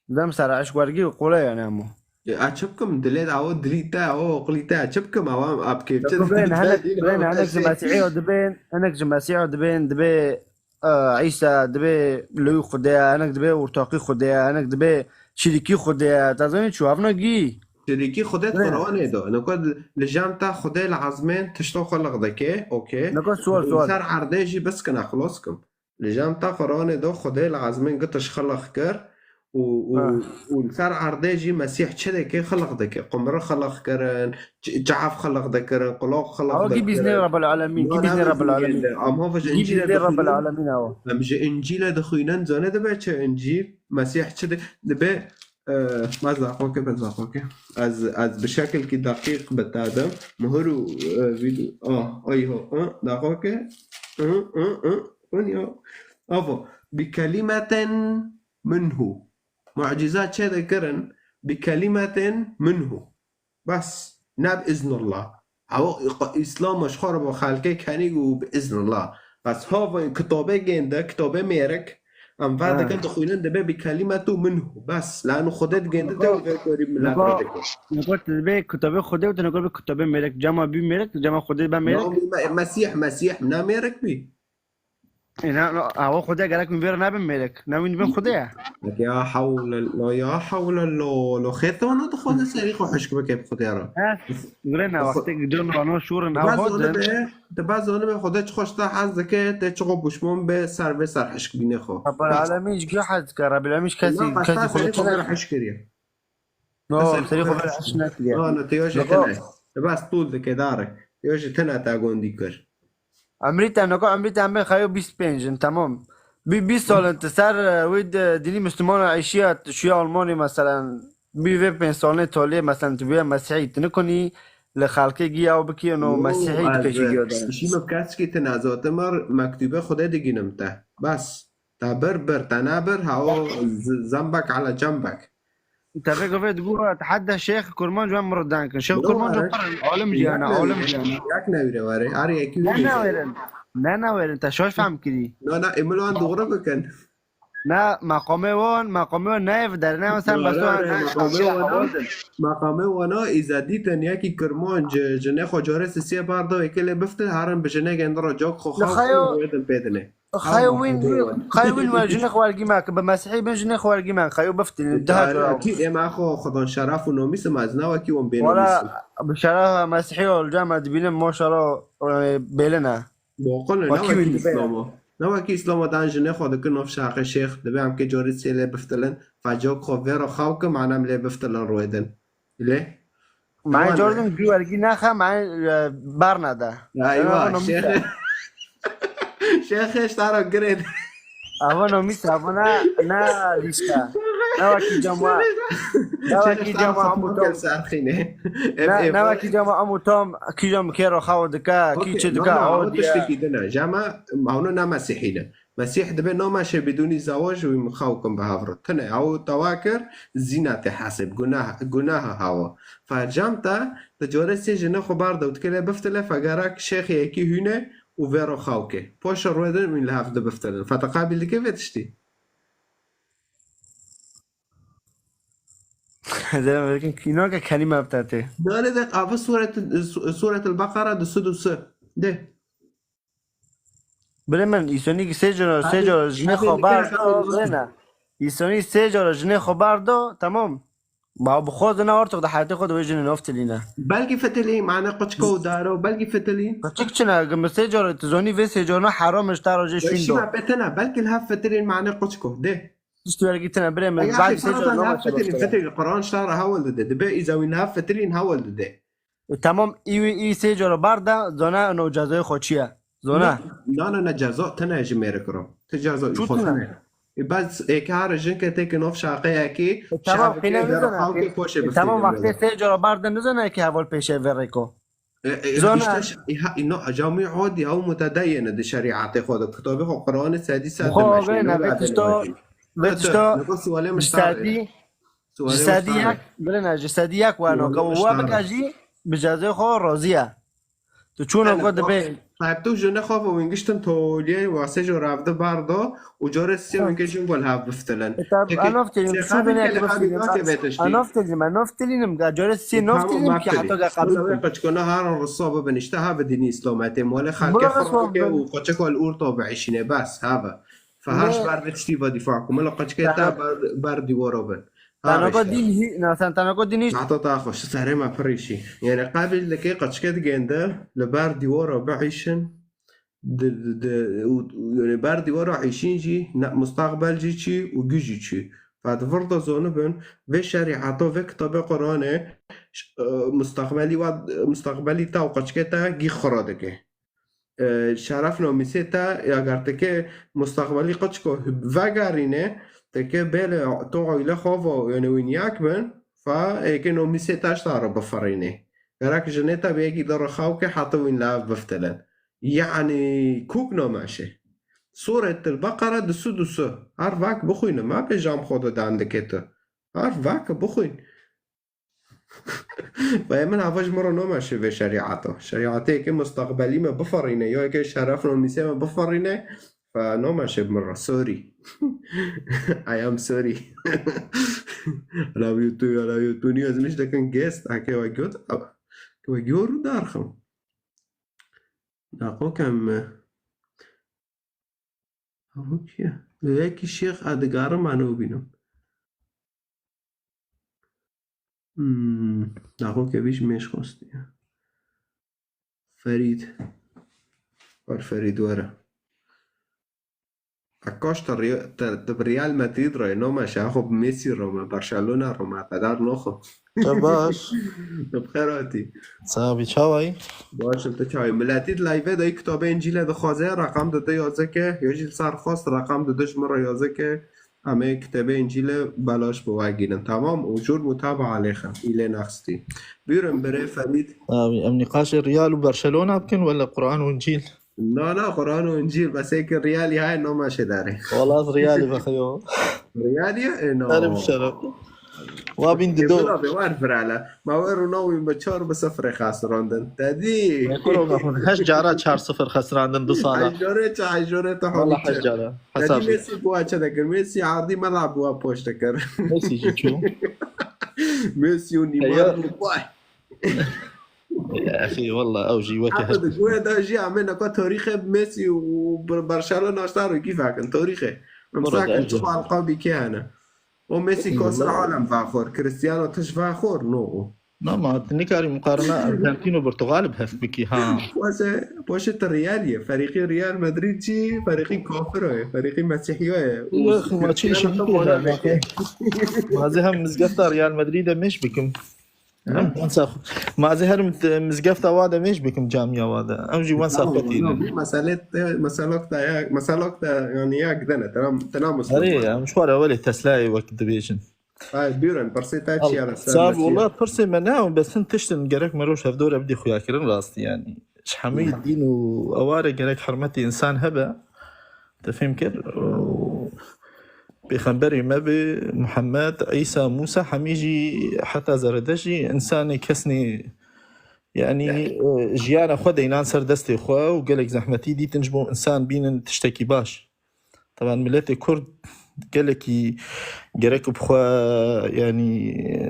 Dem ser hişk wergî qole yani hemû. E, a çi bikim? Dilê de awo dilî te, awo oqlî te. Çi bikim? Awa apkevçe. Bire ne, hinek, bire ne, hinek ji Mesîhê dibên, hinek ji Mesîhê dibên, dibê, e, Îsa, dibê lewî Xwedê ye, hinek dibê ortaqî Xwedê ye, hinek dibê şirîkî Xwedê ye. Te zanî çi? Hevna gî. Şirîkî Xwedê di Quranê de. Niko li cem te Xwedê li ezmên tişta xwe lix dike, okey. Niko sual, sual. Ser erdê jî biskine, xilas kim. Li cem te Quranê de Xwedê li ezmên gitiş xilq kir û, û, û li ser erdê jî Mesîh çi dike, xilq dike. Qumri xilq kirin, ç-, çav xilq dikirin, qulaq xilq dikirin. Awa gî bîznê Rabbel Alemîn, gî bîznê Rabbel Alemîn. Em hava ji Încîlê dixwînin. Em ji Încîlê dixwînin, zane dibe çi Încîl? Mesîh çi di-, dibe, e, bes daxoke, bes daxoke. Ez, ez bi şekilkî deqîq bi te de. Muhir û, e, vîdeo. Ah, ay ho, e, daxoke. E, e, e, e, ya. Avo, bi kelimetin minhu. Mucîza çê dikirin bi kelimetin minhu. Bes, ne bi iznullah. Ew Îslam ji xwe re bo xelkê kenî û bi iznullah. Bes hava kitabê gênde, kitabê mêrik, em ver dikin dixwînin dibe bi kelimetu minhu. Bes, lanu Xwedê digêndi te û vê korî milet re dike. Niko tu dibê kitabê Xwedê û tu niko bi kitabê mêrik. Cema bî mêrik, cema Xwedê be mêrik. Na, me-, Mesîh, Mesîh ne mêrik bî? E, na, na, awa Xwedê gerek min vê re nebin mêrik. Ne wîn dibin Xwedê ye. Ya hewle, la, ya hewle, lo, lo. Xêr te wana dixwaze serî xwe hişk bike bi Xwedê re. He, gure ne, wextê can wana şûr in, ew hatin. Te baz zanibe Xwedê çi xweş te hez dike, te çi xwe puşman be ser vê ser hişk bînê xwe. Rabbel Alemîn ji kî hez dike? Rabbel Alemîn ji kesî, kesî xwe serî xwe hişk kiriye. No, serî xwe vê re hişk nekiriye. No, no, te yo ji tine. Te bas tûl dike darek. Te yo ji tine te gondî kir. Emrî te, noko emrî te em bên xeyo bîst pênc in, temam. Bî bîst sal in, tu ser, e, wê di-, dinî Müslümana eşiya, tu şuya Almanî, meselen, bî vê pênc salê tolê, meselen, tu bûye Mesîhî, tu nikonî, li xelkê giya û bikî û mesîhî dike ji giya de. Şî min keskî tine zotimir mektûbê Xwedê digînim te. Bes. Te bir bir, te nebir, hewo z- zembek ala cembek. Tevê govê digu tehedde Şêx Kurmanc ve mırdan kin. Şêx Kurmanc ve pir alim jiyane, alim jiyane. Yak newire were, her yekî Ne were. Newerin. Ne newerin. Te şaş fehm kirî. Na na, emilan doğru bikin. Ne, maqamê wan, maqamê wan ne ev der, ne sen besto ne şaşiya hawazin. Maqamê wana îzadî tenyakî Kurmanc, jinê xo carê sisiye barda wekê lê biftin, herin bi jinê gendira cok xo xaw, wedin pêdine. Xeyo wîn, xeyo wîn wer jinê xwe wergî me, ki bi mesihî bin jinê xwe wergî me, xeyo biftin, daha cara. Ki ema xo xudan şeref û nomîs ma ez ne wekî wan bê nomîs. Wala bi şeref mesihî ol cama dibînim maşallah, e, bêlin e. Boqil ne, ne wekî Îslama. Ne wekî Îslama dan jinê xwe dikin nov şaqê şêx, dibe em kê corî sê lê biftilin, fecok xwe vêro xew ki manem lê biftilin rûedin. Lê? Ma Jordan gü wergî naxe, ma e, barna da. Eywa, şêx. Şêx heşta ro girêd. Ava nomîs, ava na, na lîsta. Na wekî cama. Na wekî cama amu tom. Serxîne. Na wekî cama amu tom. Kî cam kê ro xaw dika, kî çi dika. O diye. Tiştekî dine. Jama, hawno na mesîhî ne. Mesîh dibe nameşe bidûnî zewaj wî min xew kim bi hev re. Tine ew tewa kir, zîna tê hesib, gunah, gunaha hewa. Fercam te, ti carê sê jinê xwe bar de û dikê lê biftile, fe gerek şêxê yekî hûne û vêro xew ke. Poşe rûedin wîn li hev dibiftilin. Fe te qabil dike vê tiştî? Zerem vekin, kînoke kenî me bite tê. Dare de ava suret, suret el Beqara du sed û sê. De. Birê min, îsonî sê cara, sê cara jinê xwe bar do, birê ne. Îsonî sê cara jinê xwe bar do, temam. Ba bi xwe zina ortok de heyatê xwe de wê jinê nov tilîne. Belkî fitilî, mane quçko û daro, belkî fitilî. Quçik çi ne, gim sê cara, tu zonî vê sê cara heram ji te re jê şûn do. Şîma petena, belkî li hev fitilî mane quçko, de. Tişt wergî tine birê min. Ya axî, belkî sê cara ne fitilî, fitilî, Quran ji te re hewl dide. Dibe îza wî ne fitilî hewl dide. Tamam, î wî î sê cara bar da, zana no cezayê xwe çi ye? Zana. Na, na, na, ceza tine ji mêrik re. Ti ceza xwe tine. E, bes êke hare jinke têke nov şaqeyekî, tamam, qîne nizana. Tamam, wextê sê cara bar da nizana ki heval pêşe vê rêko. E, e, zana. Işte, ha, no, camî odî, ew mutedeyene di şerîatê xwe de. Kitabê xwe Quranê sedî sed. Xwe vê ne, vê tişto, vê tişto. Sedî. Ji sedî yek, birine, ji sedî yek weno, ke wa bike jî bi cezê xwe razî ye. Tu çûna ku dibê. Hep tu ji ne xwe wingiştin toliyê wasê ji revde berdo û corê sê wingê jin gol hev biftilin. Enof telîm, tu çû binê ke biftilin. Enof telîm, enof telînim, ga corê sê nof telînim ki heta ga qabil. Wala wê qeçkona haran risa bibin, işte ha bi dînî îslametê, mole xelkê xwe û qeçek wal urto bi işine bes, ha bi. Fehaş ber vê tiştî ve dîfa ku mila qeçkê te ber, ber dîwara bin. Tanaka din hî, na sen tanaka din hî. Heta ta xwe, şi serê me pirîşî. Yani qabil dike qeçkê digênde li ber dîwara biişin, di, di, di, û, yani ber dîwara işin jî, ne, mustaqbel jî çi û gû jî çi. Fed vir de zonibin, vê şerîeta, vê kitabê Quranê, ş-, e, mustaqbelî wa, mustaqbelî te û qeçkê te gî xira dike. E, şeref namîsê te, eger teke mustaqbelî qeçko vegerîne, teke bêle tu aîle xwe ve, yani wîn yek bin, fa êke namîsê te ji te re biferîne. Gerek jinê te bi yekî de rixaw ke heta wîn li hev biftilin. Yani kûk nameşe. Sûretil Beqere du sed û sê. Her vak bixwîne, me bêjam xwe de dan dike tu. Her vak bixwîn. Vay min hava ji min re nome şi vê şerîeta. Şerîetê yekê mustaqbelî me biferîne, ya yekê şeref namîsê me biferîne, fe nome şi bi min re. Sorry. I am sorry. I love you too, I love you too. Niye ez miş dekin guest, ake we göt, ke we gör darxim. Daqo kem me. Ew kî ye? Yekî şêx Edgar'im, ano bînim. Hmm, daxo kevî ji mêj xwestiye. Ferîd. Wer Ferîd were. Akaş te Ria-, te, te bi Real Madrid re, nome şe, xwe bi Messi re me, Barcelona re me, qedar noxo. Te baş. Te bi xêr hatî. Sabî, çawayî? Baş im, te çawayî? Miletî di live de kitabê Încîle dixwaze, reqam dide yazike, ya jî li ser xwest reqam dide ji min re yazike. Em ê kitêbê Încîlê belaş bi we girin, tamam? Û jûr mutabaa lêxin, îlê nexstî. Buyurun, birê Ferîd. Abi, em nîqaşê Real û Barcelona bikin wele Quran û Încîl? Na, na, Quran û Încîl, bes ê ki Realî hay, no meşê derê. Wala ez Realî vexeyo. Realî ye? E, no. Erê bişere. Wa bîn dido. Bila be, war firale. Ma we Ronaldoyê me çar bi sifirê xesirandin. Te dî? Kuro me xwin. Heşt cara çar sifir xesirandin du sala. Hejorê çi, hejorê te Wala heşt cara. Hesab. Mesî bu çi dikir? Mesî ardî me la bu poş dikir. Mesî jî çû. Mesî û Neymar. Vay. Ya axî, wela ew jî weke her. Heta di goya da jî em ê neka tarîxê Mesî û Barcelona ji te re gî vekin. Tarîxê. Em sakin çi balqa bî kê hene. O Mesî kosir alem vaxor. Cristiano tiş vaxor. No o. Na ma tu nikarî muqarina Arjantin û Portugal bi hev bikî ha. Poşe, poşe tu Real ye. Ferîqî Real Madrid jî ferîqî kafiro ye. Ferîqî Mesîhiyo ye. Û Yok, ma çi Cristiano işin tam ki ona ya, veke. Ma ez hem mizgefta Real Madrid de mêş bikim. Em wensa xwe. Ma ez ê herim mizgefta wa de mêj bikim, camiya wa de. Em jî wensa xwe tînin. Mesele te, meselok te ya, meselok te yani ya gidene. Tena, tena Müslüman. Erê, em ji xwe re welê Teslayê wek dibêjin. Ay, buyurun, pirsê te çi ya? Sab, wala pirsê me ne, bes hin tiştin gerek me roj hevdor re bidî xuyakirin rastî yani. Ji hemî dîn û eware gerek hurmetê insan hebe. Te fêm kir? Û Pêxemberê me bi Muhammed, Îsa, Mûsa, hemî jî heta Zeredeşt jî insanê kesnê, yanî, e, jiyana xwe deynan ser destê xwe û gelek zehmetî dîtin ji bo insan bînin tiştekî baş. Teban miletê Kurd gelekî gerek bi xwe, yanî,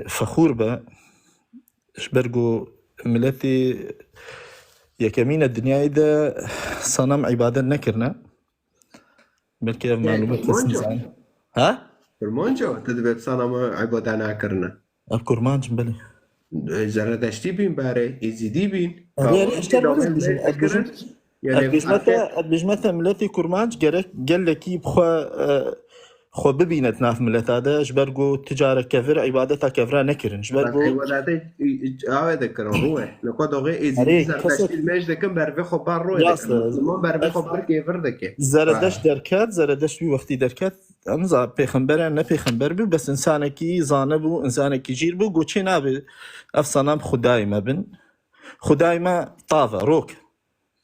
fexûr be. Ji ber ku miletê yekemîn e dinyayê de sanam îbadet nekirine. Belkî ev Ê, malûmet kesin Kurmanc o? Zane. Ha? Kurmanc o? Tu dibê sana me îbade nakirine. Ev kurmanc in, belê. E, Zeredeştî bîn barê, Êzîdî bîn. Erê, erê, Ka işte dawê were dibêjin, mêj ez dikirin. Dibêjim, Yani ez dibêjime te, ez dibêjime te miletê kurmanc gerek gelekî bi xwe, e, xwe bibîne di nav mileta de, ji ber ku tu carek kevir îbadeta kevra nekirin. Ji ber ku îbadetê, e, e, awe dikirin, rûye. Li xwe doxê Êzîdî Erê, Zeredeştî kesek mêj dikin, ber vê xwe bar rûye Rast dikin. e. Musulman ber vê xwe bar kevir dike. Zeredeşt derket, Zeredeşt wî wextî derket. Em za pêxember e, ne pêxember bû, bes insanekî zane bû, insanekî jîr bû, got çê nabe ev sanam xudayê me bin. Xudayê me tav e, rok.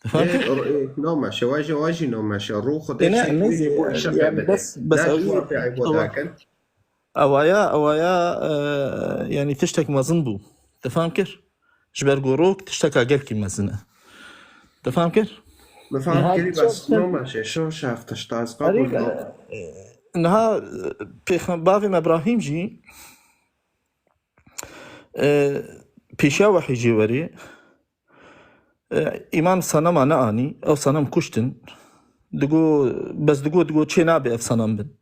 Difam Ê, kir? ro-, ê, name, şewa jî, wa jî name, şe, rû xudê Ê, ne, çê ne, jî bo e, işe e, bide. Bes, bes Dest ew, wa pê eybo ew, dakin. Ewaya, ewaya, e, yani tiştek mezin bû. Difam kir? Ji ber ku rok tişteka gelkî mezin e. Te fam kir? Me fam Niha kirî, bes çaştin- noma şey, şo şef tişta, ez Erê, qabûl nakim. e, niha, e, pêxem-, bavê me Ibrahîm jî, e, pêşiya wehî jê werî, e, îman sanema neanî, ew sanem kuştin. Digo, bes digo, digo çê nabe ev sanem bin.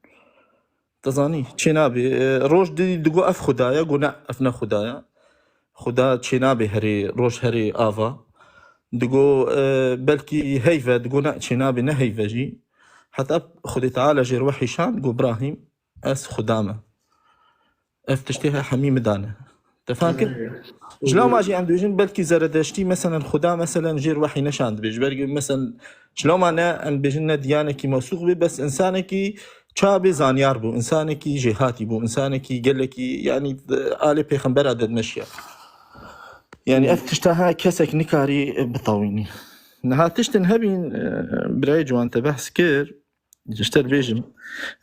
Dizanî, çê nabê. E, roj didî digo ev xuda ye, go ne, ev ne xuda ye. Xuda çê nabê herê, roj herê ava. Digo, e, belkî heyv e, digo ne, çê nabê, ne heyv e jî. Heta Xwedê Teala jêr wehî şand, go, Birahîm, ez xuda me. Ev tiştê he hemî min dane. Te fam kir? Ji lama jî em dibêjin, belkî Zeredeştî, meselen, Xuda, meselen, jêr wehî neşandibe. Ji ber ku, meselen, ji lama ne, em dibêjin, ne diyanekî mewsûq bê, bes insanekî çabê zanyar bû, insanekî jêhatî bû, insanekî gelekî, yanî, alê pêxembera de dimeşiya. Yanî, ev tişta ha kesek nikarî, e, bitawînî. Niha tiştin hebîn, e, birayê ciwan te behs kir, Ji te dibêjim,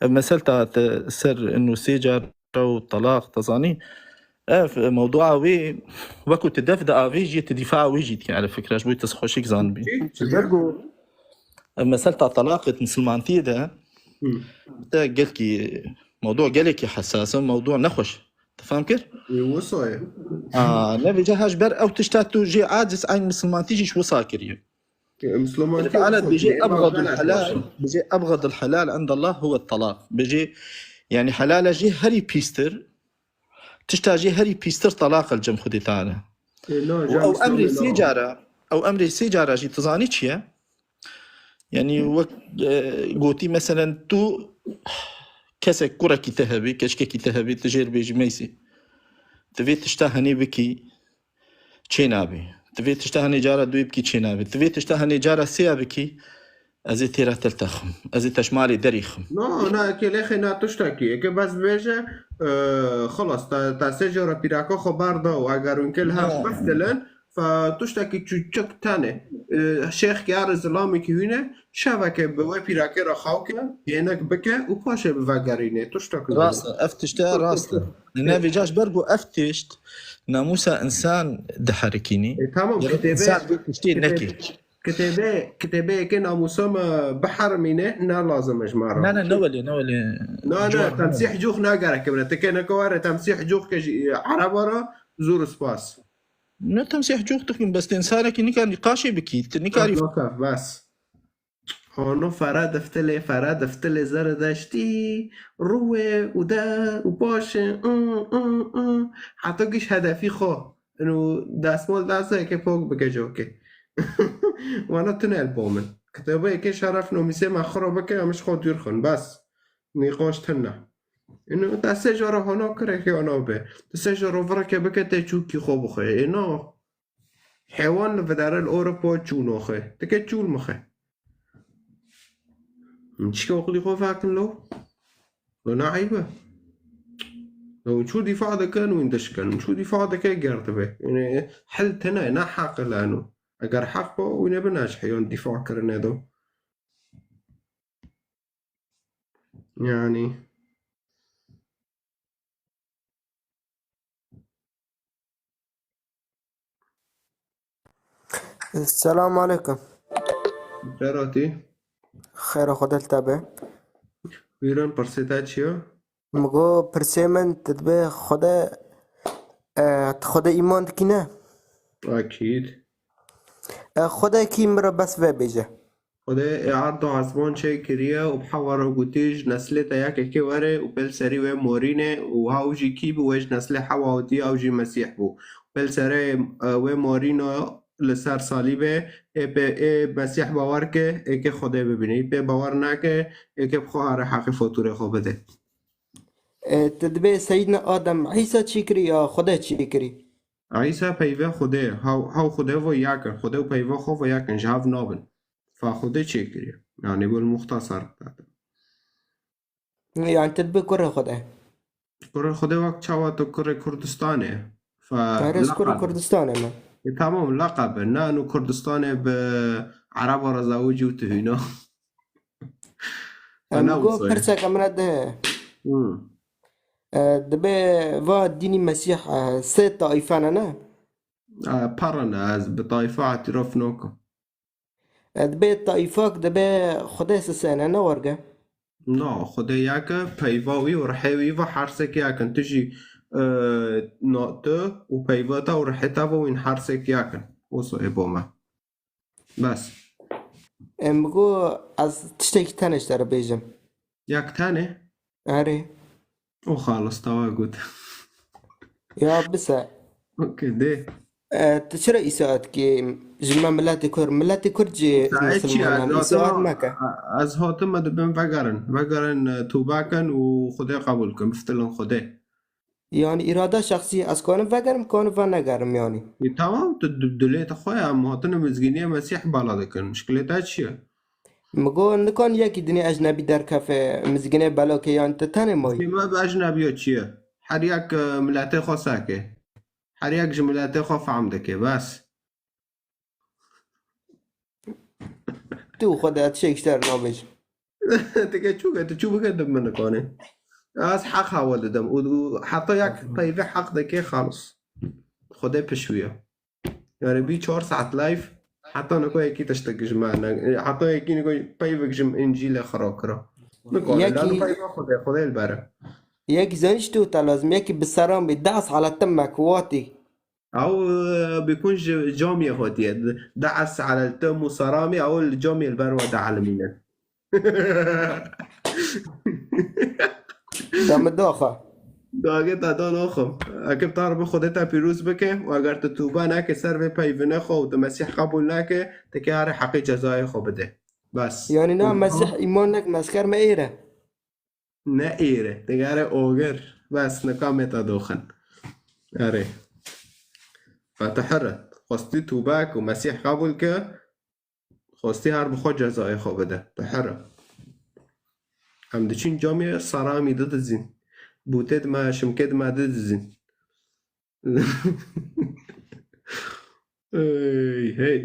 ev mesel ta te ser inu sê cara û telaq, te zanî, ev mewdua wê, wekû tu def diavêjî, tu dîfaa wê jî dikî, elê fikra ji bo tu xweşik zanibî. Çi? Ji ber ku ev mesel ta telaqê di misilmantiyê de, Hı. te gelkî, mewdua gelekî hesas e, mewdua nexweş. Te fam kir? Ê, wisa ye. A, ne vêca ha ji ber ew tişta tu jê aciz eyn misilmantî jî ji wisa kiriye. Misilmantî Teala dibêje, "Ebgadul helal", dibêje, "Ebgadul helal indallah huwe talaq." Dibêje, yani helala jê herî pîstir, tişta jê herî pîstir talaq e li cem Xwedê Teala. Û ew emrê sê cara, ew emrê sê cara jî tu zanî çi ye? Yani wek, e, gotî, meselen, tu kesek kurekî te hebî, keçkekî te hebî, tu jê re bêjî meysî. Tu vê tişta henê bikî, çê nabî. Tu vê tişta henê cara duyê bikî, çê nabî. Tu vê tişta henê cara sêya bikî, Ez ê têra te lê xim. Ez ê te ji malê derî xim. No, na, eke lêxê na tiştekî. Eke bes bêje, e, xelas, te, te sê cara pîraka xwe berda û eger hûn kê li hev No. beftilin, fe tiştekî çûçik tenê. E, şêxkî ya zilamekî hûn e, şeveke bi wê pîrakê re xew ke, yênek bike û paşê bi vegerînê. Tiştekî Rast e, ev tişte rast e. Nevê ca ji ber ku ev tişt namûsa însan diherikînî. E, tamam, Gerek kitêbê, însan vê tiştê kitêbê, nekê. kitêbê, kitêbê yekê namûsa me biherimîne, ne lazim e ji me re. Ne, ne, ne welê, ne welê. Na, na, Ciwan, ne. temsîh cûx nagerek bire. Ti kê neko were temsîh cûx ke ji Ereba re, zûr spas. Ne temsîh cûx dikin, bes ti însanekî nikarî nîqaşê bikî, ti nikarî Bas, bas. Hano fere deftilê, fere deftilê Zeredeştî, rûwê û de û paşê, ı, ı, ı. Heta giş hedefî xwe. Ino destmol dest eke pok bike cokê. Wana tune el bo min. Kitêbeyê ke şeref nomîsê me xiro bike, em ji xwe dûr xin. Bes. Nîqaş tune. Ino te sê cara hana kireke ana be. Te sê cara vireke bike te çûkî xwe bixwe. Ê na. Heywan li videre li Ewropa çû naxe. Tike çûl mixe. Çike oxlî xwe vekin lo. Lo ne eyb e. Lo çû dîfa dikin û dişkin. Çû dîfa dike ger dibe. Yani hel tene ne haq lano. Eger haq bo, wî ne bina ji heywan dîfa kirine do. Yani. Selam aleykum. Beratî. Xêra Xwedê li te be. Bîran pirsê te çi ye? Min got pirsê min, tu dibê Xwedê, e, tu Xwedê îman dikî ne? Akîd. E, Xwedê kî min re bes vê bêje. Xwedê ê erd û esman çêkiriye û bi hewa re gotî, ji neslê te yekekê were û pêl serî wê morîne û hew jî kî bû, wê ji neslê hewa hatî, ew jî Mesîh bû. Pêl serê, e, wê morîna li ser salîbê, ê pê, ê Mesîh bawer ke, ê ke Xwedê bibîne. Ê pê bawer nake, ê ke bi xwe here heqê fatûrê xwe bide. E, tu dibê Seyîdna Adem Îsa çêkirî ya Xwedê çêkirî? Îsa peyvê Xwedê, hew, hew Xwedê vo yek in, Xwedê û peyva xwe vo yek in, ji hev nabin. Fa Xwedê çêkiriye. Yani, bol muxtasar bikate. Yani, tu dibê kurê Xwedê? Kurê Xwedê wek çawa tu kurê Kurdistanê. Fa Erê, ez kurê laqab. Kurdistanê me. E, tamam, laqab e. Na, nu Kurdistanê bi Ereba re zawicî û tu hîna. Em Ana got wisa ye. Pirseke min re de. Hmm. E, dibê va dînî Mesîh, e, sê taîfe ne, ne? E, pere ne, ez bi taîfe îtiraf nakim. E, dibê taîfak dibê Xwedê sisêne, ne werge? Na, Xwedê yek e, peyva wî û rihê wî ve her sek yek in. Tu jî, e, na, tu û peyva te û rihê te ve wîn her sek yek in. Wisa ê bo me. Bes. Em got ez tiştekî tenê ji te re bêjim. Yek tenê? Erê. O xalis, te wa got. Ya bise. Okey, dê. E, tu çira îsaat kî ji me miletê Kurd, miletê Kurd jî Îsaat çi ya? Musulmanan, îsaat Zaten meke. Ez hatim, me dibin vegerin. Vegerin, e, tûbe kin û Xwedê qebûl kin, biftilin Xwedê. Yani îrada şexsî, ez kanim vegerim, kanim venegerim yani. E, tamam, tu di-, dilê te xwe ya, em hatine mizgîniyê Mesîh bala dikin. Muşkilê te çi ye? Mi got, nikan yekî dinê ecnebî derkefe, mizgînê bela ke, yani tu tenê mayî. Sima bi ecnebiya çi ye? Her yek, e, miletê xwe seke. Her yek ji miletê xwe fehm dike, bes. Tu Xwedê tiştek ji te re nabêjim. Dike çû ke, tu çû bike, tu min nikanî. Ez heq hewa didim. Û, û heta yek peyvê heq dike, xalis. Xwedê pişt wî ye. Yani bî çar saet live, heta nika yekî tiştek ji me ne. Heta yekî nika peyvek ji min Încîlê xira kira. Nikare, Yekî lano peyva Xwedê, Xwedê li ber e. Yekî zanî çi tu te lazim, yekî bi seran bî, das ala timek watî. Ew, e, bêkun ji camiyê hatiye. Da'as alel tim û seramî, ew li camiyê li ber we dielmînin. Da min daxa. Dagê te da naxim. Eke bi te re bi Xwedê te pîroz bike û eger tu tûbe neke ser vê peyvine xwe û tu Mesîh qebûl neke, tu kê here heqê cezayê xwe bide. Bes. Yani na Mesîh îman nek, mezker me êre. Ne êre, digere ogir. Bes, nika me te doxin. Erê. Fetihir e. Xwestî tûbe ku Mesîh qebûl ke, Xwestî her bi xwe cezayê xwe bide. Tu her e. Em diçin camê seramî didizîn. Bûtê dime, şimkê dime didizîn. Ey, hey.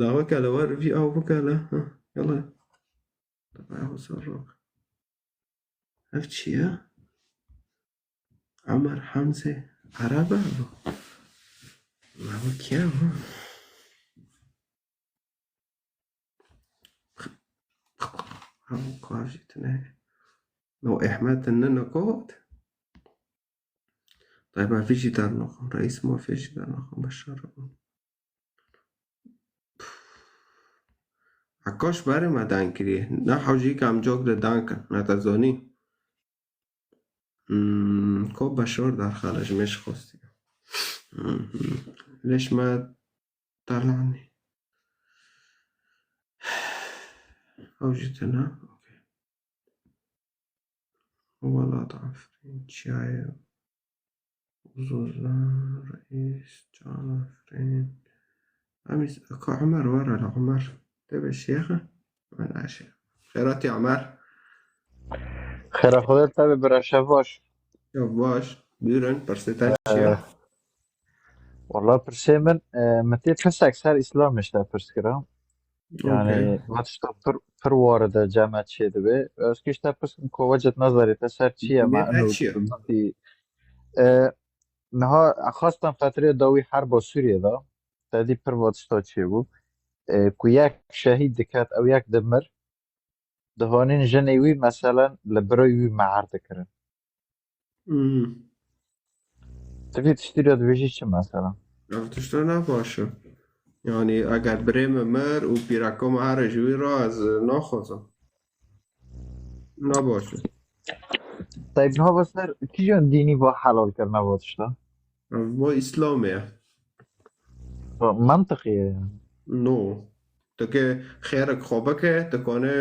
Daxwe kele wer vî ew bikele. Ha, yala. Ew ser rok. Ev çi ye? Emer Hamze Erebe bu. Ev kî ye bu? Ew kav jî tune. No Ehmet ne nakot. Tayyip Efî jî dernaxin. Reîs Mafê jî dernaxin. Beşar. Ekkaş berê me dan kiriye. Ne hewcî kam cok de dan kin. Ne te zonî. Hmm, ko Beşar derxele ji mêş xwestiye. Hmm, hmm. Leş me talanî. Ew jî tune. Okey. Welat Efrîn, Çiyayê Uzuzan, Reis, Can Efrîn. Em îs-, ka Ömer were la Ömer. Tê be şêxe? Wala şêx. Xêratî Ömer. Xêra Xwedê te be bira, şev baş. Şev baş. Buyurun, pirsê te çi ye? Ee, Wala pirsê min, e, min tê pirsek ser Îslamê ji te pirs kira. Yanî, Okey. va tişta pir, pir waride cem me çêdibe. Ez kî ji te pirs kim ku wecet nazarê te ser çi ye, Dînê me te ino çi ye? Bintî. E, niha xwestan fetrê dawî herba Sûriyê de, te dî pir va tişta çêbû. E, ku yek şehîd diket, ew yek dimir. Dihanîn jinê wî, meselen, li birayê wî mehir dikirin. Hmm. Tu vî tiştî re dibêjî çi, meselen? Ev tişta ne baş e. Yanî, eger birê min mir û pîreka min here ji wî re, ez naxwazim. Ne baş e. Tayb, niha va ser kîjan dînî va helal kirine va tişta? Ev va Îslamê ye. Va mentiqî ye yani. No. Tu ke xêrek xwe bike, tu kane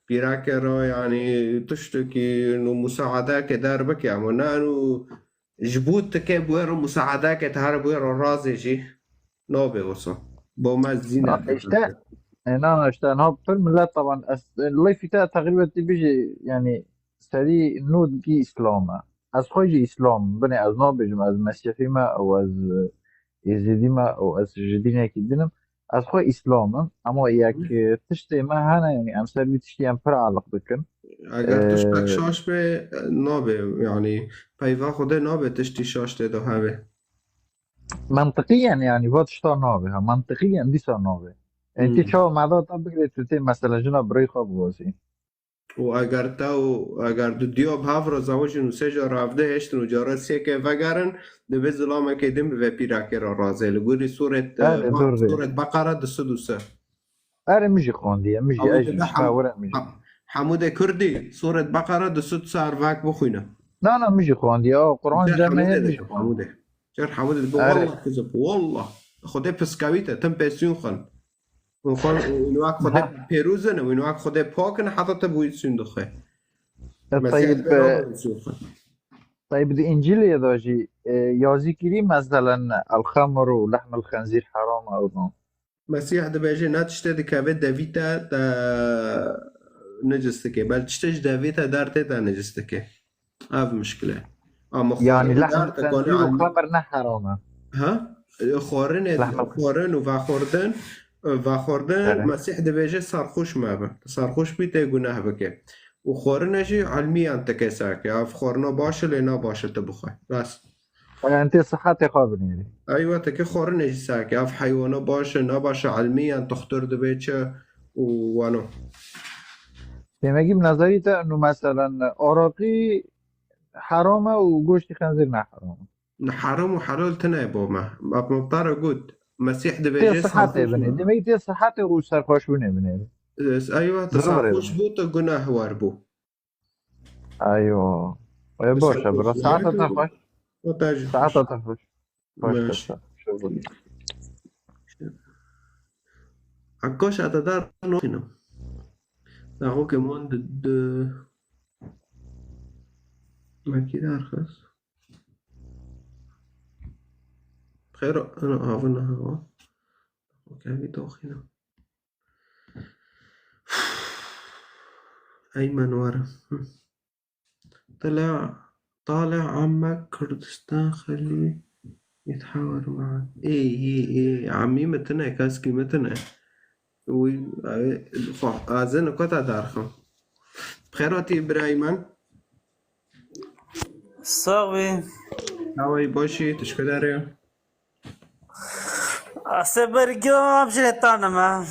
pîreke re, yanî tiştekî nû musaedeke der bike, ama ne nû ji bo tu ke bi wê re musaedeke, tu here bi wê re razê jî nabe wisa. Bo me zîne. Ha, işte, e, na, na, işte, na, pir millet taban, ez, e, lêfî te teqrîben tê bêjî, yanî, serî nû digî Îslam e. Ez xwe jî Îslam im, binê ez nabêjim ez Mesîhî me û ez, e, Êzidî me û ez ji dînekî din im. Ez xwe Îslam im, ama yek, Hı. e, tiştê me hene, yanî em ser vî tiştî em pir aliq dikin. Eger tiştek Ee, şaş be, nabe, yanî peyva Xwedê nabe tiştî şaş tê de hebe. Mantiqiyen, yanî va tişta nabe, ha, mantiqiyen dîsa nabe. Yanî tê Hmm. çawa mada ta bigirê, tu tê mesela jina birayê xwe bivazî. Û eger te û eger du diya bi hev re zewicin û sê cara hevdeh hêştin û cara sêkê vegerin, divê zilamekê din bibe pîrekê re razê. Li gorî Sûret, Erê, e, dur dê. Sûret Beqere du sed û sê. Erê, min jî xwendiye, min jî, Hemû ez jî, dibe hem, were min jî. hem, hemû de Kurdî, Sûret Beqere du sed û sê vek bixwîne. Na, na, min jî xwendiye. O, Quran Cer cem hemû heye, de min jî dikim, hemû xwendiye. de. Cer hemû de dibe, Erê. Wallah kizib, wallah. Xwedê piskewî te, tim pêsiyûn xwend. Û xwe, û wî wek Xwedê Ha. pêrûz in, wî wek Xwedê pak in, heta te bi wî sûn dixwe. E, Mesîh Tayyip, dibe e, nabin sûn xwe. Tayyip di Încîlê de jî, e, yazî kirî, meselen, el-xemr û lehm el-xenzîr heram e, ew dan. Mesîh dibêje, ne tiştê dikeve devî te, te necis dike. Bel tiştê ji devî te dertê te necis dike. Ev mişkil e. Ama Yanî xwarin lehmul der te xenzîr û kane xemr ne heram e? Ha? E, xwarinê, Lehmul xwarin û vexwardin, e, vexwardin, Erê. Mesîh dibêje serxoş mebe. Serxoş bî tê guneh bike. Û xwarine jî ilmiyan tike sake. Ev xwarina baş e, lê na baş e tu bixwe. Bes. Yanî tê sihetê xwe binêrî. Eywa, tike xwarinê jî sake. Ev heywana baş e, na baş e, ilmiyan tuxtur dibe çi û wano. Demekî bi nezerî te, nû meselen, araqî heram e û goştî xenzîr ne heram e. Heram û helal tune bo me. Ev me te re got. Mesîh Tê dibêje sihetê serxoş binê. me. Demekî tê sihetê û serxweşbûnê binê. Es, eywa, tu Zor serxweş e. bû, tu gunehwar bû. Eywa. E, Tu baş e, serxweş bira. bû. Saeta te xweş. O te jî Saeta xweş. te xweş. Xweş Baş. kesa. Şev bo. Ekkaş heta dar noxînim. Daxokê man di, di, me kî derxist? Xêr, ana avin hewa. Daxokê vî doxînim. Eymen were. Hı. Tela, tale amme Kurdistan xelî yethawer ma. Ê, ê, ê, amî mitine, keskî mitine. Wî, e, xwe, azin kota darxim. Xêr hatî bira Eymen. Sax bî. Çawayî başî, tu ji ku derê? Ase bergiyam ji hêtan me.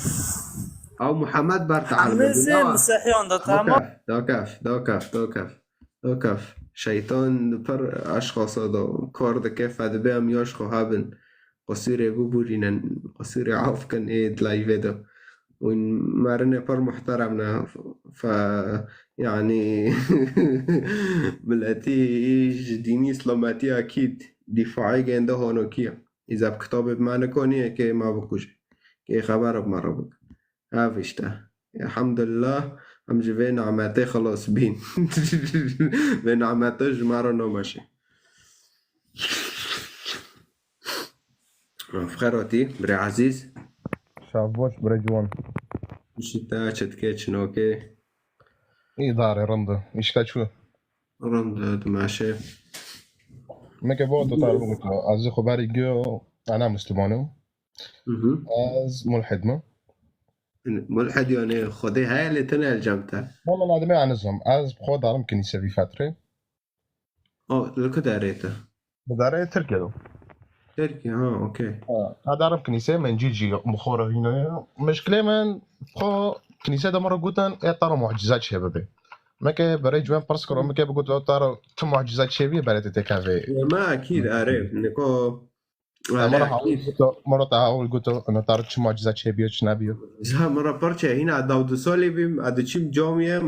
Ew Muhammed ber te Hemî zî Mesîhiyan de, tamam. Dokef, dokef, dokef, dokef, dokef. Şeytan pir eşxasa da kar dike, fedibê em yaş xwe hebin. Qusûrê bibûrînin, qusûrê af kin ê di layvê de. Û merinê pir muhterem ne. Fe, yanî, miletî ji dînî îslametiya kî dîfaê gênde honokî ye. Îza bi kitabê bi me nikoniye kê me bikuje. Kê xeber bi me re bik. Ev işte. Elhamdulillah, em ji vê nimetê xilas bîn. Vê nimete ji me re nameşe. Xêr hatî, birê ezîz. Şevbaş, birê ciwan. Ji te çi dike, çi nake? Îdarê rind e. Îşte çû. Rind e, dimeşe. Meke bo tu tarif bikî. Ez xwe berî giyo, ana Müslümanım. Hı hı. Ez mulhid me. Mulhid yani Xwedê heye lê tune el cem te. Ma min ademê anizam. Ez xwe darim kinîse vî fetrê. O, li ku derê te? Bi derê Tirkiye de. Tirkiye, ha, okey. Ha, ha, darim kinîse, min cî cî bi xwe re hîne ye. Mişkilê min, xwe kinîse de min re gotin, ê te re mucîze çê bibe. Meke berê ciwan pirs kiro, meke bigot, ê te re tu mucîze çê bî, berê te têke vê. Ê, me ekîd, erê, niko, Mara hawil goto, mara te hawil goto, ina tar çi mucize çêbiyo, çi nebiyo. Za mara parçe hîna daw du salî bîm, a diçîm camiye,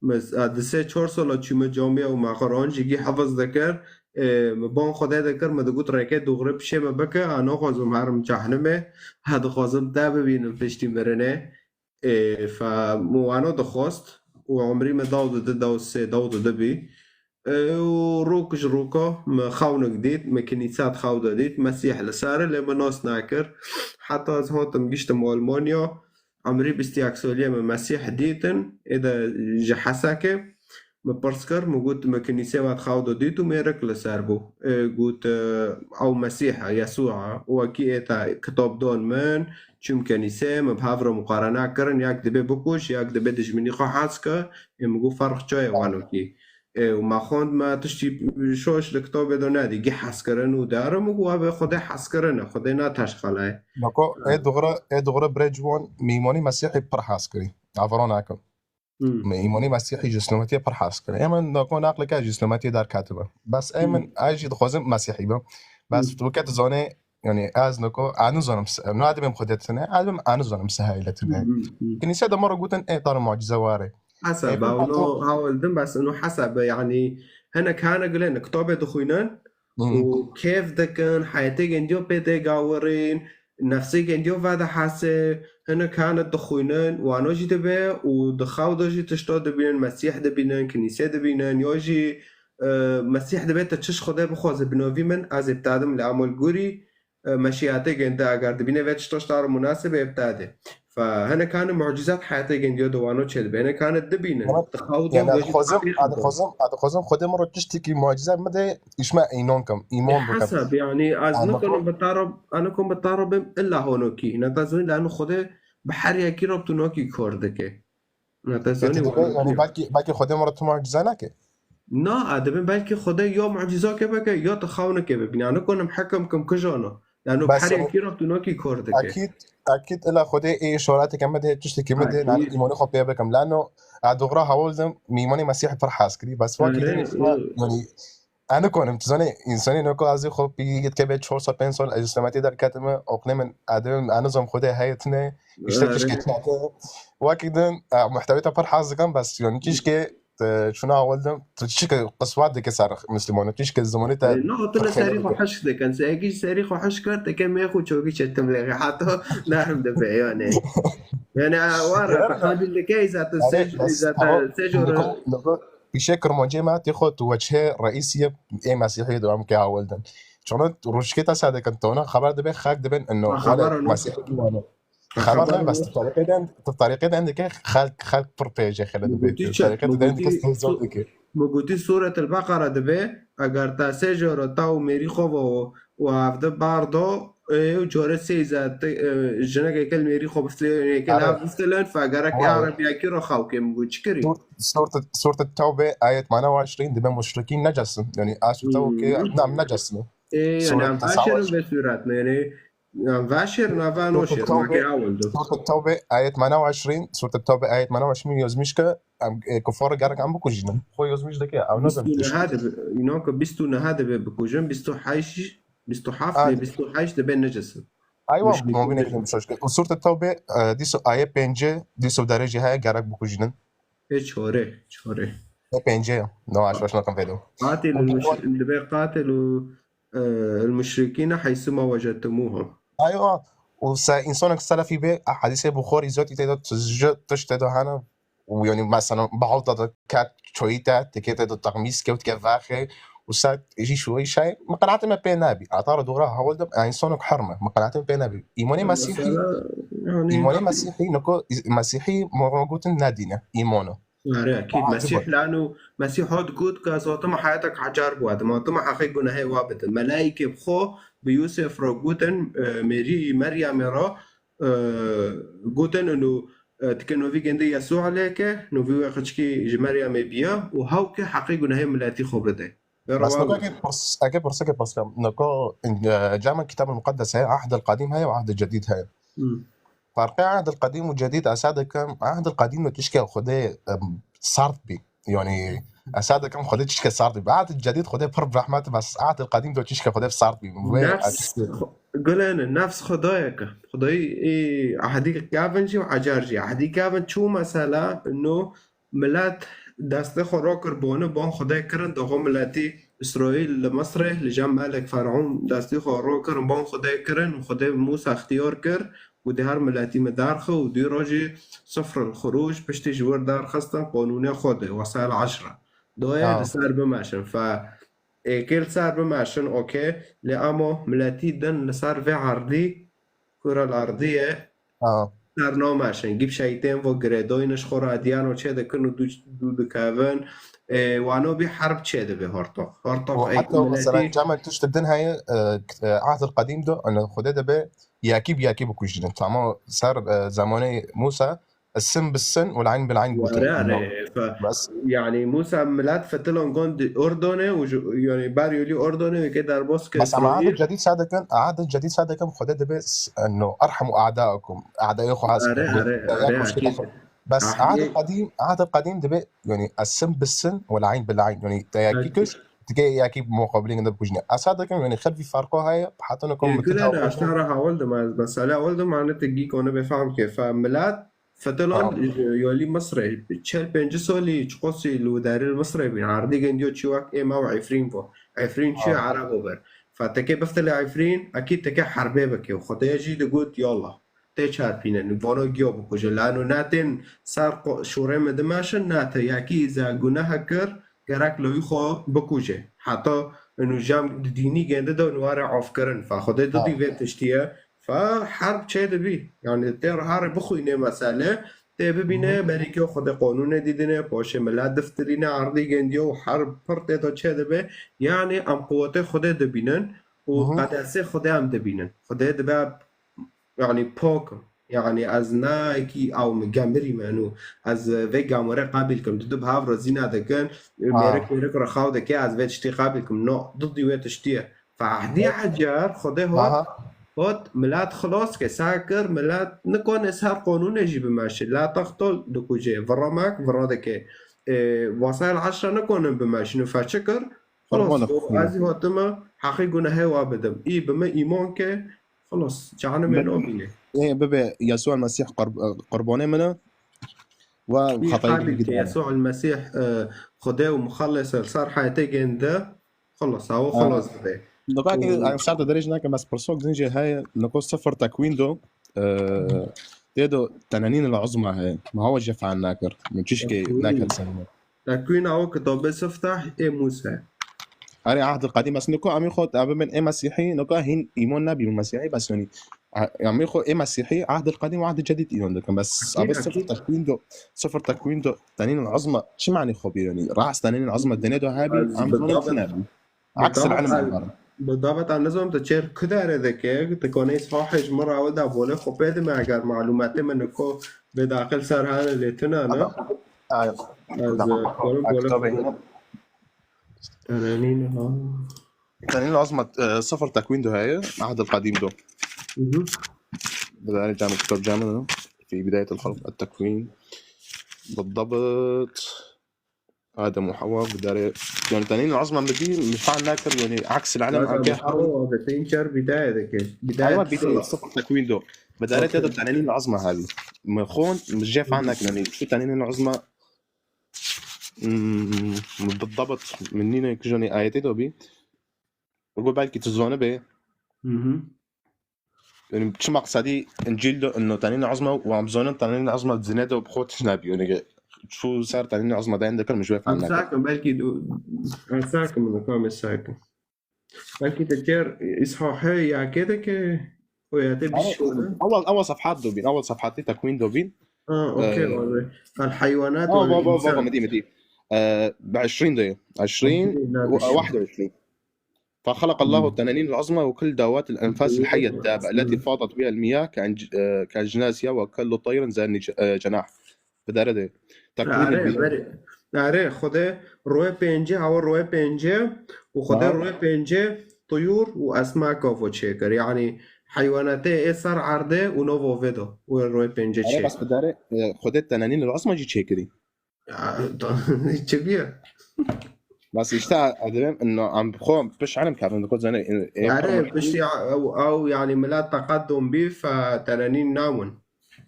mes-, a di sê çar sala çîme camiye û me Quran jî gî hefiz dikir. E, me ban Xwedê dikir, me digot rêkê dûxre pişê me bike, a naxwazim herim cehnimê, ha dixwazim te bibînim piştî mirinê. Ê, fe, min wano dixwest û umrî min daw didi, daw sê, daw didi bî. Ê, û rok ji roka min xewnik dît, min kinîsa di xew de dît, Mesîh li ser e, lê min nas nekir. Heta ez hatim giştim Almanya, umrî bîst û yek salî ye min Mesîh dîtin, ê de ji Hesekê. Min pirs kir, min got, min kinîsê ve di xew de dît û mêrik li ser bû. Ê, got, e, ew Mesîh e, Yesû e. Wekî ê te kitab dan min, çûm kinîsê, min bi hev re muqarene kirin, yek dibê bikuj, yek dibê dijminî xwe hez ke. Ê, min got, ferq çi ye wanokî? Ê, û me xwend, me tiştî şaş li kitabê de nedî, gî hezkirin û dere, min got, ev ê Xwedê hezkirin e, Xwedê ne teşqele ye. Nako, ê dixwire, ê dixwire birê ciwan, mîmanî Mesîhî pir hez kirî. Avara nakim. Hmm. Me îmanî Mesîhî ji îslametiyê pir hez kir. Ê min nako neqleke ji îslametiyê derketibe. Bes ê min, hmm, ez jî dixwazim Mesîhî bim. Bes, hmm, tu weke dizanê, yanî ez nako, ez nizanim se-, nadibêm Xwedê tune, ez bim, ez nizanim se heye li tune. Hmm, hmm, hmm. Kinîse de me re gotin, ê te re mucîze were. Hesab e, ê, ûno hawil dim, bes ûno hesab e, yanî hinek hene gilên kitabê dixwînin, hmm, û kêf dikin, heyetê gendiyo pê tê gawirîn, nefsê gendiyo vedihese, hinek hene dixwînin, wano jî dibe û di xew de jî tişta dibînin, Mesîh dibînin, kinîsê dibînin, ya jî, e, Mesîh dibe te çi ji Xwedê bixwaze bi novî min, ez ê bi te dim li emal gurî, e, meşiyatê gende eger dibîne vê tişta ji te re munasib ê bi te de. Fe hinek hene mucîzat heyetê gendiyo de wano çêdibe, hinek hene dibînin, di xew de, yanî, ez dixwazim, ez dixwazim, ez dixwazim Xwedê min re tiştekî mucîze bide, îş me înan kim, îman bikim. Hesab, yanî, ez nikonim bi te re, ez nikonim bi te re bim illa honokî. Ne te zanî, lano Xwedê bi her yekî re bi tu nakî kar dike. Ne te zanî, yanî, belkî, belkî Xwedê min re tu mucîze neke. Na, ez dibim belkî Xwedê ya mucîzake bike, ya tu xewnike bibîne. Ez nikonim hekim kim kijana. Lano bi her yekî re tu nakî kar dike. Ekîd, ekîd ila Xwedê ê îşareteke min de, tiştekî min de, lano îmanê xwe pê bikim. Lano ez dixwire hawil dim, mîmanê Mesîhî pir hez kirî. Bes wekî din, yanî, ez nikonim, tu zanî, însanê nako ez ê xwe pî yekê bê çar sal, pênc sal, ez îslametiyê derketime, oqlê min, ez dibim, ez nizam Xwedê heye tune, îşte tişkî çate. Wekî din, e, muhtewê te pir hez dikim, bes, yanî, tişkê, e, çûna hawil dim, tu çike qiswet dike ser Müslümanî, tişke zimanî te. E, na, tu li serî xwe hişk dikin, se ekî ji serî xwe hişk kir, te ke mê xwe çokî çetim lê, heta nerm dibe, yanî. Yanî, e, were, te qabil dike, îza te sê, îza te sê jor. Îşê Kirmancê me, tê xwe tu weçhê reîsî yê ê Mesîhî dewam ke hawil din. Çona rojkê te ser dikin, tona xeber dibe, xelk dibin, ino, ha, xeber, wele, ino, Mesîhî wano. Xebat ne, bes tu tariqê den, tu tariqê den dike xelk, xelk pir pê jê xele dibê. Gotî çi? Tariqê tu den dike zor dike. Min gotî Sûret el-Beqara dibe, eger te sê jara taw mêrî xwe ve û evde bardo, ê, û care sê zat, e, jinekê kel mêrî xwe bifte, êkel ev bifte len, fe gerek ya Rebiyekî ro xew ke min got çi kirî? Sûret, Sûret Tewbe ayet mana ve eşrîn dibe muşrikîn necesin. Yani aşu taw ke nam necesin. Ê, yani em veşerin ve sûret ne, yani Em veşêr nava noşêr, ma ke awil do. Sûret Tewbe ayet mana ve eşrîn, Sûret Tewbe ayet mana ve eşrîn yozmîş ke em, e, kufar gerek em bikujînin. Xwe yozmîş dike, ew ne bîst û neh dibe, înan ke bîst û neh dibe bikujin, bîst û heşt, bîst û heft ne, bîst û heşt dibe necesin. Aywa, mobîne kilim şoş ke. Sûret Tewbe, e, dîso ayet pêncî, dîso derê jî heye gerek bikujînin. Ê çorê, çorê. E pêncî, no, aş baş nakim vêdo. Qatil, dibe qatil û المشركين حيثما وجدتموهم. Aywa, û se însanek selefî bê, a hedîsê Buxarî zotî tê de tij-, tiştê de hene, û yani mesela bi hawta de ket çoyî te, têkê te de texmîs kewt ke vexê, û se jî şoyî şey, miqenatê me pê nebî. Ata re dora hawil de, a însanek herme, miqenatê me pê nebî. Îmanê Mesîhî, îmanê Mesîhî, niko, Mesîhî, me gotin ne dîne, îmano. Are, ekîd. Mesîh lano, Mesîh hat got ke ez hatim heyetek hecar biwadim, hatim heqê gunehê wa bidim. Melaîkê bi xwe bi Yûsef re gotin, e, mêrî Meryemê re, e, gotin û, e, dike novî gende Yesû lê ke, novî wê qiçkî ji Meryemê biya û hew ke heqê gunehê miletî xwe bide. Bes nokê pirs-, eke pirseke pirskem, noko, e, cama Kitab el Muqeddes heye, Ahd el Qedîm heye û Ahd el Cedîd heye. Farqê Ahd el Qedîm û Cedîd, ez dikim, Ahd el Qedîm de tişkê Xwedê, em, sert bî. Yani, ez dikim Xwedê tişkê sert bî. Ahd el Cedîd Xwedê pir bi rehmet, bes Ahd el Qedîm de tişkê Xwedê sert bî. Wê nefs, gulene, nefs Xwedayeke. Xwedayî ê ehdî kevin jî û ecar jî. Ehdî kevin çû mesela, no, Milet destê xwe rakir bone, ban Xwedê kirin, daxo miletî Îsraîl li Misrê, li cem melek Fer'ûn destê xwe rakirin, ban Xwedê kirin û Xwedê Mûsa ixtiyar kir, û di her miletî me derxe û dû rojî sifr el xuruc piştî ji wir derxistin qanûnê Xwedê, wesayel eşre. Doye Ha. li ser bimeşin. Fe êkê li ser bimeşin, okey, lê emo miletî din li ser vê erdî, kura li erdî ye, Ha. Ser nameşin, gîp şeytên vo girêdoyne ji xwe re ediyano çê dikin û dû, dû dikevin. E, wano bî herb çê dibe hortoq. Hortoq Û ey heta mesela miletî cama tişt din heye, e, e, Ahdil Qedîm de, yani Xwedê dibe yakî bi yakî bikujînin. Tamam, ser, e, zamanê Musa, sin bi sin û leyn bil leyn gotin. Were, are, fe, Bes. Yani Musa milet fetilan gon di Urdunê û ji, yani ber yolî Urdunê wê ke derbas kir. Bes ama Îsraîl. Ahdil Cedîd sadikin, Ahdil Cedîd sadikin Xwedê dibe s-, no, "Erhemu a'da'akum." A'dayê xwe hez Are, bikin. Are, Are, Are, akîd. Bes Ahdê Ahdil Qedîm, Ahdil Qedîm dibe, yani, "Esin bi sin û leyn bil leyn." Yani, te yakî Akîd. Kiş, dike yakî muqabilin de bikujne. Esa dikim, yani, xelfî farqo heye, heta ne kom Ê, mitin gulene, hewil. Aşna ra hewil dim, ez mesela hewil dim, yani, te gîk onu bifam ke. Fe milet, Fetilan, Ha. yolî Misrê, çel pêncî solî çiqosî li derê Misrê bîn. Erdî gendiyo çi wek ê me û Efrîn bo. Efrîn çi Ha. Erebo ber. Fe teke bifte li Efrîn, ekî teke herbê bike. Xwedê jî digot, "Yallah, tê çarpîne, vano giyo bikuje." Lano ne tên ser qo-, şûrê me dimeşin, ne te yekî îza gunehe kir, gerek li wî xwe bikuje. Heta inu cem di dînî gende de inu ware afkirin. Fe Xwedê Ha. didî vê tiştiye, Fa herb çê dibî. Yani tê re harê bixwînê mesele, tê bibîne, Hı hı. berî ke Xwedê qonûnê didine, poşê milet diftirîne, erdî gendiyo û herb pir tê de çê dibe. Yani em quwetê Xwedê dibînin û Hı hı. qedesê Xwedê em dibînin. Xwedê dibe, yani pok, yani ez ne ki ew mi gemirî me nû. Ez vê gamorê qebîl kim. Didu bi hev re zîna dikin, Ha. mêrik mêrik re xew dike, ez vê tiştî qebîl kim. No, didî wê tiştî ye. Fe ehdî Ecar Xwedê hot, Aha. hot milet xilas ke, sa kir, milet nikone ser qonûnê jî bimeşe. La taqtul dikuje, vira mek, vira dike. E, Wasayel eşre nikone bimeşin. Fe çi kir? Xilas, Qurban got, xwîne. Ez jî hatime heqî gunehê wa bidim. Î bi me îman ke, xilas, cehenimê Bi-, nabîne. Ê, bibe Yesû el Mesîh qurb-, qurbanê min e. Wa Î xetayî xalî bigire. Yesû el Mesîh, e, Xwedê û Muxellis e, ser heyetê gênde, Xelas, ew Ha. xelas dibe. Doka ki Û em şart dirêj nakim, bes pirsok din jî heye, niko sifir tekwîn do, e, tê do tenenîn el uzma heye. Ma hawa jê fehm nakir. Min çişkê Tekwîn. Naket ser min. Tekwîn ew kitabê siftah ê Mûse. Erê, Ahdil Qedîm, bes niko em xwe, em bin ê Mesîhî, niko hîn îman nebî Mesîhî, bes yanî ع-، يعني خو إيه مسيحي، عهد القديم وعهد الجديد إيون دكن، بس أكيد، أبي صفر أكيد. تكوين دو، صفر تكوين دو، تنين العظمى، شو معنى خو بيوني؟ رأس تنين العظمى الدنيا دو هابي، بس عم بظن بالضبط. تنابي. عكس بالضبط، العلم عن الغرب. بالضبط، أنا نظام تشير كدار ذكي، تكونيس فاحش مرة أو دا بوله خو بيد ما أجر معلومات من كو بداخل سرهان اللي تنا، أنا. آه. آه، نعم. بوله، بوله أكتب خو هنا. تنانين، آه. تنانين العظمى، آه، صفر تكوين دو هاي، عهد القديم دو. مهم. بدأنا جامع كتاب جامع، في بداية الخلق، التكوين. بالضبط. آدم وحواء، بدأنا، يعني، تنانين العظمى بدي مفعل ناكر، يعني، عكس العلم آدم عن كهر. وحواء، بتنكر بداية ذكي. بداية أيوة، بداية الخلق. صفر تكوين دو. بدأنا أوكي. تقدر تنانين العظمى هذه. مخون، مش جاي فعل مهم. ناكر، يعني، شو تنانين العظمى؟ مم، بالضبط. منين كجوني آيتي دوبي؟ بقول بلكي تزونه به. مهم. يعني، شو مقصدي إنجيل دو إنه تنين عظمى وعم زونن تنين عظمى بزنادة وبخوت شنابي، يعني، شو صار تنين عظمى ده عندك مش واقف عنك؟ ساكن بلكي دو، ساكن من كام ساكن. بلكي تكير إصحاحي يا كده كي، ويا تبي أول، شو ده؟ أول، أول صفحات دوبين، أول صفحات تكوين دوبين. آه، أوكي، آه. والله. فالحيوانات آه، بابا، بابا، والإنسان. مدي، مدي. آه، ب عشرين دقيقة. عشرين عشرين، لا، و-، بشوي. واحد وعشرين. فخلق الله التنانين العظمى وكل ذوات الأنفاس الحية الدابة التي فاضت بها المياه كأنج-، آه، كأجناسها وكل طير ذات نج-، آه، جناح. بدأ رده. تكوين Are, البيئة. Berê. Are, Xwedê royê pêncê, hewa royê pêncê û Xwedê Aha. royê pêncê tuyûr û esma gavo çêkir. Yanî heywanatê ê ser erdê û novo vê do. Wê royê pêncê Are, çêkir. Bas bidare, e, Xwedê tenanîn li esma jî çêkirî. Ya, ta-, çi biye? Bas işte, adem, no, am, xo, piş alim kevin, xo zane, e, e, Are, piştî ew, ew, yanî milet teqedum bî, fe tenanîn nawin.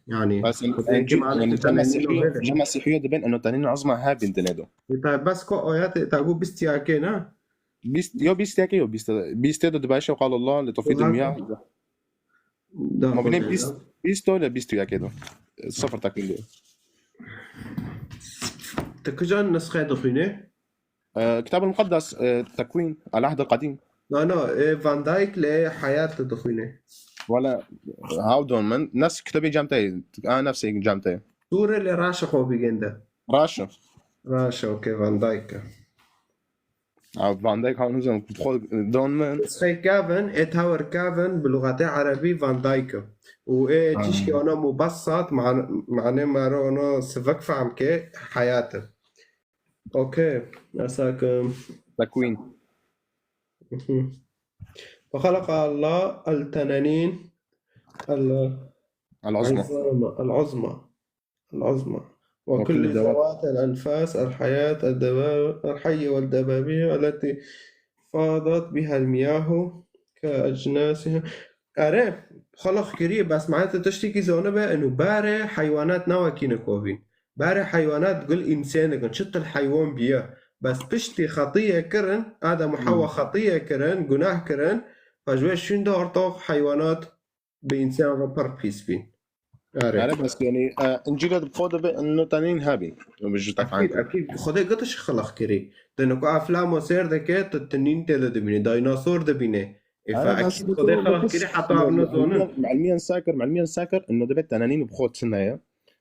Yanî, Bas, en, en, en, cuma yani, tenanîn Mesîhiyo, navê de. Mesîhiyo dibin, eno tenanîn azma her bin dinedo. E, ta, bes ko ayet, ta gu bîst yakê ne? Bîst, yo bîst yakê, yo bîst, bîst de dibaşe qal Allah, li tofî Oha. Dinya. Da, Ma binê xwedê bîst, ya. Bîst o le bîst û yekê de. Sıfır takvim diyor. Te kijan nesxê dixwînê? Ee, Kitab-ı Mukaddes, e, Tekwîn, El-Ahd El-Kadim. Na, na, e, Van Dyck lê Hayat dixwînê. Wala, haw don min, nefs kitabê cem te, a, nefsê cem te. Sûre lê raşe xwe bigên de. Raşe. Raşe, okey, Van Dyck. A, Van Dyck, ha, nizam, xwe don min. Nesxê Kevin, ê tewr Kevin, bi luxetê erebî Van Dyck. Û ê Ha. Tişkî ona mubessat, man-, mane mero ona sivik fehm ke, Hayat. Okey, esa ke Tekwîn. Mhm. وخلق الله التنانين ال-، العظمى. العظمى، العظمى. العظمى. وكل وكل ذوات ذوات الأنفاس الحياة، الدباب-، الحية والدبابية التي فاضت بها المياه كأجناسها. Erê, xelq kirî, bes mane te tiştekî zanibe, eno berê heywanat ne wekî nikovîn. Berê heywanat gul însên dikin, çitil heywan biye. Bes piştî xetiye kirin, Adem û Hewa Hmm. xetiye kirin, gunah kirin, pejwê şûn de artık heywanat bi însan re pir pîs bîn. Erê. Erê, bes, yanî, e, Încîla di xwe de be, eno tenîn hebî. Bi ji Ekîd, tefan. Ekîd. Xwedê gitiş xelq kirî. Dino ku eflamo sêr dike, tu tinîn tê de dibînî, daynosor dibînî. E, Erê, fe bes ekîd bu Xwedê tu xelq bitiş, kirî, heta yanî, ev nizane. Melmiyan, melmiyan sakir, melmiyan sakir, eno dibe tenanîn bi xwe tune ye.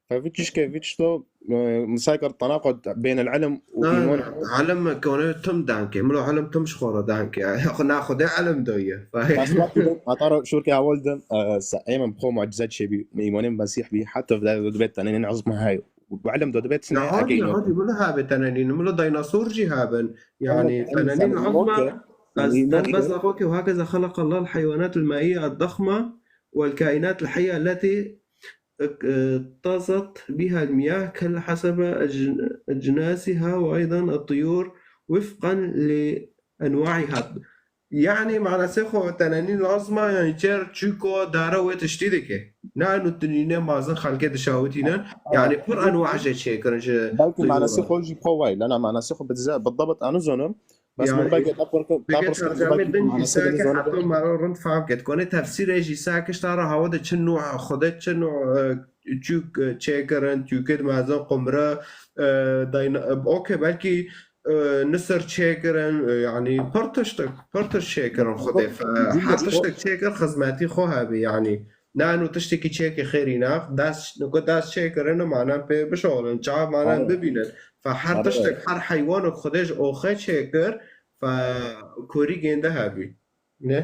Fe vî tişke, vî tişto, e, misakir tanaqud beyn el-ilm û Na, îman. Ilm kone tim danke. Milo ilm tim ji xwe re danke. Xwe na Xwedê ilm doye. Bas wextî din, heta re şûrke heval din, e, se-, ê min bi xwe mucize çêbî, îmanê min Mesîh bî, heta vide dibê tenenên ezma heye. Û ilm do dibê tine, Ya hadi, ekey no. Hadi, milo habe tenenîn, milo dinosaur jî haben. Yani, Ama tenenîn ezma, okey. Ez, Yani, ez bes okey. Xwe ke, وهكذا خلق الله الحيوانات المائية الضخمة والكائنات الحية التي اك-، اكتظت بها المياه كل حسب أج-، أجناسها وأيضًا الطيور وفقًا لأنواعها. Yani, manasê xwe tenenîn lazim e, yani, çer çûko dare wê tiştî dike. Ne eno tinîne mazin xelkê dişawitînin. Yani, pir enwa jê çêkirin ji Belkî manasê xwe jî xwe way, lena manasê xwe bi dize, bi dabt anu zonim. Bes Yani, min belkî tapirke, peki tapirke tercüme belkî din manasê îsa din ke zonim. Heta mero rind fam ket. Kone tefsîrê jî îsa ke şta re hawa de çi nû, Xwedê çi nû, e, çûk, e, çêkirin, çûkê di mezin qumre, e, dayna-, e, okey, belkî, e, nisir çêkirin, e, yani pir tiştek, pir tişt çêkirin Xwedê. Fe-, her tiştek çêkir xizmetî xwe hebî, yani. Na eno tiştekî çêkê xêrî nax, dest, niko dest çêkirin, manan pê bişolin, çav manan Are. bibînin. Fe her Are. tiştek, her heywanek Xwedê ji oxê çêkir, fe korî gênde hebî. Ne?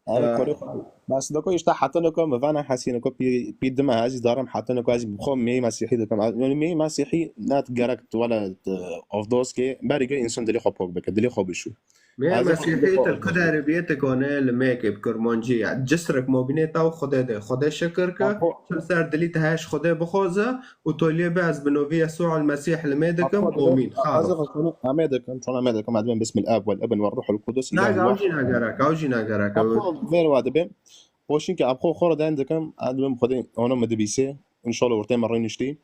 Are, Fe- korî xwe. Bes niko işte heta niko mi vana hesî niko pî, pî dime hezî darim heta niko ez xwe mêyî mesîhî dikim. Yani mêyî mesîhî net gerek tu wele, e, ovdoskê, berî ge însan dilê xwe pok bike, dilê xwe bişû. Mê Ez ê Mesîhî xwe te ku derê biyê te kone li mêkê bi Kurmancî ya. Cisrek mabînê te û Xwedê de. Xwedê şikir ke, Apo- çil ser dilî te heş Xwedê bixwaze û toliyê be ez bi novî Yesû el Mesîh li mê dikim. Apo- Omîn. Ez Xalo. ê xwe kone, em ê dikim, çona em ê dikim, ez dibim Bismil Ab wel Ibn wel Ruhul Kudus. Nag, ew jî nagerek, ew jî nagerek. Apo vêr wa dibim. Poşîn ke apxo xwe re den dikim, ez dibim Xwedê ona min dibîsê. Înşallah ortê min rê niştî.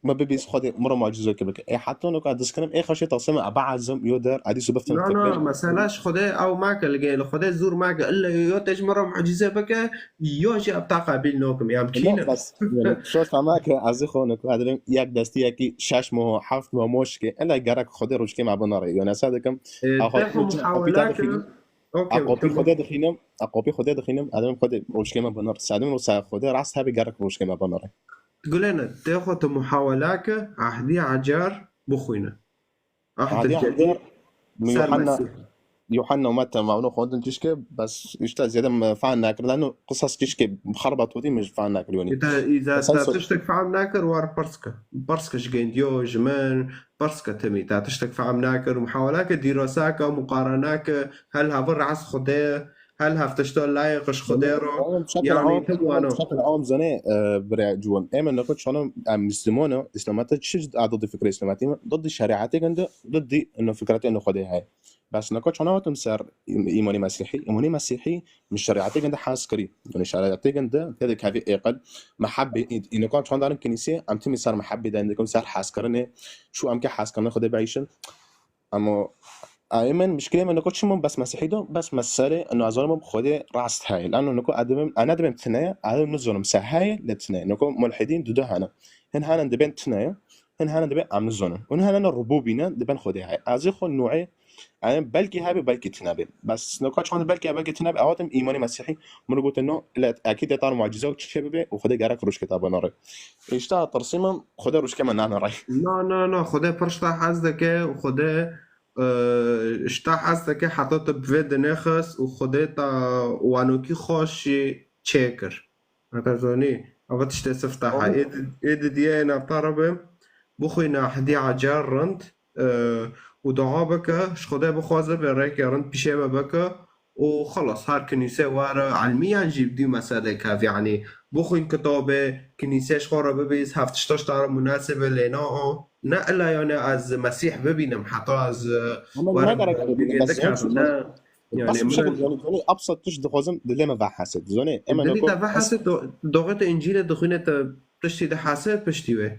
Me bibîst Xwedê, min re mucîzeke bike. Ê heta nûka diskirim, ê xeşê taslim e, eba ezim, yo der, edî subeftin Na, na, fikrin. Mesela ji Xwedê ew make, li gel Xwedê zûr make. Illa yo te ji min re mucîze bike, yo jî ev ta qebîl nokim. Ya Ne, kîne. Bes, yani, şoş fehma ke ez xwe nûka, ez dibim, yek destî, yekî şeş moh, heft moh moşke. Illa gerek Xwedê rojkê me binare. Yo nesa dikim, Ê, a xwe te xwe muhawela ke. Okey, a kopî tamam. Xwedê dixînim, a kopî Xwedê dixînim, ez dibim Xwedê rojkê me binare. Sedim ro sa Xwedê rast hebe gerek rojkê me binare. Gulene, tê xwe tu muhawela ke, ehdî ecar bixwîne. Ehdî ecar, Yuhanna, Yuhanna û Metta me ûno xwendin tişke, bes işte zêde me fehm nakir, lano qisas tişke xerbat wetî min fehm nakir, yani. Îza te tiştek fehm nakir, war pirs ke. Pirs ke ji gendiyo, ji min, pirs ke temî. Te tiştek fehm nakir, muhawela ke, dîrasa ke, muqarene ke, hel hevir rast Xwedê, Hel heftişta layê qiş Xwedê ro, Oğlum, şekil yani, am, tim wano. Şekil am zane, e, bire ciwan. Eme nako çano, em Müslümanı, İslamiyet'te çi adedi fikri İslamiyet'i mi? Dıddi şeriatê gende, dıddi ino fikreti ino Xwedê hay. Bes nako çano hatim ser im-, imani Mesihî. İmani Mesihî mi şeriatê gende has kiri. Yani şeriatê gende, tede kavi eqil, mehabbe, inoko çan darin kinisi, em timi ser mehabbe den, ser has kirine, şu em ke has kirine Xwedê beyşin. Ama, ay, min, mişkilê min niko çi min bes Mesîhî do, bes mesele, eno ez zanim Xwedê rast heye. Lano niko ez dibim, ez ne dibim tine ye, ez nizanim se heye, lê tine ye. Niko mulhidîn du du hene. Hin henen dibên tine ye, hin henen dibên em nizanin. Hin henen rububî ne, dibên Xwedê heye. Ez ê xwe nuê, yani belkî hebe, belkî tine be. Bes niko çand belkî, belkî tine be, ewatim îmanê Mesîhî, min gotin no, lê ekîd êtar mucize û çi bibe, û Xwedê gerek roj keta binare. Îşte tirsî min, Xwedê roj ke me nane rey. Na, na, na, Xwedê pir ji te hez dike û Xwedê, e, ji te hez dike heta tu bi vê dinê xist û Xwedê te wanokî xweş jî çêkir. Heta zanî, eva tiştê sifte he. Ê di-, ê di diye ê navta re be, bixwîne ehdî ecar rind, e, û dua bike, ji Xwedê bixwaze vê rêkê rind pîşê me bike, û xelas, her kinîse were elmî yan jî bi dî meselê kev, yanî bixwîn kitabê, kinîse ji xwe re bibîst, heft tişta ji te re munasib e, lê na o. Ne illa yanî ez Mesîh bibînim, heta ez, e, Ama werim ne gerek bibînim, bes bikevim, ne. Yanî bes min şekil, yanî, yanî, absat tişt dixwazim, dilê me vehesit. Zanî, eme dilî nako te vehesit, do-, doxê te Încîlê dixwîne te tiştî dihese piştî wê.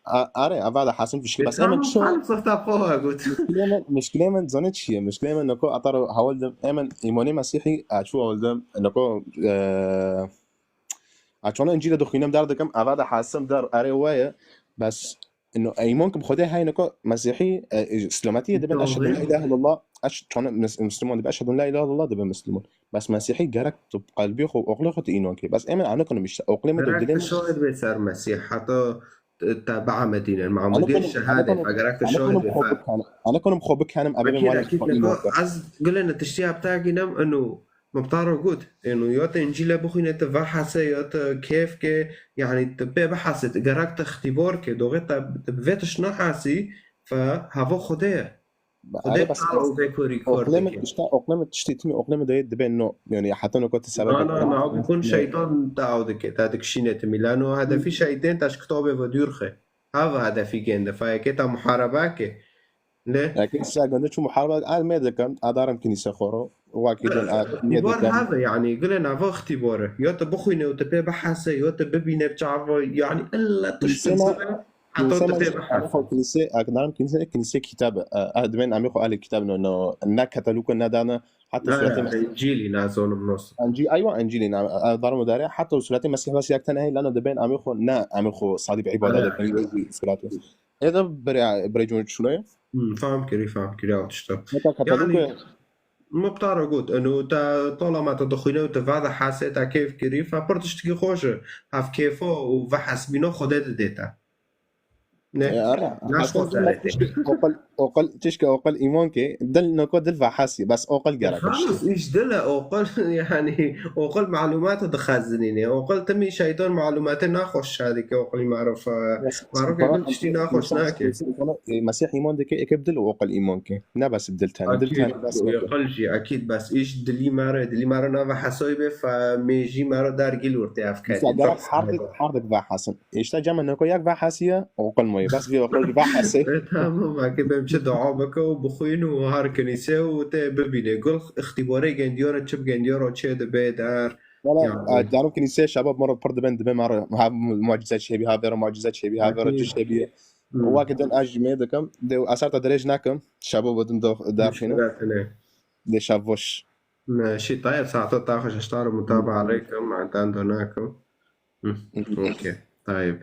A-, are, eva da hasim tişkî. Bes, tamam, emin çi? Xalif sifta xwe got. Mişkilê min, mişkilê min, zanî çi ye? Mişkilê min, nako, atar hawil dim, emin îmanê Mesîhî, a, çû hawil dim, nako, e, a, çona Încîlê dixwînim, der dikim, eva da hasim der, are, we ye. Bes, ino, îman ki bi Xwedê heye, nako, Mesîhî, e, e, Îslametî ye, dibin, eşhedû la ilahe illallah, eş-, çona mis-, Müslüman dibe, eşhedû la ilahe illallah dibe Müslüman. Bes Mesîhî gerek tu bi qelbê xwe, oqlê xwe tu îman ki. Bes emin, anakinim işte, oqlê min de, gerek dilê min. Şahid be ser Mesîh, heta te bea Medîne, Muhammediyê şehadê, egerek te şahid be fer. Ana konim xwe bikanim, ebe min wala xwe îman. Ez gilene tiştî hepta gînem, eno, min bi te re got, eno, ya te Încîle bixwîne, te vehese, ya te kêf ke, yanî te pê bihese, te gerek te ixtîbar ke, doxê te, te bi vê tişt nehesî, fe heva Xwedê ye. Xwedê, are, bes ew vê korî kor oqlê min dike. Işte, oqlê min tiştê timî, oqlê min dayê dibe no. Yani heta no kot sebeb. Na, na, na, ew bikun şeytan te ew dike, te dikişîne timî. Lano hedefî şeytên te ji kitabê ve dûr xe. Hava hedefî gênde, fayekê te muharebe ke. Ne? Lakin se gende çu muharebe, el me dikim, adarim kinîse xoro. Wakî din, el me dikim. Hava, yani, gile nava ixtîbare. Ya te bixwîne û te pê bihese, ya te bibîne bi çava, yani, illa tişt. Heta tu tê bihesî. Kilîse, ek narim kilîse, kilîse kitab, e, e, dibên em ê xwe alê kitab no, no, ne katalog ne dane, heta suretê Mesîh. Encîlî nazonim nos. Encî-, aywa Encîlî na, e, darim dare, heta suretê Mesîh bes yek tane hey, lano dibên em ê xwe ne, em ê xwe salîb îbada dikin, wê jî suretê. Ê de bire, bire cûn çûne? Hmm, fam kirî, fam kirî, ew tişta. Heta katalog. Yani, Muxtara got, eno te talama te dixwîne û te veda hesê te kêf kirî, fe pir tiştekî xweş e. Hev kêfa û ve hesbîna Xwedê didê te. Ne, E, ara, naş aslında xwe serê tê. Tişkî oqil, oqil, tişkî oqil îman ki, dil noko dil ve hesî, bes oqil gerek. Xalis, iş dil e, oqil, yani, oqil malumatı dixezinîne. Oqil timî şeytan malumatı naxweş şadike oqil maruf. Yes, Maruf sana, eke tiştî naxweş sana, nake. Sana, e, Mesîh îman dike, eke bi dil oqil îman ki. Ne bes bi dil tane. Dil Akîd, tane bes oqil jî, akîd bes iş dilî mero, dilî mero nave hesoy be, fe mêjî mero dergîl wurtê efketî. Mesela gerek herdik, herdik ve hesin. Îşte cem noko yek ve hesiye, oqil moye. Bes vê oqil ve hesi. E, tamam, ake bem çi dua bike û bixwîn û har kinîse û te bibîne. Gul ixtîbarê gendiyo re çi bi gendiyo re çê dibe der. Valla, Yani. e, derim kinîse şebab mero pir dibin, dibin mero ha mucize çêbî, ha vero mucize çêbî, ha vero Akîd. Çi çêbî. Hmm. Wake din ez jî mê dikim. De eser te dirêj nekim. Şebab din do derxîne. Muşkila tine. De şev boş. Meşî tayeb, saeta te xweş, ez te re mutabaa rêkim, enten do nakim. Hı, okey, tayeb.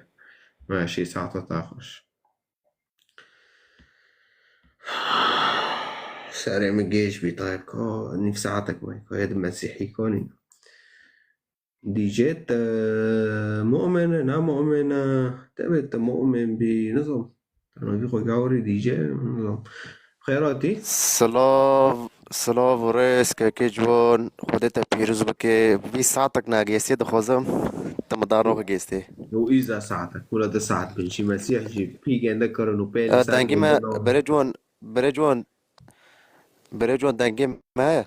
Meşî, saeta te xweş. Serê min gêj bî, tayeb, ka nîv saetek me, ka yê di mesîhî konî. Dîjê te mu'min e, ne mu'min e, tevê te mu'min bî, nizam. Te navî xwe gawirî dîjê, nizam. Xêr hatî? Silav, silav û rêz, kekê ciwan, Xwedê te pîroz bike. Vî saetek nagêstê dixwazim, te min da roh gêstê. Û îza saetek, kula du saet bin jî Mesîh jî pî gende kirin û pê li E, ser dengê me, gende berê ciwan, berê ciwan, berê ciwan, dengê me heye?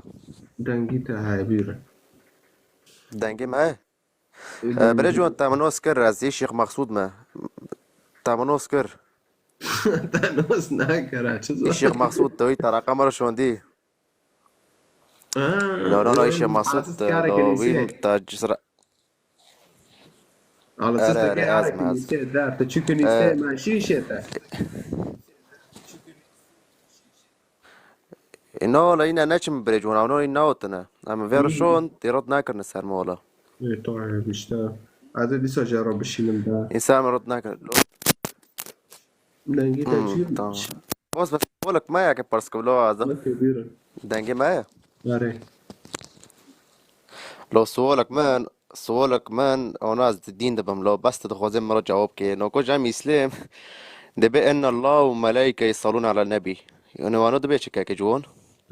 Dengî te heye, bîre. Dengê me heye? E, E, dengî. Berê ciwan, te min nos kir, ez ê Şêx Mexsûd me. Te min nos kir. Te nos nakir, çi zor. Şêx Mexsûd, te wî te reqema re şondî. Ha, No, no, no, em, Şêx Mexsûd, Aziz te, kare no, wî kinîsê. Te cisra. Aziz Ere, te ere, ke ez are me, ez. Kinîsê, der, te çi kinîsê, E, me şîşê te. E, no, la yine neçim birêc wana, no, yine nawtine. Em vê Hmm. rişon, tê rot nakirine ser me, wala. E, to, e, işte. Ez ê dîsa jê re bişînim de. Însan me rot nakir. Dengî te Hmm, çi? Tamam. Bas, bas, bolek me ya ke pers kiblo azam. Okey, buyurun. Dengê me ya? Erê. Lo sualek min, sualek min, ona ez di dîn de bim, lo bes tu dixwazê min re cewab kê. No ku cem Îslam, dibê inna Allah û melaike yusallûne alen nebî. Yani wano dibê çi keke ciwan?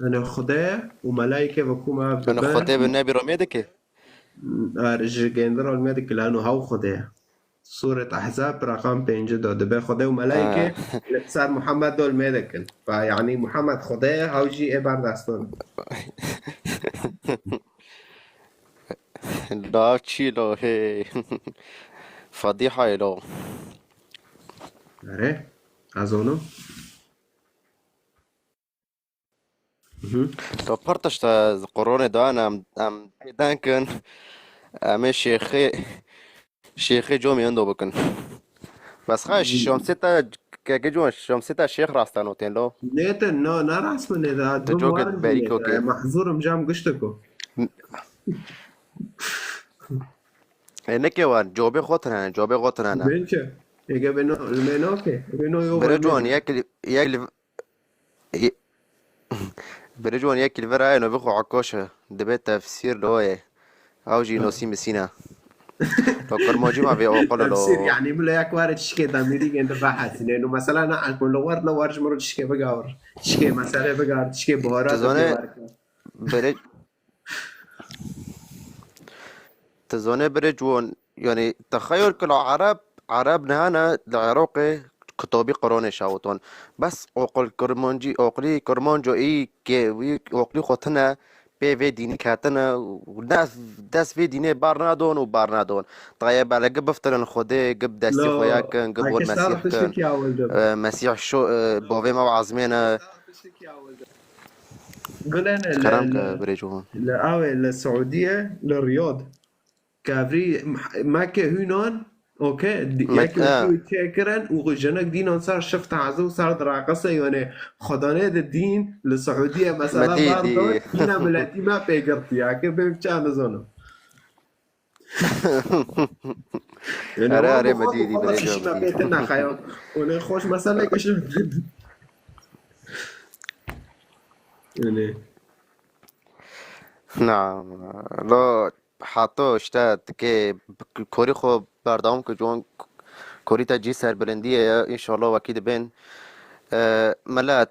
Yani Xwedê û melaike ve ku me Yani dibin. Xwedê bi nebî re mêdike? Er, ji gêndira li me dikilano hew Xwedê ye. Sûret Ehzab reqam pêncî de dibe Xwedê û melaîke Ha. li ser Muhammed dol me dikin. Ve yanî Muhammed Xwedê ye, hew jî ê berdestin. Daha çî lo, hey. Fedîha lo. Erê, ez onu. Mhm. To pir tişt e, koronê dane em, em pê denkin. Em ê şêxê, şêxê comê indo bikin. Bes xay şomsê te, keke con, şomsê te şêx rastano tên lo. Nê te, no, ne rast mi nê de, Tu dum cokê warin berîko bîne, ke. Mahzurim cam giştiko. E, neke wan, cobê xwe tinane, cobê xwe tinane. Belki. Ege beno, beno ke, beno yo. Bere beno. Con, yek, yek li Ê, Birêc wan yek li vir aye, no bi xwe Ekoş e. Dibe tefsîr li o ye. Ew jî nosî misîna. To Kurmancî ma vê oqil lo. Tefsîr, yani, bila yek ware tişkê demîrî gên di vehesîne. No mesela ne, ez li war, li war ji min re tişkê bigawir. Tişkê meselê bigawir, tişkê buhara. Tu zane, Birêc, Tu zane birêc wan, yani, texeyul kilo Ereb, Ereb nehane li Iraqê kitabî Quranê şawiton. Bes oqil Kurmancî, oqilî Kurmanco î ke wî oqilî xwe tine pê vê dînî ketine û dest, dest vê dînê bar nadon û bar nadon. Taye belê gib biftirin Xwedê, gib destî xwe yakin, gib wan Mesîh kin. E, Mesîh şo, e, bavê me û ezmêne. Gulene li, Kerem ke li, birêc wan. Li awê, li Siûdiye, li Riyad. Kavrî Meh-, Mekke hûnan, okey, di-, Mek-, yek ha. Û çêkirin û jinik dînan ser şifta ezû ser diraqise, yani, xwedanê di dîn, li Siûdiye mesela Me dî, bar dî. Dot, dîna miletî me pê girtiye, ke bê çi nizanim. Yani, Erê, erê, me dî, dî, birêc wan, me dî. Pê te nexeyan. Onu xoş mesela kişi. Yani. Na, lo hato işte dike korî xwe berdewam ke ciwan, korî te cî serbilindiyê ye, înşallah wekî dibên. E, milet,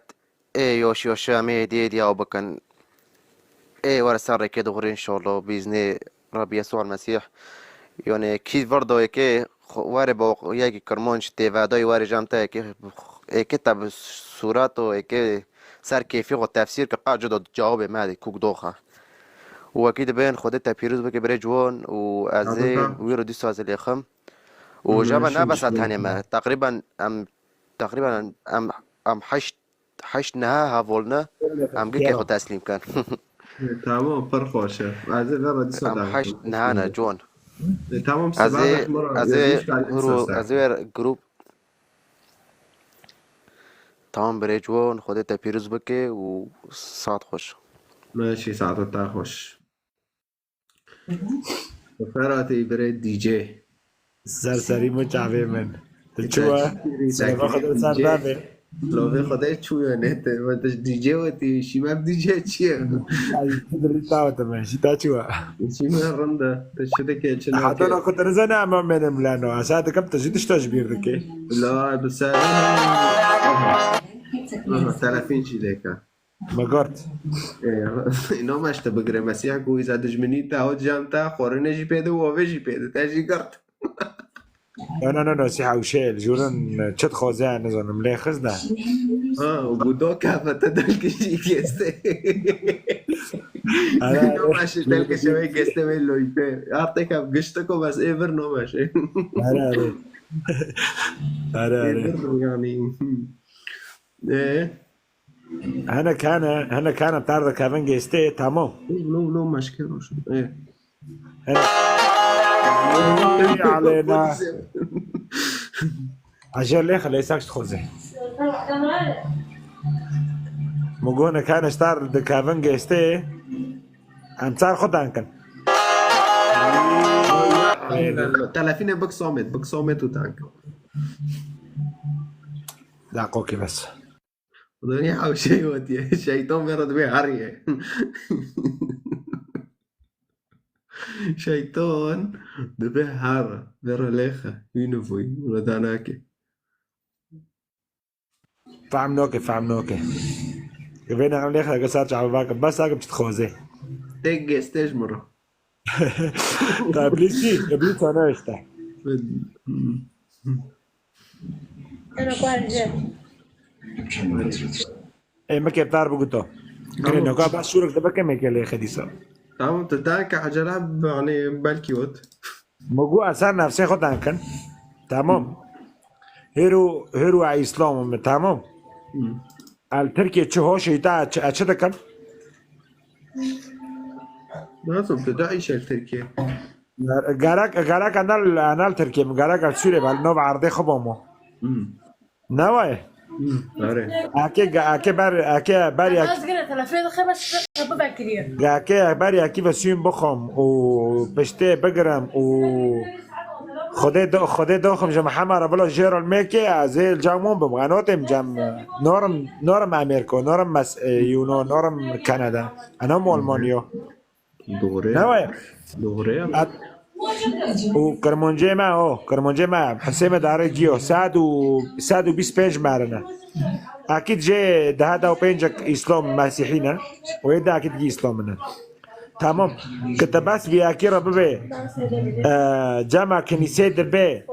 ê yoş yoş em ê hêdî hêdî ew bikin. Ê were ser rêkê dixurî înşallah, bîznê Rebî Yesû El Mesîh. Yani kî vir do yekê xwe-, were bo yekî kirmanc têvedayî were jam te yekê, yekê te bi sûret û yekê ser kêfî xwe tefsîr ke qa ci do cawabê me dê kûk doxa. Û wekî dibên Xwedê te pîroz bike birê ciwan û ez ê Amin. Wî ro dîsa ez ê lêxim. Û Amin. Jama ne besa tenê me. Teqrîben em, teqrîben em, em heşt, heşt neha hevolne. Em gikê xwe teslîm ken. Tamam, pir xweş e. Ez ê vera dîsa Em heşt neha ne, John. E, tamam, ez ê, sebebek mira ez ê, hûro, ez ê ver grup. Tamam birê ciwan, Xwedê te pîroz bike û saet xweş. Meşî, saeta te xweş. Feratê birê D J. Ser serî min çavê min. Tu çi we? Silava xwe de ser D J. Bavê. Lovê xwe de çûye ne te. Ve tu D J we tî, şîmem D J çi ye? Ay, tu dilî tawa te me. Şî ta çi we? Şîme rind e. Tu çi dike, çi nake? Hata na xwe te nizane ama menim lano. Asa dikim tu jî tişta ji bîr dike. La, bi ser. Aha, telefîn jî lêka. Me gort. Ê, îno me işte bigire Mesîh ku îza dijminî te, ew cem te, xorine jî pê de û ovê jî pê de. Te jî girt. No, no, no, no, sî hewşe, li jûrin çi dixwaze, nizanim, lê xizne. Ha, û gudo kafe te delkişî geste. Ara, no, ara. Maşe delkişe ve geste ve loype. Artık ev gişte ko bes ê vir no maşe. Ara, ara. Ara, ara. Ê vir yani. E? Hinek hene, hinek hene tar dikevin gêstê, tamam. No, no, no, maşke roşn. E. Hinek. Oy, aleyna. Ajer lê xelê sak dixwazê. Mugo hinek hene ji tar dikevin gêstê. Em çar xwe dankin. Telefîne bik Samet, bik Samet û dankin. Daqokê bes. Dinya ew şey gotiye. Şeytan vera dibe heriye. Şeytan dibe her. Vera lêxe. Wî nivoyî. Wila danake. Fehm nake, fehm nake. Vê ne lêxe ge ser çava vake. Bes ake pişt xozê. Tek gestej miro. Ta iblîs çi? Iblîs sana işte. Ê, meke tar biguto. Tamam. Girê noka baş şûrek de bike meke lê xedîsa. Tamam, tu danke ecele, yani belkî ot. Mugu eser nefsê xwe dankin. Tamam. Hêro, hêro a Îslam mi, tamam. Hı. El Tirkiye çi hoş êta, çi, çi dikin? Nasıl tu da iş el Tirkiye? Gerek, gerek anal, anal Tirkiye mi? Gerek el Sûriye bal, nov ardê xwe bomo. Hmm. Ne waye? Hmm, are. Ake, ake ber, ake ber yak. Az gene telefon de xeber kapı bekliyor. Ake ber yaki ve suyun bixom û piştê bigirim û Xwedê do-, Xwedê doxim ji Mihema re bila jêr ol mêkê, ez ê li cem wan bim. Eno têm cem, norim, norim Amerîko, norim mes-, e, Yuno, norim Kanada. Eno Almanya. Doğru. Ne waye? Doğru ya. At-, û kirmancê me, o, kirmancê me, Husê me dare giyo, sed û, sed û bîst pênc merine. Akîd jê deha da û pêncek Îslam Mesîhî ne, û ê de akîd gî Îslam ne. Tamam. Ki te bes vî akî re bibe, e, cema kinîsê dibe,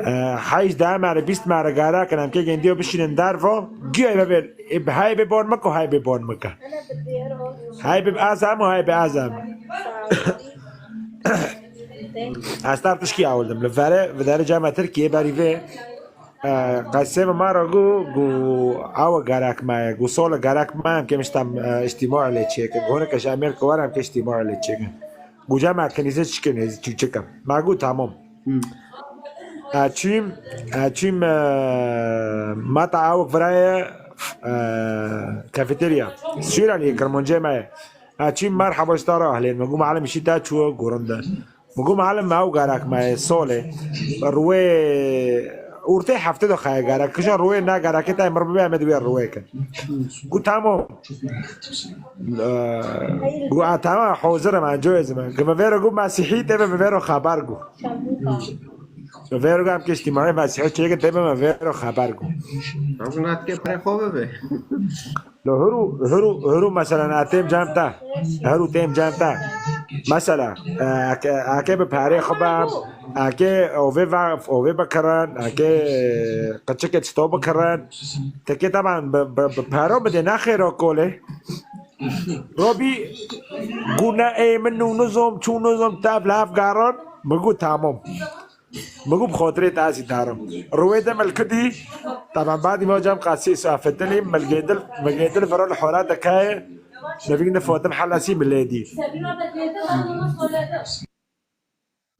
e, heyş de me re bîst me re gara kin, em kê gendiyo bişînin dervo, giyo ê bebe, ê bi hay bê bon miko, hay bê bon mika. Hay bê azam û hay bê azam. Ez tar tişkî awildim. Li vere, li vere cema Tirkiye berî vê, e, qesê me ma re gu, gu awe gerek me ye, gu sole gerek me ye, em kêm işte, e, îstîmar lê çêkin. Gu hinek ji Amerîka were em kê îstîmar lê çêkin. Gu cema kinîsê çikin, çi çikin. Ma gu tamam. Hmm. E, çûm, e, çûm, e, mata awik viraye, e, kafeterya. Sûriyalî kirmancê me ye. E, çûm merhaba ji te re ahlên. Me gu malim şî te çû gorinde. Min got, "Mihelim, me ew gerek me ye, solê." Rûyê, Ortê heftê de xaye gerek. Kişa ruwê na gerek, tay mir bibe, em ê di wê ruwê kin. Gu tamam. Ee, gu a tamam, hazir im, enco ez im. Ki me vero gu Mesîhî tê be, me vero xeber gu. Me vero gu em ke îctîmaî Mesîhî çêke tê be, me vero xeber gu. Ev natke pere xwe bibe. Lo hiru, hiru, hiru mesela a têm cem te. Hiru têm cem te. Mesela, e, ake, ake bi perê xwe be, ake ovê ve, ovê bikirin, ake qeçikê çito bikirin. Teke taban bi, bi, bi paro bide, ne xêro kolê. Robî, gu ne ê min û nizom, çû nizom, tev lev garon, mi gu tamam. Min got, bi xotirê te ez jî darim. Rûyê de milkidî, taban badî me cem qasî safetelî, milgê dil, milgê dil vero li hora dikaye, nevîk ne fotim helasî milê dî.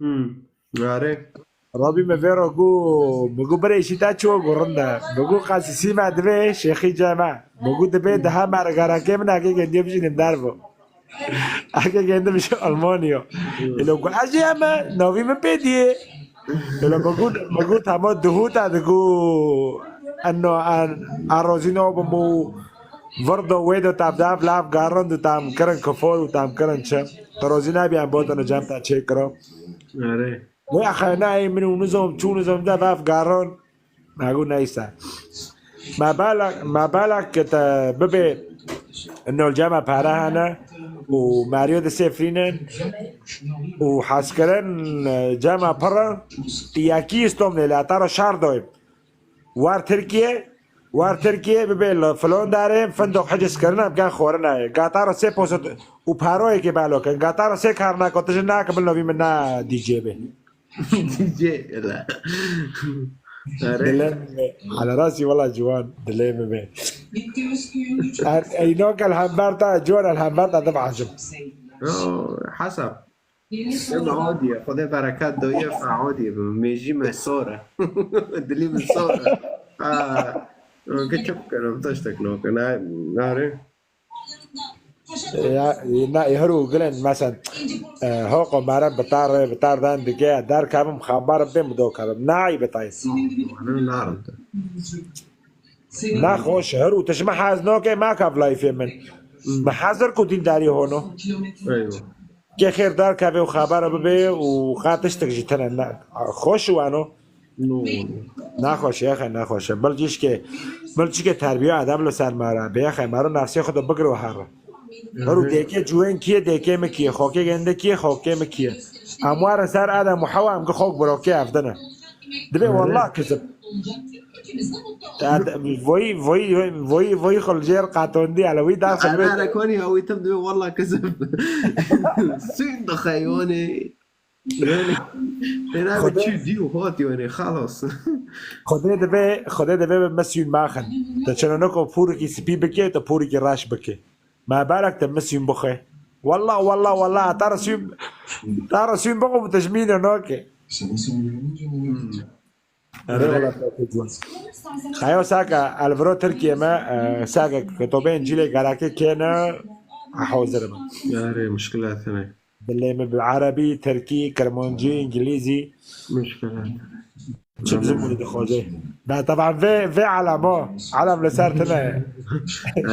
Hmm. Are. Rabî me vero gu, mi gu birê şî te ço gu rinda. Mi gu qasî sî me divê şêxî ceme. Mi gu dibê daha me re garakê min ake gendiye bijînim dervo. Eke gendim ji Almanya. Elo ku ez jî heme navî min pê diyê. Elo mi got, mi got hema duhûta digo eno en, en rozîno bim û virdo wê do tam dav lav garin du tam kirin kifor û tam kirin çi. Te rozî nabî em botino cem te çêkiro. Are. Wê axayna ey min û nizom çû nizom de vav garin. Ma got neyse. Ma bala, ma bala ke te bibê nol cema para hene û Mario di sêfrînin û haskirin cema pira, yekî istom lê la tara şar doyim. War Tirkiye, war Tirkiye bibê li filon darê findok hiciz kirina bgen xorina ye. Gatara sê posa û paroyekê balo kin. Gatara sê karina ko tijin nake bil novî min na D J bê. D J la. Dilê min be. Ala rasî wela ciwan dilê min be. Er, eyno ke li hember te, ciwan li hember te dibehecim. Yo, Hesab. Ema adiye, Xwedê bereket doye, fe adiye bi. Mêjî me sor e. Dilî min sor e. Ha, ke çi bikirim, tiştek nakin. Nare. Ya, na, her û gilên, mesen, e, hoko mare bitar, bitar dan dike, derkevim, xabar bim, dokevim. Na, ay bitay. Narim. Naxweş, her û tişt me hez noke, ma kav layfê min. Me hazir ku dîndarî hono. Eywa. Ke xêr dar keve û xebera bibe û xa tiştek jî tene ne. Xweş wano. No. Naxweş, yexe, naxweş. Bil cîşke, bil çike terbiya edeb li ser me re. Be yexe, me ro nefsê xwe de bigir û herre. Her û dêkê ciwên kiye, dêkê me kiye, xokê gende kiye, xokê me kiye. Em warin ser Adem û Hewa, em gi xok birokê evdine. Dibe wallah kizib. Voyî, voyî, voyî, voyî xul jêr qatondî, ele wî daxil Ana be. Ana konî ya wî tim dibe wallah kizib. Suyun da xeywanê. Yani, yani abi Xwedê çi diyor, hot yani, xalas. Xwedê dibe, Xwedê dibe me suyun maxin. Te çenonoko pûrikî spî bike, te pûrikî reş bike. Ma barak te misîn bixwe. Wallah, wallah, wallah, ta re sûn, ta re sûn bixwe bi tejmîne nake. Erê wala, te ciwan. Xeyo saka, el viro Tirkiye me, e, saka kitobê Încîlê gereke kêne, a hozir me. Erê, muşkilat hene. Dilê me bi erebî, tirkî, kirmancî, îngilîzî. Muşkilat. Çi bi zimanî dixwaze? Be, teban vê, vê elem o. Elem li ser tune ye.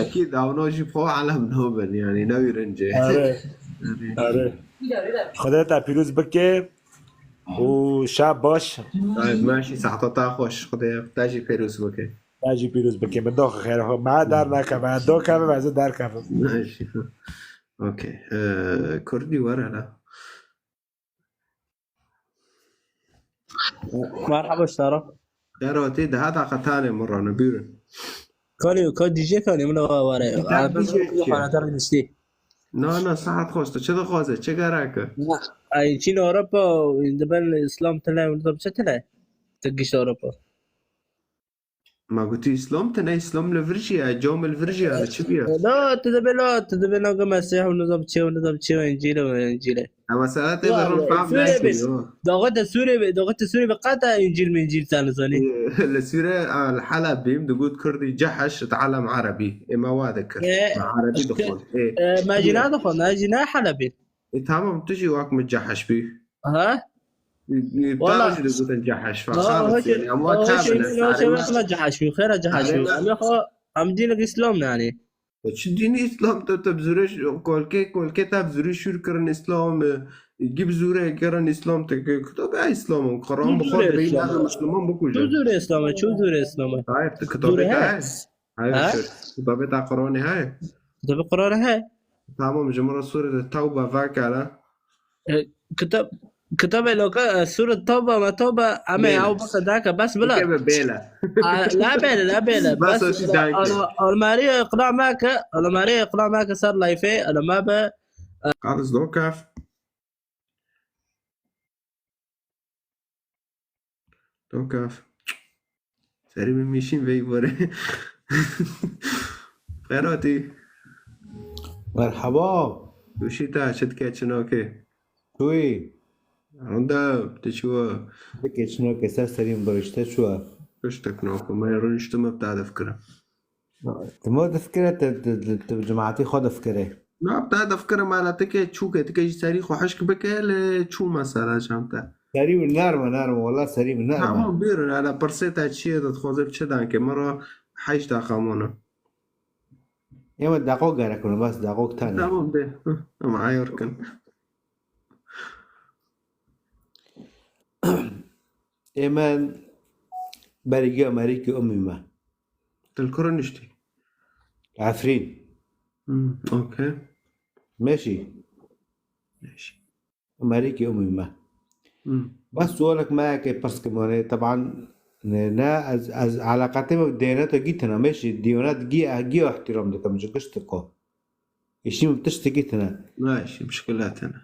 Ekîd, ew no jî bi xwe elem nabin, yanî newî rincê. Erê. Erê. Erê. Xwedê te pîroz bike û şev baş. Ay, meşî, saeta te xweş. Xwedê te jî pîroz bike. Te jî pîroz bike. Min doxi xêr xwe. Me dar nekeve. Do keve, ez dar kevim. Meşî. Okey. Ee, Kurdî were la. Merhaba, Ştara. Xêr hatî, daha da qetanê min rane, buyurun. Kanî, ka dîje kanî, min ava ware. Abi, çok iyi, xanata niştî. Na, na, saet xweş, tu çi dixwaze, çi gerek e? Ay, çin Avrupa, diben İslam tine, û çi tine? Te gişt Avrupa. Ma gotî Îslam tine, Îslam li vir jî ye, cam li vir jî ye, li çi bîye? La, tu dibê la, tu dibê naga Mesîh û nizam çi û nizam çi û Încîl û Încîl e. Ama mesela tê de rin fam neşî yo. Daxwe te Sûrê be, daxwe te Sûrê be qata Încîl Mencîl te nizanî. Li Sûrê, a, li Helebîm digot Kurdî ceheş di elem Erebî. Ê me wa dikir. E, me Erebî dixwend. Ê, e, me jî nadixwend, me jî ne Helebî. E, tamam, tu jî wek min ceheş bî. Ha? Valla. Daha önce de zaten cehaş var. Daha Xalis hoş, yani. Ama daha hoş, tabii, yani, hoş, sarı hoş, hoş, cehaş yok, xera cehaş yok. Sarı Ama xo, em dînek Îslam ne yani. Ya çi dînî Îslam te, te bi zûrê ş-, kolkê, kolkê te bi zûrê şûr kirin Îslam, e, gî bi zûrê kirin Îslam, te ki, kitabê Îslam, Quran bi xwe dirê Îslam. Çi zûrê Îslam e, çi zûrê Îslam e? Hayır, tu kitabê te he? Hayır, ha? Kitabê te Quranê he? Kitabê Quranê he. Tamam, ji min re sûre de tewbe vekere. E, kitab, kitabê loka, e, sûre tewbe, me tewbe, em ê ew bike dake, bes bila. Bike be bêle. A, la bêle, la bêle. Bes bes, o şi danke. Al-, almariyê iqna meke, almariyê iqna meke ser layfê, alma be. Xalis, do kef. Do kef. Serî min mişîn vey vore. Xêr hatî. Merhaba. Wişî te, çi dike, çi nake? Çûyî? Ronda, tu çû? Dike çi nake, ser serî min birişte çû? Tiştek nako, me rûniştime bi te de fikire. Tu me difikire, tu, tu, tu, tu bi cemaetî xwe difikire. Na, bi te difikire, mala tike çûke, tike ji serî xwe hişk bike, lê çû mesela çanta. Serî min nerm e, nerm e, wela serî min nerm e. Tamam, bêrûn, hele pirsê te çi ye, dixwaze bi çi danke, min re heşt deqa mane. Ê me deqo gerek bûne, bes deqok tane. Tamam, dê. Hı, em ayar kin. Ê me berî giya merîkî umî me. Tu li ku re niştî? Efrîn. Hmm, okey. Meşî. Meşî. Merîkî umî me. Hmm. Bes sualek me yekê pirs kim, yanî, teban, ne, ne, ez, ez eleqetê me dêneto gî tine, meşî, dîyonet gî, gî îhtîram dikim, ji giştiko. Îşî min tiştekî tine. Na, îşî muşkila tine.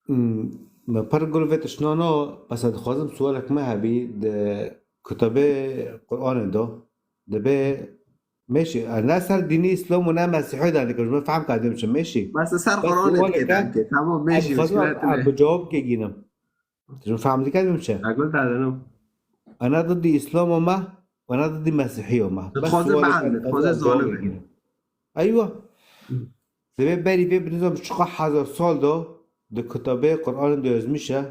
Hmm, me pir gul vê tiştano, bes ez dixwazim sualek me hebî, di kitabê Qur'anê do, dibê, meşî, ne ser dînî Îslam û ne Mesîhî de dikim, ji min fehm kadê biçim, meşî. Bes ser Qur'anê dike danke, tamam, meşî, muşkila tine. Ez dixwazim bi cewab ke gînim. Tu ji min fehm dikî, em çi? Hegul te dinim. Ana didî Îslam û me, ana didî Mesîhî û me. Bes dixwaze sualê behn, te, dixwaze ez zanibê. Eywa. Hı. Divê berî vê binizam çiqa hezar sal de, di kitabê Qur'anê de yazmiş e.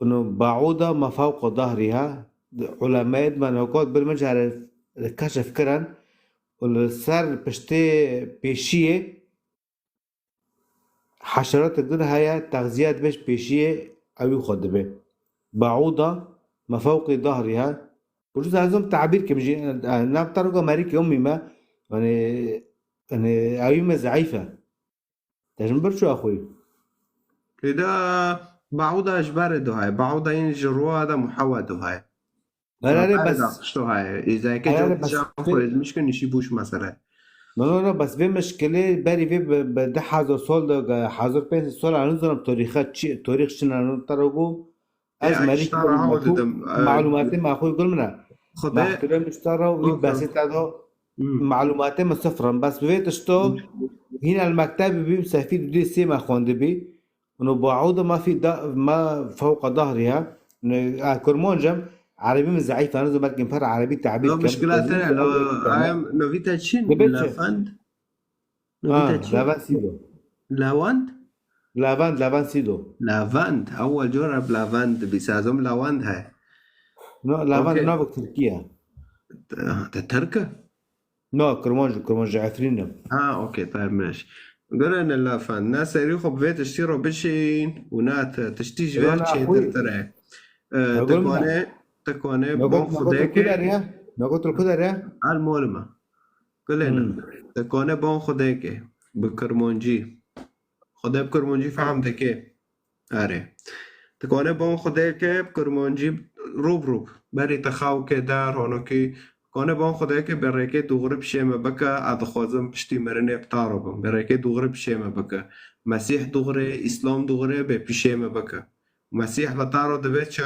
Û ba'uda ma fewqa dahriha. Ulemeyê me nokat bir min jare keşf kirin. Û li ser piştê pêşiyê Heşeratek din heye, texziya dibe ji pêşiyê ewî xwe dibe. Ba'uda me fewqî dahriha. Û ji zazim tabîr kim jî, e, nav te roga merîkî umî me, yanî, yanî, ewî me zeîf e. Te ji min bir çû axwî. Têda ba'uda ji berê do heye. Ba'uda yên ji roa de muhewa do heye. Erê, erê, bes. Erê, bes. Îzayeke erê, erê, bes. Xwezmişkin işî bûş mesele. No, no, no, bes vê mişkilê berî vê bi, bi du hezar sol de, hezar pênc sed sol, ez nizanim torîxa çi, torîx çi ne, no, te re got, ez merî, e, malûmatê me xwe gul min e. Xwedê. Behtirê min ji te re wî, okey, besê te do. Hmm. Malûmatê me sifir in. Bes bi vê tişto, hmm, hîn el mektebê bî, sefî du sê me xwendibî. Û ba'uda ma fî da-, ma fewqa dahriha. Ne, a, kurmanc im, erebî min zeîf e, nizanim belkî per erebî tabîr kim. No, muşkila te ne, no, I am, no, vî te çin, lafend? No, vî te çin? Levend sîdo. Lewend? Levend, levend sîdo. Levend, ewel cara bi levend dibî, sazom lewend he. No, levend, okey, navek Tirkî ye. Te, te Tirk e? Na, Kirmanc, Kirmanc Efrîn im. Ha, okey, tayeb meş. Gure ne lafan. Ne serî xwe bi vê tiştî re biçîn û ne te tiştî ji ver çêtirtir e. E, te kone, te kone bon Xwedê ke. Nagot li ku derê? Al molima. Gule ne. Hmm. Te kone bon Xwedê ke. Bi Kirmancî. Xwedê bi Kirmancî fehm dike. Erê. Dikane bon Xwedê ke bi Kirmancî rû bi rû. Berî te xew ke der, honokî. Dikane bon Xwedê ke bi rêkê dûxrî pişê me bike, ez dixwazim piştî mirinê bi te re bim. Bi rêkê dûxrî pişê me bike. Mesîh dûxrê, Îslam dûxrê, bê pişê me bike. Mesîh li te re divê çi?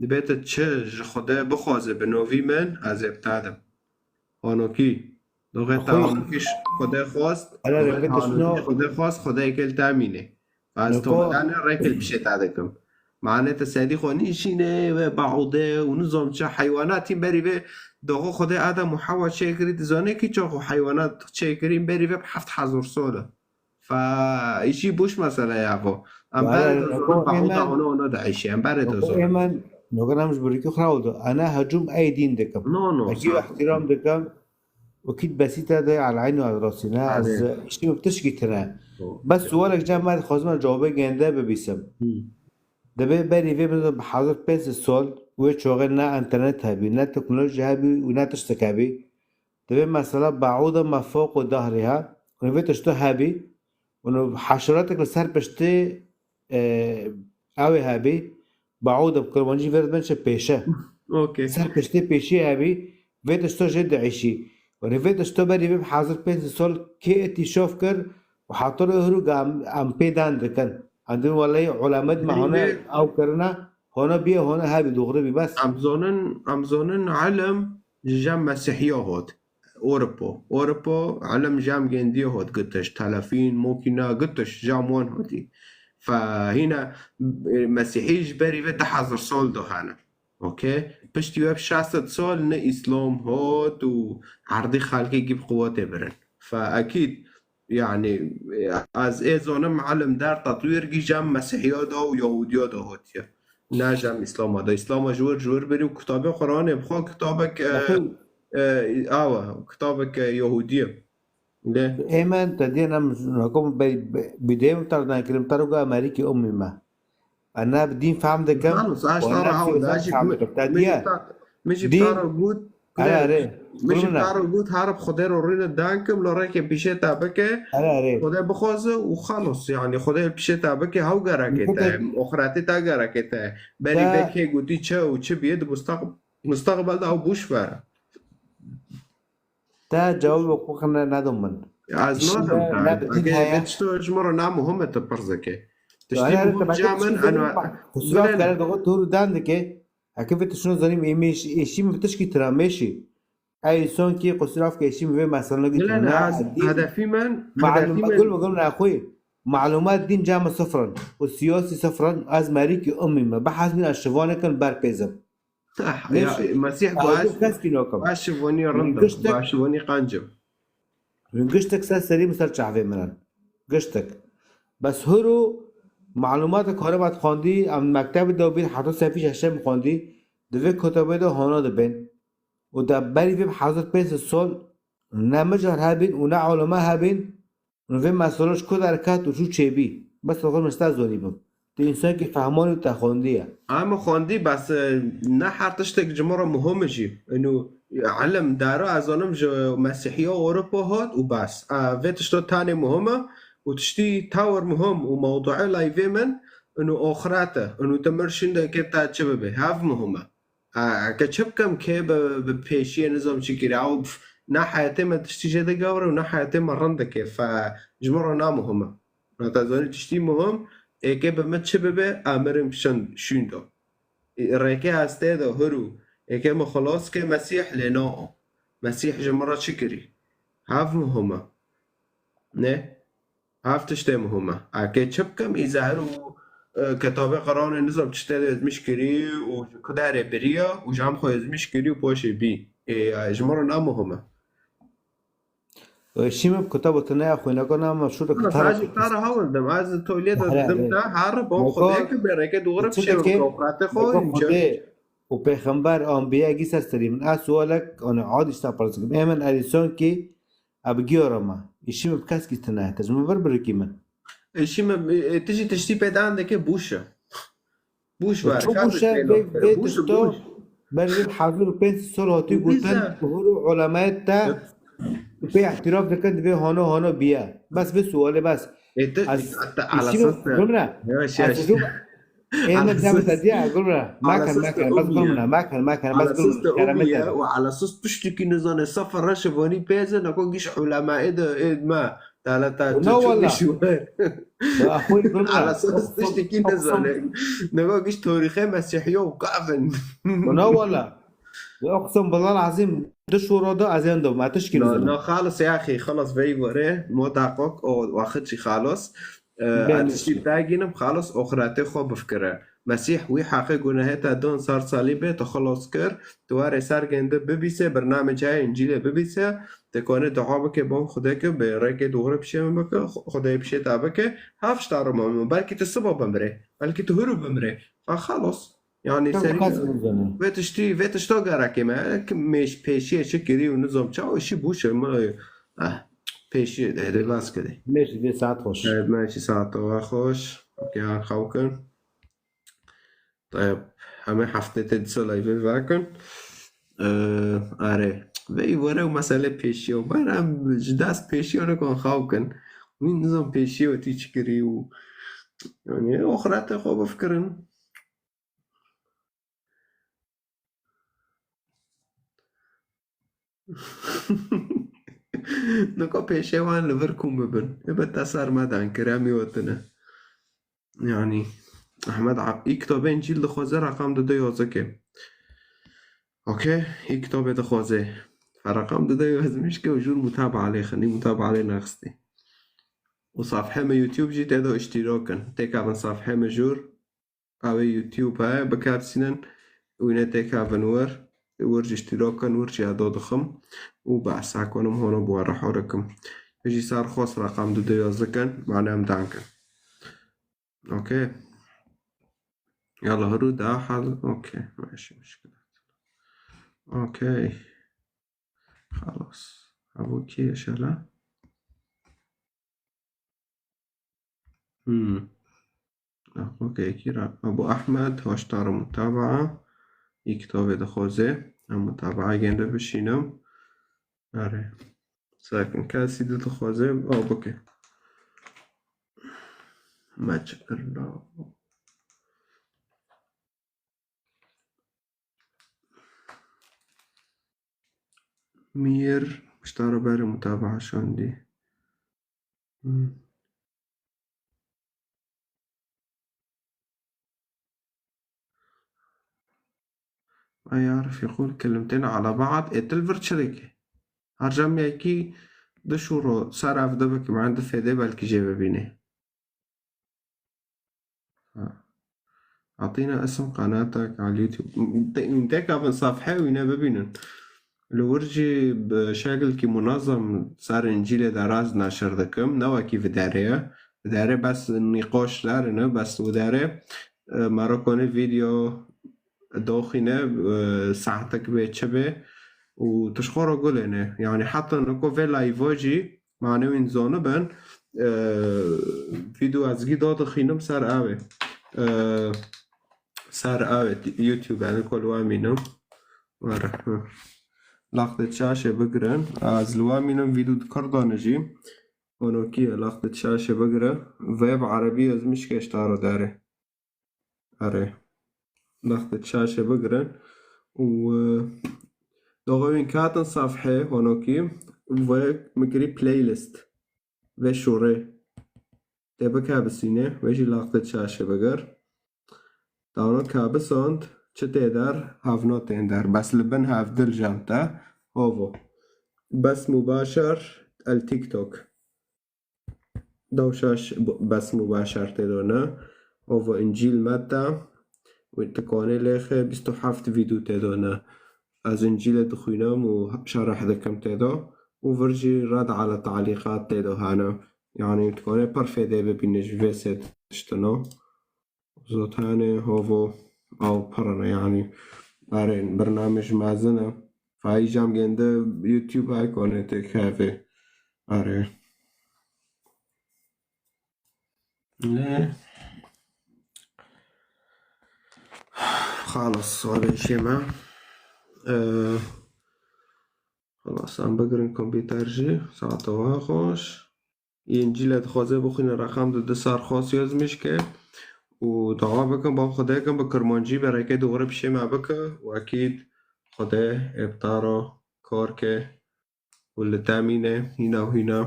Divê tu çi ji Xwedê bixwaze bi novî min, ez ê bi te dim. Honokî. Doxê te honokî Xwedê xwest, doxê te honokî Xwedê xwest, Xwedê yekê li te mîne. Ez to dane rêkê li pişê te dikim. Mane te sedî xwe nîşîne ve baude û nizam çi heywanatî berî ve doxê Xwedê Adem û Hewa çêkirî, dizane kî çaxo heywanat çêkirîn berî ve bi heft hezar sal e. Fa îşî boş mesele ya vo. Em Valla, berê de noko zonin, behûda hemen, hona hona diişî. Em berê de noko zonin. Hemen, noko nam ji birikî xira oldu. Ana hecûm ey dîn dikim. No, no, Eki sağ ol. Ihtiram dikim. Û kît besîte de al eyn û al rasî ne. Ez Alê. Îşî bi tişkî tine. Doğru. Bes sualek ca me dixwazim cewabê gende bibîsim. Hı. Dibê berî vê min bi hazir pênc sed sol wê çaxê ne înternet hebî, ne teknolojî hebî û ne tiştek hebî. Divê mesela baûda me foq û dahrî ha. Û vê tişto hebî. Û heşeretek li ser piştê, e, ew ê hebî. Baûda bi kurmancî vê re dibên çi pêşe. Okey. Ser piştê pêşî hebî. Vê tişto jê diişî. Û vê tişto berî vê bi hazir pênc sed sol kê îtîşaf kir û hatir û hurû em, em pê dan dikin. Em dibên weleyî ulemed me Berî hona vê ew kirina. Hona bîye, hona hebî, doğru bî, bes. Em zonin, em zonin ilim ji cem Mesîhiya hot. Ewropa. Ewropa ilim ji cem gendiya hot gitiş. Telefîn, mokîna gitiş, ji cem wan hotî. Fe hîna, e, Mesîhî ji berî vê du hezar sol do hene. Okey? Piştî wê bi şeş sed sol ne Îslam hot û erdî xelkê gî bi quwetê birin. Fe ekîd, Yanî, ez ê zonim ilim der tetwîr gî cem Mesîhiya de û Yahûdiya de hotiye. Ne cem Îslama de. Îslama ji wir, ji wir berî û kitabê Quranê bi xwe kitabek, e, Bakın, e, awa, kitabek, e, Yahûdî ye. Lê ê min te diyên em nakom be-, be-, bidê min tardan kirim, taroga Amerîkî umî me. Ana bi dîn fehm dikim. Xalos, aş û tara ana hewda, siyaseten jî fehm mi-, dikim. Te min jî diye ta-, min jî dîn tara got, Erê, kurê, erê. Min jî Kurmina. Tara got, harib Xwedê ro rîne dankim, lo rêkê pîşê te bike, Erê, erê. Xwedê bixwaze û xalos, yanî Xwedê pîşê te bike, hew gerekê te, Xwedê oxiretê te gerekê te. Berî Te vê kê gotî çi û çi bîye di mustaq-, mustaqbel de ew boş ver. Te cewabê xwe ne-, nedin min. Ez Îşî nadim me te. Ne bi dîn Eke heye. Vê tişto ji min re ne muhim e tu pirs dike. Tiştî Erê, erê, muhim te ca belki min, tiştî eno, zanî, bak, kusura bilin. Kare dogo tu dan dike. Eke vê tiştino zanîm, ê mêş-, êşî min bi tişkî tira mêşî. Ey son ki kusura ke êşî min vê meselno Bilin, gitine. Ne, ez, dîn, hedefî min, malum, hedefî min. Gul, gul, ne, xwe. Malumat dîn ca min sifrin. Û siyasî sifrin, ez merîkî umî me. Behs min ez şivanekin ber pêzim. Ah, ya, Mesîh, baş, baş şivanî rindim, baş şivanî qancim. Hûn giştek ser serî min, ser çavê min in. Giştek. Bes hûr û malumatek hore me xwendî, em mektebê de bîn, heta sefî şeşem xwendî, di vê kitabê de hona dibên. Û de berî vê bi hezar pênc sed sol ne mijar hebîn û ne ulema hebîn, Vê mesela ji ku derket û çû çêbî? Bes xwe min sta zorî bim. Tu însankî fehman û te xwendî ye. Em xwendî, bes, e, ne her tiştek ji min re muhim e jî. Ino ilim dara, ez zanim ji Mesîhiya Ewropa hat û bes. E, vê tişta tenê muhim e û tiştî tewr muhim û mewduê layvê min, ino oxiret e. Ino te mir şûnde ke te çi bibe. Hev muhim e. Ha, eke çi bikim kê bi, bi pêşiyê nizam çi kiriye. Ew ne heyetê me tiştî jê digewre û ne heyetê me rind dike. Fe ji min re ne muhim e. Heta zanî tiştî muhim, ê kê bi min çi bibe, em mirin şin, şûn do. Rêkê ez tê de hir û ê kê min xilas ke Mesîh lê nao. Mesîh ji min re çi kirî? Hev muhim e. Ne? Ev tiştê muhim e. Eke çi bikim, î zehir û, e, kitabê Qeranê nizam çi tê de ezmîş kirî û ji ku derê biriya û ji hem xwe ezmîş kirî û poşê bî. Ê, ji min re ne muhim e. Ê, şî min bi kitaba te neya xwîneka, na me şûre Ana kitara sadece kitara hawil dim. Ez tolê de Here, dim here. Da her bom Noko, xwedê ki bereke doğru bir şey çeteke, yok. Xwate noko xwe Xwedê û pêxember anbiya gî ser serî min. Ez sualek, yani, adi işte parasık. Hemen erîson ki Ev giyara me. Îşî min bi keskî tune. Te ji min vir birikî min. Îşî min, e, tu jî tiştî pê dan dike bûş e. Bûş ver, Ço bûş e, vê, vê tişto ber vê hezar û pênc sed sol hatî gotin, hûr û ulemayê te pê îtiraf dikin, divê hano hano biye. Bes vê sualê bes. E, tu, Ez te, te, îşî min, alasas te. Gumra. Yavaş, Ez yavaş. Ê, ne Alasas. Cem te diye, gul bira. Makan, Alasas makan, te bas gul umiye. Bira, makan, makan, bas gul Alasas te bira. Keramet umiye, te. Û alasas tuştekî nizane, safa reşevani pêze, nako giş ulemaê de, ê, me. Tala ta Na çi, çi wala. Giş wer. Ya, xwe gul bira. Alasas tuştekî nizane. Nako giş tarîxê Mesîhiya û kavin. Na wala. Ya, uqsem bilal azim, du şora da ez yan da, ma tişkî Na, nizane. Na, xalas ya axî, xalas vey were, mo daqok, o, waxit jî xalas. E, Ben ez tiştî dagînim, xalas oxiretê xwe bifikire. Mesîh wî heqê gunehê te dan sar salîbê, te xilas kir, tu warê ser gêndi bibîse, bernamê cayê Încîlê bibîse, te kane dua bike, ban Xwedê ke bi rêkê doğru pişê min bike, Xwedê pişê te bike, hevşta rima min, belkî tu siba bimrê, belkî tu huru bimrê. Ha, xelas. Yani Çok serî az benzeme. Vê tiştî, vê tişta gerekê me. Ki mêş, pêşiyê çi kirî û nizam çawa şî bû şe me. Ah, pêşiyê de, de nas kirî. Mêş de saat hoş. Evet, me şî saat wa hoş. Okey, ha, xew kin. Tayyip, hemê heftê te dîsa live vekin. Ee, are. Vey were û mesele pêşiya. Ber em ji dest pêşiya nekan xew kin. Wî nizam pêşiya tî çi kirî û, yani, oxiretê xwe bifikirin. Nika pêşê wan li vir kom bibin. Ê, bi te ser me dan kir, em yotine. Yani, Ahmed Ab-, î kitabê Încîl dixwaze, reqam dide yazike. Okey, î kitabê dixwaze. Reqam dide yazmiş ke û jûr mutabaa lê xinî, mutabaa lê nexistî. Û safhê me YouTube jî tê de îştîrak kin. Têkevin safhê me jûr. Ew ê YouTube heye, bikevsînin, wîne têkevin wir, wir jî îştîrak kin, wir jî eda dixim û behsa kunim hona bi we re hore kim. Jî ser xwest reqam du du yazdikin, mane em dan kin. Okey. Yalla, hiru da hal. Okey. Maşi muşkilat. Okey. Xelas. Evo kî ye şela? Hmm. Okey, kî ra? Ebu Ahmed, hoşdar mutabaa. Î kitabê dixwaze. Em mutabaa gende bişînim. Are. Sakin. Kesî di dixwaze, ew bike. Me çi kir la? Mîr, ji te re berê mutabaa şandî. Hmm. Ay Arif, yekul kelimtên ala baad, ê tu li vir çi dike? Her cem yekî du şûro ser ev dibike, mane du fêdê belkî jê bibîne. Ha. Atîna isim qanatek al YouTube. Te-, têkevin safhê wîne bibînin. Li wir jî bi şekilkî munezem ser Încîlê deraz neşir dikim. Ne wekî viderê ye. Viderê bes nîqaş derine, bes viderê, e, me re konê vîdeo doxîne, e, saetek bê çi bê û tu ji xwe re gulêne. Yani heta niko vê live jî mane wîn zanibin, e, vîdeo ezgî dadixînim ser ew ê. E, ser ew ê YouTube, yani ku li we mînim. Were, hı. Laqtê çaşê bigirin. Ez li we mînim vîdeo di kir dane jî. Honokî ye, laqtê çaşê bigire. Vê bi erebî yazmiş ke ji te re dere. Erê. Laqtê çaşê bigirin. Û, e, doxê wîn katin safhê honokî. Vê min kirî playlist. Vê şûrê. Tê bikebisîne. Vê jî laqtê çaşê bigir. Dano kabisand, çi tê der, hevno tên der. Bes li bin hevdil jam te. Hovo. Bes mubaşer el TikTok. Dewşaş b-, bes mubaşer tê do ne. Hovo Încîl Metta. Wê tikanê lêxe bîst û heft vîdyo tê do ne. Ez Încîlê dixwînim û şerh dikim tê do. Û vir jî red ala talîqat tê do hene. Yani tikanê pir fêdê bibîne ji vê sê tiştino. Zotanê hovo ew pir in e, yanî, erê, bernamej mezin e. Fayî cam gende YouTube her konê têk hevê. Erê. Lê xalas, xwe bêşê me. Ee, xalas, em bigirin kompîter jî. Saeta we xweş. Încîlê dixwaze bixwîne, reqam di du sar xwest yazmiş ke û dua bikin, ban Xwedê kin bi kirmancî bereke dûre pişê me bike û ekîd Xwedê ê bi te re kar ke û li te mîne hîna û hîna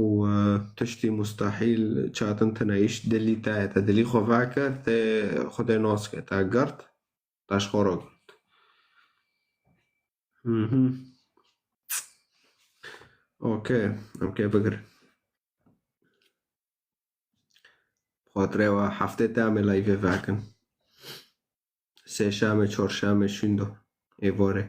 û, e, tiştî mustehîl çatin tine, îş dilî te ye, te dilî xwe veke, te Xwedê nas ke, te girt. Te ji xwe re girt. Mhm. Okey. Em kê bigirin. Xatirê we heftê te em ê live vekin. Sêşemê, çarşemê, şûnda. Êvarê.